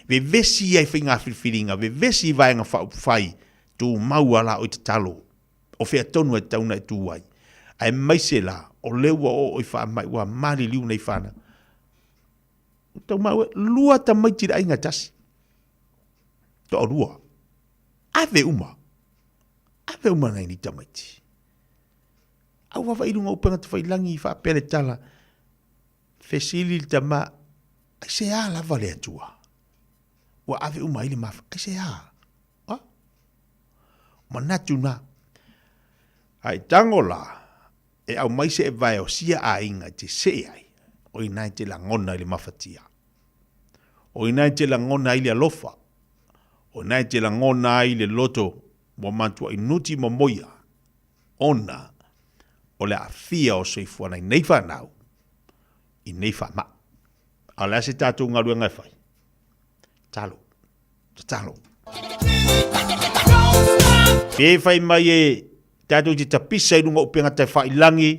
Vevesi ia i faiga filifiliga, vevesi i vaega faaupufai, tumau a la oe tatalo. O fea tonu e tatau ona e tu ai. Aemaise la, o lea ua oo i faamai ua maliliu nei fanau. Ua tau maua, lua tamaiti i le aiga e tasi. Toalua. Ave uma. Ave uma nai nei tamaiti. Au vaavaai i luga o upega tafailagi i faapea le tala, Fesili le tama, Aisea lava le Atua? Ua ave uma ai le mafa, aisea? A? Manatu na. Ai tango la, e aumai se evae o sia aiga e te see ai, o ina e te lagona i le mafatia. O ina e te lagona ai le alofa. O ina e te lagona ai le loto ua matuai nuti momoia. ona o le aafia o soifuana i nei fanau, i nei faamai. A o le a se tatou galuega e fai? Tatalo, tatalo. Pe fai mai e tatou te tapisa i luga o upega taifailagi,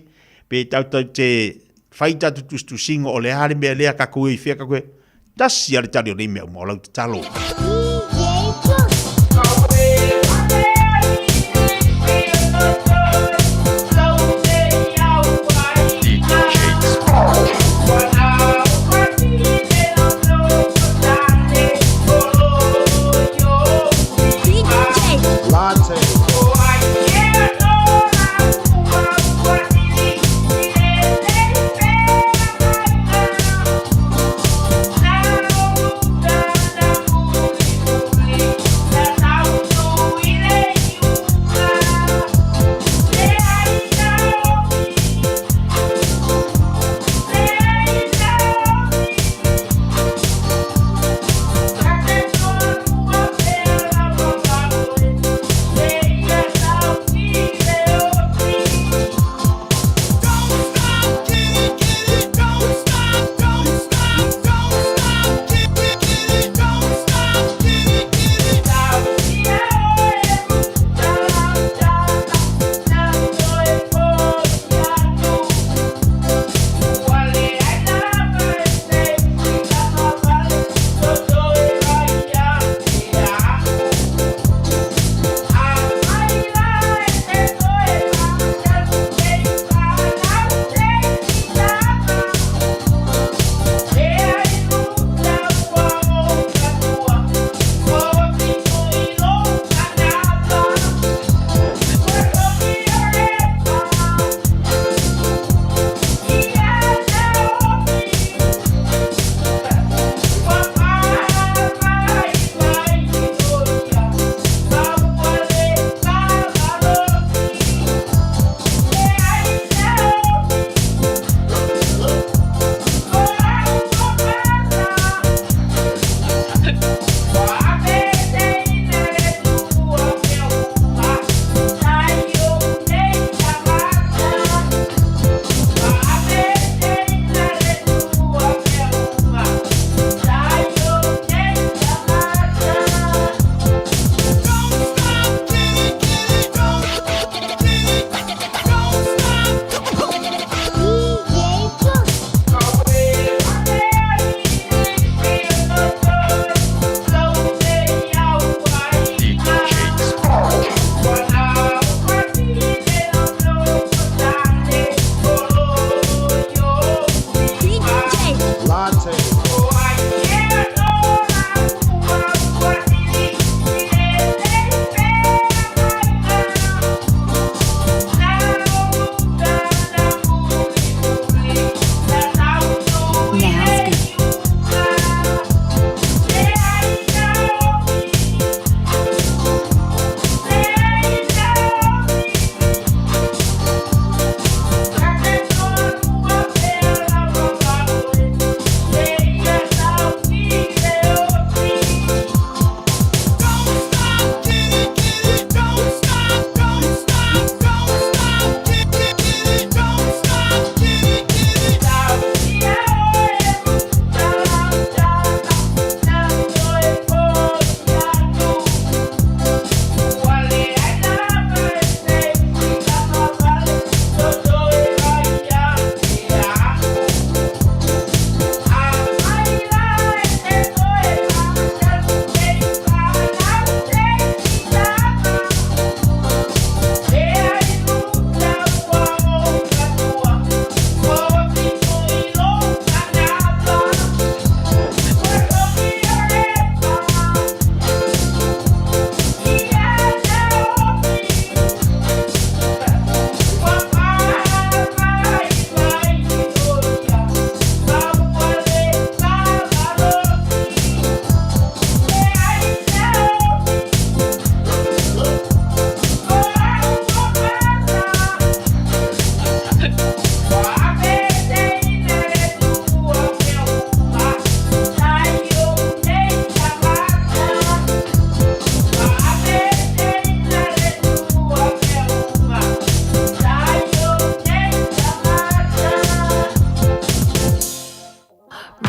pe tatou te fai tatou tusitusiga o le a le mea lea kakou e i fea kakou e tasi a le tali o nei mea uma o lau tatalo.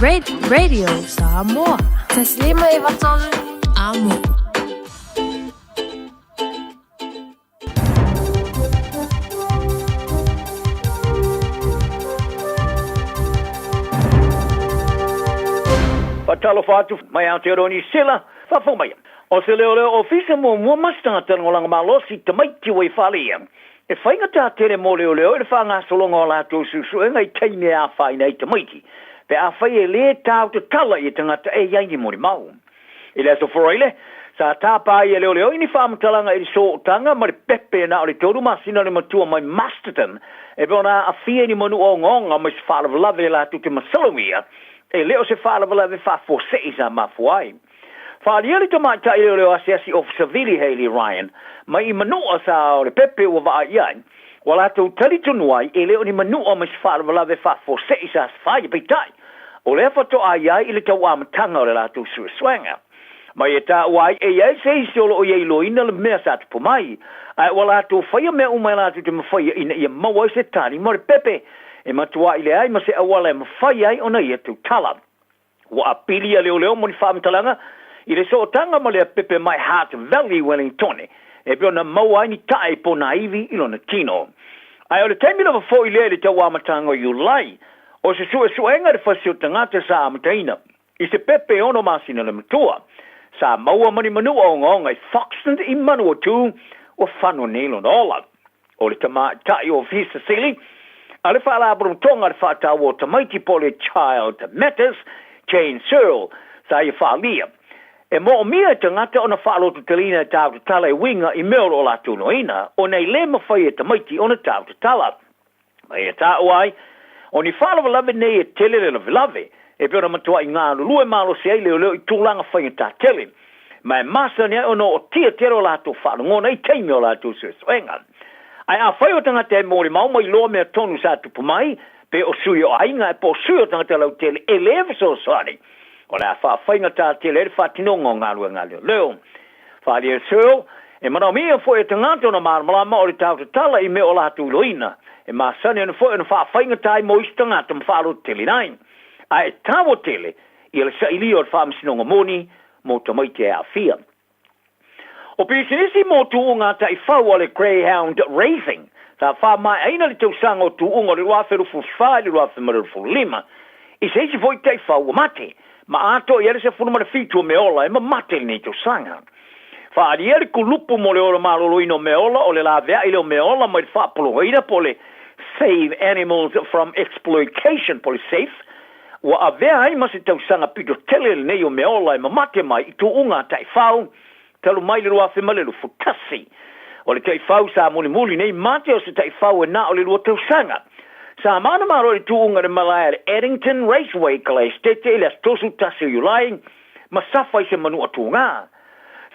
Radio Samoa. 1 5 93 Amo. Faatalofa atu mai Aotearoa Niu Sila, faafofoga maia. O se leoleo ofisa muamua ma se tagata lagolago malosi tamaiti ua i faaleia. E faigata tele mo leoleo i le faagasologa o latou suesuega i taimi e afaina ai tamaiti, pe afai e lē tau tatala ia tagata e i ai ni molimau. I le Aso Faraile, sa tapa ai e leoleo i ni faamatalaga i le sootaga ma le pepe na o le tolu masina le matua mai Masterton e pei ona aafia i ni manua ogaoga mai se faalavelave e latou te masalomia e le o se faalavelave faafuasei sa mafua ai. Faaalia le tamaitai leoleo asiasi Officer Vili Hayley Ryan mai i manua sa o le pepe ua vaai i ai. Ua latou talitonu ai e le o ni manua mai se faalavelave faafuasei sa faia, peitai, o lea faatoa i ai i le tau amataga o le latou suesuega. Mai e taua ai e i ai se isi o lo o ia iloaina le mea sa tupu mai, ae ua latou faia mea uma e latou te mafaia ina ia maua ai se tali mo le pepe e matuai leai ma se auala e mafai ai ona ia tautala. Ua apili a leoleo mo ni faamatalaga i le sootaga ma lea pepe mai Hutt Valley Wellingtone e pei ona maua ai ni tae po nā ivi i lona tino. Ae o le taimi lava foi lea i le tau amataga o Iulai, o se suesuega i le fasi o tagata sa amataina i se pepe e ono masina le matua. Sa maua ma ni manua ogaoga i Foxton i Manawatu ua fano nei lona ola. O le tamaitai o Ofisa Sili a le Faalapotopotoga a le Faataua o Tamaiti po o le Child Matters, Jane Searle, sa ia faaalia, e moomia e tagata ona faalototeleina e tau tatala e uiga i mea o lo o latou noaina, ona e le mafai e tamaiti ona tau tatala. Ma ia taua ai, o ni faalavelave nei e tele le lavelave, e pei ona matuai galulue malosi ai leoleo i tulaga faigata tele, ma e masani ai ona ootia tele o latou faalogona i taimi o latou suesuega. Ae afai o tagata e molimau ma iloa mea tonu sa tupu mai, pe o sui o aiga po o sui o tagata lautele e le fesoasoani, o le a faafaigata tele ai le faatinoga o galuega a leoleo. Faaalia Searle, e manaomia foi e tagata ona malamalama o le tau tatala i mea o latou iloina, e masani ana foi ona faafaigata ai mo isi tagata ma faalototeleina ai. Ae e taua tele ia le sailia o le faamasinoga moni mo tamaiti e aafia. O pisinisi mo tuuga taifau a le Greyhound Racing sa faamaeaina le tausaga o tuuga o le 2024 i le 2025 i se isi foi taifau ua mate ma atoa i ai le 17 o meaola e mamate i lenei tausaga. Faaalia le kulupu mo le ola maloloina o meaola o le laveai lea o meaola mai le faapologaina po o le Save Animals From Exploitation po o le SAFE, ua avea ai ma se tausaga pito tele lenei o meaola e mamate mai i tuuga a taifau talu mai le 2021. O le taifau sa mulimuli nei mate o se taifau e na o le lua tausaga. Sa manamalo i le tuuga i le malae a le Addington Raceway i Kalaesetete i le aso 31 o Iulai ma safa i se manua tugā.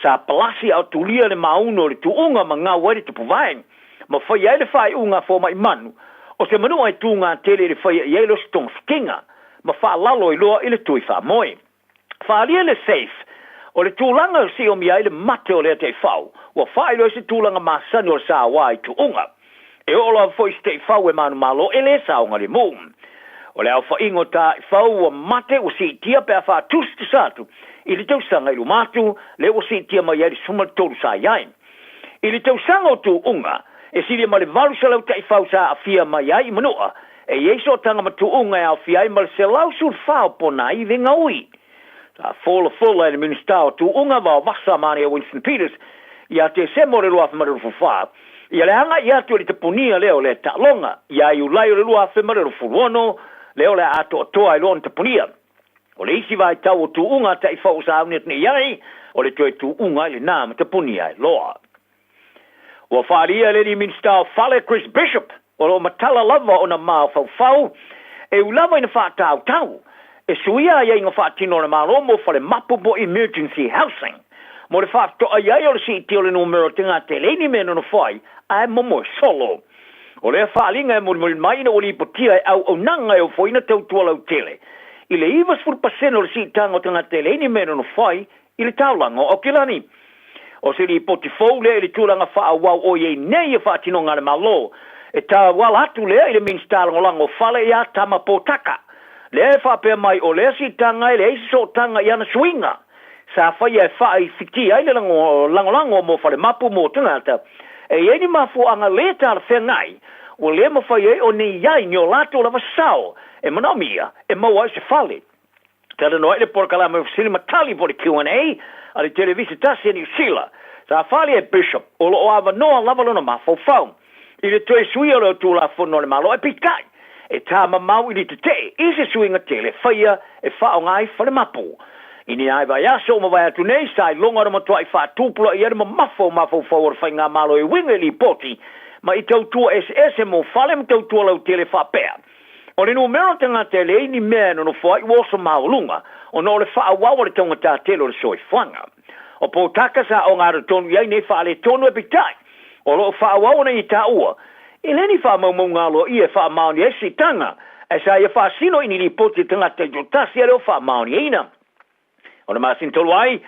Sa palasi a o tulia le māunu o le tuuga ma gau ai le tupuvae ma faia ai le faaiuga a fomai manu o se manua e tugā tele i le faia i ai le osi togafitiga ma faalalo ai loa i le tui faamoe. Faaalia le safe, o le tulaga e siomia ai le mate o lea taifau, ua faailoa ai se tulaga masani o le saoa i tuuga. E oo lava foi i se taifau e manumalo e le saogalemu. O le aofaiga o taifau ua mate ua siitia pe a faatusatusa atu i le tausaga i luma atu, lea ua siitia mai ai le 13 sa i ai. I le tausaga o tuuga, e silia ma le 800 taifau sa aafia mai ai i Manua, e i ai sootaga ma tuuga e aofia ai ma le 114 o ponaivi gaui. Sa folafola e le Minisita o Tuuga Vaovasa Mania Winston Peters ia Tesema o le 2024 ia le agai atu i le tapunia lea o lea taaloga ia Iulai o le 2026 lea o le a atoatoa ai loa ona tapunia. O le isi vaitau o tuuga a taifau sa auni atu nei i ai, o le toe tuuga ai lenā ma tapunia ai loa. Ua faaalia e le alii Minisita o Fale Chris Bishop, o lo o matala lava ona mafaufau e ui lava ina faatautau e suia aiaiga faatino a le Malo mo fale mapu po emergency housing mo le faafetoai ai o le siitia o le numera o tagata e leai ni mea e nonofo ai ae momoe solo. O lea faaaliga e mulimuli mai ina ua lipotia e auaunaga e ofoina tautua lautele i le 90% o le siitaga o tagata e leai ni mea e nonofo ai i le taulaga o Aukilani. O se lipoti fou lea i le tulaga faaauau o i ai nei e faatinoga a le Malo, e tauala atu lea i le Minisita Lagolago o Fale ia Tama Potaka. Lea e faapea mai o lea siitaga e leai se sootaga i ana suiga sa faia e faaifitia ai le lagolago mo falemapu mo tagata e i ai ni mafuaaga le talafeagai ua le mafai ai ona i ai ni o latou lava sao e manaomia e maua ai se fale. Talanoa ai le polokalame o Fesili ma Tali po o le Q&A a le Televisa tasi a Niu Sila. Sa fali e Bishop o lo o avanoa lava lona mafaufau i le toe suia o le Tulafono a le Malo ae peitai, e tā mamao i le tetee i se suiga tele e faia e faaaoga ai falemapu. I ni ai vaiaso ua mavae atu nei, sa iloga ona matuai faatupulaia le mamafa o mafaufau o le Faigamalo e uiga i lipoti ma i tautua eseese mo fale ma tautua lautele faapea, O le numera o tagata e leai ni mea e nonofo ai ua oso maualuga ona o le faaauau a le taugata tele o le soifuaga. O Potaka sa ogatotonu i ai nei faaletonu e peitai, o lo o faaauau ona ia taua, e le ni faamaumauga aloaia e faamaonia ai siitaga, ae sa ia faasino i ni lipoti a tagata taitoatasi a le o faamaoniaina. O le masina talu ai,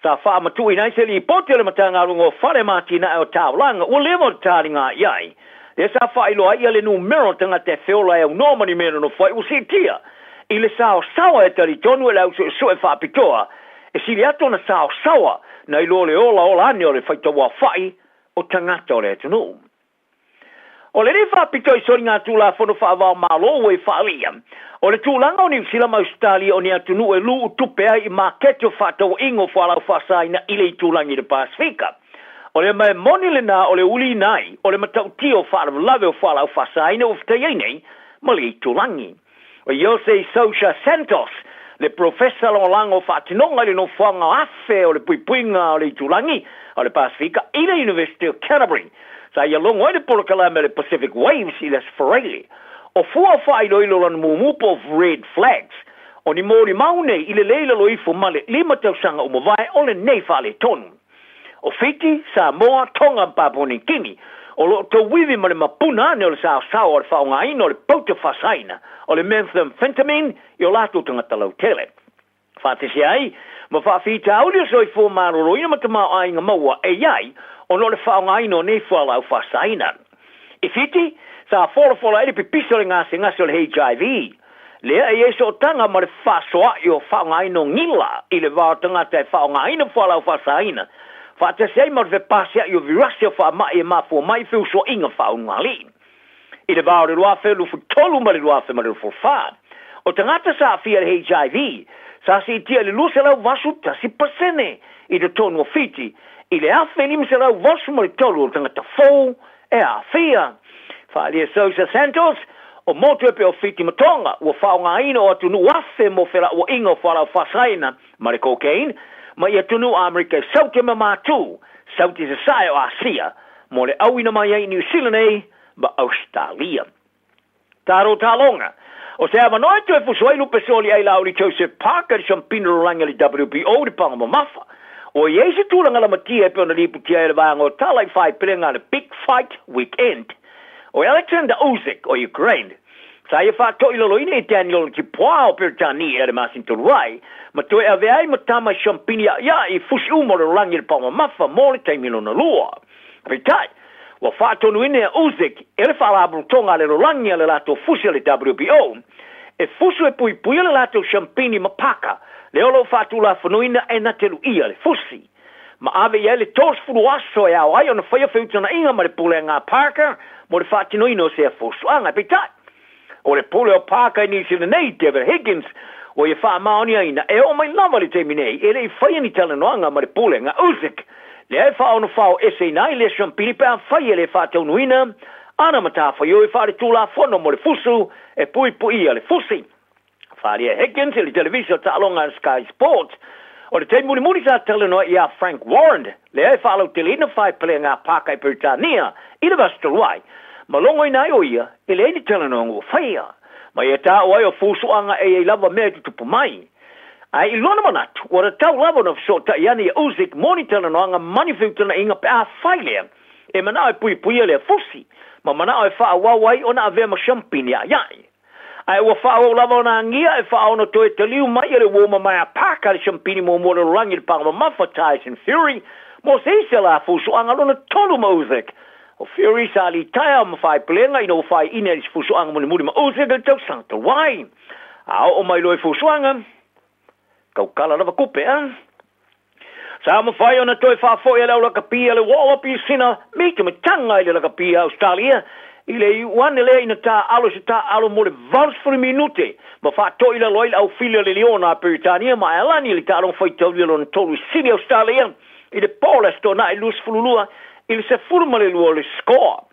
sa faamatuuina ai se lipoti a le Matagaluega o Fale ma Atinae o Taulaga ua leva ona taliga i ai, lea sa faailoa ai ia le numera o tagata e feola e aunoa ma ni mea nonofo ai ua siitia i le saosaoa e talitonu e le au suesue faapitoa e sili atu ona saosaoa nai lo le olaola ane o le faitauaofai o tagata o le atunuu. O lenei faapito i soligatulafono faava-o-Malo ua i faaalia, o le tulaga o Niu Sila ma Ausetalia o ni atunuu e lu'u tupe ai i maketi o fefaatauaiga o fualaau faasaina i le itulagi i le Pasefika. O le mea moni lena o le uliina ai o le matautia o faalavelave o fualaau faasaina ua fetai ai nei ma le itulagi. O Jose Sousa Santos, le Profesa Lagolago o Faatinoga i le Nofoaga Afe o le Puipuiga o le Itulagi o le Pasefika i le University o Canterbury, sa ia logo ai le polokalame a le Pacific Waves i le Aso Faraile. O fua o faailoilo lona mumu po o Red Flags, o ni molimau nei i le lei lalo ifo ma le lima tausaga ua mavae o lenei faaletonu. O Fiti, Samoa, Tonga ma Papua Niu Kini, o lo o tauivi ma le mapuna ane o le saosao o le faaaogaina o le pauta faasaina o le methamphetamine i o latou tagata lautele. Faatasi ai ma faafitauli o soifua maloloina ma tamaoaiga maua e i ai ona o le faaaogaina o nei fualaau faasaina. I Fiti, sa folafola ai le pipisi o le gasegase o le HIV, lea e i ai sootaga ma le fefaasoa'i o faaaogaina o gila i le va o tagata e faaaogaina fualaau faasaina, faatasi ai ma le fepasia'i o virasi o faama'i e mafua mai i feusua'iga faaulugalii. I le va o le 2023 ma le 2024, o tagata sa aafia i le HIV sa siitia i le 281 pasene i totonu o Fiti i le 1,583 o tagata fou e aafia. Faaalia Sousa Santos, o motu e pei o Fiti ma Tonga ua faaaogaina o atunuu afe mo felauaiga o fualaau faasaina ma le cocaine mai i atunuu Amerika i Saute ma Matu, Saute Sasae o Asia mo le auina mai ai i Niu Sila nei ma Ausetalia. Taro Taloga, O se avanoa e toe fusu ai lupe soli ai la uli Joseph Parker i siampina lalolagi a le WBO i le paga mamafa. Ua i ai se tulaga lamatia e pei ona liputia ai le vaega o tala i faepelega a le Big Fight Weekend. O Alexander Usyk o Ukraine, sa ia faatoilaloina i Daniel Dubois o Peretania i le masina talu ai, ma toe avea ai ma tama i siampini aʻiaʻi i fusi uma o le lalolagi i le paga mamafa mo le taimi lona lua. Peitai, ua faatonuina e Usyk e le Faalapotopotoga a le Lalolagi a le latou fusi a le WBO e fusu e puipuia le latou siampini ma paka lea o lo o faatulafonoina e na te luia le fusi ma ave i ai le 30 aso e ao ai ona faia feutagaiga ma le pulega a Parker mo le faatinoina o sea fusuaga. Peitai, O le pule o Parker i Niu Sila nei, David Higgins, ua ia faamaoniaina e oo mai lava i le taimi nei e le i faia ni talanoaga ma le pulega Usyk, lea e faaonofao eseina ai lea siampini pe afai e le faataunuina ana matafaioi faaletulafono mo le fusu e puipuia le fusi. Faaalia Higgins i le televisa o taaloga a Sky Sports. O le taimi mulimuli sa talanoa iā Frank Warren, lea e faalauteleina faepalega a Parker i Peretania i le vaiaso talu ai, ma logoina ai o ia e leai ni talanoaga ua faia. Ma ia taua ai o fusuaga e i ai lava mea e tutupu mai. Ae i lona manatu, ua tatau lava ona fesootai ane ia Usyk mo ni talanoaga ma ni feutagaiga pe afai lea e manao e puipuia lea fusi, ma manao e faaauau ai ona avea ma siampini aʻiaʻi. Ae ua faaauau lava ona agia e faaono toe taliu mai e le uo mamae a Parker le siampini muamua o le lalolagi i le paga mamafa Tyson Fury mo se isi ala fusuaga lona tolu ma Usyk. O Fury sa litaea ma faepelega ina ua faaiina i se fusuaga mulimuli ma Usyk i le tausaga talu ai. A oo mai loa i fuafuaga, taukala lava tupe, a. Sa mafai ona toe faafoi e le au lakapi a le Wallabies sina mitamitaga i le lakapi a Ausetalia i le iu ane lea ina taaalo i se taaalo mo le 80 minute ma faatoi i lalo ai le aufili a le Liona a Peretania ma Aelani i le taaloga faitaulia lona tolu i sili Ausetalia i le po o le Aso Toonai 22 i le 12 o le score.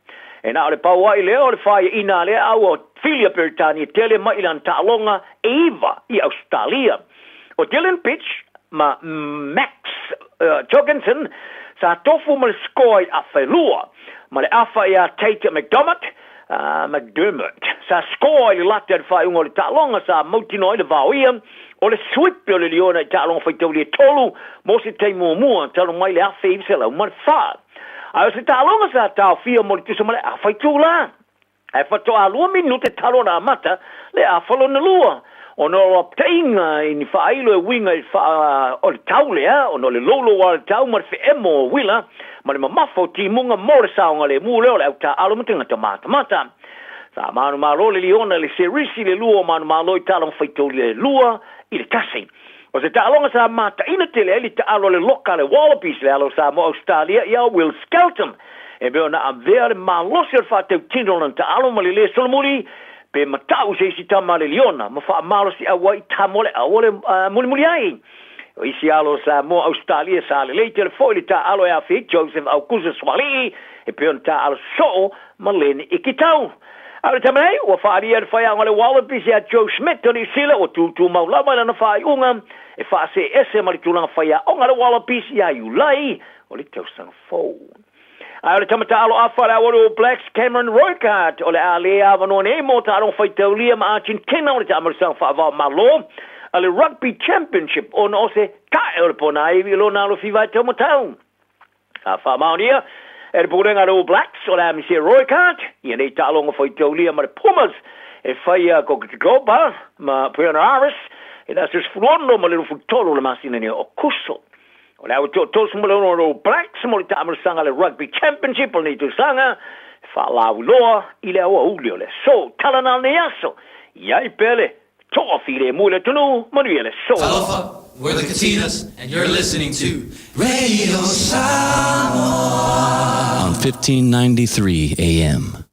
E na o le pau ai lea o le faiaina a lea au fili a Peretania tele mai i lana taaloga e iva i Ausetalia. O Dylan Pitch ma Max Jorgensen sa tofu ma le score i afa e lua, ma le afa iā Tate McDermott, McDermott sa score i le lata i le faaiuga o le taaloga sa mautinoa ai le vaoia o le sweep o le Liona i taaloga faitaulia e tolu mo se taimi muamua talu mai le 1904. Ae o se taaloga sa taofia mo le tusa ma le afa itulā. Ae faatoa lua minute talu ona amata le afa lona lua, ona o apitaʻiga i ni faailo e uiga i le faa o le tau lea, ona o le loulou a le tau ma le feemo o uila ma le mamafa o timuga mo le saogalemu lea o le au taaalo ma tagata matamata. Sa manumalo le liona i le serisi le lua o manumalo i taaloga faitaulia e lua i le tasi. O se taaloga sa mataina tele ai le taalo a le loka a le Wallabies, le alo o Samoa Ausetalia ia Will Skelton, e mea ona avea le malosi o le faatautino o lana taalo ma le lē solomuli pe matau i se isi tama a le Liona ma faamalosiau ai i tama o le au o le mulimuli ai. O isi alo o Samoa Ausetalia sa lelei tele foi le taalo e aafia ai Joseph Aukusa Suaalii e pei ona taaalo soo ma Len Ikitau. A o le taimi nei, ua faaalia e le faiaoga o le Wallabies ia Joe Schmidt o Niu Sila ua tūtūmau lava i lana faaiuga e faasee ese ma le tulaga faiaoga a le Wallabies ia Iulai o le tausaga fou. A o le tama taalo afa a le aualu All Blacks Cameron Roigard o le a le avanoa nei mo taaloga faitaulia ma Argentina o le taamalosaga faavao Malo a le Rugby Championship ona o se tae o le ponaivi i lona alofiva e taumatau. Sa faamaonia e le Pulega a le All Blacks o le a misia Roigard ia nei taaloga faitaulia ma le Pumas e faia Cochabamba ma Buenos Aires i le aso 16 ma le 23 o le masina nei o Okuso. O le au toatolu o le All Blacks mo le taamalosaga a le Rugby Championship o lenei tausaga e faalauiloa i le aoauli o le aso. Tala na lenei aso, i ai pea le Toafilemu i le atunuu, manuia le aso. Talofa, we're the Katinas and you're listening to Radio Samoa on 1593 AM.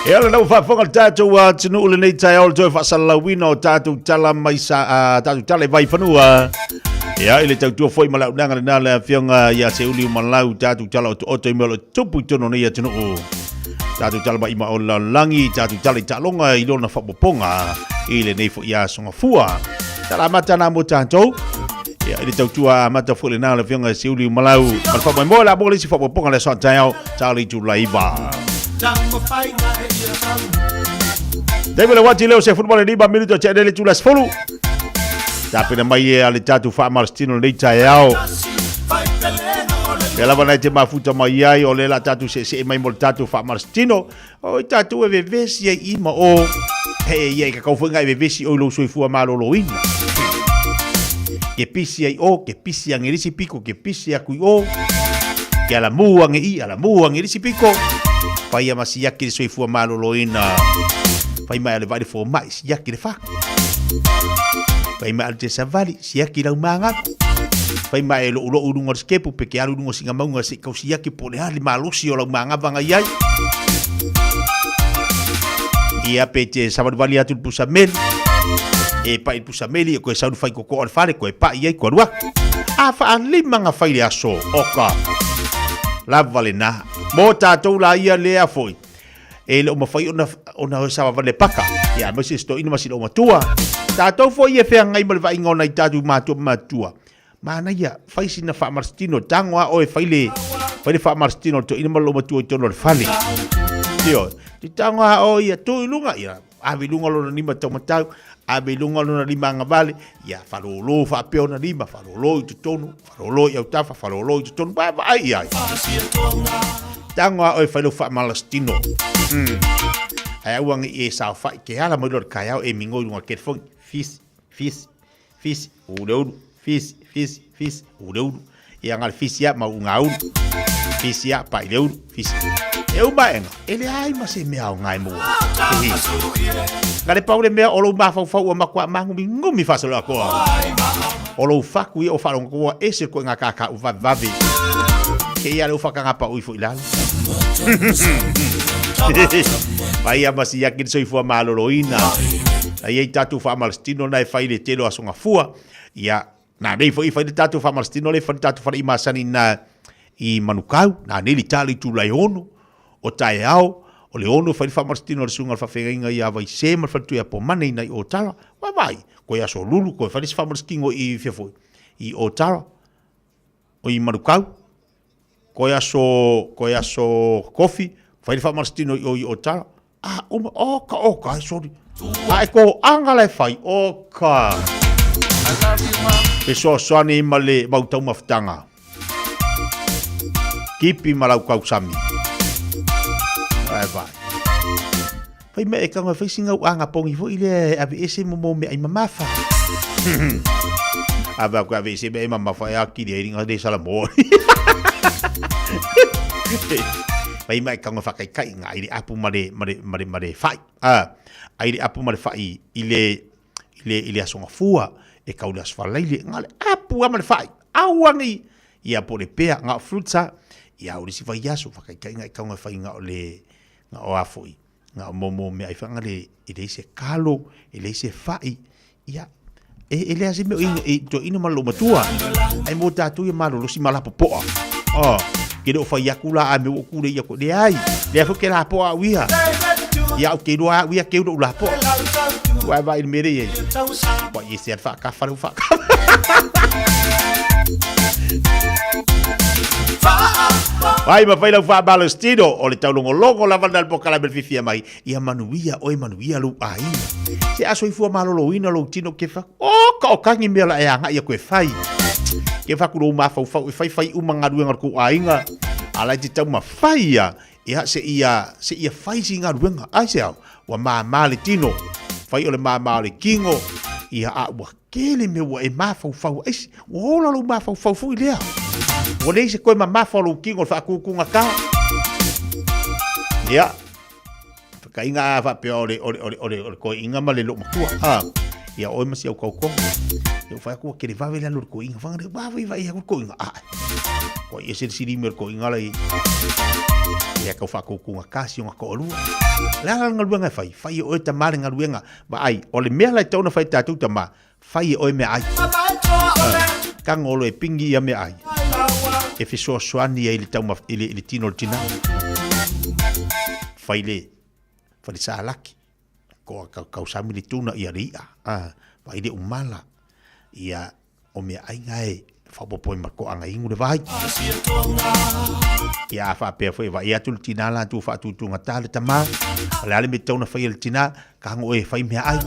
E ala lau faafofoga le tatou atunuu lenei taeao le toe faasalalauina o tatou tala mai sa, uh, tatou tala i Vaifanua. Ia, i le tautua foi ma le aunaga lena le afioga ia Seuliu Malau, tatou tala otooto i mea o lo o tupu i totonu o nei atunuu. Tatou tala mai ma o lalolagi, tatou tala i taaloga i lona faaopoopoga i lenei foi aso gafua. Tala amata na mo tatou. Ia, i le tautua amata foi lena le afioga ia Seuliu Malau. Ma le faamoemoe la mo le isi faaopoopoga le aso a taeao, tala i tula iva. David le wati leo se football e 5 minuto te le tula 10. Tapena mai e a le tatou faamalositino lenei taeao. Pea lava nai te mafuta mai ai o le la tatou seesee mai mo le tatou faamalositino. O i tatou e vevesi ai i ma o. He ia i ka kau foi ngai vevesi o i lou soifua malōlōina. Ke pisi ai o, ke pisi ange lisi piko, ke pisi aku i o. Ke ala mū ange i, ala mū ange lisi piko. Whai ama siaki le soifua malōlōina. Whai mai ale vai le fōmai, siaki le whaku. Whai mai ale te savali, siaki lau māngaku. Whai mai e lou lou lunga o le skepu, pe ke alu lunga o singa maunga se kau siaki po le a le malosi o lau māngawanga i ai. Ia pe te savalivali atu le pusa meli. E pai le pusa meli, e koe sau le whai koko o le whare, koe pai ai, koe rua. A whaalima nga whai le aso, oka. Lava le nā. Mō tātou la ia lea foi. E le o mawhai ona, ona hoi sawa vale paka. Ia, mo se sto ina masi o matua. Tātou foi e whea ngai ma le vainga ona i tātou mātua matua. Manaia, fai sina faamalositino, tago a oe fai le, fai le faamalositino le toeaina ma le loomatua i totonu o le fale. Ioe, te tago a oe ia, tu i luga, ia, ave i luga lona lima taumatau, ave i luga lona lima agavale, ia, faalōlō faapea ona lima, faalōlō i totonu, faalōlō i autafa, faalōlō i totonu, vaavaai i ai. Tago a oe fai lou faamalositino. Mm. Ae aua ne i e saofai, ke ala mai loa i le kaeao e migoi i luga o le telefoni, fisi, fisi, Fisi, u le ulu, fisi, fisi, fisi, u le ulu. Ia nga le fisi a mau nga ulu. Fisi a pa i le ulu, fisi. E uma enga, e le ai ma se mea o ngai mua. Nga le pau le mea o lou mafaufau ua makuaa magumi gumi faasolo akoa. O lou faku ia o faalogo koa ese koe nga kaka u vave vave. Ke ia le ufa kanga pa ui fo ilalo. Vai a masi yaki le soifua malōlōina. Na iai tatou faamalositino na e fai le tele o aso gafua. Ia, na nei foi fai le tatou faamalositino le fai le tatou fale'i masani na i Manukau, na nei le tala i tula e ono o taeao, o le ono fai le faamalositino a le susuga o le faafeagaiga ia Vaisē ma le faletuia Pomane i nai Otara. Vaavaai, koe aso lulu, koe fai le isi faamalositino i fea foi, i Otara, o i Manukau. Koe aso, koe aso kofi, fai le faamalositino i o i Otara. A uma, oka, oka, ai sorry. A e ko anga la e fai, oka. Fesoasoani ma le mau taumafataga. Kipi ma lau kausami. Vai vai. Fai mea e kanga fai singa uanga pongi foi le e ave ese mo mo mea i mamafa. Ave aku ave ese mea i mamafa e akiri ai ringa le sala mo. Fai mea e kanga whakaikai ngā i le apu ma le, ma le, ma le, ma le whai. Ah, ai le apu ma le whai i le, i le, i le aso gafua, e kau le aso whalaile, ngā le apu a ma le whai. Aua nei, ia po le pea, ngā o fruits a, ia o le si whai aso, whakaikai ngā i kaunga whai ngā o le, ngā o a foi, ngā o momo mea i whanga le, e leai se kalo, e leai se whai, ia, e, e leai se mea o i, i to ina ma lou matua, ai mō tātou ia malolosi ma lapopoa. Oh, ke le o whai aku la a me o kure ia ko, leai, leai foi ke lapoa au ia. Ia au ke roa au ia ke uro lapoa. Wai vai le mere ia. Wa i se whakawha le whakawha. Vai ma whai lau whaamalositino o le taulogologo lava na le pokalame le fifia mai. Ia manuia oe manuia lou aiga. Se a soifua malōlōina lou tino ke whaku. O ka o kangi mea la e anga ia koe whai. Ke whaku lou mafaufau e whai whai uma ngaruenga o kou aiga. A lai te tau ma whai ia. Ia se ia se ia whai si ngaruenga. Ai se au. Ua māmā le tino. Whai o le māmā o le kingo. Ia a ua kele mea ua e mafaufau ai. Ua ola lou mafaufau foi lea. Ua leai se koe mamafa o lou kingo le whaakūkūnga kā. Ia. Whakainga a whaapea o le, o le, o le, o le, o le koe inga ma le loo matua. A. Ia oe ma si au kaukonga. Ia whai aku kere wawe le alo le koe inga. Whanga le wawe i vai aku koe inga. A. Kua i ese le silimi o le toeaina la i ia kau faatoutuga kasi o na toalua. O le a la le galuega e fai? Fai e oe tama le galuega. Vaai, o le mea la e tatau ona fai e tatou tama, fai e oe meaai. Tago loa e pingi ia meaai e fesoasoani ai i le tauma i le, i le tino o le tinā. Fai le fai le salaki, koa kau, kausami le tuna ia le i'a, ah, vaai le umala, ia o meaai na e faaopoopo ai ma toaga inu le vai. Ia a faapea foi e vaai atu le tinā latou faatutugata le tamā, o le a le mea e tatau ona faia e le tinā, Tago oe e fai meaai.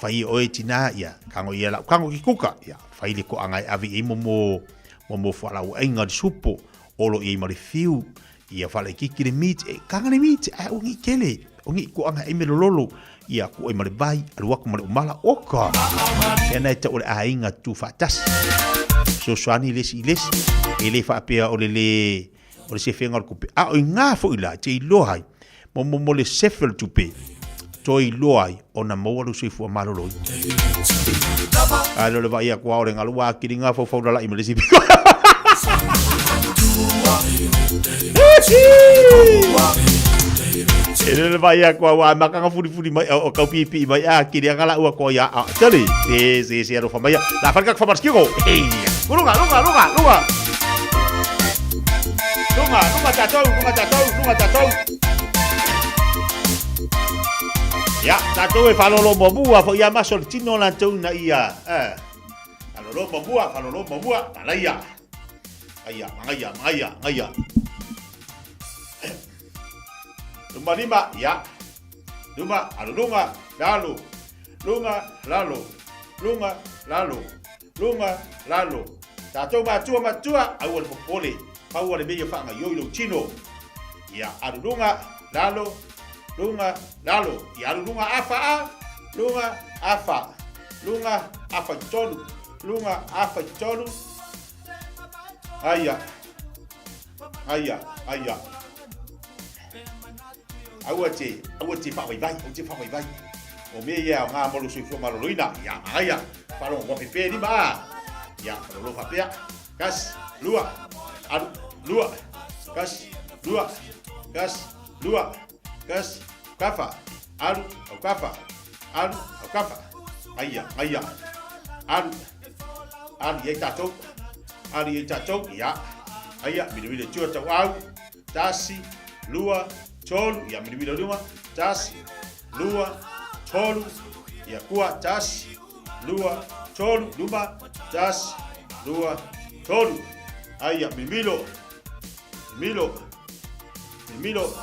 Fai e oe tinā, ia, tago ia lau tago ki kuka, ia, fai le toaga e ave i ai mo mo, mo mo fualaauaiga le supo, olo i ai ma le fiu, ia faalaitiiti le meat, e taga le meat, ae aua nei tele, o nei toaga e ai melololo, ia tuu ai ma le vai, alu atu ma le umala, oka! Mea na e tau o le aiga tutufaatasi. Fesoasoani le isi i le isi, e le faapea o le le, o le sefega o le tupe. A o i gā foi la, e te iloa ai, mo, mo, mo le sefe o le tupe, toe iloa ai ona maua lou soifua maloloina. A le o le vaai atu lava o le galu ua atili gā faufau lala'i ma le isi pito. E le o le vaai atu lava ua amata ona fulifuli mai, o tau piipii mai, a atili lava la'u atoa ia, a, tali, se, se, se alofa maia. La fai le tatou faamalositino. Luga, luga, luga, luga. Luga, luga tatou, luga tatou, luga tatou. Ia, tatou e faalolo muamua foi ia maso le tino latou ina ia, eh, faalolo muamua, faalolo muamua, manaia. Aia, manaia, manaia, manaia. Luma lima, ia. Luma, alu luga, lalo. Luga, lalo. Luga, lalo. Luga, lalo. Tatou matua matua, aua le popole, pau a le mea ia faagaioi lou tino. Ia, alu luga, lalo, luga, lalo. Ia alu luga afa a, luga, afa, luga, afa i tolu, luga, afa i tolu. Aia, aia, aia. Aua te, aua te faavaivai, aua te faavaivai. O mea ia o ngā mo lou soifua maloloina. Ia, manaia, faalogo ua pepe lima a. Ia, malolo faapea. Tasi, lua, alu, lua, tasi, lua, tasi, lua, tasi, tafa, alu, au tafa, alu, au tafa. Aia, aia, alu, alu i ai tatou, alu i ai tatou, ia, aia, milimili tua tau au, Tasi, lua, tolu, ia milimili o luma, tasi, lua, tolu, ia kua, tasi, lua, tolu, luma, tasi, lua, tolu. Aia, mimilo, mimilo, mimilo,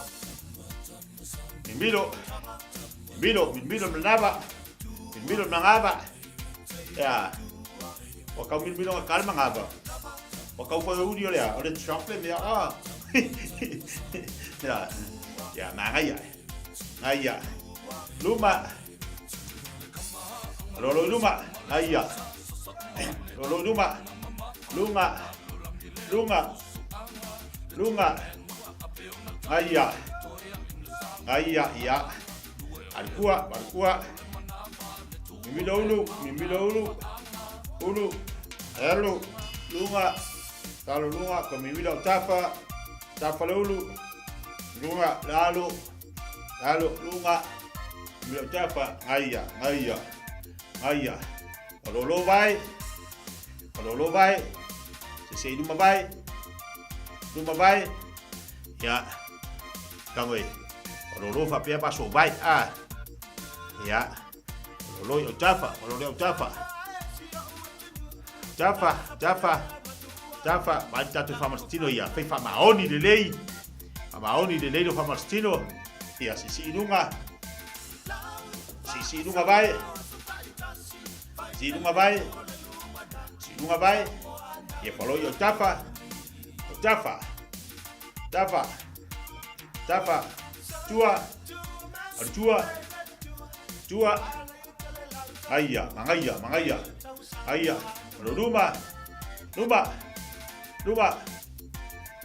mimilo, mimilo, mimilo manava, mimilo manava. Ia, Ua kau milomilo nga kale mangava. Ua kau foi uri o le a, o le chocolate mea a. Ya, ya, manaia. Aia. Luma. Lolo i luma. Aia. Lolo i luma. Lunga. Lunga. Lunga. Aia. Aia, ia. Alukua, alukua. Mimilo ulu, mimilo ulu, ulu, alu, luga, talo luga, ka mimilo au tafa, tafa le ulu, luga, lalo, lalo, luga, mimilo au tafa, gaia, gaia, gaia, o lolo vai, o lolo vai, se se luma vai, luma vai, ia, tago e, o lolo faapea paso vai, a, ia, Loloi o tafa, o loloi o tafa. Tafa, tafa, tafa. Vai tatou faamasitino ia, fai faamaoni lelei. Faamaoni lelei lo faamasitino. Ia, siisii i luga. Siisii i luga vai. Siisii i luga vai. Siisii i luga vai. Ia, faloi o tafa. O tafa. Tafa. Tafa. Tua. Alu tua. Tua. Aia, magaia, magaia. Aia. Alo luma. Luma. Luma.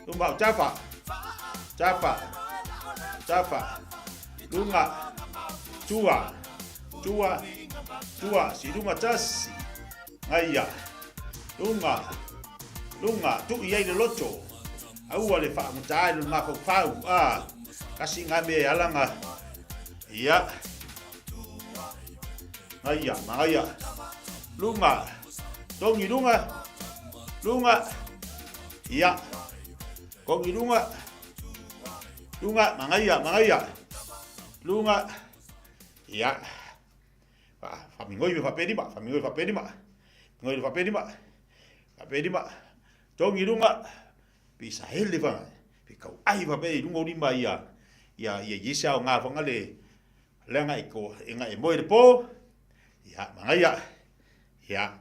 Luma o tafa. Tafa. Tafa. Lunga. Tua. Tua. Tua. Si lunga tasi. Aia. Lunga. Luga, tuu i ai le loto, aua le faagata ai lona mafaufau, a, kasi nga mea e ala nga, ia, ngaia, magaia, luga, togi luga, luga, ia, kogi luga, luga, magaia, magaia, luga, ia, faamigoi me faapelima, faamigoi faapelima, migoi le faapelima, Faapea lima, togi i luga, pe i sahele fa, pe kau ai faapea i luga o lima ia, ia, ia i se aoga fanga le, leaga e ko, e nga e moe le po, ia, magaia, ia.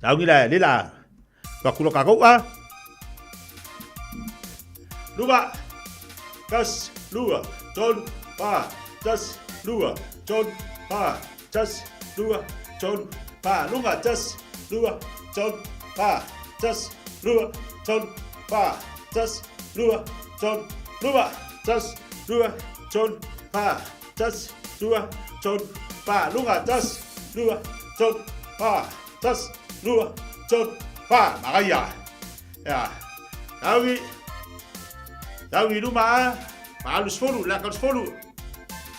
Taungi la, le la, wakula kakou a. Luma, tas, lua, tolu, pa, tas, lua, tolu, pa, tas, lua, tolu, pa, luga, tas, lua, tolu, pa, tas, lua, tolu, pa, tas, lua, tolu, luma, tas, lua, tolu, pa, tas, lua, tolu, pa, luga, tas, lua, tolu, pa, tas, lua, tolu, pa, magaia. Ia, taugi, taugi luma a, pa alu sefulu, laka le sefulu,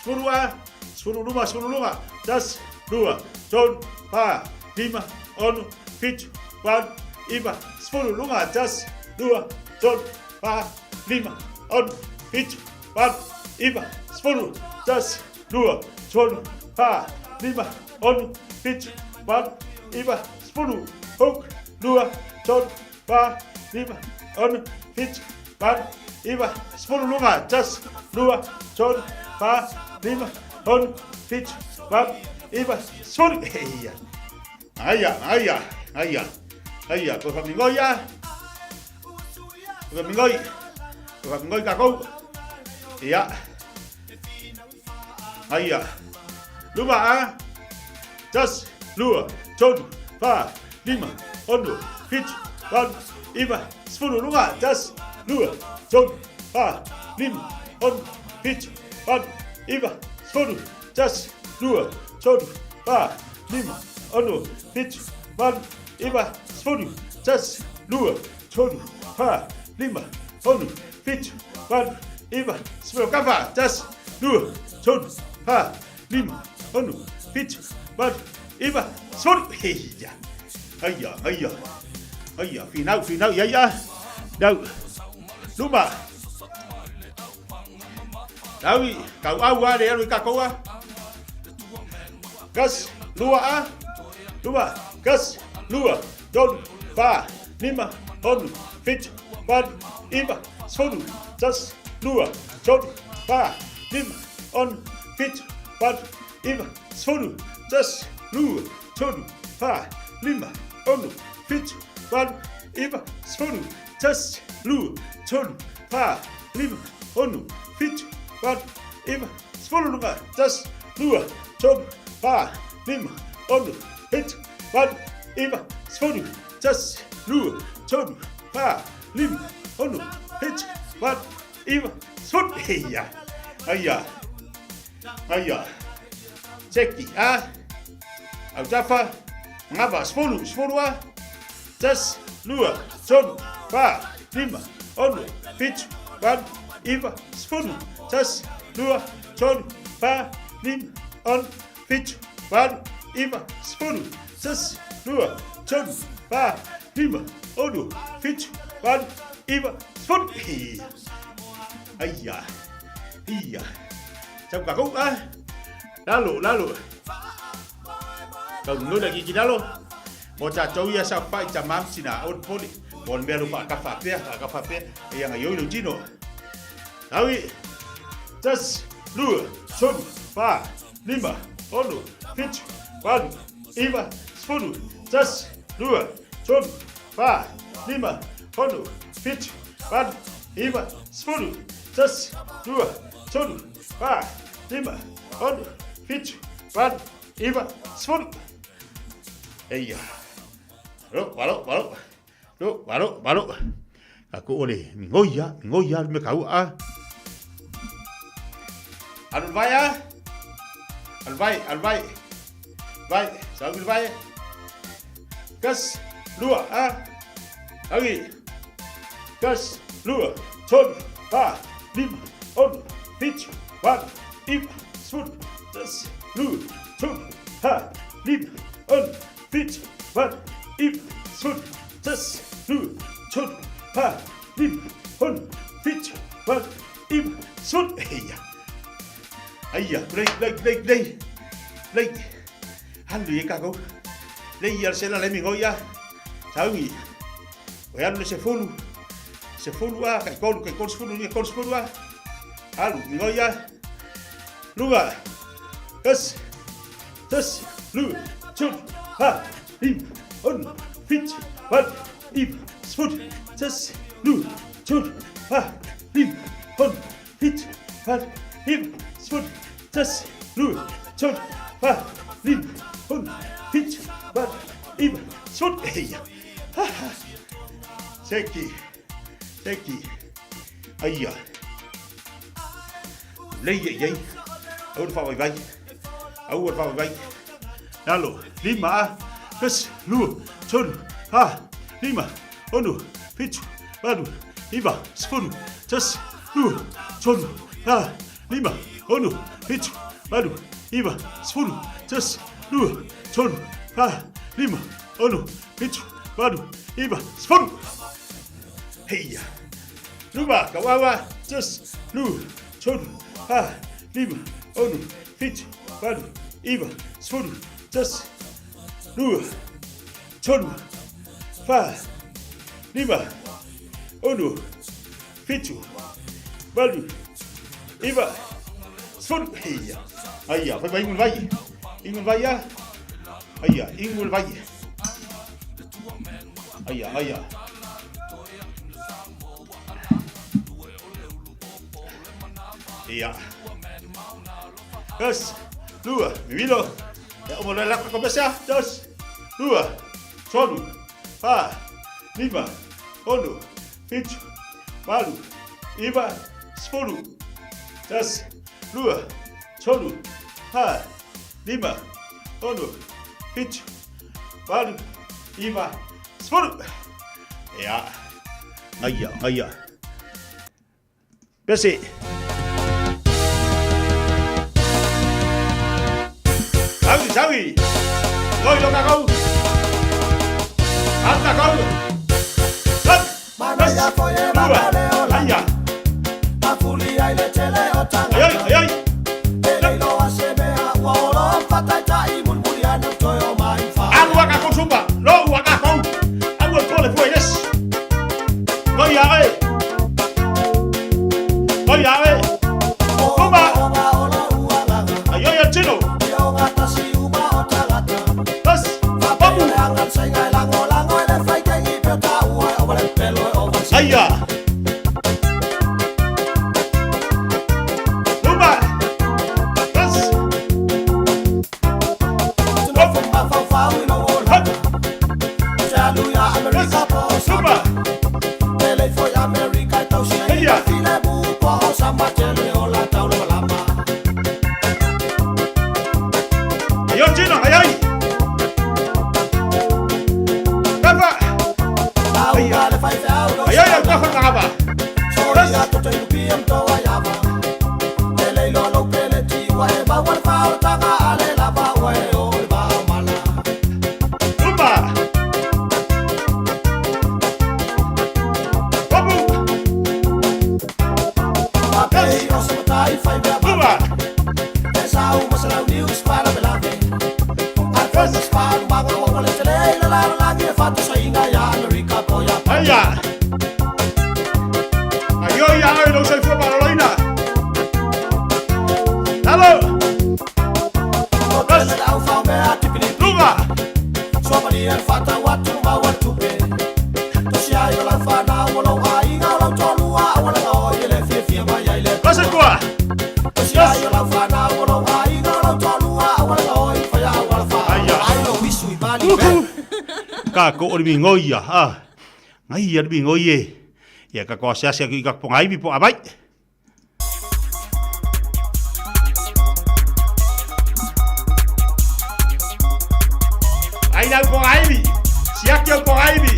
sefulu a, sefulu luma, sefulu luga, tasi, lua, tolu, fa, lima, ono, fitu, valu, iva, sefulu, luga, tasi, lua, tolu, fa, lima, ono, fitu, valu, iva, sefulu, tasi, lua, tolu, fa, lima, ono, fitu, valu, iva, sefulu, hook, lua, tolu, fa, lima, ono, fitu, valu, iva, sefulu, luga, tasi, lua, tolu, fa, lima, ono, fitu, valu, iva, sefulu. Eia. Aia, aia, aia, aia, ko whamingoi a. Ko whamingoi. Ko whamingoi kakou. Ia. Aia. Luma a. Tasi, lua, tolu, fa, lima, ono, fitu, valu, iva, sefulu, luga, tasi, lua, tolu, fa, lima, ono, fitu, valu, iva, sefulu, tasi, lua, tolu, fa, lima, ono, fitu, valu, iva, sefulu, tasi, lua, tolu, fa, lima, ono, fitu, valu, iva, sefulu, kafa, tasi, lua, tolu, fa, lima, ono, fitu, valu, iva, sefulu. Heia. Aia, aia. Aia, finau, finau, ia, ia. Nau. Luma. Nau i, kau au a le alu i kakou a. Kas, lua a. Luma, kas, lua, tolu, fa, lima, ono, fitu, valu, iva, sefulu, tasi, lua, tolu, fa, lima, ono, fitu, valu, iva, sefulu, tasi, lua, tolu, fa, lima, ono, fitu, valu, iva, sefulu, tasi, lua, tolu, fa, lima, ono, fitu, valu, iva, sefulu, luga, tasi, lua, tolu, fa, lima, ono, fitu, valu, iva, sefulu, tasi, lua, tolu, fa, lima, ono, fitu, valu, iva, sefulu. Eia, aia, aia. Seki, a, autafa, ngava, sefulu, sefulu a, tasi, lua, tolu, fa, lima, ono, fitu, valu, iva, sefulu, tasi, lua, tolu, fa, lima, ono, fitu, valu, iva, sefulu, tasi, lua, tolu, fa, lima, ono, fitu, valu, iva, sefulu. Aia, ia. Sau ka kou a. Lalo, lalo. Kau nula ki ki lalo. Mo tātou ia sa whai ta mam sina au poli. Mo le mea lo whaakafa pea, whaakafa pea. E ianga ioi lo tino. Taui. Tas, lua, tolu, wha, lima, ono, fitu, valu, iva, sefulu, tas, lua, tolu, wha, lima, ono, fitu, valu, iva, sefulu, tas, lua, tolu, fa, lima, ono, fitu, valu, iva, sefulu. Eia. Alo, alo, alo. Lo, alo, alo. Ka ko ole, mingoi a, mingoi a, me kau a. Alu vai a. Alu vai, alu vai. Vai, sau vai. Kas, lua a. Agi. Tasi, lua, tolu, fa, lima, ono, fitu, valu, iva, sefulu, tasi, lua, tolu, fa, lima, ono, fitu, valu, iva, sefulu, tasi, lua, tolu, fa, lima, ono, fitu, valu, iva, sefulu. Eia. Aia, lei, lei, lei, lei. Lei. Alu ia kākou. Lei ia le sela le mingoi ia. Saungi. O alu le sefulu. Sefulu a, kai kolu, kai kolu sefulu, ni kolu sefulu a. Alu, mingoi ia. Luga. Tasi. Tasi. Lua. Tolu. Fa. Lima. Ono. Fitu. Valu. Iva. Sefulu. Tasi. Lua. Tolu. Fa. Lima. Ono. Fitu. Valu. Iva. Sefulu. Tasi. Lua. Tolu. Fa. Lima. Ono. Fitu. Valu. Iva. Sefulu. Eia. Ha ha. Seki. Seki. Aia. Lei ia iai. Aua le faavaivai. Aua le faavaivai. Lalo, lima a, tasi, lua, tolu, fa, lima, ono, fitu, valu, iva, sefulu, tasi, lua, tolu, fa, lima, ono, fitu, valu, iva, sefulu, tasi, lua, tolu, fa, lima, ono, fitu, valu, iva, sefulu. Heia. Luma, kauaua, tasi, lua, tolu, fa, lima, ono, fitu, valu, iva, sefulu, tasi, lua, tolu, fa, lima, ono, fitu, valu, iva, sefulu. Heia. Aia, fai mai ingu le vai. Ingu le vai a. Aia, ingu le vai. Aia, aia. Ia. Tasi, lua, mimilo. Ia uma loa lako komesa. Tasi, lua, tolu, fa, lima, ono, fitu, valu, iva, sefulu. Tasi, lua, tolu, fa, lima, ono, fitu, valu, iva, sefulu. Ia. Aia, aia. Pese. Saui, saui. Loi lo kakau. Ata kau. Sat. Lua. Aia. Ai, ai, ai. Alu a kakau sumba. Lo ua kakau. Alu a tole fua yes. Loi a oe. Loi a oe. Sumba. Ai, ai, tino. Tas. Papu. Aia. Luma. Tas. Hop. Luma. Aia. Aio tino, ai ai. Kapa. Aia. Ai ai, au kafa kapa. Tas. Luma. Papu. Tas. Luma. Tas. Aia. Aio ia oe lou soifua maloloina. Lalo. Tas. Luma. Lasa tua. Tas. Aia. Uhu. Ka ko o le mingoi ia. Ah. Ngai ia le mingoi e. Ia ka ko asiasi atu i ka ponga ivi po avai. Ai lau ponga ivi. Siaki au ponga ivi.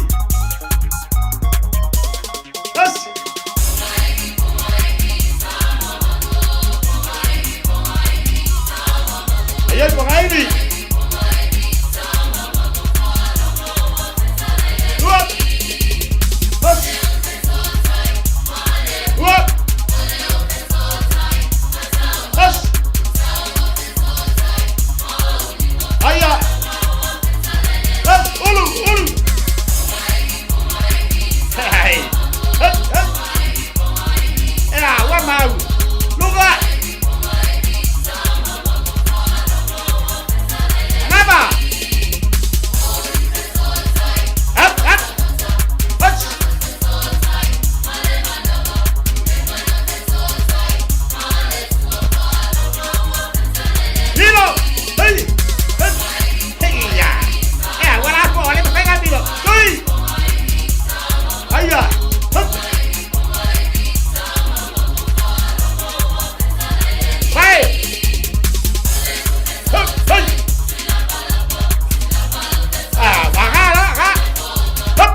Tasi. Aia i Magaini. Lua. Tasi. Lua. Tasi. Aia. Tasi. Ulu, ulu. Hei. Hei, hei. Ea, ua mau. Luga. Anava. Up, up. Huts. Lilo. Hei. Hei. Hei, ya. Ea, ua la fo, le mafai nga pilo. Tui. Aia. Hup. Vai. Hup, hei. Ah, wa ga la ga. Hup.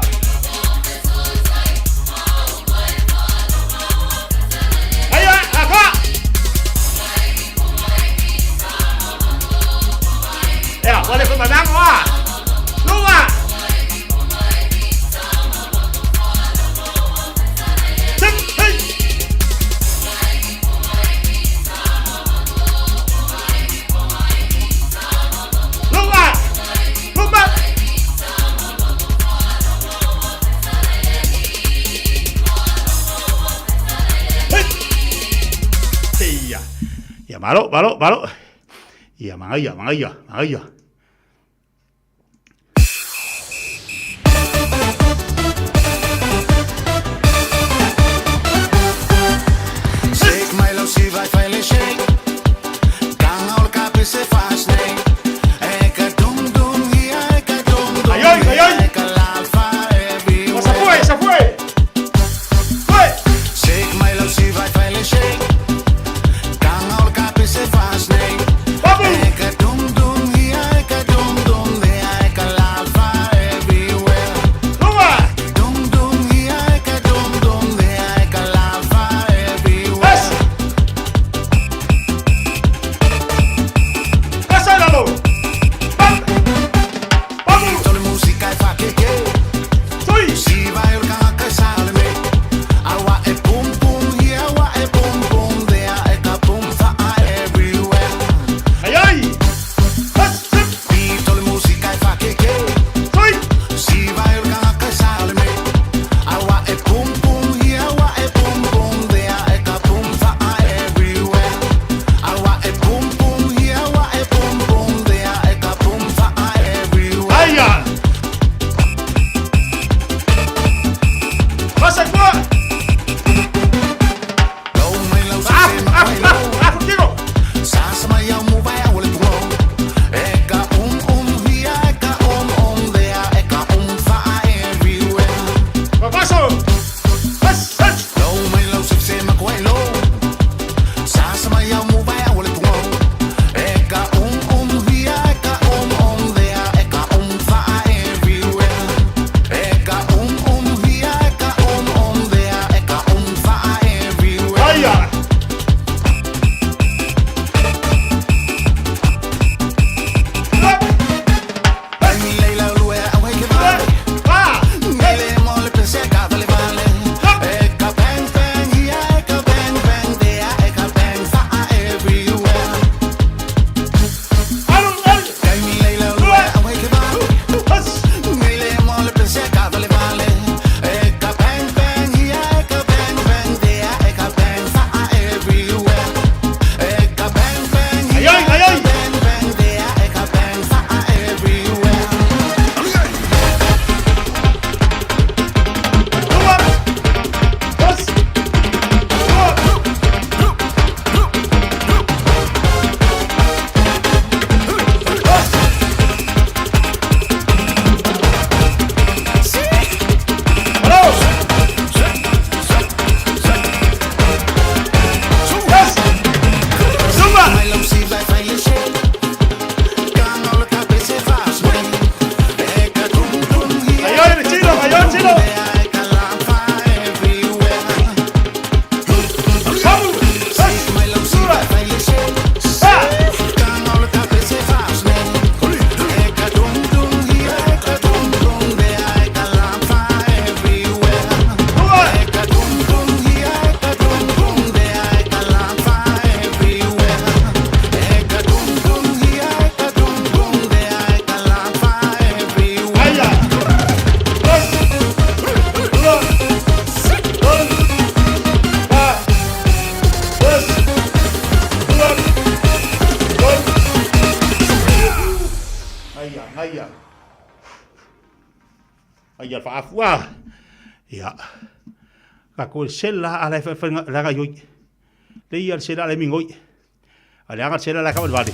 Aia, aga. Ea, ua le fai manango a. Luga. Sik, hei. Luga. Luma. Hei. Ia. Ia, malo, malo, malo. Ia, magaia, magaia, magaia. Shake mai lau si vai fai le shake. Ganga o le kape se fast nei. E ka dum dum ia e ka dum dum. Ai, ai, ai, ai. E ka la fa everywhere. Se fue, se fue. Fue. Shake mai lau si vai fai le shake. Ganga o le kape se fast nei. Babu. E ka dum dum ia e Ai ia faafu a. Ia. Ka ko sela ala fa fa la ga yoi. Le ia sela le mingoi. Ale aga sela la ka vale.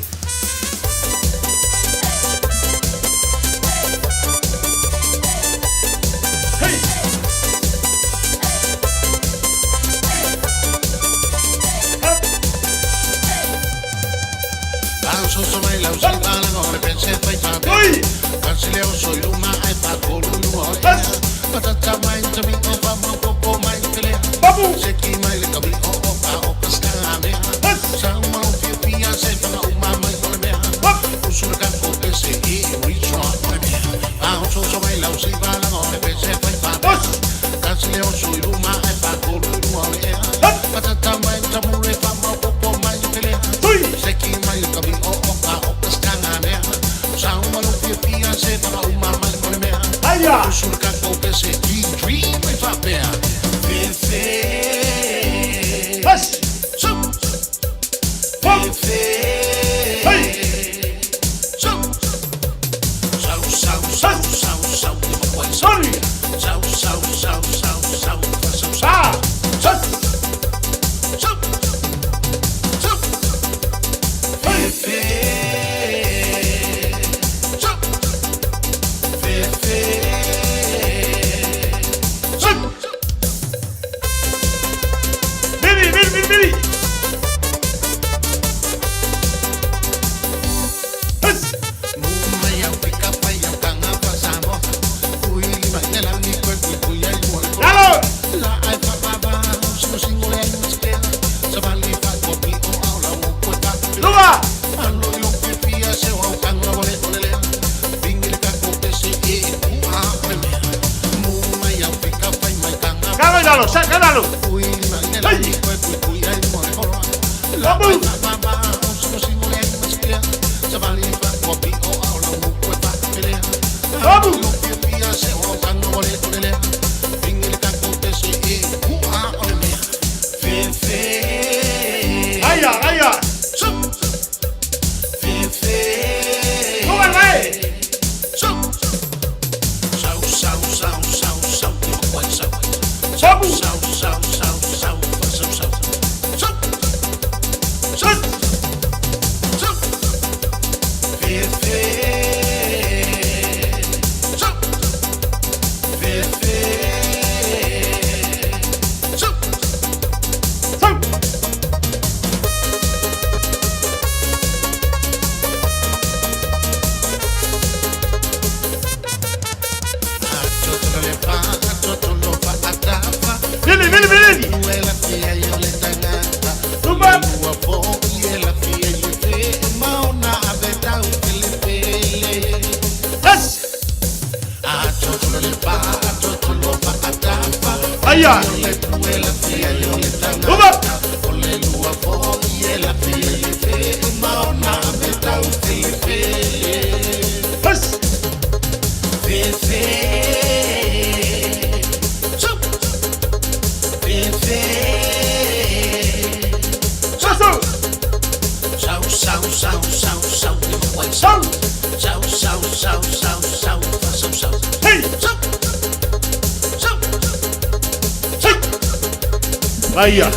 Aia.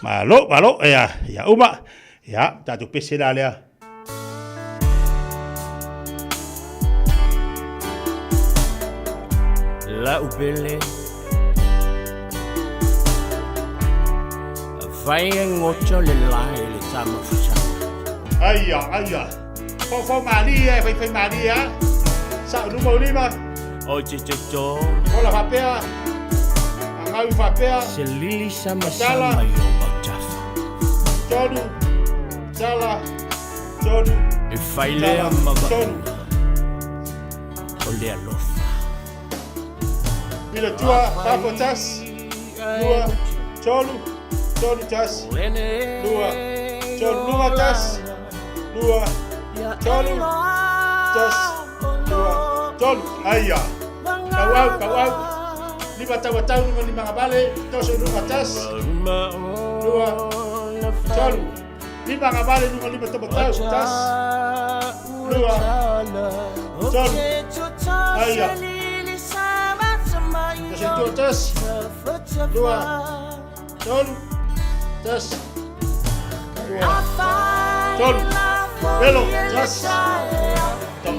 Malo, malo, ia, ia uma. Ia, tatou pese la lea. La'u pele Fai e goto le lae le tama fusanga. Aia, aia. Fau fau mali e, fai fai mali a. Sa luma o lima. O te te to. Ola faapea. Angau faapea. Se lili sama Tala. sama i o mautafa. Tolu. Tala. Tolu. E fai lea Tala. ma Tolu. vaaiga o le alofa. Mila tua, fafo tas. Lua. Tolu. Tolu tas. Lua. Tolu lua tas. Lua. Tolu. Tas. Lua. Tolu. Aia. Kau au, kau au. Lima tau tau lima lima ngabale. Toso luma tas. Lua. Tolu. Lima ngabale lima lima tau tau tas. Lua. Tolu. Aia. Tasi tua tasi. Lua. Tolu. Tasi. Lua. Tolu. Pelo. Tasi.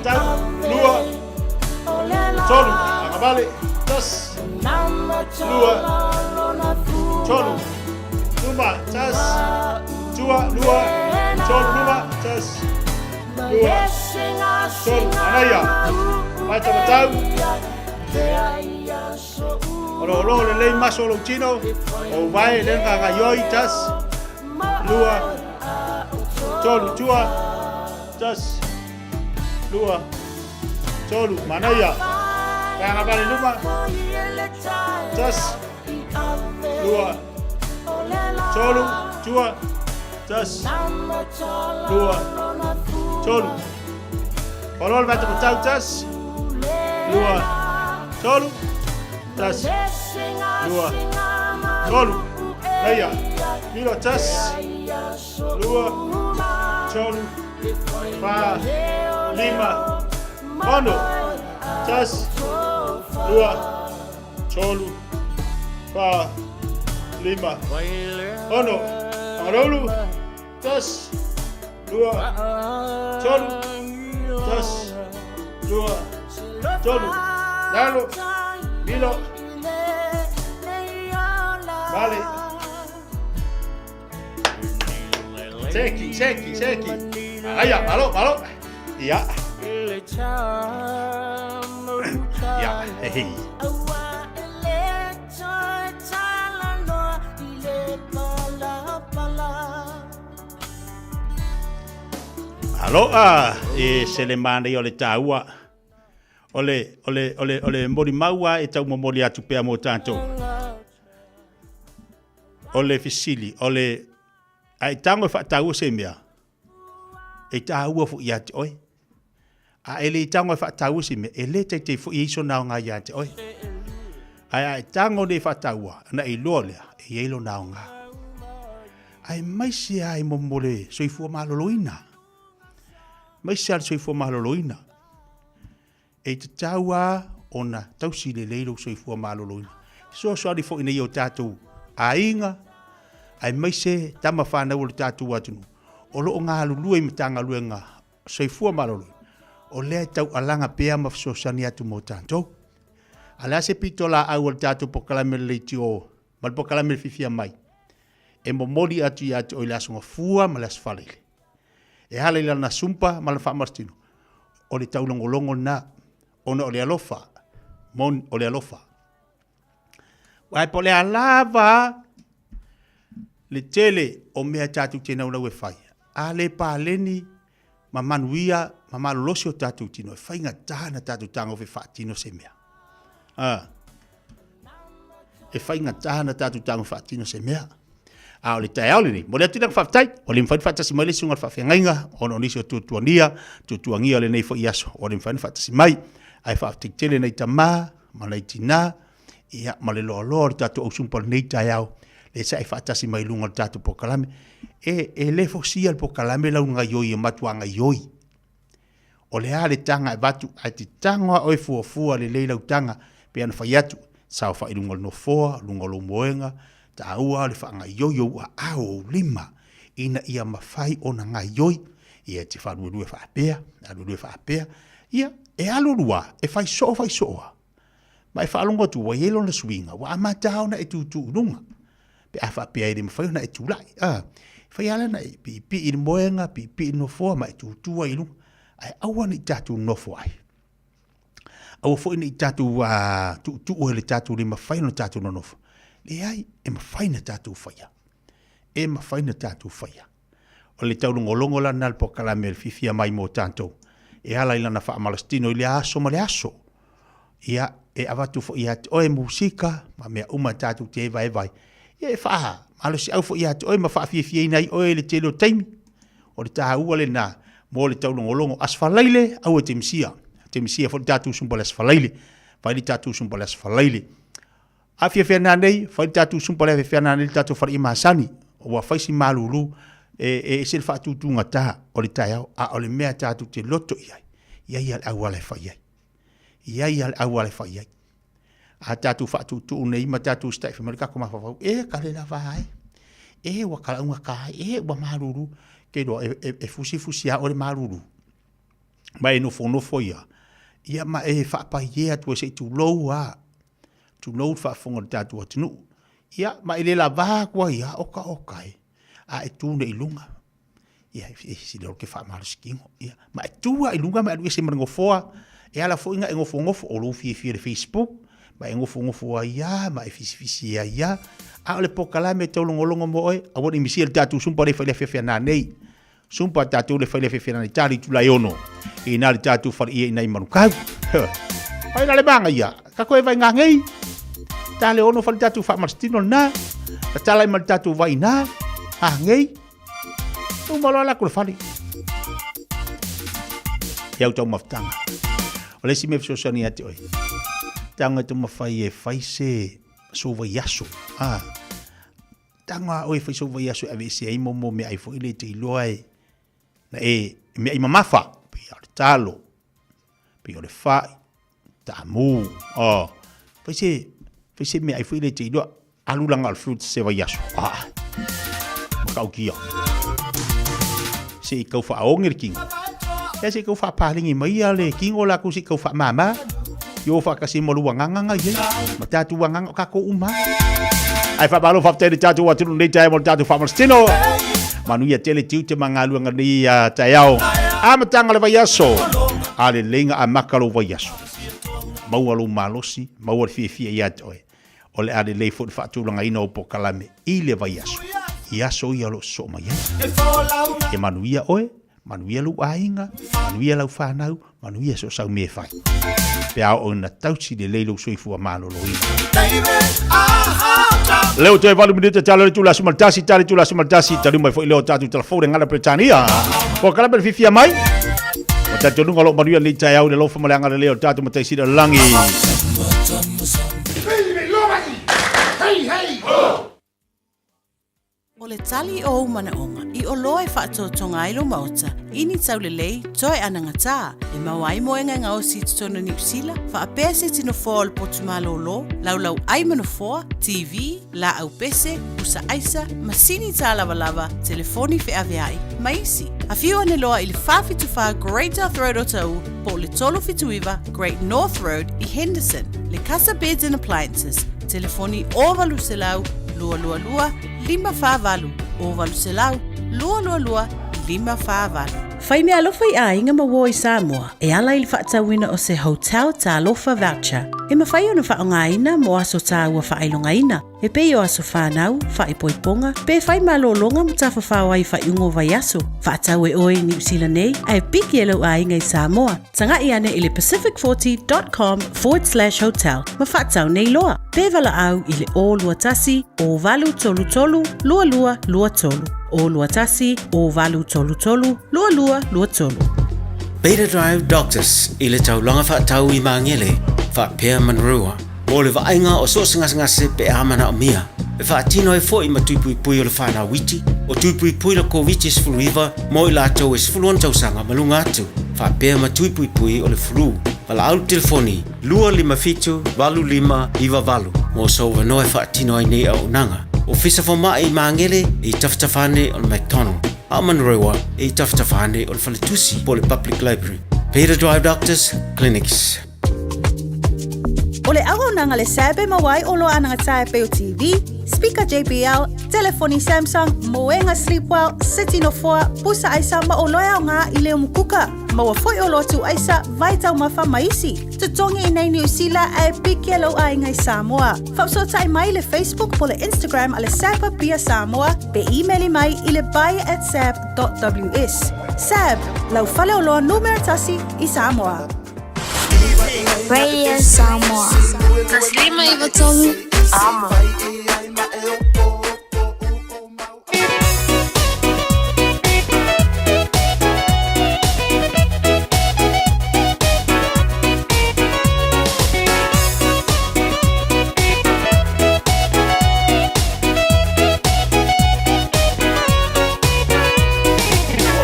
Tau Lua. Tolu. Agavale. Tasi. Lua. Tolu. Luma. Tasi. Tua. Lua. Tolu. Luma. Tasi. Lua. Tolu. Anaia. Vai tamatau. O lo lo lelei maso o lou tino, o vae le ngagaioi, tas, lua, tolu, tua, tas, lua, tolu, manaia, paenga vale luma, tas, lua, tolu, tua, tas, lua, tolu. Oloa le vata matau, tas, lua, tolu, tas, lua, tolu, leia, milo, tas, lua, tolu, fa, lima, ono, tas, lua, tolu, fa, lima, ono, Fangaroulu, tas, lua, tolu, tas, lua, tolu, lalo, milo, vale. Seki, seki, seki. Aia, malo, malo. Ia. Ia, hei. Aloha e se le manaia o le taua. O le, o le, o le, o le molimau a e taumomoli atu pea mo tātou. O le fesili, o le, a e tago e faataua se mea, e tāua foi ia te oe. A e le tago e faataua se mea, e le taitei foi ai sona aoga ia te oe. Ae a e tago nei e faataua, ana e iloa lea, e i ai lona aoga. Aemaise lava i mo le soifua maloloina. Aemaise lava le soifua maloloina. E tatau lava ona tausi lelei lou soifua maloloina. Fesoasoani foi nei o tatou aiga, aemaise tama fanau o le tatou atunuu, o lo o galulue i Matagaluega Soifua Maloloina, o lea e taualaga pea ma fesoasoani atu mo tatou. A o le a se pitolaau a le tatou polokalame o le leitio ma le polokalame le fiafia mai e momoli atu ia te oe i le Aso Gafua ma le Aso Faraile? E ala i lana sumpa ma lana faamalositino, o le taulogologo lena, ona o le alofa, moni o le alofa. Ae po o le a lava le tele o mea tatou te naunau e fai, a le paleni ma manuia ma malolosi o tatou tino, e faigata na tatou tagofe faatino se mea. A, e faigata na tatou tagofe faatino se mea. A o le taeao lenei, momoli atu le agaga faafetai, ua le mafai ona faatasi mai le susuga i le faafeagaiga ona o nisi o tuatuania, tuatuagia o lenei foi aso, ua le mafai ona faatasi mai. Ae faafetai tele nai tama ma nai tina, ia, ma le loaloa o le tatou ausumpa o lenei taeao, lea sa e faatasi mai i luga o le tatou polokalame. E, e le fosia le polokalame lau gaioi e matuā gaioi. O le a le taga e avatu, ae te tago lava oe fuafua lelei lau taga, pei ona fai atu, saofai i luga o le nofoa, luga o lou moega, taua le faagaioi o ou aao, o ou lima, ina ia mafai ona gaioi, ia e te faaluelue faapea, aluelue faapea, ia, e alu alu lava, e fai soo fai soo lava. Ma e faalogo atu ua i ai lona suiga, ua amata lava ona e tutū i luga. Pe a faapea e le mafai ona e tulai, a, e fai lava lea ona e piipii i le moega, piipii i le nofoa ma e tutū ai i luga. Ae aua ne i tatou nofo ai. Aua foi ne i tatou tuutuu ai i le tatou le mafai ona tatou nonofo. Leai, e mafai ona tatou faia. E mafai ona tatou faia. O le taulogologo la lena o le polokalame o le fiafia mai mo tatou e ala i lana faamalositino i lea aso ma le aso. Ia, e avatu foi ia te oe musika ma mea uma tatou te evaeva ai. Ia, e faamalosiau foi ia te oe ma faafiafiaina ai oe i le tele o taimi. O le taua lena mo le taulogologo. Aso Faraile, aua e te misia. Te misia foi le tatou sumpa i le Aso Faraile. Fai le tatou sumpa i le Aso Faraile. A fiafia nanei, fai le tatou sumpa le fiafia nanei le tatou faleia masani. Ua fai si malulu e, e ese le faatutugata o le taeao, a o le mea tatou te loto i ai. I ai lava le auala e fai ai. I ai lava le auala e fai ai. A tatou faatuutuu nei ma tatou usitai fai mai le tatou mafaufau, e ka le lava ai. E ua kalauga ka ai, e ua malulu. Ke iloa e, e, e fusifusi lava oe le malulu. Ma e nofonofo ia, ia ma e faapaiē atu ai se i tulou lava. Tulou le faafofoga o le tatou atunuu. Ia, ma e le lava atu ai lava, oka oka e, a e tu nei i luga. Ia, e sili loa ke faamalosi tino. Ia, ma e tu lava i luga ma e alu ese ma le nofoa. E ala foi na e nofonofo, o lou fiafia i le Facebook, ma e nofonofo ai lava, ma e fisifisi ai lava. A o le polokalame e taulogologo mo oe, aua ne i misia le tatou sumpa lea e fai i le afiafi a nanei. Sumpa tatou le fai le afiafi a nanei, tali itula e ono, i na le tatou fale ia i nai Manukau. Ai la le manaia, ka koe vai ngangei. Ta le ono fale tatou faamalositino lena, ta tala ai ma le tatou vai ina, ngangei. Uma loa la ku le fale. He au taumafataga. O le isi mea fesoasoani ia te oe, tago e taumafai e fai se sou vaiaso. Ah, tago a oe e fai sou vaiaso e aveese ai mo meaai foi le e te iloa e na e meaai mamafa, pei o le talo, pei o le fai, taamu, oh, fai se fai se meaai foi le e te iloa Alu la na o le fruits se vaiaso. Ah. Matautia. Se i tau faaoge le tino. Ia se i tau faapaleni mai ia le tino latou se i tau faamama. Ia o faatasi ai ma lou agaga na i ai. Ma tatou agaga o tatou uma. Ae faamalo faafetai i le tatou atunuu nei taeao mo le tatou faamalositino. Manuia tele tiute ma galuega nei taeao. Amataga o le vaiaso. A lelei na amata lou vaiaso. Maua lou malosi, maua le fiafia ia te oe. O le a lelei foi le faatulagaina o polokalame i le vaiaso, i aso ia o lo o sosoo mai ai. Ia manuia oe, manuia lou aiga, manuia lau fanau, manuia so o sau mea e fai. Pe a oo ina tausi lelei lou soifua maloloina. Lea ua toe 8 minute tala le itula 11, tala le itula 11, taliu mai foi lea o tatou telefoni le gana Peretania. Polokalame le fiafia mai. O talitonuga o lo o manuia lenei taeao i le alofa ma le agalelei o le tatou Matai Sili o le Lagi. O le tali o ou manaoga i oloa e faatotoga ai lou maota i ni taulelei toe anagatā e maua ai moega e gaosi i totonu o Niu Sila, faapea se ti nofoa o le potu malōlō, laulau ai ma nofoa, TV, laau pese, pusa aisa, masini tālavalava, telefoni feaveai, ma isi. Afio ane loa i le 474 Great South Road Otahuhu po o le 379 Great North Road i Henderson. Le Casa Beds and Appliances, telefoni 0800 222 548, 0800 222 548. Fai meaalofa i aiga ma uo i Samoa e ala i le faatauina o se Hotel Talofa Voucher e mafai ona faaaogaina mo aso tāua faailogaina e pei o aso whānau, whaipoiponga, pe whai malōlōga ma tafafao ai faaiuga o vaiaso. Faatau e oe i Niu Sila nei ae piki e lou aiga i Samoa. Taga'i ane i le pacific40.com forward slash hotel ma faatau nei loa. Pe valaau i le 021 0833 2223. 021 0833 2223. Beta Drive Doctors i le taulaga faatau i Magele, faapea Manurewa, mo le vaaiga o so o se gasegase pe a manaomia, e faatino ai foi ma tui puipui o le whanau iti, o tui puipui le Koviti-19 mo i latou e 16 tausaga ma luga atu, faapea ma tui puipui o le flu. Valaau le telefoni 257 8598 mo sou avanoa e faatino ai nei auaunaga. Ofisa Fomai i Magele e i tafatafa ane o le McDonald, a o Manurewa e i tafatafa ane o le Faletusi po o le Public Library. Beta Drive Doctors Clinics. O le auaunaga le SAB e maua ai oloa anagatāe pei o TV, speaker JBL, telefoni Samsung, moega Sleepwell, seti nofoa, pusa aisa ma oloa e aoga i leo mukuka. Maua foi oloa tuu aisa, vai taumafa ma isi. Totogi i nei Niu Sila ae piki e lou aiga i Samoa. Faafesootai mai i le Facebook po le Instagram a le SAB Apia Samoa pe imeli mai i le buy@sab.ws. SAB, lau faleoloa numera tasi i Samoa. Radio Samoa. 153 Amo.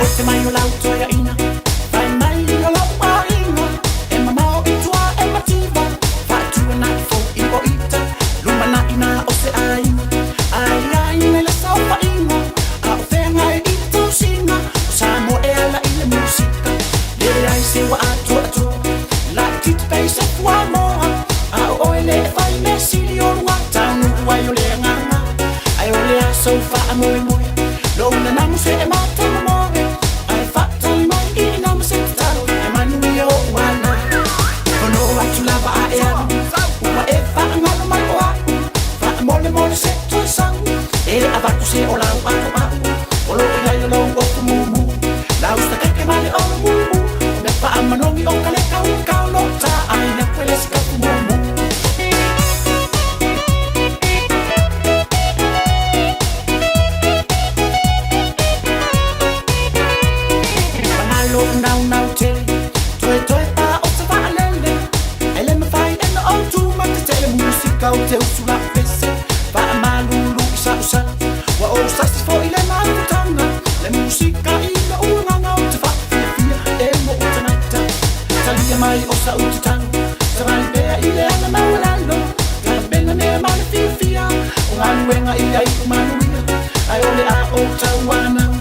O te mai o lau toeaina, fai mai o lou aiga. naunau tele Toetoe pa o se vaalele E le mafai e na ou tu ma te tele Musika o te usu la pese Faamalulu i sa'u sala Ua ou sasi fo'i le mafutaga Le musika i lo'u agaga o te faafiafia e mo'u tagata Talia mai o sa'u tatalo Savali pea i le aga maualalo Tapena mea ma le fiafia O galuega ia i'u manuia Ae o le a ou tauanau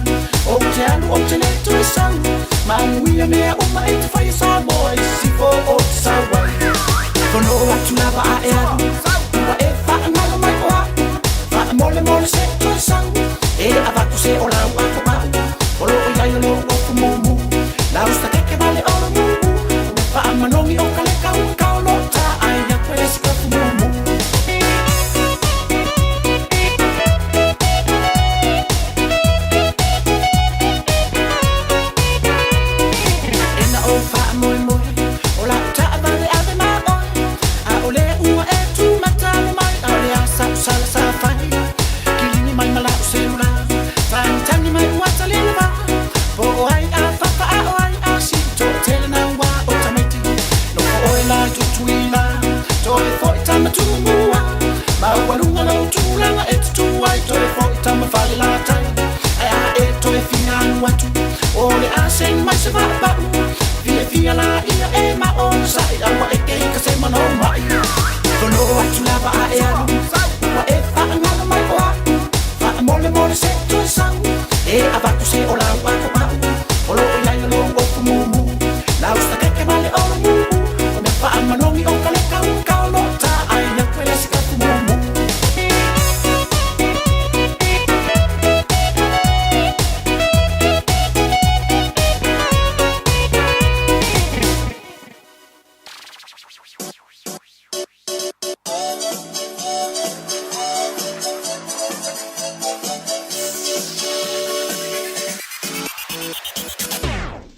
Ou te alu ou te lē toe sau Manuia mea uma e te faia Samoa i sisifo ou te sau ai Fono atu lava a e alu Ua e faagalo mai o a'u Faamolemole se i toe sau E avatu se o lau atoa'u O loo i ai o lou ofu mumu Lausta keke vale o lo mumu O mea faamanogi o kaleka ua kao lo ta ai aku e le si ofu mumu. E na ou faamoemoe O la'u taavale ave ma oe Aole ua e tumatalo mai Aole a sa'u sala sa fai Kilini mai ma la'u selula Tagitagi mai ua talila va Po o ai a fafa a o ai a si'u To'atele naua o tamaiti Nofo oe la i Tutuila Toe fo'i tama Tumua Maualuga lou tulaga e tutū ai Toe fo'i tama Falelatai Ae a e toe fia alu atu O le a seni mai se vaapa'u Fiafia laia e ma onosa'i A ua eke i ka se manoma'i Fono atu lava a e alu Ua e faagalo mai o a'u Faamolemole se i toe sau E avatu se o lau atoa'u O loo i ai o lou ofu mumu Lausta keke vale o lo mumu O mea faamanogi o kaleka ua kao lo ta ai aku e le si ofu mumu.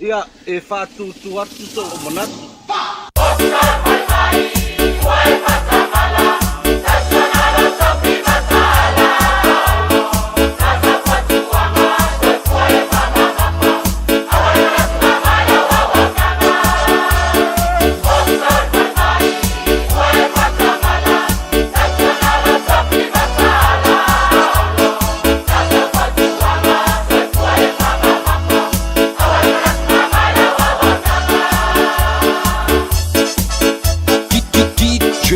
Ia, e faatūtū atu sou manatu. DJ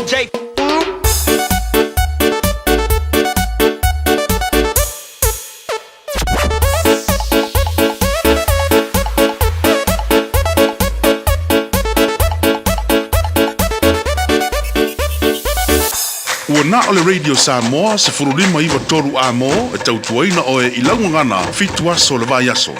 DJ. Ua na o le Radio Samoa 1593 A-mo e tautuaina oe i lau gagana fitu aso o le vaiaso.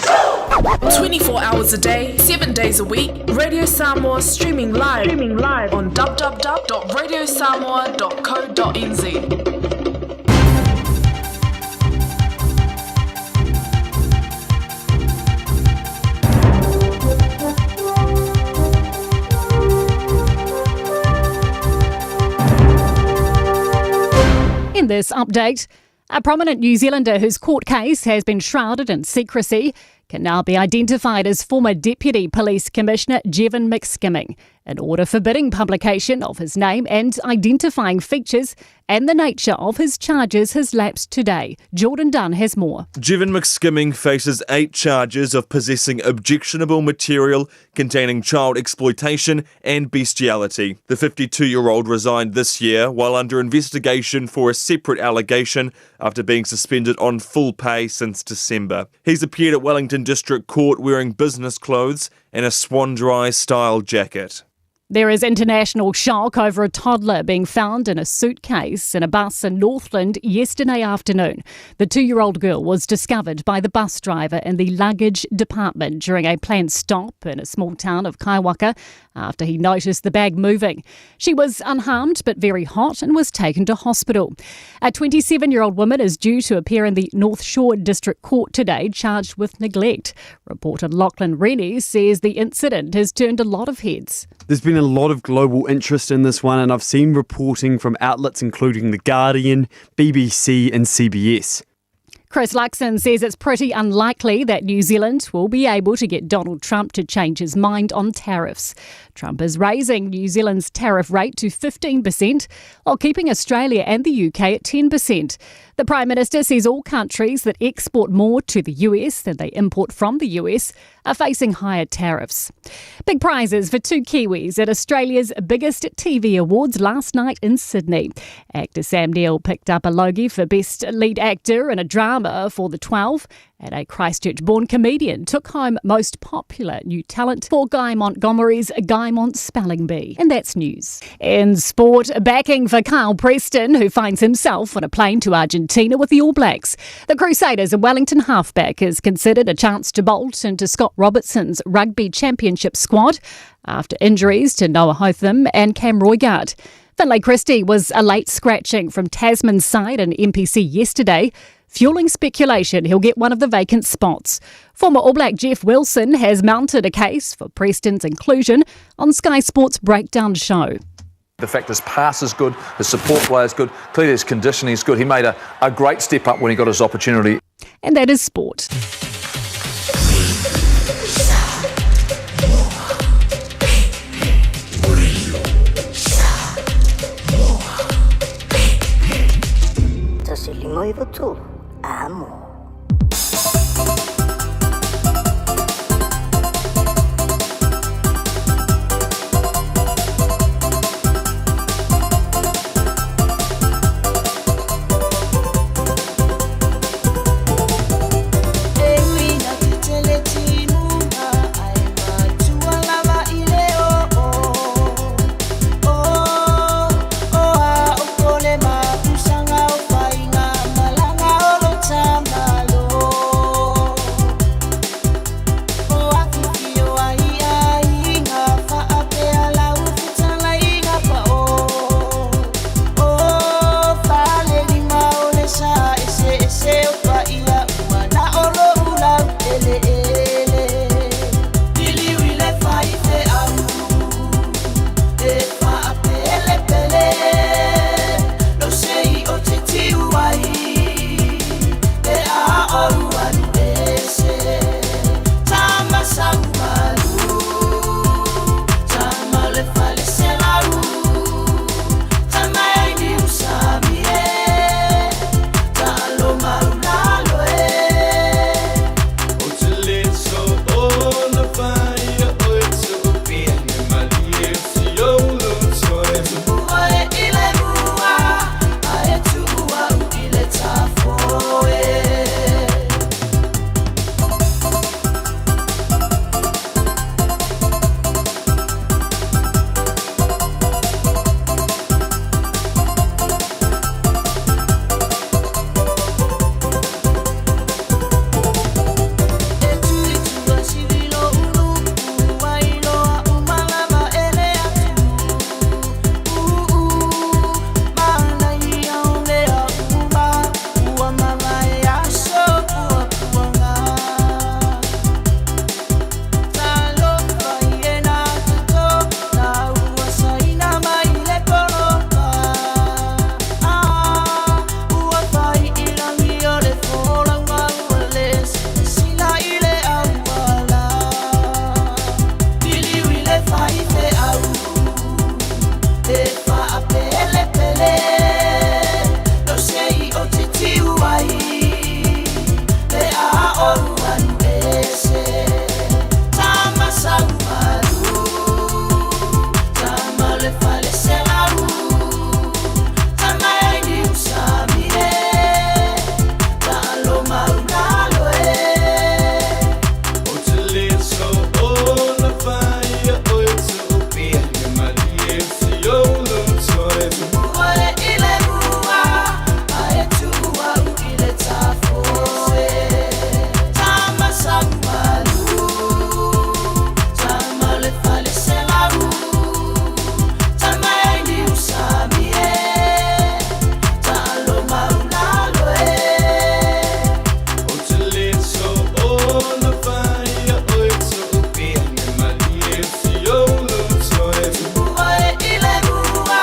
24 hours a day, 7 days a week, Radio Samoa streaming live, streaming live on www.radiosamoa.co.nz. In this update, a prominent New Zealander whose court case has been shrouded in secrecy can now be identified as former Deputy Police Commissioner Jevon McSkimming. An order forbidding publication of his name and identifying features and the nature of his charges has lapsed today. Jordan Dunn has more. Jevon McSkimming faces eight charges of possessing objectionable material containing child exploitation and bestiality. The 52 year old resigned this year while under investigation for a separate allegation after being suspended on full pay since December. He's appeared at Wellington District Court wearing business clothes and a Swanndri style jacket. There is international shock over a toddler being found in a suitcase in a bus in Northland yesterday afternoon. The two year old girl was discovered by the bus driver in the luggage department during a planned stop in a small town of Kaiwaka after he noticed the bag moving. She was unharmed but very hot and was taken to hospital. A 27 year old woman is due to appear in the North Shore District Court today, charged with neglect. Reporter Lachlan Rennie says the incident has turned a lot of heads. There's been a lot of global interest in this one, and I've seen reporting from outlets including The Guardian, BBC, and CBS. Chris Luxon says it's pretty unlikely that New Zealand will be able to get Donald Trump to change his mind on tariffs. Trump is raising New Zealand's tariff rate to 15% while keeping Australia and the UK at 10%. The Prime Minister says all countries that export more to the US than they import from the US are facing higher tariffs. Big prizes for two Kiwis at Australia's biggest TV awards last night in Sydney. Actor Sam Neill picked up a Logie for Best Lead Actor in a Drama for The 12, and a Christchurch born comedian took home Most Popular New Talent for Guy Montgomery's Guymont Spelling Bee. And that's news. In sport, backing for Kyle Preston, who finds himself on a plane to Argentina with the All Blacks. The Crusaders and Wellington halfback is considered a chance to bolt into Scott Robertson's Rugby Championship squad after injuries to Noah Hotham and Cam Roigard. Finlay Christie was a late scratching from Tasman's side in NPC yesterday, fueling speculation he'll get one of the vacant spots. Former All Black Jeff Wilson has mounted a case for Preston's inclusion on Sky Sports Breakdown show. The fact his pass is good, his support play is good, clearly his conditioning is good. He made a, a great step up when he got his opportunity. And that is sport. Amo. E faapelepele Lou sei o titiu ai Pe a ou alu ese Tama saumalu Tama le fale selau Tama e niu sami e Taalo maulalo e Ou te le soona faia oe tuupia Ia malie si ou loto e Oe i le mua Ae tuu au i le tafo e Tama saumalu Tama le fale selau Tama e niu sami e Taalo maulalo e Ou te le soona faia oe tuupia Ia malie si ou loto e Oe i le mua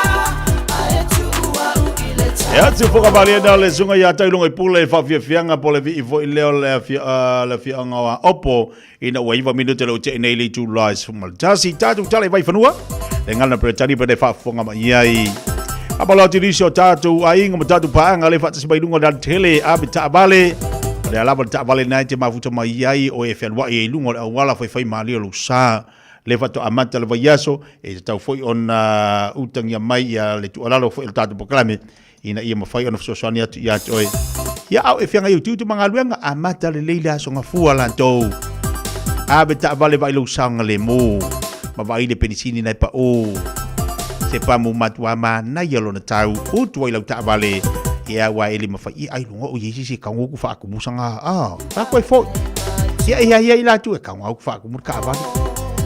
Ae tuu au i le E atu foka malie na le sunga ia tailonga i pule i whawhiawhianga po le vii fo i leo le afia o a opo ina ua iwa minute le o te nei le tu lai fumal. Tasi tātou tale vai whanua le ngana pre tani pe whaafonga mai ai. Apalo atu nisi o tātou ainga ma tātou paanga le whaatasi mai lunga dan tele a me taavale. O le alava le taavale nai te mafuta mai ai o e whenua i lunga o le awala whai whai malia lo sa le fato amata le vaiaso e te tau foi ona utangia mai ia le tuualalo foi o le tatou polokalame ina ia mafai ona fesoasoani atu ia te oe. Ia au e fianga i utiuti ma galuega amata lelei le aso gafua latou. Ave taavale vaai lou saoga lemu ma vaai le penisini nai paʻū. Se pamu matuā manaia lona tau utu ai lau taavale. Ia ua e le mafai ia ai luga o iai sisi kauga uku faakumusaga a. Fakoe foi. Ia ia ia i latou e kauga uku faakumu le kaavale.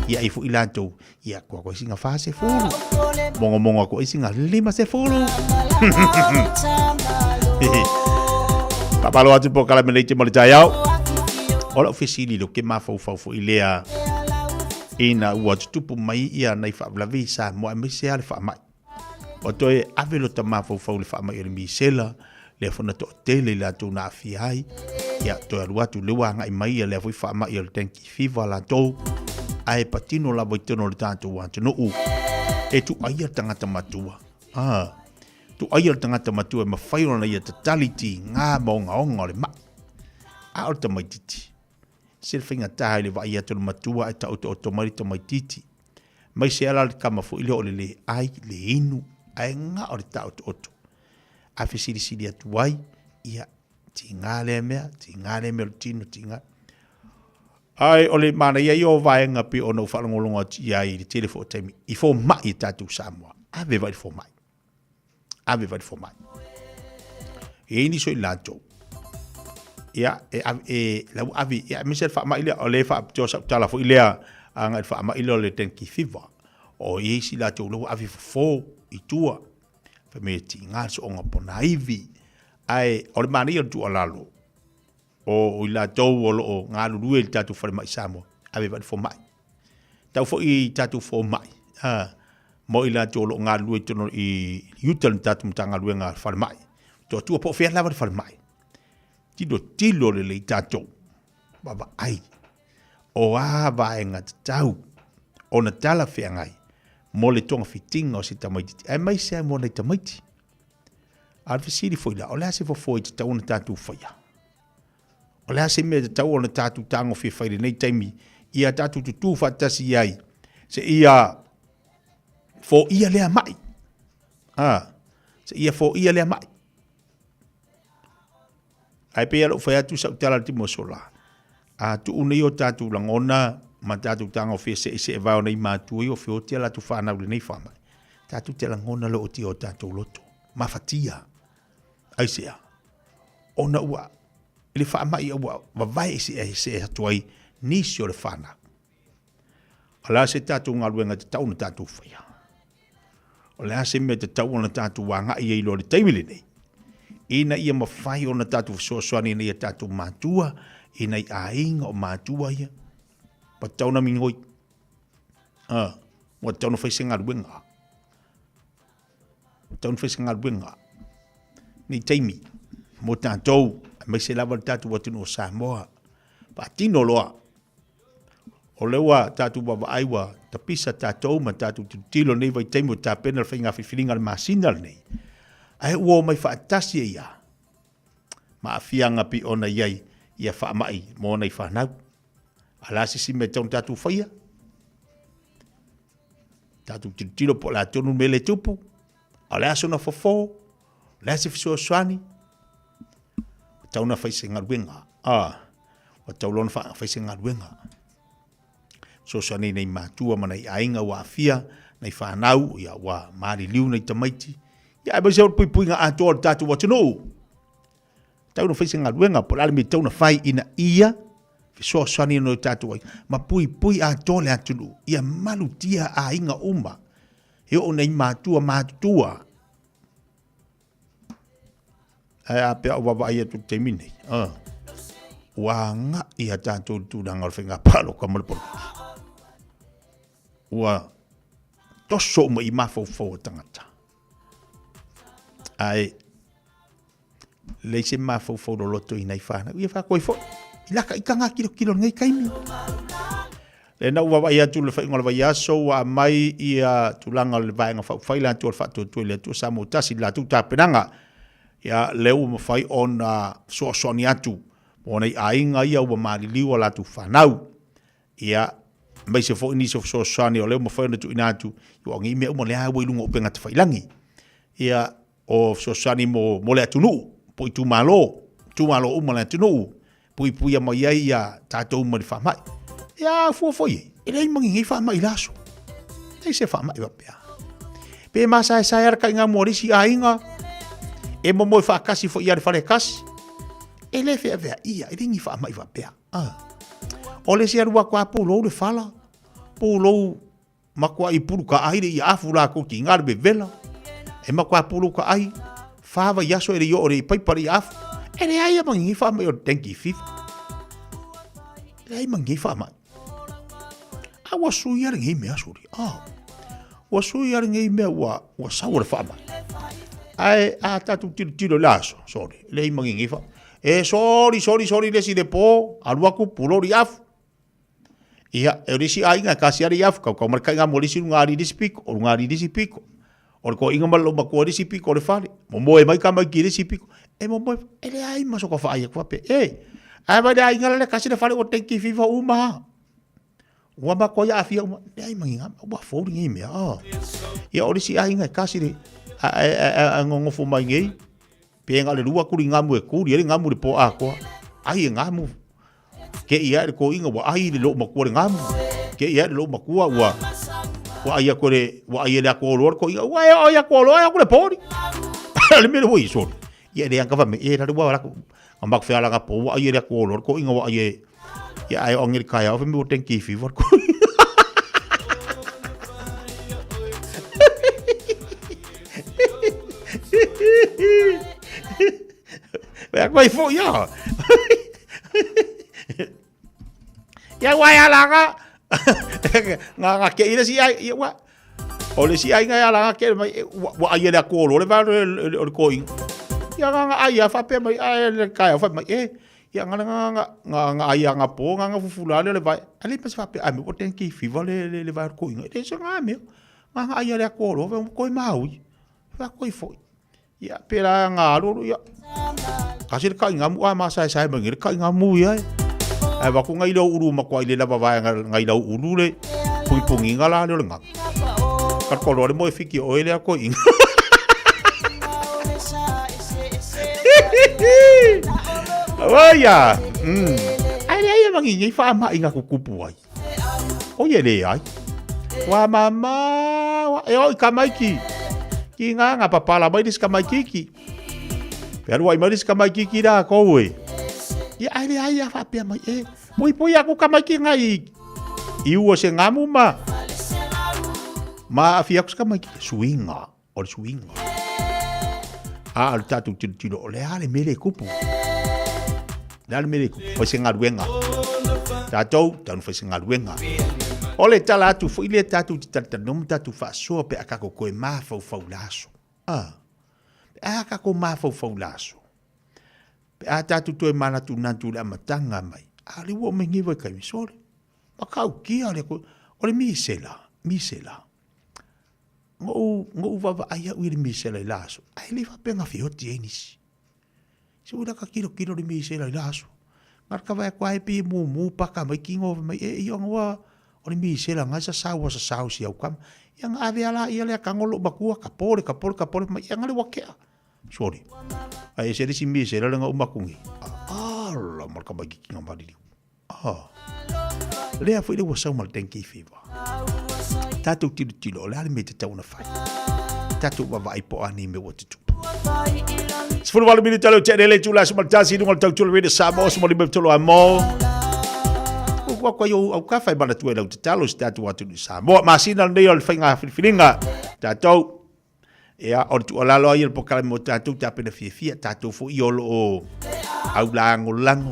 Ia ai foi latou ia kua koe singa fa se fulu. Mongo mongo koe singa lima se fulu. Papalo atu po kala melei te mo le taeao. O lau fesili lo ke mafaufau foi lea ina ua tutupu mai ia nai faalavelave i Samoa aemaise lava le faamai. Ua toe ave lota mafaufau i le faamai o le misela, lea foi na toatele i latou na aafia ai. Ia toe alu atu lea ua agai mai ia lea foi faamai o le dengue fever latou, ae patino lava i totonu o le tatou atunuu. E tuuaia le tagata matua. Ah, tuuaia le tagata matua e mafai ona ia tatali tiga ma ogaoga o le mai. A o le tamaitiiti, se le faigata i le vaai atu o le matua ae taotooto mai le tamaitiiti. Mai se ala le kama foi lea o le le ai, le inu, ae gao le taotooto. A fesilisili atu ai, ia, tiga lea mea, tiga lea mea o le tino, tiga. Ae o le manaia ia o vaega pei ona ou faalogologo atu i ai i le tele foi o taimi, i fomai e tatou Samoa, ave vai i le fomai. Ave vai i le fomai. E i ai nisi o i latou, ia, e ave, e, la ua ave, ia, aemaise le faamai lea, o lea e faapitoa sau tala foi lea, agai i le faamai lea o le dengue fever. O i ai isi latou la ua ave fofo i tua, fai mai e tiga le sooga ponaivi. Ae o le manaia o le tuualalo, o i latou o lo o galulue i le tatou falemai Samoa, ave vai i le fomai. Tau foi i tatou fomai, a, mo i latou o lo o galulue i totonu i uta le tatou Matagaluega falemai. Toatua po o fea lava le falemai. Tilotilo lelei tatou, vaavaai, o a vaega tatau ona talafeagai mo le togafitiga o se tamaitiiti, aemaise lava mo nai tamaiti. A o le fesili foi la, o le a se fofo e tatau ona tatou faia? O le a se mea e tatau ona tatou tagofia e fai i lenei taimi ia tatou tutū faatasi ai seia foia lea ma'i? A, seia foia lea ma'i. Ae pei lava ona ou fai atu sau tala i le taimi ua sola, a tuu nei o tatou lagona ma tatou tagofia seeseevae o nai matua ia o feoti a latou fanau i lenei faamai, tatou te lagona le ootia o tatou loto, mafatia. Aisea? Ona ua i le faamai ua vavae eseese atu ai nisi o le fanau. O le a se tatou galuega e tatau ona tatou faia? O le a se mea e tatau ona tatou agai ai loa i le taimi lenei? Ina ia mafai ona tatou fesoasoani i nai a tatou matua, i nai aiga o matua ia. Ua tatau ona migoi. Ah, ua tatau ona fai se galuega. Ua tatau ona fai se galuega. Nei taimi, mo tatou, aemaise lava le tatou atunuu o Samoa. Faatino loa. O lea ua tatou vaavaai ua tapisa tatou ma tatou tilotilo i lenei vaitaimi ua tapena le faiga filifiliga i le masina lenei, ae ua omai faatasi ai lava ma aafiaga pei ona i ai ia faamai mo nai fanau. A o le a se isi mea e tatau ona tatou faia? Tatou tilotilo po o le a tonu le mea lea e tupu, a o le a sona fofo, o le a se fesoasoani, ua tatau ona fai se galuega. Ah, ua tatau loa ona fai se galuega. Fesoasoani i nai matua ma nai aiga ua aafia, nai fanau, ia, ua maliliu nai tamaiti. Ia, aemaise o le puipuiga atoa o le tatou atunuu. Tau na fai se galuega, po o le a le mea e tatau ona fai ina ia fesoasoani ona o tatou aiga ma puipui atoa le atunuu, ia malutia aiga uma, e oo nei matua matutua. Ae a pea o vaavaai atu i le taimi nei, ua agai a tatou i le tulaga o le faiga palota ma le polokiki. Ua toso uma i mafaufau o tagata. Ae leai se mafaufau loloto i nai fanau. Ia faakoi foi. I laka i tanga kilokilo lenei taimi. Lena ua vaavaai atu le faaiuga o le vaiaso ua aumai ia tulaga o le Vaega Faaupufai latou o le Faatuatua i le Atua Samoa Tasi i le latou tapenaga. Ia, lea ua mafai ona fesoasoani atu mo nai aiga ia ua maliliu a latou fanau. Ia, aemaise foi nisi o fesoasoani o lea ua mafai ona tuuina atu, aua o nei mea uma lea ua i luga o upega tafailagi. Ia, o fesoasoani mo, mo le atunuu, po itumalo, itumalo uma o le atunuu, puipuia mai ai ia tatou mai le faamai. Ia, fua foi e, e leai ma ni nei faamai i le aso. Leai se faamai faapea. Pe masaesae a le kaiga mo le isi aiga, e momoe faatasi foi ia le fale tasi, e le feaveaia, e leai ni faamai faapea. Ah. O le isi alu atu a pulou le fala, pulou Matuai pulu ka ai le ia afu latou ti nga le vevela. E matua pulu ka ai, fa vaiaso e le i oo le i paipa le ia afu. E leai a mangi faamai o le dengue fever. Leai mangi faamai. A ua sui a lenei mea suri. Oh. Ua sui a lenei mea ua, ua sau le faamai. Ae a tatou tilotilo i le aso, sorry, leai mangi faamai. E sori, sori, sori le isi le po, alu atu pulo le afu. Ia, e o le isi aiga e kasi ale i afu, kaukau ma le kaiga mo le isi luga ali i le isi piko, o luga ali i le isi piko. O le toeaina ma le loomatua i le isi piko o le fale, momoe mai tamaiti i le isi piko. E momoe, e leai ma soka faai atu faapea, e, ae vaai le aiga la le kasi le fale ua tenki fifa uma ha. Ua matua aafia uma, leai ma ni ua fou lenei mea. Oh. Ia, o le isi aiga e kasi le, a nonofo mai nei, Pe na o le lua kuli ngamu e kuli ai le ngamu i le po atoa. Ai e ngamu. Ke ia le koinga ua ai le lou matua le ngamu. Ke ia le lou matua ua ua ai aku le ua ai le aku oloa le koinga. Ua e oi aku oloa e aku le pori. Le mele ua i soli. Ia le anga me e rare ua raku. A mak whea langa po ua ai le aku oloa le koinga ua ai e ia ai o angeli kai au me tenki fi war ko. Mea koe fo ia. Ia wai ala nga. Nga nga ke ira si ai ia wa. O le si ai nga ala nga ke mai wa ai le ko lo le va le o ko ing. Ia nga nga ai fa pe mai ai le kai fa mai e. Ia nga nga nga nga nga ai nga po nga nga fufula le le vai. Ale pa fa pe ai me o ten ki fi va le le le va ko ing. E se nga me. Nga nga ai le ko lo va ko maui. Fa ko foi. Ia, pērā ngā aruaru, ia. Kasi le kai ngamu a masaesae mai le kai ngamu ia e. Ai wa ko ngai lau ulu ma ko ai le lava vae ngai lau ulu le pungipungi nga la le o le ngamu. Ka ko le mo e fiki o ele a ko inga. Oia. Ai le ai mangi ngai wha ma inga kukupu ai. O ia le ai. Wa mama, wa, e oi ka maiki. Ki ngā ngā papala mai ris ka maiki ki. Pe aru ai mai ris ka maiki ki rā kou e. Ia ai le ai a whapea mai e. Pui pui aku ka maiki ngai i. I ua se ngamu ma. Ma awhi aku se ka maiki. Suinga. O le suiga. A, o le tatou tilotilo, o le a le mea lea e kupu? Le a le mea lea e kupu? Fai se galuega. Tatou, tau fai se galuega. O le tala atu foi lea tatou te talatalanoa ma tatou faasoa pe a tatou toe mafaufau i le aso. A, pe a tatou mafaufau i le aso. Pe a tatou toe manatunatu i le amataga mai. A o lea ua oo mai nei vaitaimi, sole. Matautia le o le misela, misela. Na ou vaavaai au i le misela i la aso, ae le faapea na feoti ai nisi. Se ua laka kilokilo le misela i la aso. Na o le vaai atu lava e pei e mumu paka mai tino fai mai, e ia ona ua o le misela na e sasau ua sasau si au tama. Ia na ave lava laia lea tago lou matua, tapole, tapole, tapole, fai mai, ia na le ua tea. Sorry. Ae ese le isi misela lea na uma atu nei. Ala ma le tamaitiiti na maliliu. Ah. Lea foi le ua sau ma le dengue fever. Tatou tilotilo, o le a le mea e tatau ona fai? Tatou vaavaai po o a nei mea ua tutupu. 18 minute leo tea le itula aso ma le tasi i luga o le tautua Radio Samoa 15 a mo. Ua kwa yo au ka whai manatua i lau tatalo si tatou atunuu i Samoa. Masina lenei o le faiga filifiliga. Tatou Ia, o le tuualalo lava ia o le polokalame mo tatou tapena fiafia, tatou foi o lo o aulagolago,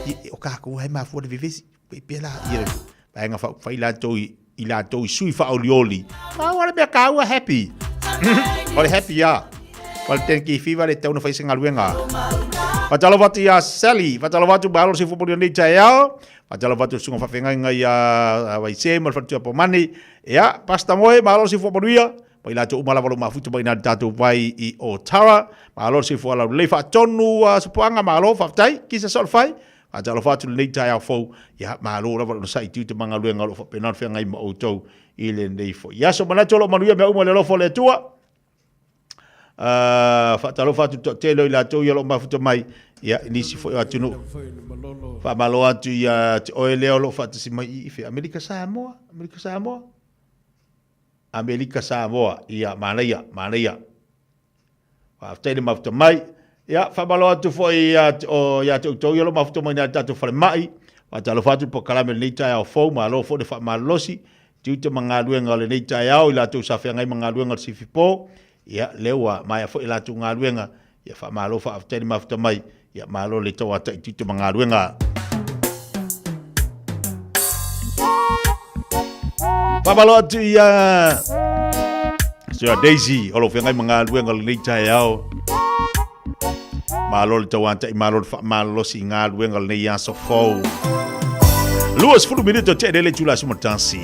ia, o tatou lava e mafua le vevesi. E pei la ia le vaega faaupufai latou i, i latou i sui faaolioli. Pau lava le mea taua, happy. O le happy lava. O le dengue fever le tatau ona fai se galuega. Faatalofa atu ia Sally, faatalofa atu malo le soifua manuia i lenei taeao. Faatalofa atu i le susuga faafeagaiga ia Vaise ma le faletua Pomani. Ia, Pastor Moe, malo le soifua manuia. Ma i latou uma lava o lo o mafuta mai i ina i le tatou vai i Otara. Malo le soifua laulelei faatonu uh, Sopoaga, malo, faafetai. Kisa Solofai, faatalofa atu i lenei taeao fou. Ia, malo lava le onosai i tiute ma galuega o lo o faapena ona feagai ma outou i lenei foi aso. Manatu o lo o manuia mea uma i le alofa o le Atua. Uh, faatalofa atu i le toatele o i latou ia o lo o mafuta mai ia, i nisi foi o atunuu. Faamalo atu ia te oe lea o lo o faatasi mai i fea? Amerika Samoa, Amerika Samoa. Amerika Samoa, ia, manaia, manaia. Faafetai le mafuta mai. Ia, faamalo atu foi ia te, o, ia te outou ia o lo o mafuta mai i le tatou falemai. Faatalofa atu i le polokalame i lenei taeao fou, malo foi le faamalolosi. Tiute ma galuega o lenei taeao i latou sa feagai ma galuega o le sifipo. Ia, lea ua maea foi latou galuega. Ia, faamalo faafetai le mafuta mai. Ia, malo le tauatai tiute ma galuega. Faamalo atu ia Sir Daisy o lo o feagai ma galuega o lenei taeao. Malo le tauatai, malo le faamalolosi i galuega o lenei aso fou. 20 minute o te lele itula aso matasi.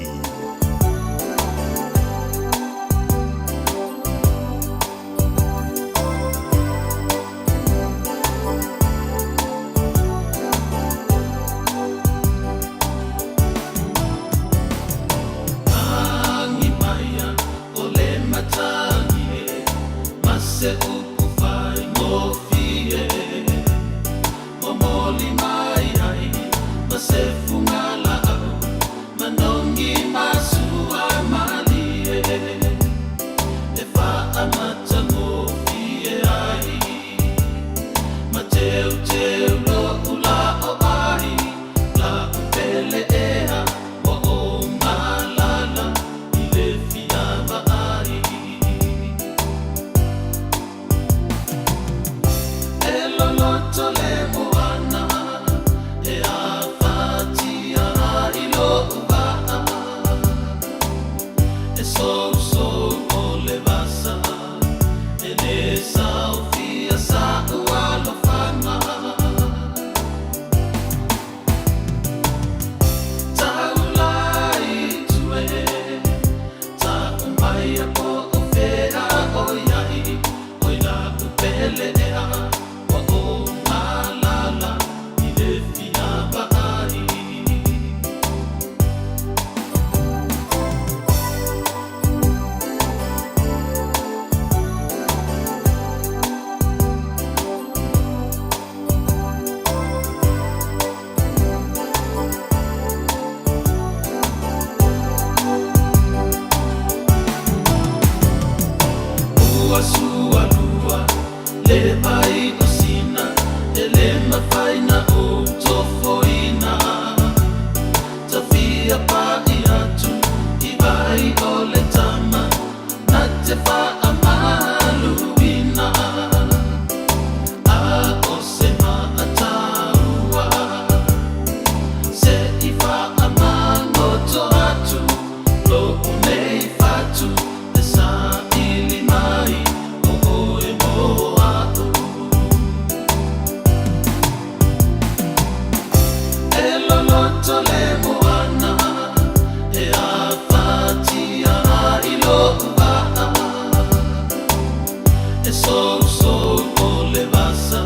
sousou o le vasa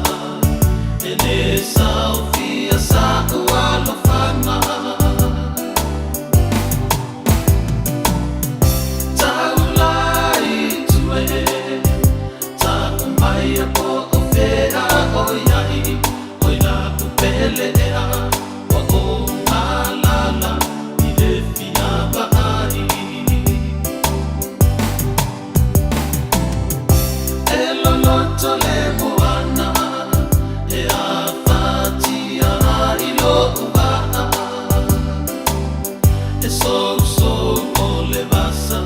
E lē saofia sa'u alofaga Taula i tua e Ta'u maia po o fea o i ai Oi la'u pele ea Ua ou galala I le fia va'ai E loloto le moana E afatia ai lo'u va'a E sousou o le vasa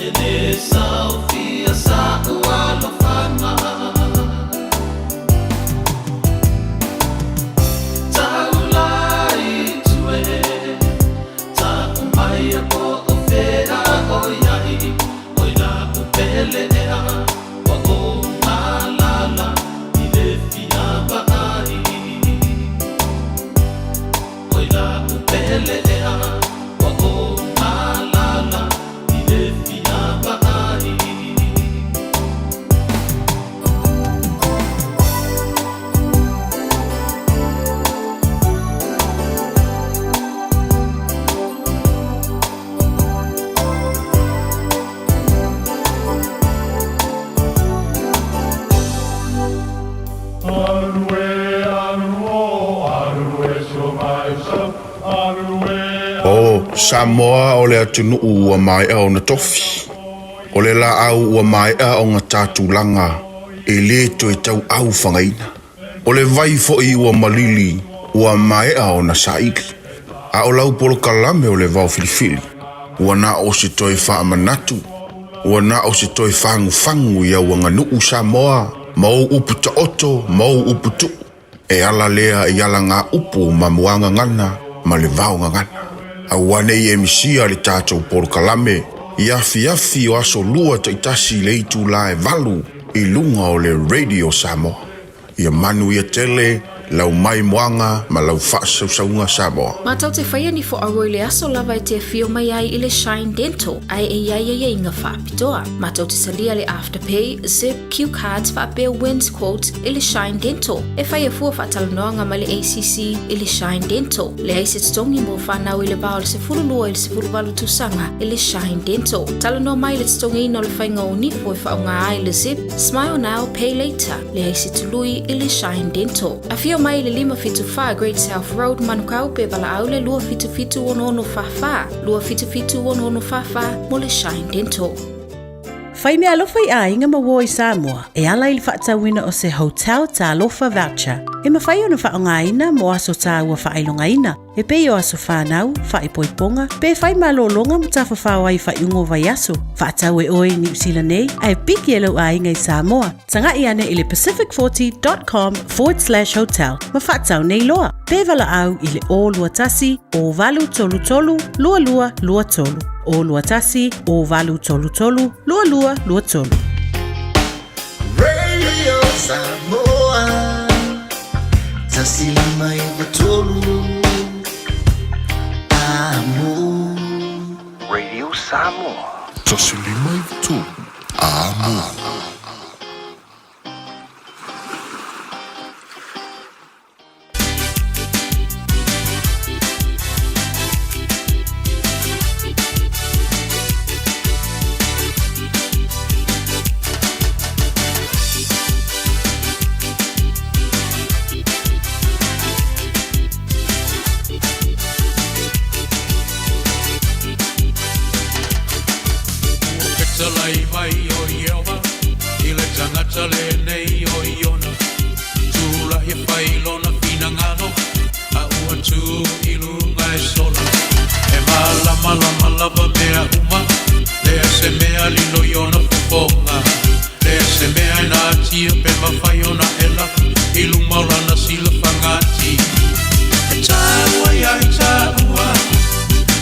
E lē saofia sa'u alofaga Taula i tua e Ta'u maia po o fea o i ai Oi la'u pele ea Ua ou galala I le fia va'ai Oi la'u pele ea Ua ou galala I le fia va'ai O Samoa o le atunuu ua maea ona tofi. O le laau ua maea ona ta tulaga e lē toe tauau fagaina. O le vai foi ua malili ua maea ona saili. A o lau polokalame o le vaofilifili, ua na o se toe faamanatu, ua na o se toe fagufagu i au aganuu Samoa ma ou upu taoto ma ou upu tuu. E ala lea i alagaupu ma muagagana ma le vaogagana. Aua ne i e misia le tatou polokalame i afiafi o aso lua taitasi i le itulā e 8 i luga o le Radio Samoa. Ia manuia tele lau maimoaga ma lau faasausauga Samoa. Matou te faia ni fo'auo i le aso lava e te afio mai ai i le Shine Dental ae e i ai aiaiga faapitoa. Matou te talia le Afterpay, Zip, Cue Cards faapea Wins Quote i le Shine Dental. E faia fua faatalanoaga ma le ACC i le Shine Dental. Leai se totogi mo fanau i le va o le 12 i le 18 tausaga i le Shine Dental. Talanoa mai i le totogiina o le faiga o nifo e faaaoga ai le Zip, Smile Now, Pay Later. Leai se tului i le Shine Dental. Afio mai i le 574 Great South Road, Manukau pe valaau le 277 6644, 277 6644 mo le Shine Dental. Fai meaalofa i aiga ma uo i Samoa e ala i le faatauina o se Hotel Talofa Voucher e mafai ona faaaogaina mo aso taua faailogaina e pei o aso fanau, faaipoipoga, pe fai malōlōga ma tafafao ai i faaiuga o vaiaso. Faatau e oe i Niu Sila nei ae piki e lou aiga i Samoa. Taga'i ane i le pacific40.com/hotel ma faatau nei loa. Pe valaau i le 021 0833 2223. 021 0833 2223. Radio Samoa 105 9 3 Amo Radio Samoa. 105 9 3 Amo. Ua fetalai mai ʻo Iēhova i le tagata lenei o Iona, Tulaʻi e fai lona finagalo, a ua tū i luga e sola. E mālamalama lava mea uma, leai se mea lilo i ona fofoga. Leai se mea e natia pe mafai ona ela i luma o lana silafaga atili. E taua iā i taua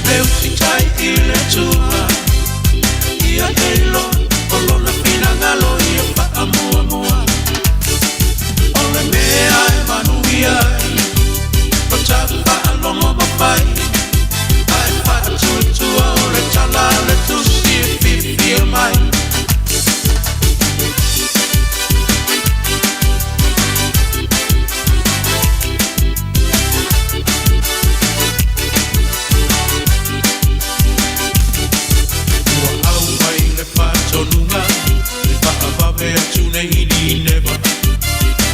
le usitai i le Atua, ia te iloa o lona finagalo ia faamuamua. O le mea e manuia ai o taʻu faalogo ma fai, ae faatuatua o le tala a le Tusi e fiafia mai. talitonuga e faavave atu nei i Nineva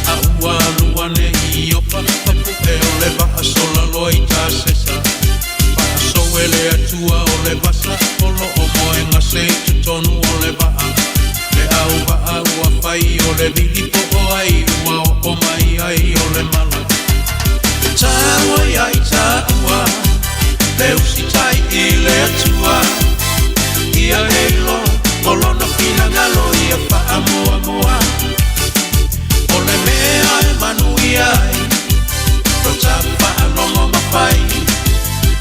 a ua alu ane i Iopa ma puʻe o le vaa sola loa i Tasesa. Faasou e le Atua o le vasa o loo moegase i totonu o le vaa. Le auvaa ua fai o le vili po o ai ua oo mai ai o le mala. E taua ia i taua le usitai i le Atua. Ia e iloa o lona finagalo ia faamuamua. O le mea e manuia ai lo ta faalogo ma fai.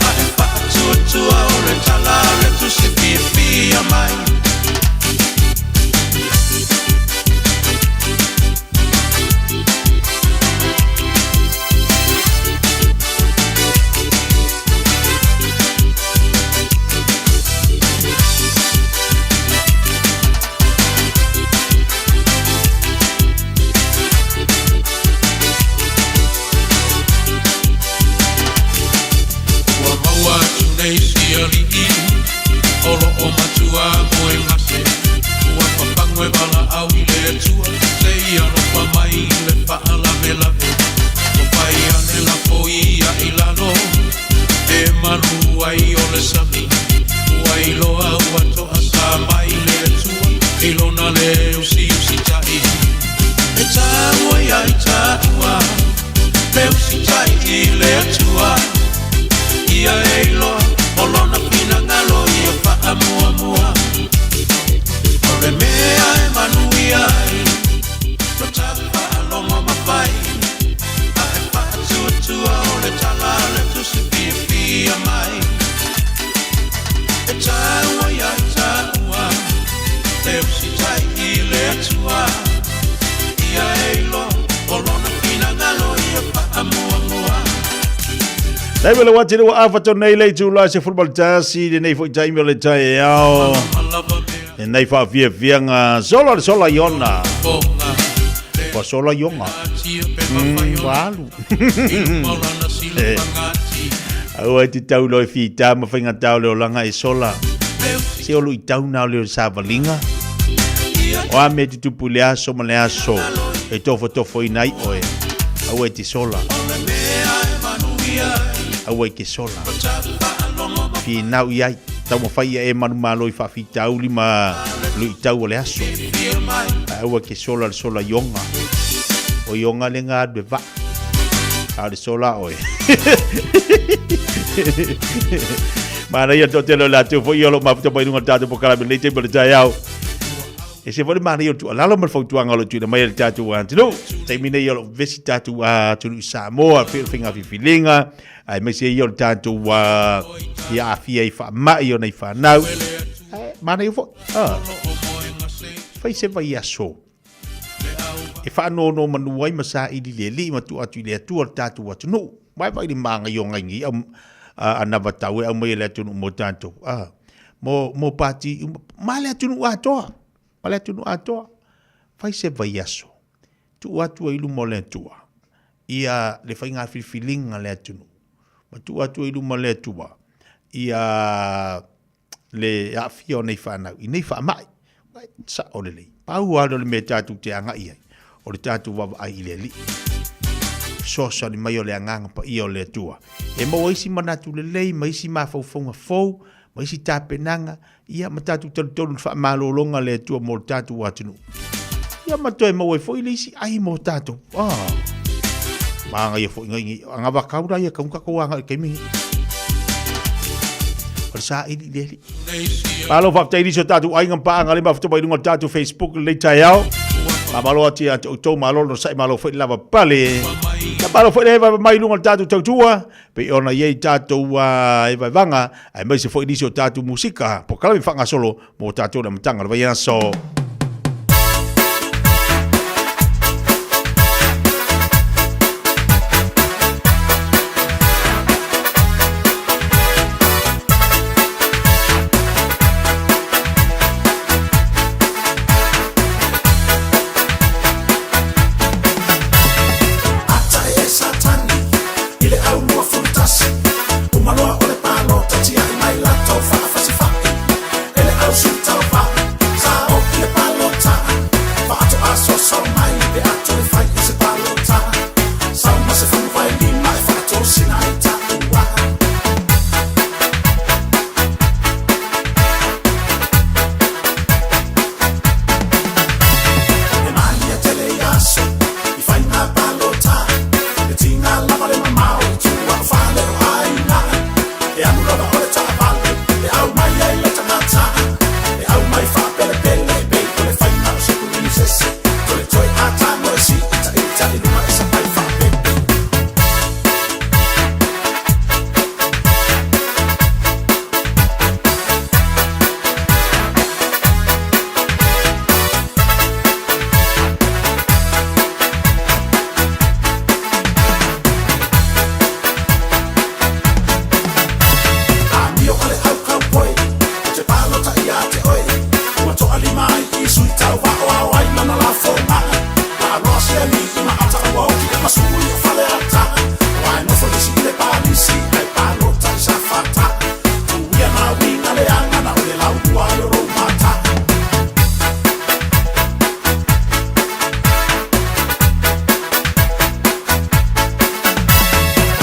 A e faatuatua o le tala a le tusi fiafia mai. Ua maua atu nei si alii o loo matua moegase. Ua papago e valaau i le Atua se i alofa mai i le faalavelave. Ua fai ane lafo ia i lalo e malu ai o le sami. Ua iloa ua toasa mai le Atua i lona le usiusitai. E taua ia i taua le usitai i le Atua. Ia e iloa o lona finagalo ia faamuamua. O le mea e manuia ai lo ta faalogo ma fai. A e faatuatua o le tala a le tusi fiafia mai. E taua ia i taua le usitai i le Atua. Ia e iloa o lona finagalo ia faamuamua. Nei wele wati le wa afa tonu nei le itula se fulbal tasi le nei foi taimi o le taeao. Le nei whaafiafianga sola le sola iona. Ua sola ionga. Ua alu. Aua e te tau loe whita ma whainga tau le olanga e sola. Se olu i tau nā o le o savalinga. O a me te tupu le aso ma le aso. E tofo tofo ina i oe. Aua e te sola. Aua e te sola. Whinau i ai. Tau mawhai ia e manu malo i whawhitauli ma lui tau o le aso. Aua ke sola le sola ionga. O ionga le ngā adwe va. A le sola oe. Mana ia tō tēnei la tū fo i olo mafuta mai runga tātou po kalame nei te mo le taeao. E se fo le mana ia tu alalo ma le fautuaga o lo tuina mai e le tātou atunuu. Taimi nei o lo vesi tātou atunuu i Samoa, pei o le faiga filifiliga, aemaise ia o le tātou ia aafia i faamai o nei fanau. Ae mana ia foi. Fai se vaiaso e faanonomanu ai ma saili le Alii ma tuu atu i le Atua le tatou atunuu. Vaevae i le magaioga i nei au anavatau e aumai e le atunuu mo tatou, a, mo, mo pati uma, ma le atunuu atoa, ma le atunuu atoa. Fai se vaiaso, tuu atu ai i luma o le Atua, ia le faiga filifiliga a le atunuu, ma tuu atu ai i luma o le Atua, ia le aafia o nei fanau i nei faamai. Sao lelei. Pau lava lea o le mea tatou te agai ai, o le tatou vaavaai i le Alii. Fesoasoani mai o le Agaga Paia o le Atua. E maua isi manatu lelei ma isi mafaufauga fou, ma isi tapenaga, ia ma tatou talitonu i le faamalologa a le Atua mo le tatou atunuu. Ia ma toe maua ai foi le isi ai mo tatou. Ah. Magaia foi ngai ngai. Angava kau la ia kau kako anga i taimi. O le saili i le Alii. Malo faafetai nisi o tatou aiga ma paaga le mafuta mai luga o le tatou Facebook lenei taeao. Faamalo atu ia te outou, malo le onosai, malo foi le lava pale. Ia malo foi le vaeva mai luga o le tatou tautua, pei ona i ai tatou evaevaga, aemaise foi nisi o tatou musika, polokalame faagasolo mo tatou i le amataga o le vaiaso. Ata e Satani i le au 21, Umaloa o le palota tiai mai latou faafasifai e le au sui tauva sa o i sui tauvaa o ao ai lana lafoga. Laaloa se alii ma ata ua oti e masui o Faleata. Aua e nofo le isi i le palisi ae palota i Safata. Tuia nā uiga leaga na o le laulua ai o lou mata.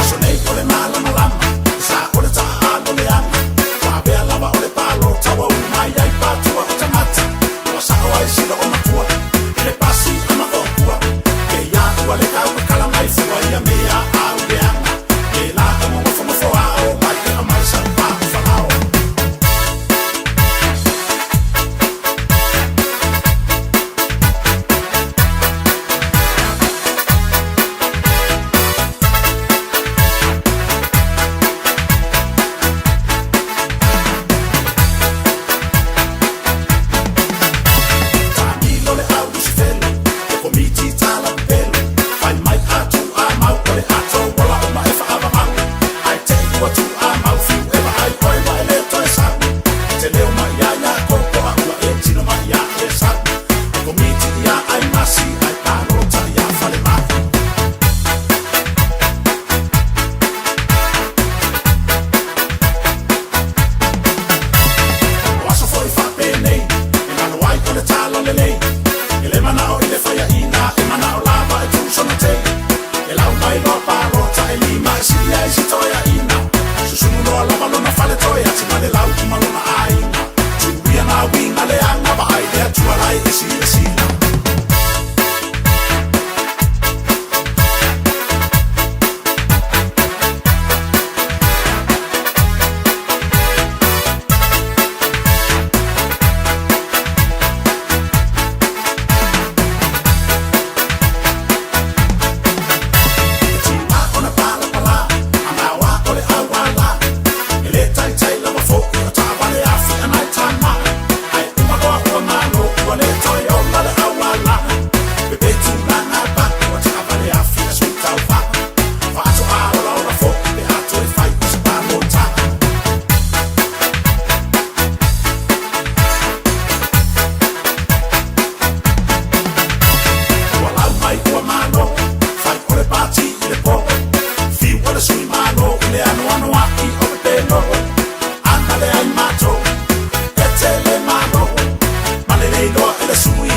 Aso nei o le malamalama, sa o le taaalo leaga. Ua avea lava o le palota ua uma ai ai patua o tagata. Ua sao ai sila o matua, i le pasi a maopua. Ke ia ua le taukakala mai fua ia mea au leaga. Ke la o nofonofo ao mai e amai sa pa o falao. Taamilo le au lusifelo, e komiti talapelo. Fai mai a tu a mau o le ato ola o ma e faavavau. Ae tei ua tu a mau fiu e vaai oe wa e le toe sau. E te leo mai ia ia koko a ua e tino mai ia e sau. E komiti ia ai masi ai palota ia falemai. O aso foi faapenei, e lalo ai o le tala lelei. E le manao i le faiaina, e manao lava e tuusona tei. E lau mai loa palota e lima e sili ai si toeaina. Susunu loa lava lona faletoe ati ma le lau ma lona aiga. Tuia nā uiga leaga vaai le Atua lai e silasila. Tima ona palapala, a maoa o le auala. E le taitai lava fo'i o taavale afi a nai tama. Ae uma loa ua malo ua le toe ola le auala. Pepe tulaga pa'u o taavale afi a sui tauvaa. Faatoa olaola fo'i pe a toe fai o se palota. Ua lau mai ua malo, fai o le pati i le po. Fiu o le sui malo i le anoanoai o pepelo. Ana le ai matou, e tele malo. Ma lelei loa e le sui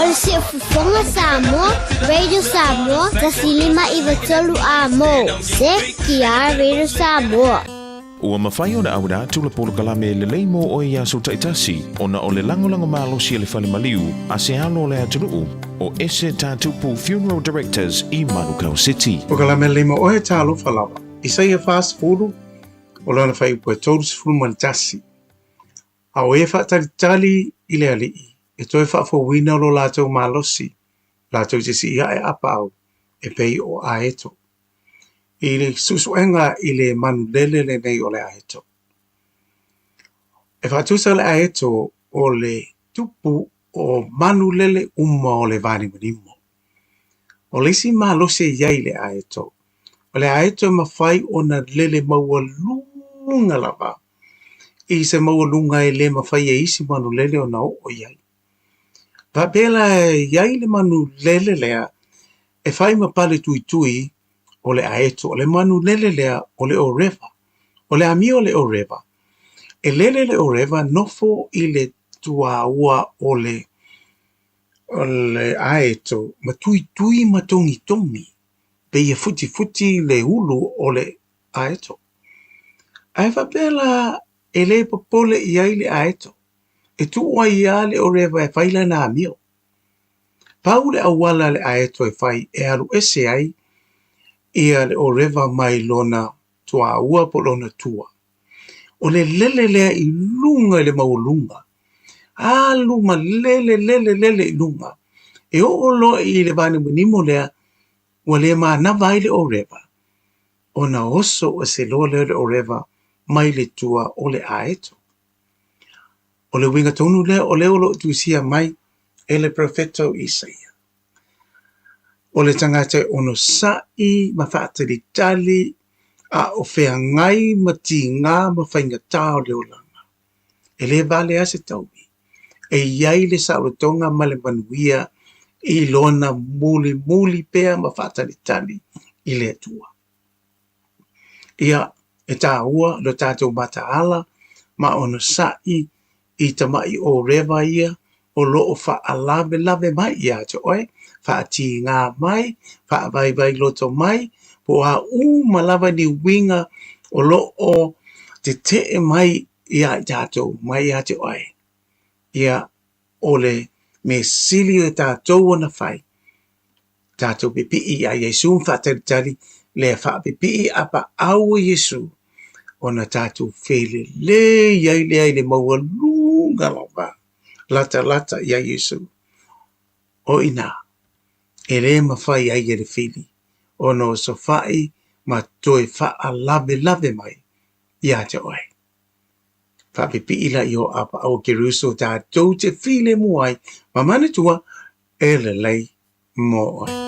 O le Siufofoga Samoa, Radio Samoa, 105 93 Amo. CKR Radio Samoa. Ua mafai ona auina atu le polokalame lelei mo oe i aso taitasi ona o le lagolago malosi a le fale maliu a se alo o le atunuu o Ese Tatupu Funeral Directors i Manukau City. Polokalame lelei mo oe, talofa lava. Isaia 40, o lona fuaiupu e 31. A o e faatalitali i le Alii, e toe faafouina lo latou malosi, latou te sii ae apaau, e pei o aeto. I le suesuega i le manulele lenei o le aeto. E faatusa le aeto o le tupu o manulele uma o le vanimonimo. O le isi malosi e i ai i le aeto, o le aeto e mafai ona lele maualuga lava i se maualuga e le mafai e isi manulele ona oo i ai. Faapea la e i ai le manulele lea e fai ma pale tuitui o le aeto, o le manulele lea o le ōrewa. O le amio o le ōrewa, e lele le ōrewa nofo i le tuāua o le o le aeto ma tuitui ma togitogi, pei e futifuti le ulu o le aeto. Ae faapea la e le popole i ai le aeto, e tuu ai lava le ōrewa e fai lana amio. Pau le auala a le aeto e fai e alu ese ai ia le ōrewa mai lona tuāua po o lona tua. O le lele lea i luga i le maualuga, alu ma lele lele lele i luga, e oo loa i le vanimonimo lea ua le manava ai le ōrewa, ona oso ese loa lea o le ōrewa mai le tua o le aeto. O le uiga tonu lea o lea o lo o tusia mai e le perofeta o Isaia. O le tagata e onosai ma faatalitali a o feagai ma tigā ma faigata o le olaga. E le vale a se taui. E i ai le saolotoga ma le manuia i lona mulimuli pea ma faatalitali i le Atua. Ia, e tāua lo tātou mataala ma onosai i tama'i ōrewa ia o lo o faalavelave mai ia te oe, faatigā mai, faavaivai loto mai, po o a uma lava ni uiga o lo o tete'e mai iā i tatou, mai ia te oe. Ia, o le mea sili o tatou ona fai, tatou pipii iā Iesū ma faatalitali lea faapipii apaau o Iesū, ona tatou felelei ai lea i le maualuga lava, latalata iā Iesū. O i inā, e le mafai ai e le fili ona osofa'i ma toe faalavelave mai ia te oe. Faapipii laia o apaau o Keriso tatou te filemu ai ma manatua e lelei mo oe.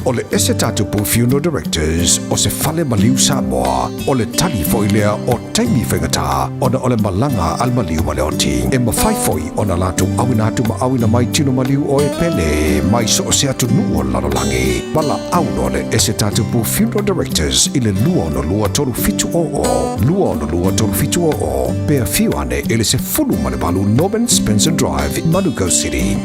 O le Ese Tatupu Funeral Directors o se fale maliu Samoa, o le tali foi lea o taimi faigata ona o le malaga a le maliu ma le oti. E mafai foi ona latou auina atu ma auina mai tino maliu o e pele mai so o se atunuu o le lalolagi. Valaau loa le Ese Tatupu Funeral Directors i le 262 370 262 370 pe afio ane i le 18 Norman Spencer Drive, Manukau City.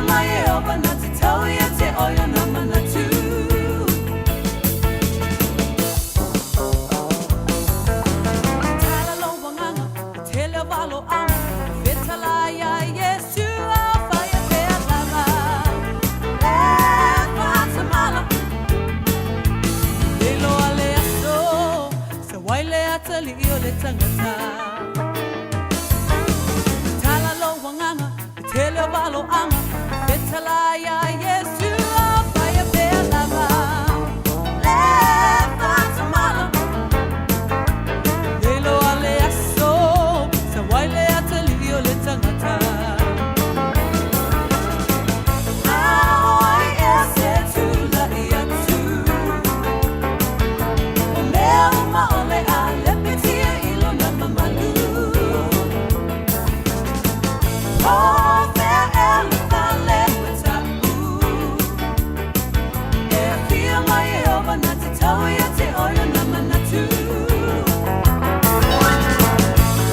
mai e ova na te tau ia te oio na manatu. Tala lo wanganga, tele o valo anga, fetala ia Yesu a whaia pea lava. Le whatamala, le loa le aso, sa wai le atali i o le tangata. Tala lo wanganga, tele o valo anga, fetala ia Yesu a whaia pea lava. Le whatamala, le loa le aso, sa wai le atali i o le tangata. Ai e se tula i atu. O mea uma o le a lepetia i lona mamalu. O fea e le fale mata'u. E afio mai e ova na te tau ia te oio na manatu.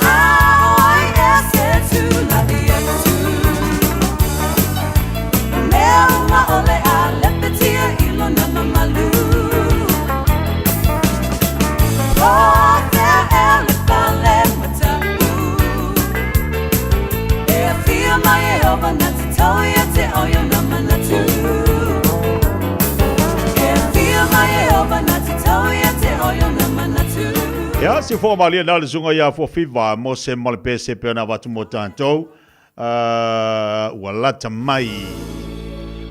Ai e se tula i atu. O mea uma o le a lepetia i lona mamalu. O fea e le fale mata'u. E afio mai e ova na te tau ia te oio na manatu. E afio mai e ova na te tau ia te oio na manatu. Ia, se fo malia na le sunga ia fo fiva mo se mo le pese pe na vatu mo tantou. Ua lata mai.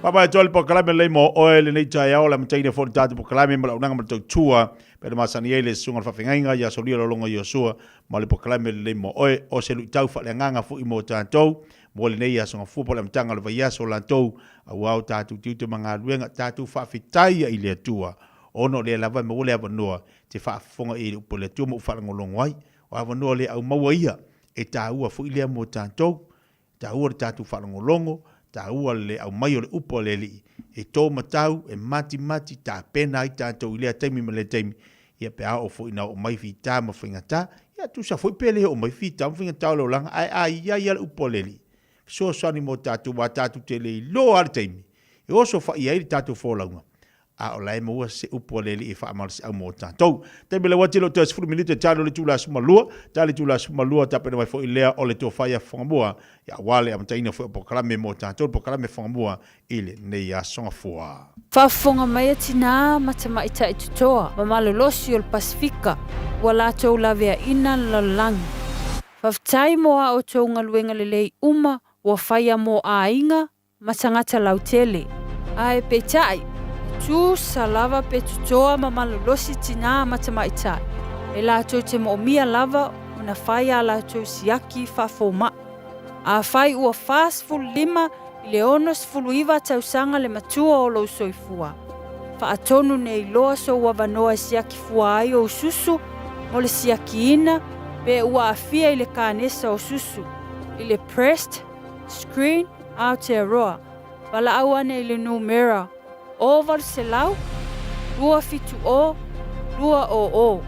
Papa e toli pokalame lei mo oe le nei taeao le amataina foi le tatou pokalame ma le auaunaga ma le tautua pe na masani ai le susuga o le faafeagaiga ia Solia Lolonga Iosua ma le pokalame lelei mo oe o se luitau faaleagaga foi mo tatou mo lenei aso gafua po o le amataga o le vaiaso o latou auā o tatou tiute ma galuega tatou faafetai i le Atua ona o lea lava e maua le avanoa te faafofoga i le upu a le Atua ma ou faalogologo ai. O avanoa le aumaua ia, e taua foi lea mo tatou. E taua le tatou faalogologo, taua le aumai o le upu a le Alii e to matau, e matimati, tapena ai tatou i lea taimi ma lea taimi, ia pe a oo foi ina oo mai fita ma faigata, ia tusa foi pe le oo mai fita ma faigata o le olaga, ae a i ai lava le upu a le Alii, fesoasoani mo tatou, aua tatou te le iloa lava le taimi e oso fai ai le tatou folauga, a o la e maua se upu a le Alii e faamalosiau mo tatou. Taimi le uati lo toe 10 minute tali o le itula 12, tali itula 12 tapena mai foi lea o le tofa ia Fofogamua, ia aua le amataina foi o polokalame mo tatou, le polokalame Fofogamua i lenei aso Gafua. Faafofoga mai a tinā ma tamaitai totoa ma malolosi o le Pasefika ua latou laveaina le lalolagi. Faafetai mo a outou galuega lelei uma ua faia mo aiga ma tagata lautele. Ae peitai, e tusa lava pe totoa ma malolosi tinā ma tamaitai, e latou te moomia lava ona fai a latou siaki faafomaʻi. Afai ua 45 i le 69 tausaga le matua o lou soifua, faatonu nei loa sou avanoa e siaki fua ai ou susu mo le siakiina pe ua aafia i le kanesa o susu, i le breast screen Aotearoa, valaau ane i le numera 0800 270 200,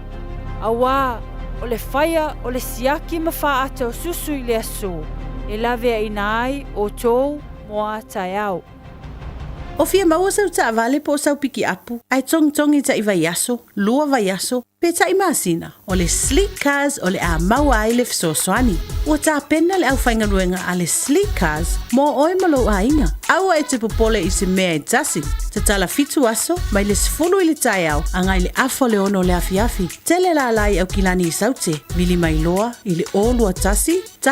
auā o le faia o le siaki ma faata o susu i le aso e laveaina ai outou mo a taeao. O fia maua sau taavale po o sau pikiapu ae togitogi taʻi vaiaso, lua vaiaso, pe taʻi masina, o le Sleek Cars o le a maua ai le fesoasoani. Ua tapena le aufaigaluega a le Sleek Cars mo oe ma lou aiga. Aua e te popole i se mea e tasi. Tatala fitu aso, mai le 10 i le taeao agai le afa o le ono o le afiafi. Tele lala i Aukilani i Saute, vili mai loa i le 021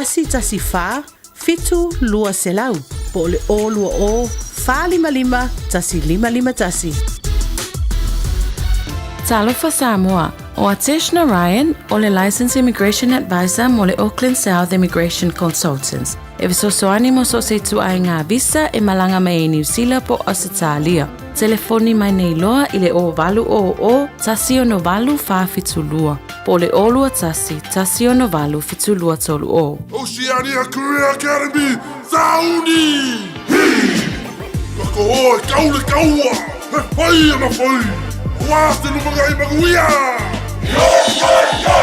114 7200 po o le 020 455 1551. Talofa Samoa, o Atesh Narayan o le Licensed Immigration Advisor mo le Auckland South Immigration Consultants. E fesoasoani mo so o se ituaiga visa e malaga mai ai Niu Sila po o Ausetalia. Telefoni mai nei loa i le 0800 168 472 po o le 021 168 7230. Oceania Career Academy, Sauni! Hi! Ka koa e kau le kaua, he whai ana whai, aua te lumangai manuia! Yo, yo, yo!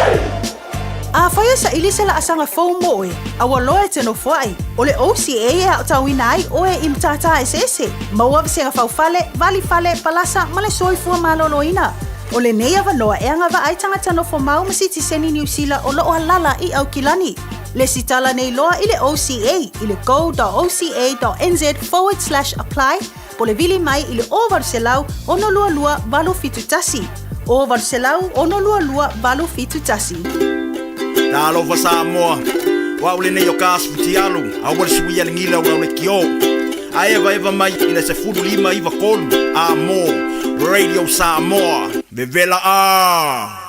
Afai e saili se laasaga fou mo oe, aua loa e te nofoai. O le OCA e aotauina ai oe i matata eseese, maua vasega faufale, valifale, palasa ma le soifua maloloina. O lenei avanoa e agavaa ai tagata nofomau ma sitiseni Niu Sila o lo o alaala i Aukilani. Lesitala nei loa i le OCA i le go.oca.nz forward slash apply po o le vili mai i le 0800 622 871. 0800 622 871. Talofa Samoa, o au lenei o ka asu fitialu, aua le suia le gila o le kio. A evaeva mai i le 15 93 a mo Radio Samoa, vevela a!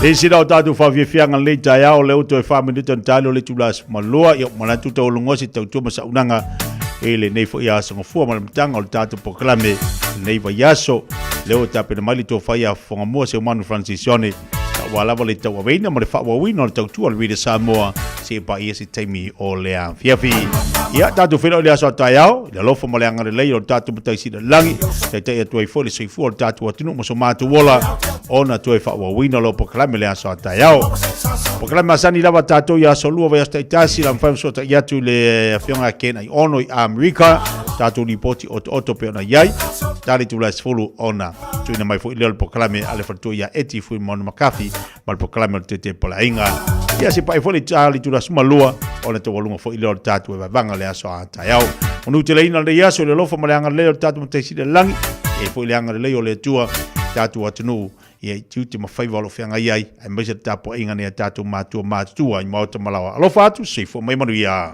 Isi la o tātou whaafiafiaga lenei taeao lea ua toe 4 minute ona tali o le itula 12. Ia, manatu taualogoa se tautua ma saunaga i lenei foi aso gafua ma le amataga o le tatou polokalame lenei vaiaso. Lea ua tapena mai le tofa ia Fogamua Seumanu Francis Sione aua lava le tauaveina ma le faaauauina o le tautua o le Radio Samoa seia paia se taimi o le afiafi. Ia, tatou feiloai i le aso a taeao i le alofa ma le agalelei o le tatou Matai Sili i le Lagi, taitai atu ai foi le soifua o le tatou atunuu ma so matou ola ona toe faaauauina o lau polokalame le aso a taeao. Polokalame masani lava tatou i aso lua vaiaso taitasi la mafai ona fesootai'i atu i le afioga ia Ken Aiono i Amerika, tatou lipoti otooto pei ona i ai. Ta le itula e 10 ona tuuina mai foi lea o le polokalame a le faletua ia Eti Fuimaono Makafi ma le polokalame o le Tete Palaaiga. Ia se pai foi le ta le itula 12 ona taualuga foi lea o le tatou evaevaga le aso a taeao. Manuteleina lenei aso i le alofa ma le agalelei o le tatou Matai Sili i le Lagi, e foi le agalelei o le Atua tatou atunuu ia i tiute ma faiva o lo o feagai ai, aemaise le tapuaiga nei a tatou matua matutua i maota ma laoa. Alofa atu, soifua mai manuia.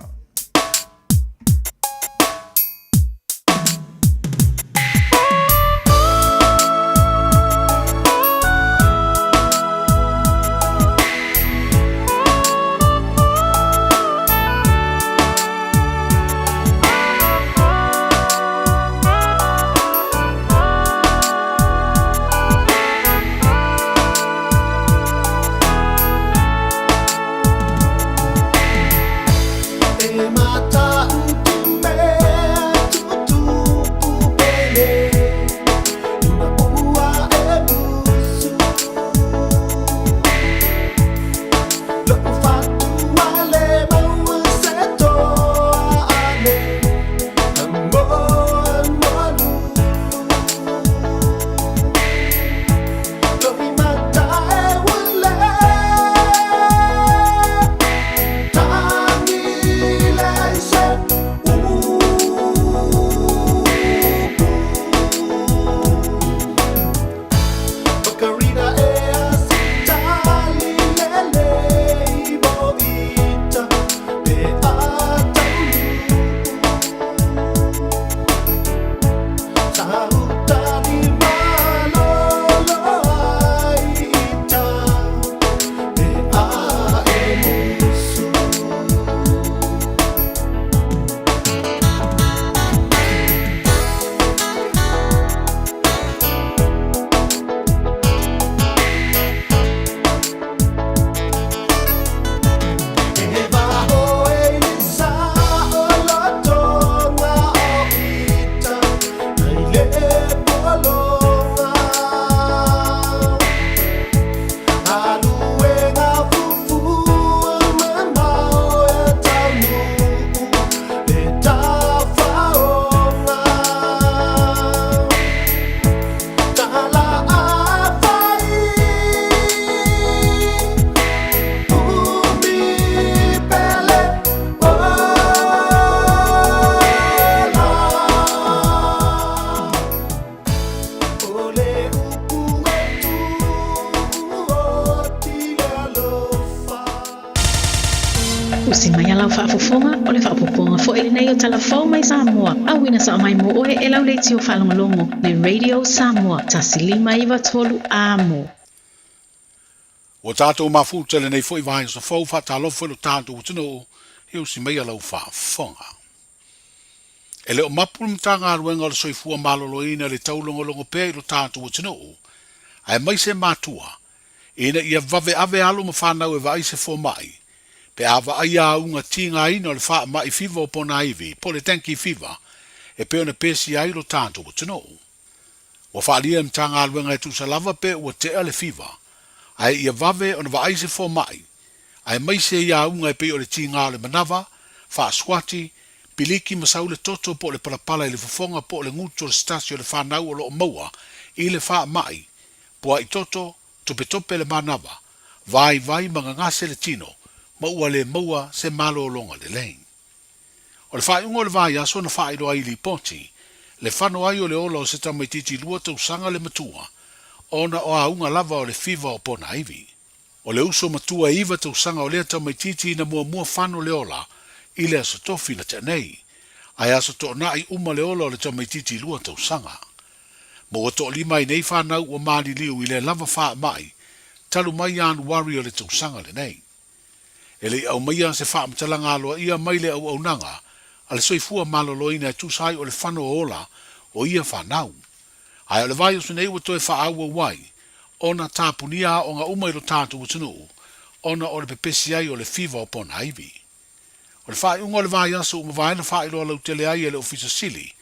Usi mai a lau faafofoga, o le faaopoopoga foi lenei o Tala Fou mai Samoa, auina sao mai mo oe e lau leitio faalogologo, le Radio Samoa, 1 5 93 Amo. Ua tatou mafuta i lenei foi vaiaso fou, faatalofa i lo tatou atunuu, e usi mai a lau faafofoga. E le o mapu le Matagaluega o le Soifua Maloloina i le taulogologo pea i lo tatou atunuu, aemaise matua, ina ia vave ave alo ma fanau e vaai se fomai, pe a vaaia auga tigaina o le faamai fiva o ponaivi, po o le dengue fever, e pei ona pesia ai lo tatou atunuu. Ua faaalia e le Matagaluega e tusa lava pe ua tea le fiva, ae ia vave ona vaai se fomai, aemaise i auga e pei o le tiga o le manava, faasuati, piliki ma sau le toto po o le palapala i le fofoga po o le gutu o le se tasi o le fanau o lo o maua i le faamai, pua'i toto, topetope le manava, vaivai ma gagase le tino, ma ua le maua se malologa lelei. O le faaiuga o le vaiaso na faailoa ai i lipoti le fano ai o le ola o se tamaitiiti 2 tausaga le matua ona o auga lava o le fiva o ponaivi. O le uso matua e 9 tausaga o lea tamaitiiti na muamua fano le ola i le Aso Tofi na tea nei, ae Aso Toonai uma le ola o le tamaitiiti 2 tausaga. Ma ua toalima ai nei fanau ua maliliu i lea lava faamai talu mai Ianuari o le tausaga lenei. E le i aumaia se faamatalaga aloaia mai le auaunaga a le soifua maloloina e tusa ai o le fano o ola o ia fanau. Ae o le vaiaso nei ua toe faaauau ai ona tapunia aoga uma i lo tatou atunuu ona o le pepesi ai o le fiva o ponaivi. O le faaiuga o le vaiaso ua mavae na faailoa lautele ai e le Ofisa Sili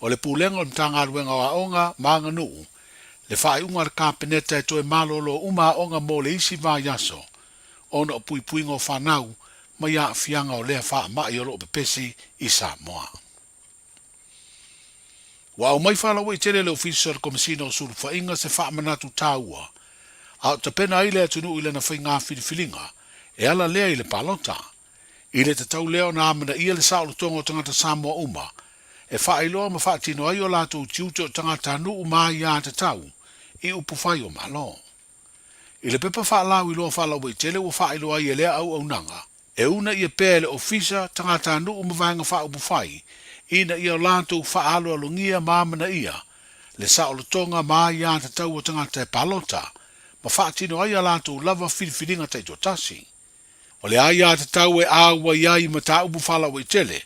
o le Pulega o le Matagaluega o Aoga ma Aganuu le faaiuga a le Kapeneta e toe malolo uma aoga mo le isi vaiaso ona o puipuiga o fanau mai aafiaga o lea faamai o lo o pepesi i Samoa. Ua aumai faalauaitele e le Ofisa o le Komesina o Sulufaiga se faamanatu taua a o tapena ai le atunuu i lana faiga filifiliga e ala lea i le palota. I le tatau lea ona amanaia le saolotoga o tagata Samoa uma e faailoa ma faatino ai o latou tiute o tagatanuu ma aiatatau i upufai o Malo. I le pepa faalauiloa faalauaitele ua faailoa ai e lea auaunaga, e uunaia pea e le Ofisa Tagatanuu ma Vaega Faaupufai ina ia latou faaaloalogia ma amanaia le saolotoga ma aiatatau o tagata e palota ma faatino ai a latou lava filifiliga taitoatasi. O le aiatatau e auai ai i mataupu faalauaitele,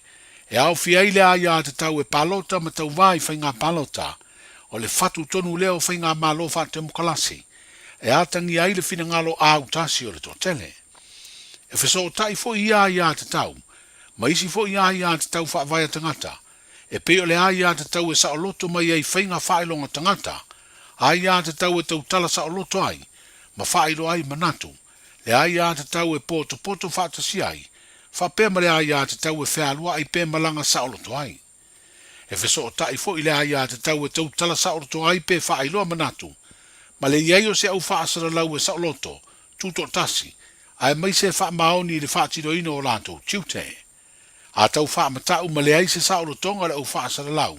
e aofia ai le aiatatau e palota ma tauva i faiga palota, o le fatu tonu lea o faigamalo faatemokalasi, e atagia ai le finagalo autasi o le toatele. E fesootai foi ia aiatatau ma isi foi aiatatau faavae a tagata, e pei o le aiatatau e saoloto mai ai faiga faailoga tagata, aiatatau e tautala saoloto ai ma faailoa ai manatu, le aiatatau e potopoto faatasi ai, faapea ma le aiatatau e fealuai pe malaga saoloto ai. E fesootai foi le aiatatau e tautala saoloto ai pe faailoa manatu, ma le i ai o se au faasalalau e saoloto, tutoatasi, aemaise e faamaoni i le faatinoina o latou tiute. A tau faamatau ma leai se saolotoga o le au faasalalau,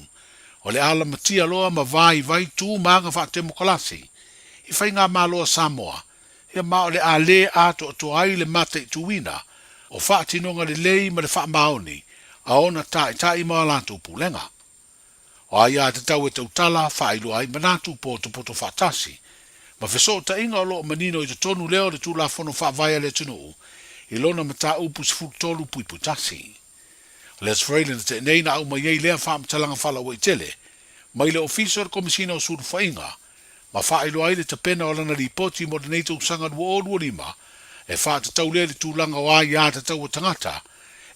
o le a lamatia loa ma vaivai tu ma aga faatemokalasi i faigamalo a Samoa, ia ma o le a le atoatoa ai le mataituina o faatinoga lelei ma le faamaoni a ona taitai ma a latou pulega. O aiatatau e tautala, faailoa ai manatu, potopoto faatasi, ma fesootaiga o lo o manino i totonu lea o le Tulafono Faavae a le atunuu i lona mataupu 13.1. O le Aso Faraile na tea nei na aumai ai lea faamatalaga faalauaitele mai le Ofisa o le Komesina o Sulufaiga ma faailoa ai le tapena o lana lipoti mo lenei tausaga 2025 e faatatau lea i le tulaga o aiatatau a tagata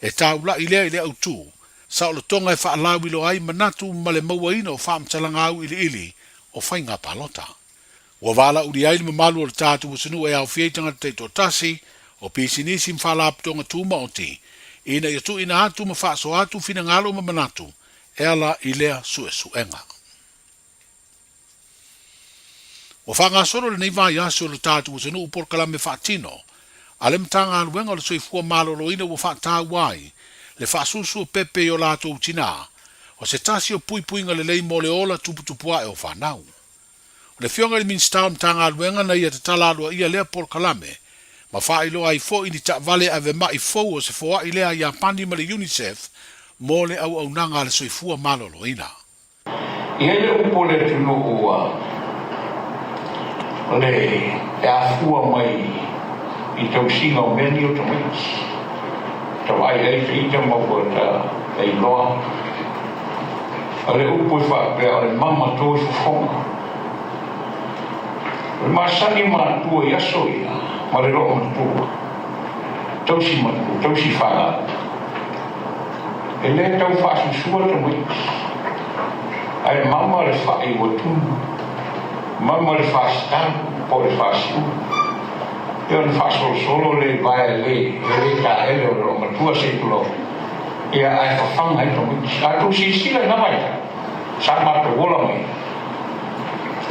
e taula'i lea i le autu saolotoga e faalauiloa ai manatu ma le mauaina o faamatalaga auiliili o faiga palota. Ua valaaulia ai le mamalu o le tatou atunuu e aofia ai tagata taitoatasi, o pisinisi ma faalapotopotoga tumaoti, ina ia tuuina atu ma faasoa atu finagalo ma manatu e ala i lea suesuega. Ua faagasolo lenei vaiaso i lo tatou atunuu polokalame faatino a le Matagaluega o le Soifua Maloloina ua faataua ai le faasusu o pepe i o latou tinā, o se tasi o puipuiga lelei mo le ola tuputupuae o fanau. O le Afioga i le Minisita o le Matagaluega na ia tatala aloaia lea polokalame Ma faailoa ai foi ni taavale ave ma'i fou o se foa'i lea a Iapani ma le UNICEF mo le auaunaga a le soifua maloloina. I ai le upu o le atunuu ua le e afua mai i tausiga o mea nei o tamaiti. Ta vaai ai ta ita ma ua ta iloa. O le upu e faapea o le mama to i fofoga. O le masani matua i aso ia ma le loomatua, tausi matua, tausi fanau. E le tau faasusua tamaiti, ae mama le fai ua tunu, mama le faasitalu po o le faasiulu. Ia ona faasolosolo lea i vae le e le taele o le loomatua se i tulou, ia ae fafaga ai tamaiti. A tou silasila i na vaitau, sa matou ola mai ai.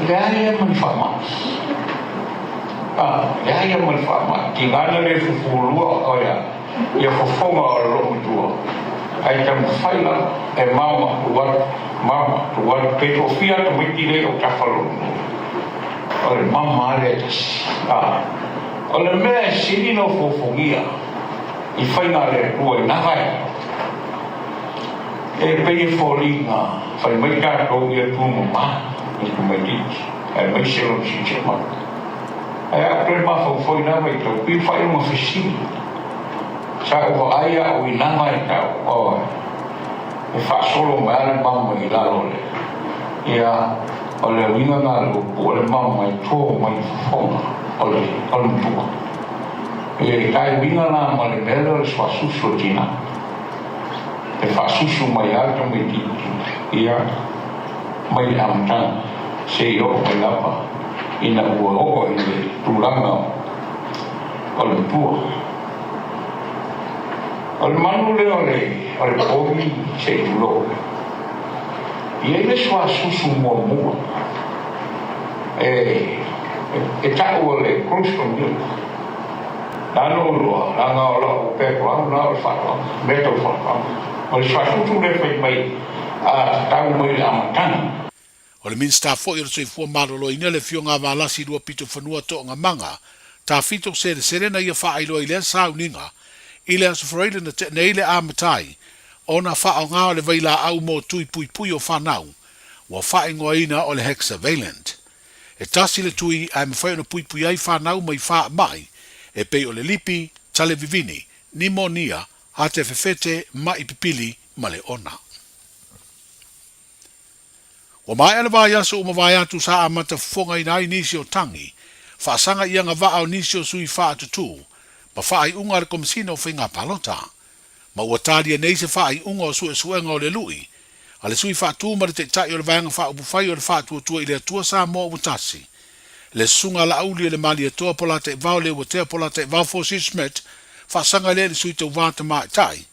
Leai lava ma ni faamai. A, leai lava ma ni faamai. Tigana le fufulua o ia, ia fofoga o le loomatua, ae taumafai lava e mama tu atu, mama tu atu, pe toafia tamaiti lea i autafa o le loomatua. O le mama lava lea e tasi. A, o le mea e sili ona ofoofogia i faiga a le Atua i na vaega, E pei e foliga, fai mai tatou ia tumama i tamaitiiti, aemaise lona siusiumaga. Ae a ou toe mafaufau i na vaitau, pei o faailoga fesili. Sa ou vaai au i na vaitau, oi, e faasolo mai lava le mama i lalo o le, ia, o le uiga na o le upu, o le mama e to mai i fofoga o le, o le matua. E tai uiga la ma le mea lea o le suasusu o tina. E faasusu mai lava le tamaitiiti ia mai le amataga seia oo mai lava ina ua oo i le tulaga o le matua. O le manu lea o le o le povi se i tulou, e i ai le suasusu muamua e e tau o le crucial milk. Lalo o loa, leaga o lau background la o le faatoaga, mea tau faatoaga. O le suasusu lea fai mai a tatau mai le amataga. O le Minisita foi o le Soifua Maloloina le Afioga a Valasi Luapitofanua Toogamaga, Tafito Selesele na ia faailoa i lea sauniga i le Aso Faraile na tea nei le amata ai ona faaaoga o le vailaau mo tui puipui o fanau ua faaigoaina o le Hexavalent. E tasi le tui ae mafai ona puipui ai fanau mai faamai e pei o le lipi, tale vivini, nimonia, ate fefete, maʻi pipili ma le ona. Ua maea le vaiaso ua mavae atu sa amata fofogaina ai nisi o tagi, faasaga i agavaa o nisi o sui faatutū ma faaiuga a le Komesina o Faiga Palota. Ma ua talia nei se faaiuga o suesuega o le lui a le sui faatu ma le taitai o le Vaega Faaupufai o le Faatuatua i le Atua Samoa ua Tasi, le Susuga Laauli e le Malietoa Polataivao Leuatea Polataivao Fosi Schmidt, faasaga lea i le sui tauva tamaitai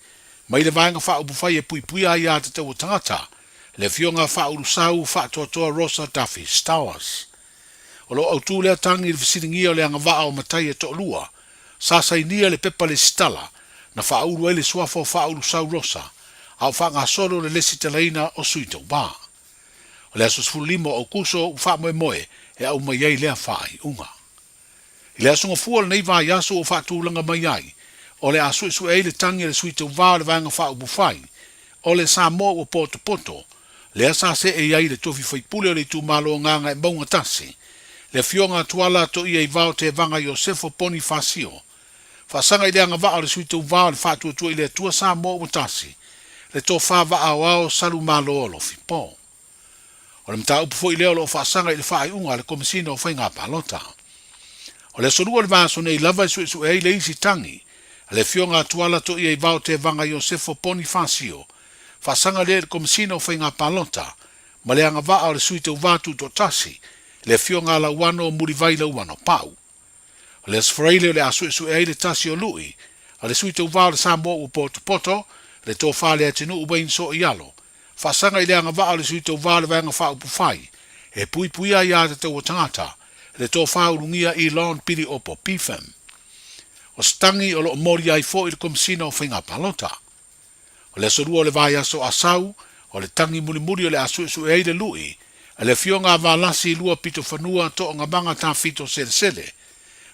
mai le Vaega Faaupufai e Puipuia Aia Tatau a Tagata, le Afioga Faaulusau Faatoatoa Rosa Duffy Stowers. O lo o autū lea tagi i le fesiligia o le agavaa o matai e toalua, sa sainia le pepa lesitala na faaulu ai le suafa o Faaulu Rosa, a o faagasolo le lesitalaina o sui tauva. O le aso 15 o Aokuso ua faamoemoe e aumai ai lea faaiuga. I le aso Gafua o lenei vaiaso ua faatulaga mai ai, o le a suesue ai le tagi a le sui tauva o le Vaega Faaupufai o le Samoa ua potopoto, lea sa see ai le tofi faipule o le itumalo Gagaemauga 1, le Afioga a Tuala Toia Ivao Tevaga Iosefo Ponifasio. Faasaga i le agavaa o le sui tauva o le Faatuatua i le Atua Samoa ua tasi, le tofa vaaoao Salumalo Alofi Po. O le mataupu foi lea o lo o faasaga i le faaiuga a le Komesina o Faiga Palota. O le aso Lua o le vaiaso nei lava e suesue ai le isi tagi a le Afioga a Tuala Toia Ivao Tevaga Iosefo Ponifasio, faasaga lea i le Komesina o Faiga Palota ma le agavaa o le Sui Tauva Tutoatasi, le Afioga a Lauano Mulivai Lauano Pau. O le Aso Faraile o le a suesue ai le tasi o lui a le Sui Tauva o le Samoa ua potopoto, le Tofa Leatinuu Wayne Soialo, faasaga i le agavaa o le Sui Tauva o le Vaega Faaupufai e puipuia ai aiatatau a tagata, le Tofa Ulugia Elon Pili'opo Pfm. O se tagi o lo o molia ai foi le Komesina o Faiga Palota. O le aso Lua o le vaiaso Asau, o le tagi mulimuli o le a suesue ai le lui a le Afioga a Valasi Luapitofanua Toogamaga Tafito Selesele.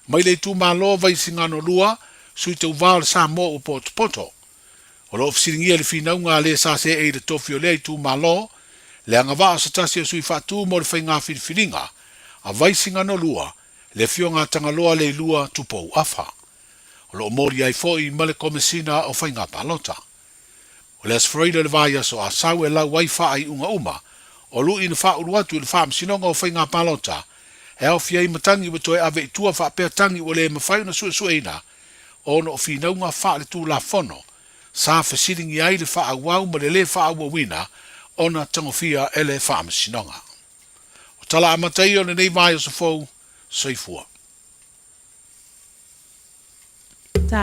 Mai le itumalo o Vaisigano 2, sui tauvā o le Samoa ua potopoto. O lo o fesiligia i le finauga a le sa seei i le tofi o lea itumalo, le agavaa o se tasi o sui faatu mo le faiga filifiliga a Vaisigano 2, le Afioga a Tagaloa Leilua Tupou Afa. O lo o moli ai foi ma le Komesina o Faiga Palota. O le Aso Faraile o le vaiaso Asau e lau ai faaiuga uma o lu'i na faaulu atu i le Faamasinoga o Faiga Palota e aofia ai ma tagi ua toe ave i tua faapea tagi ua le mafai ona suesueina ona o finauga faaletulafono sa fesiligia ai le faaauau ma le lē faaauauina ona tagofia e le Faamasinoga. O tala amata ia o lenei vaiaso fou. Soifua.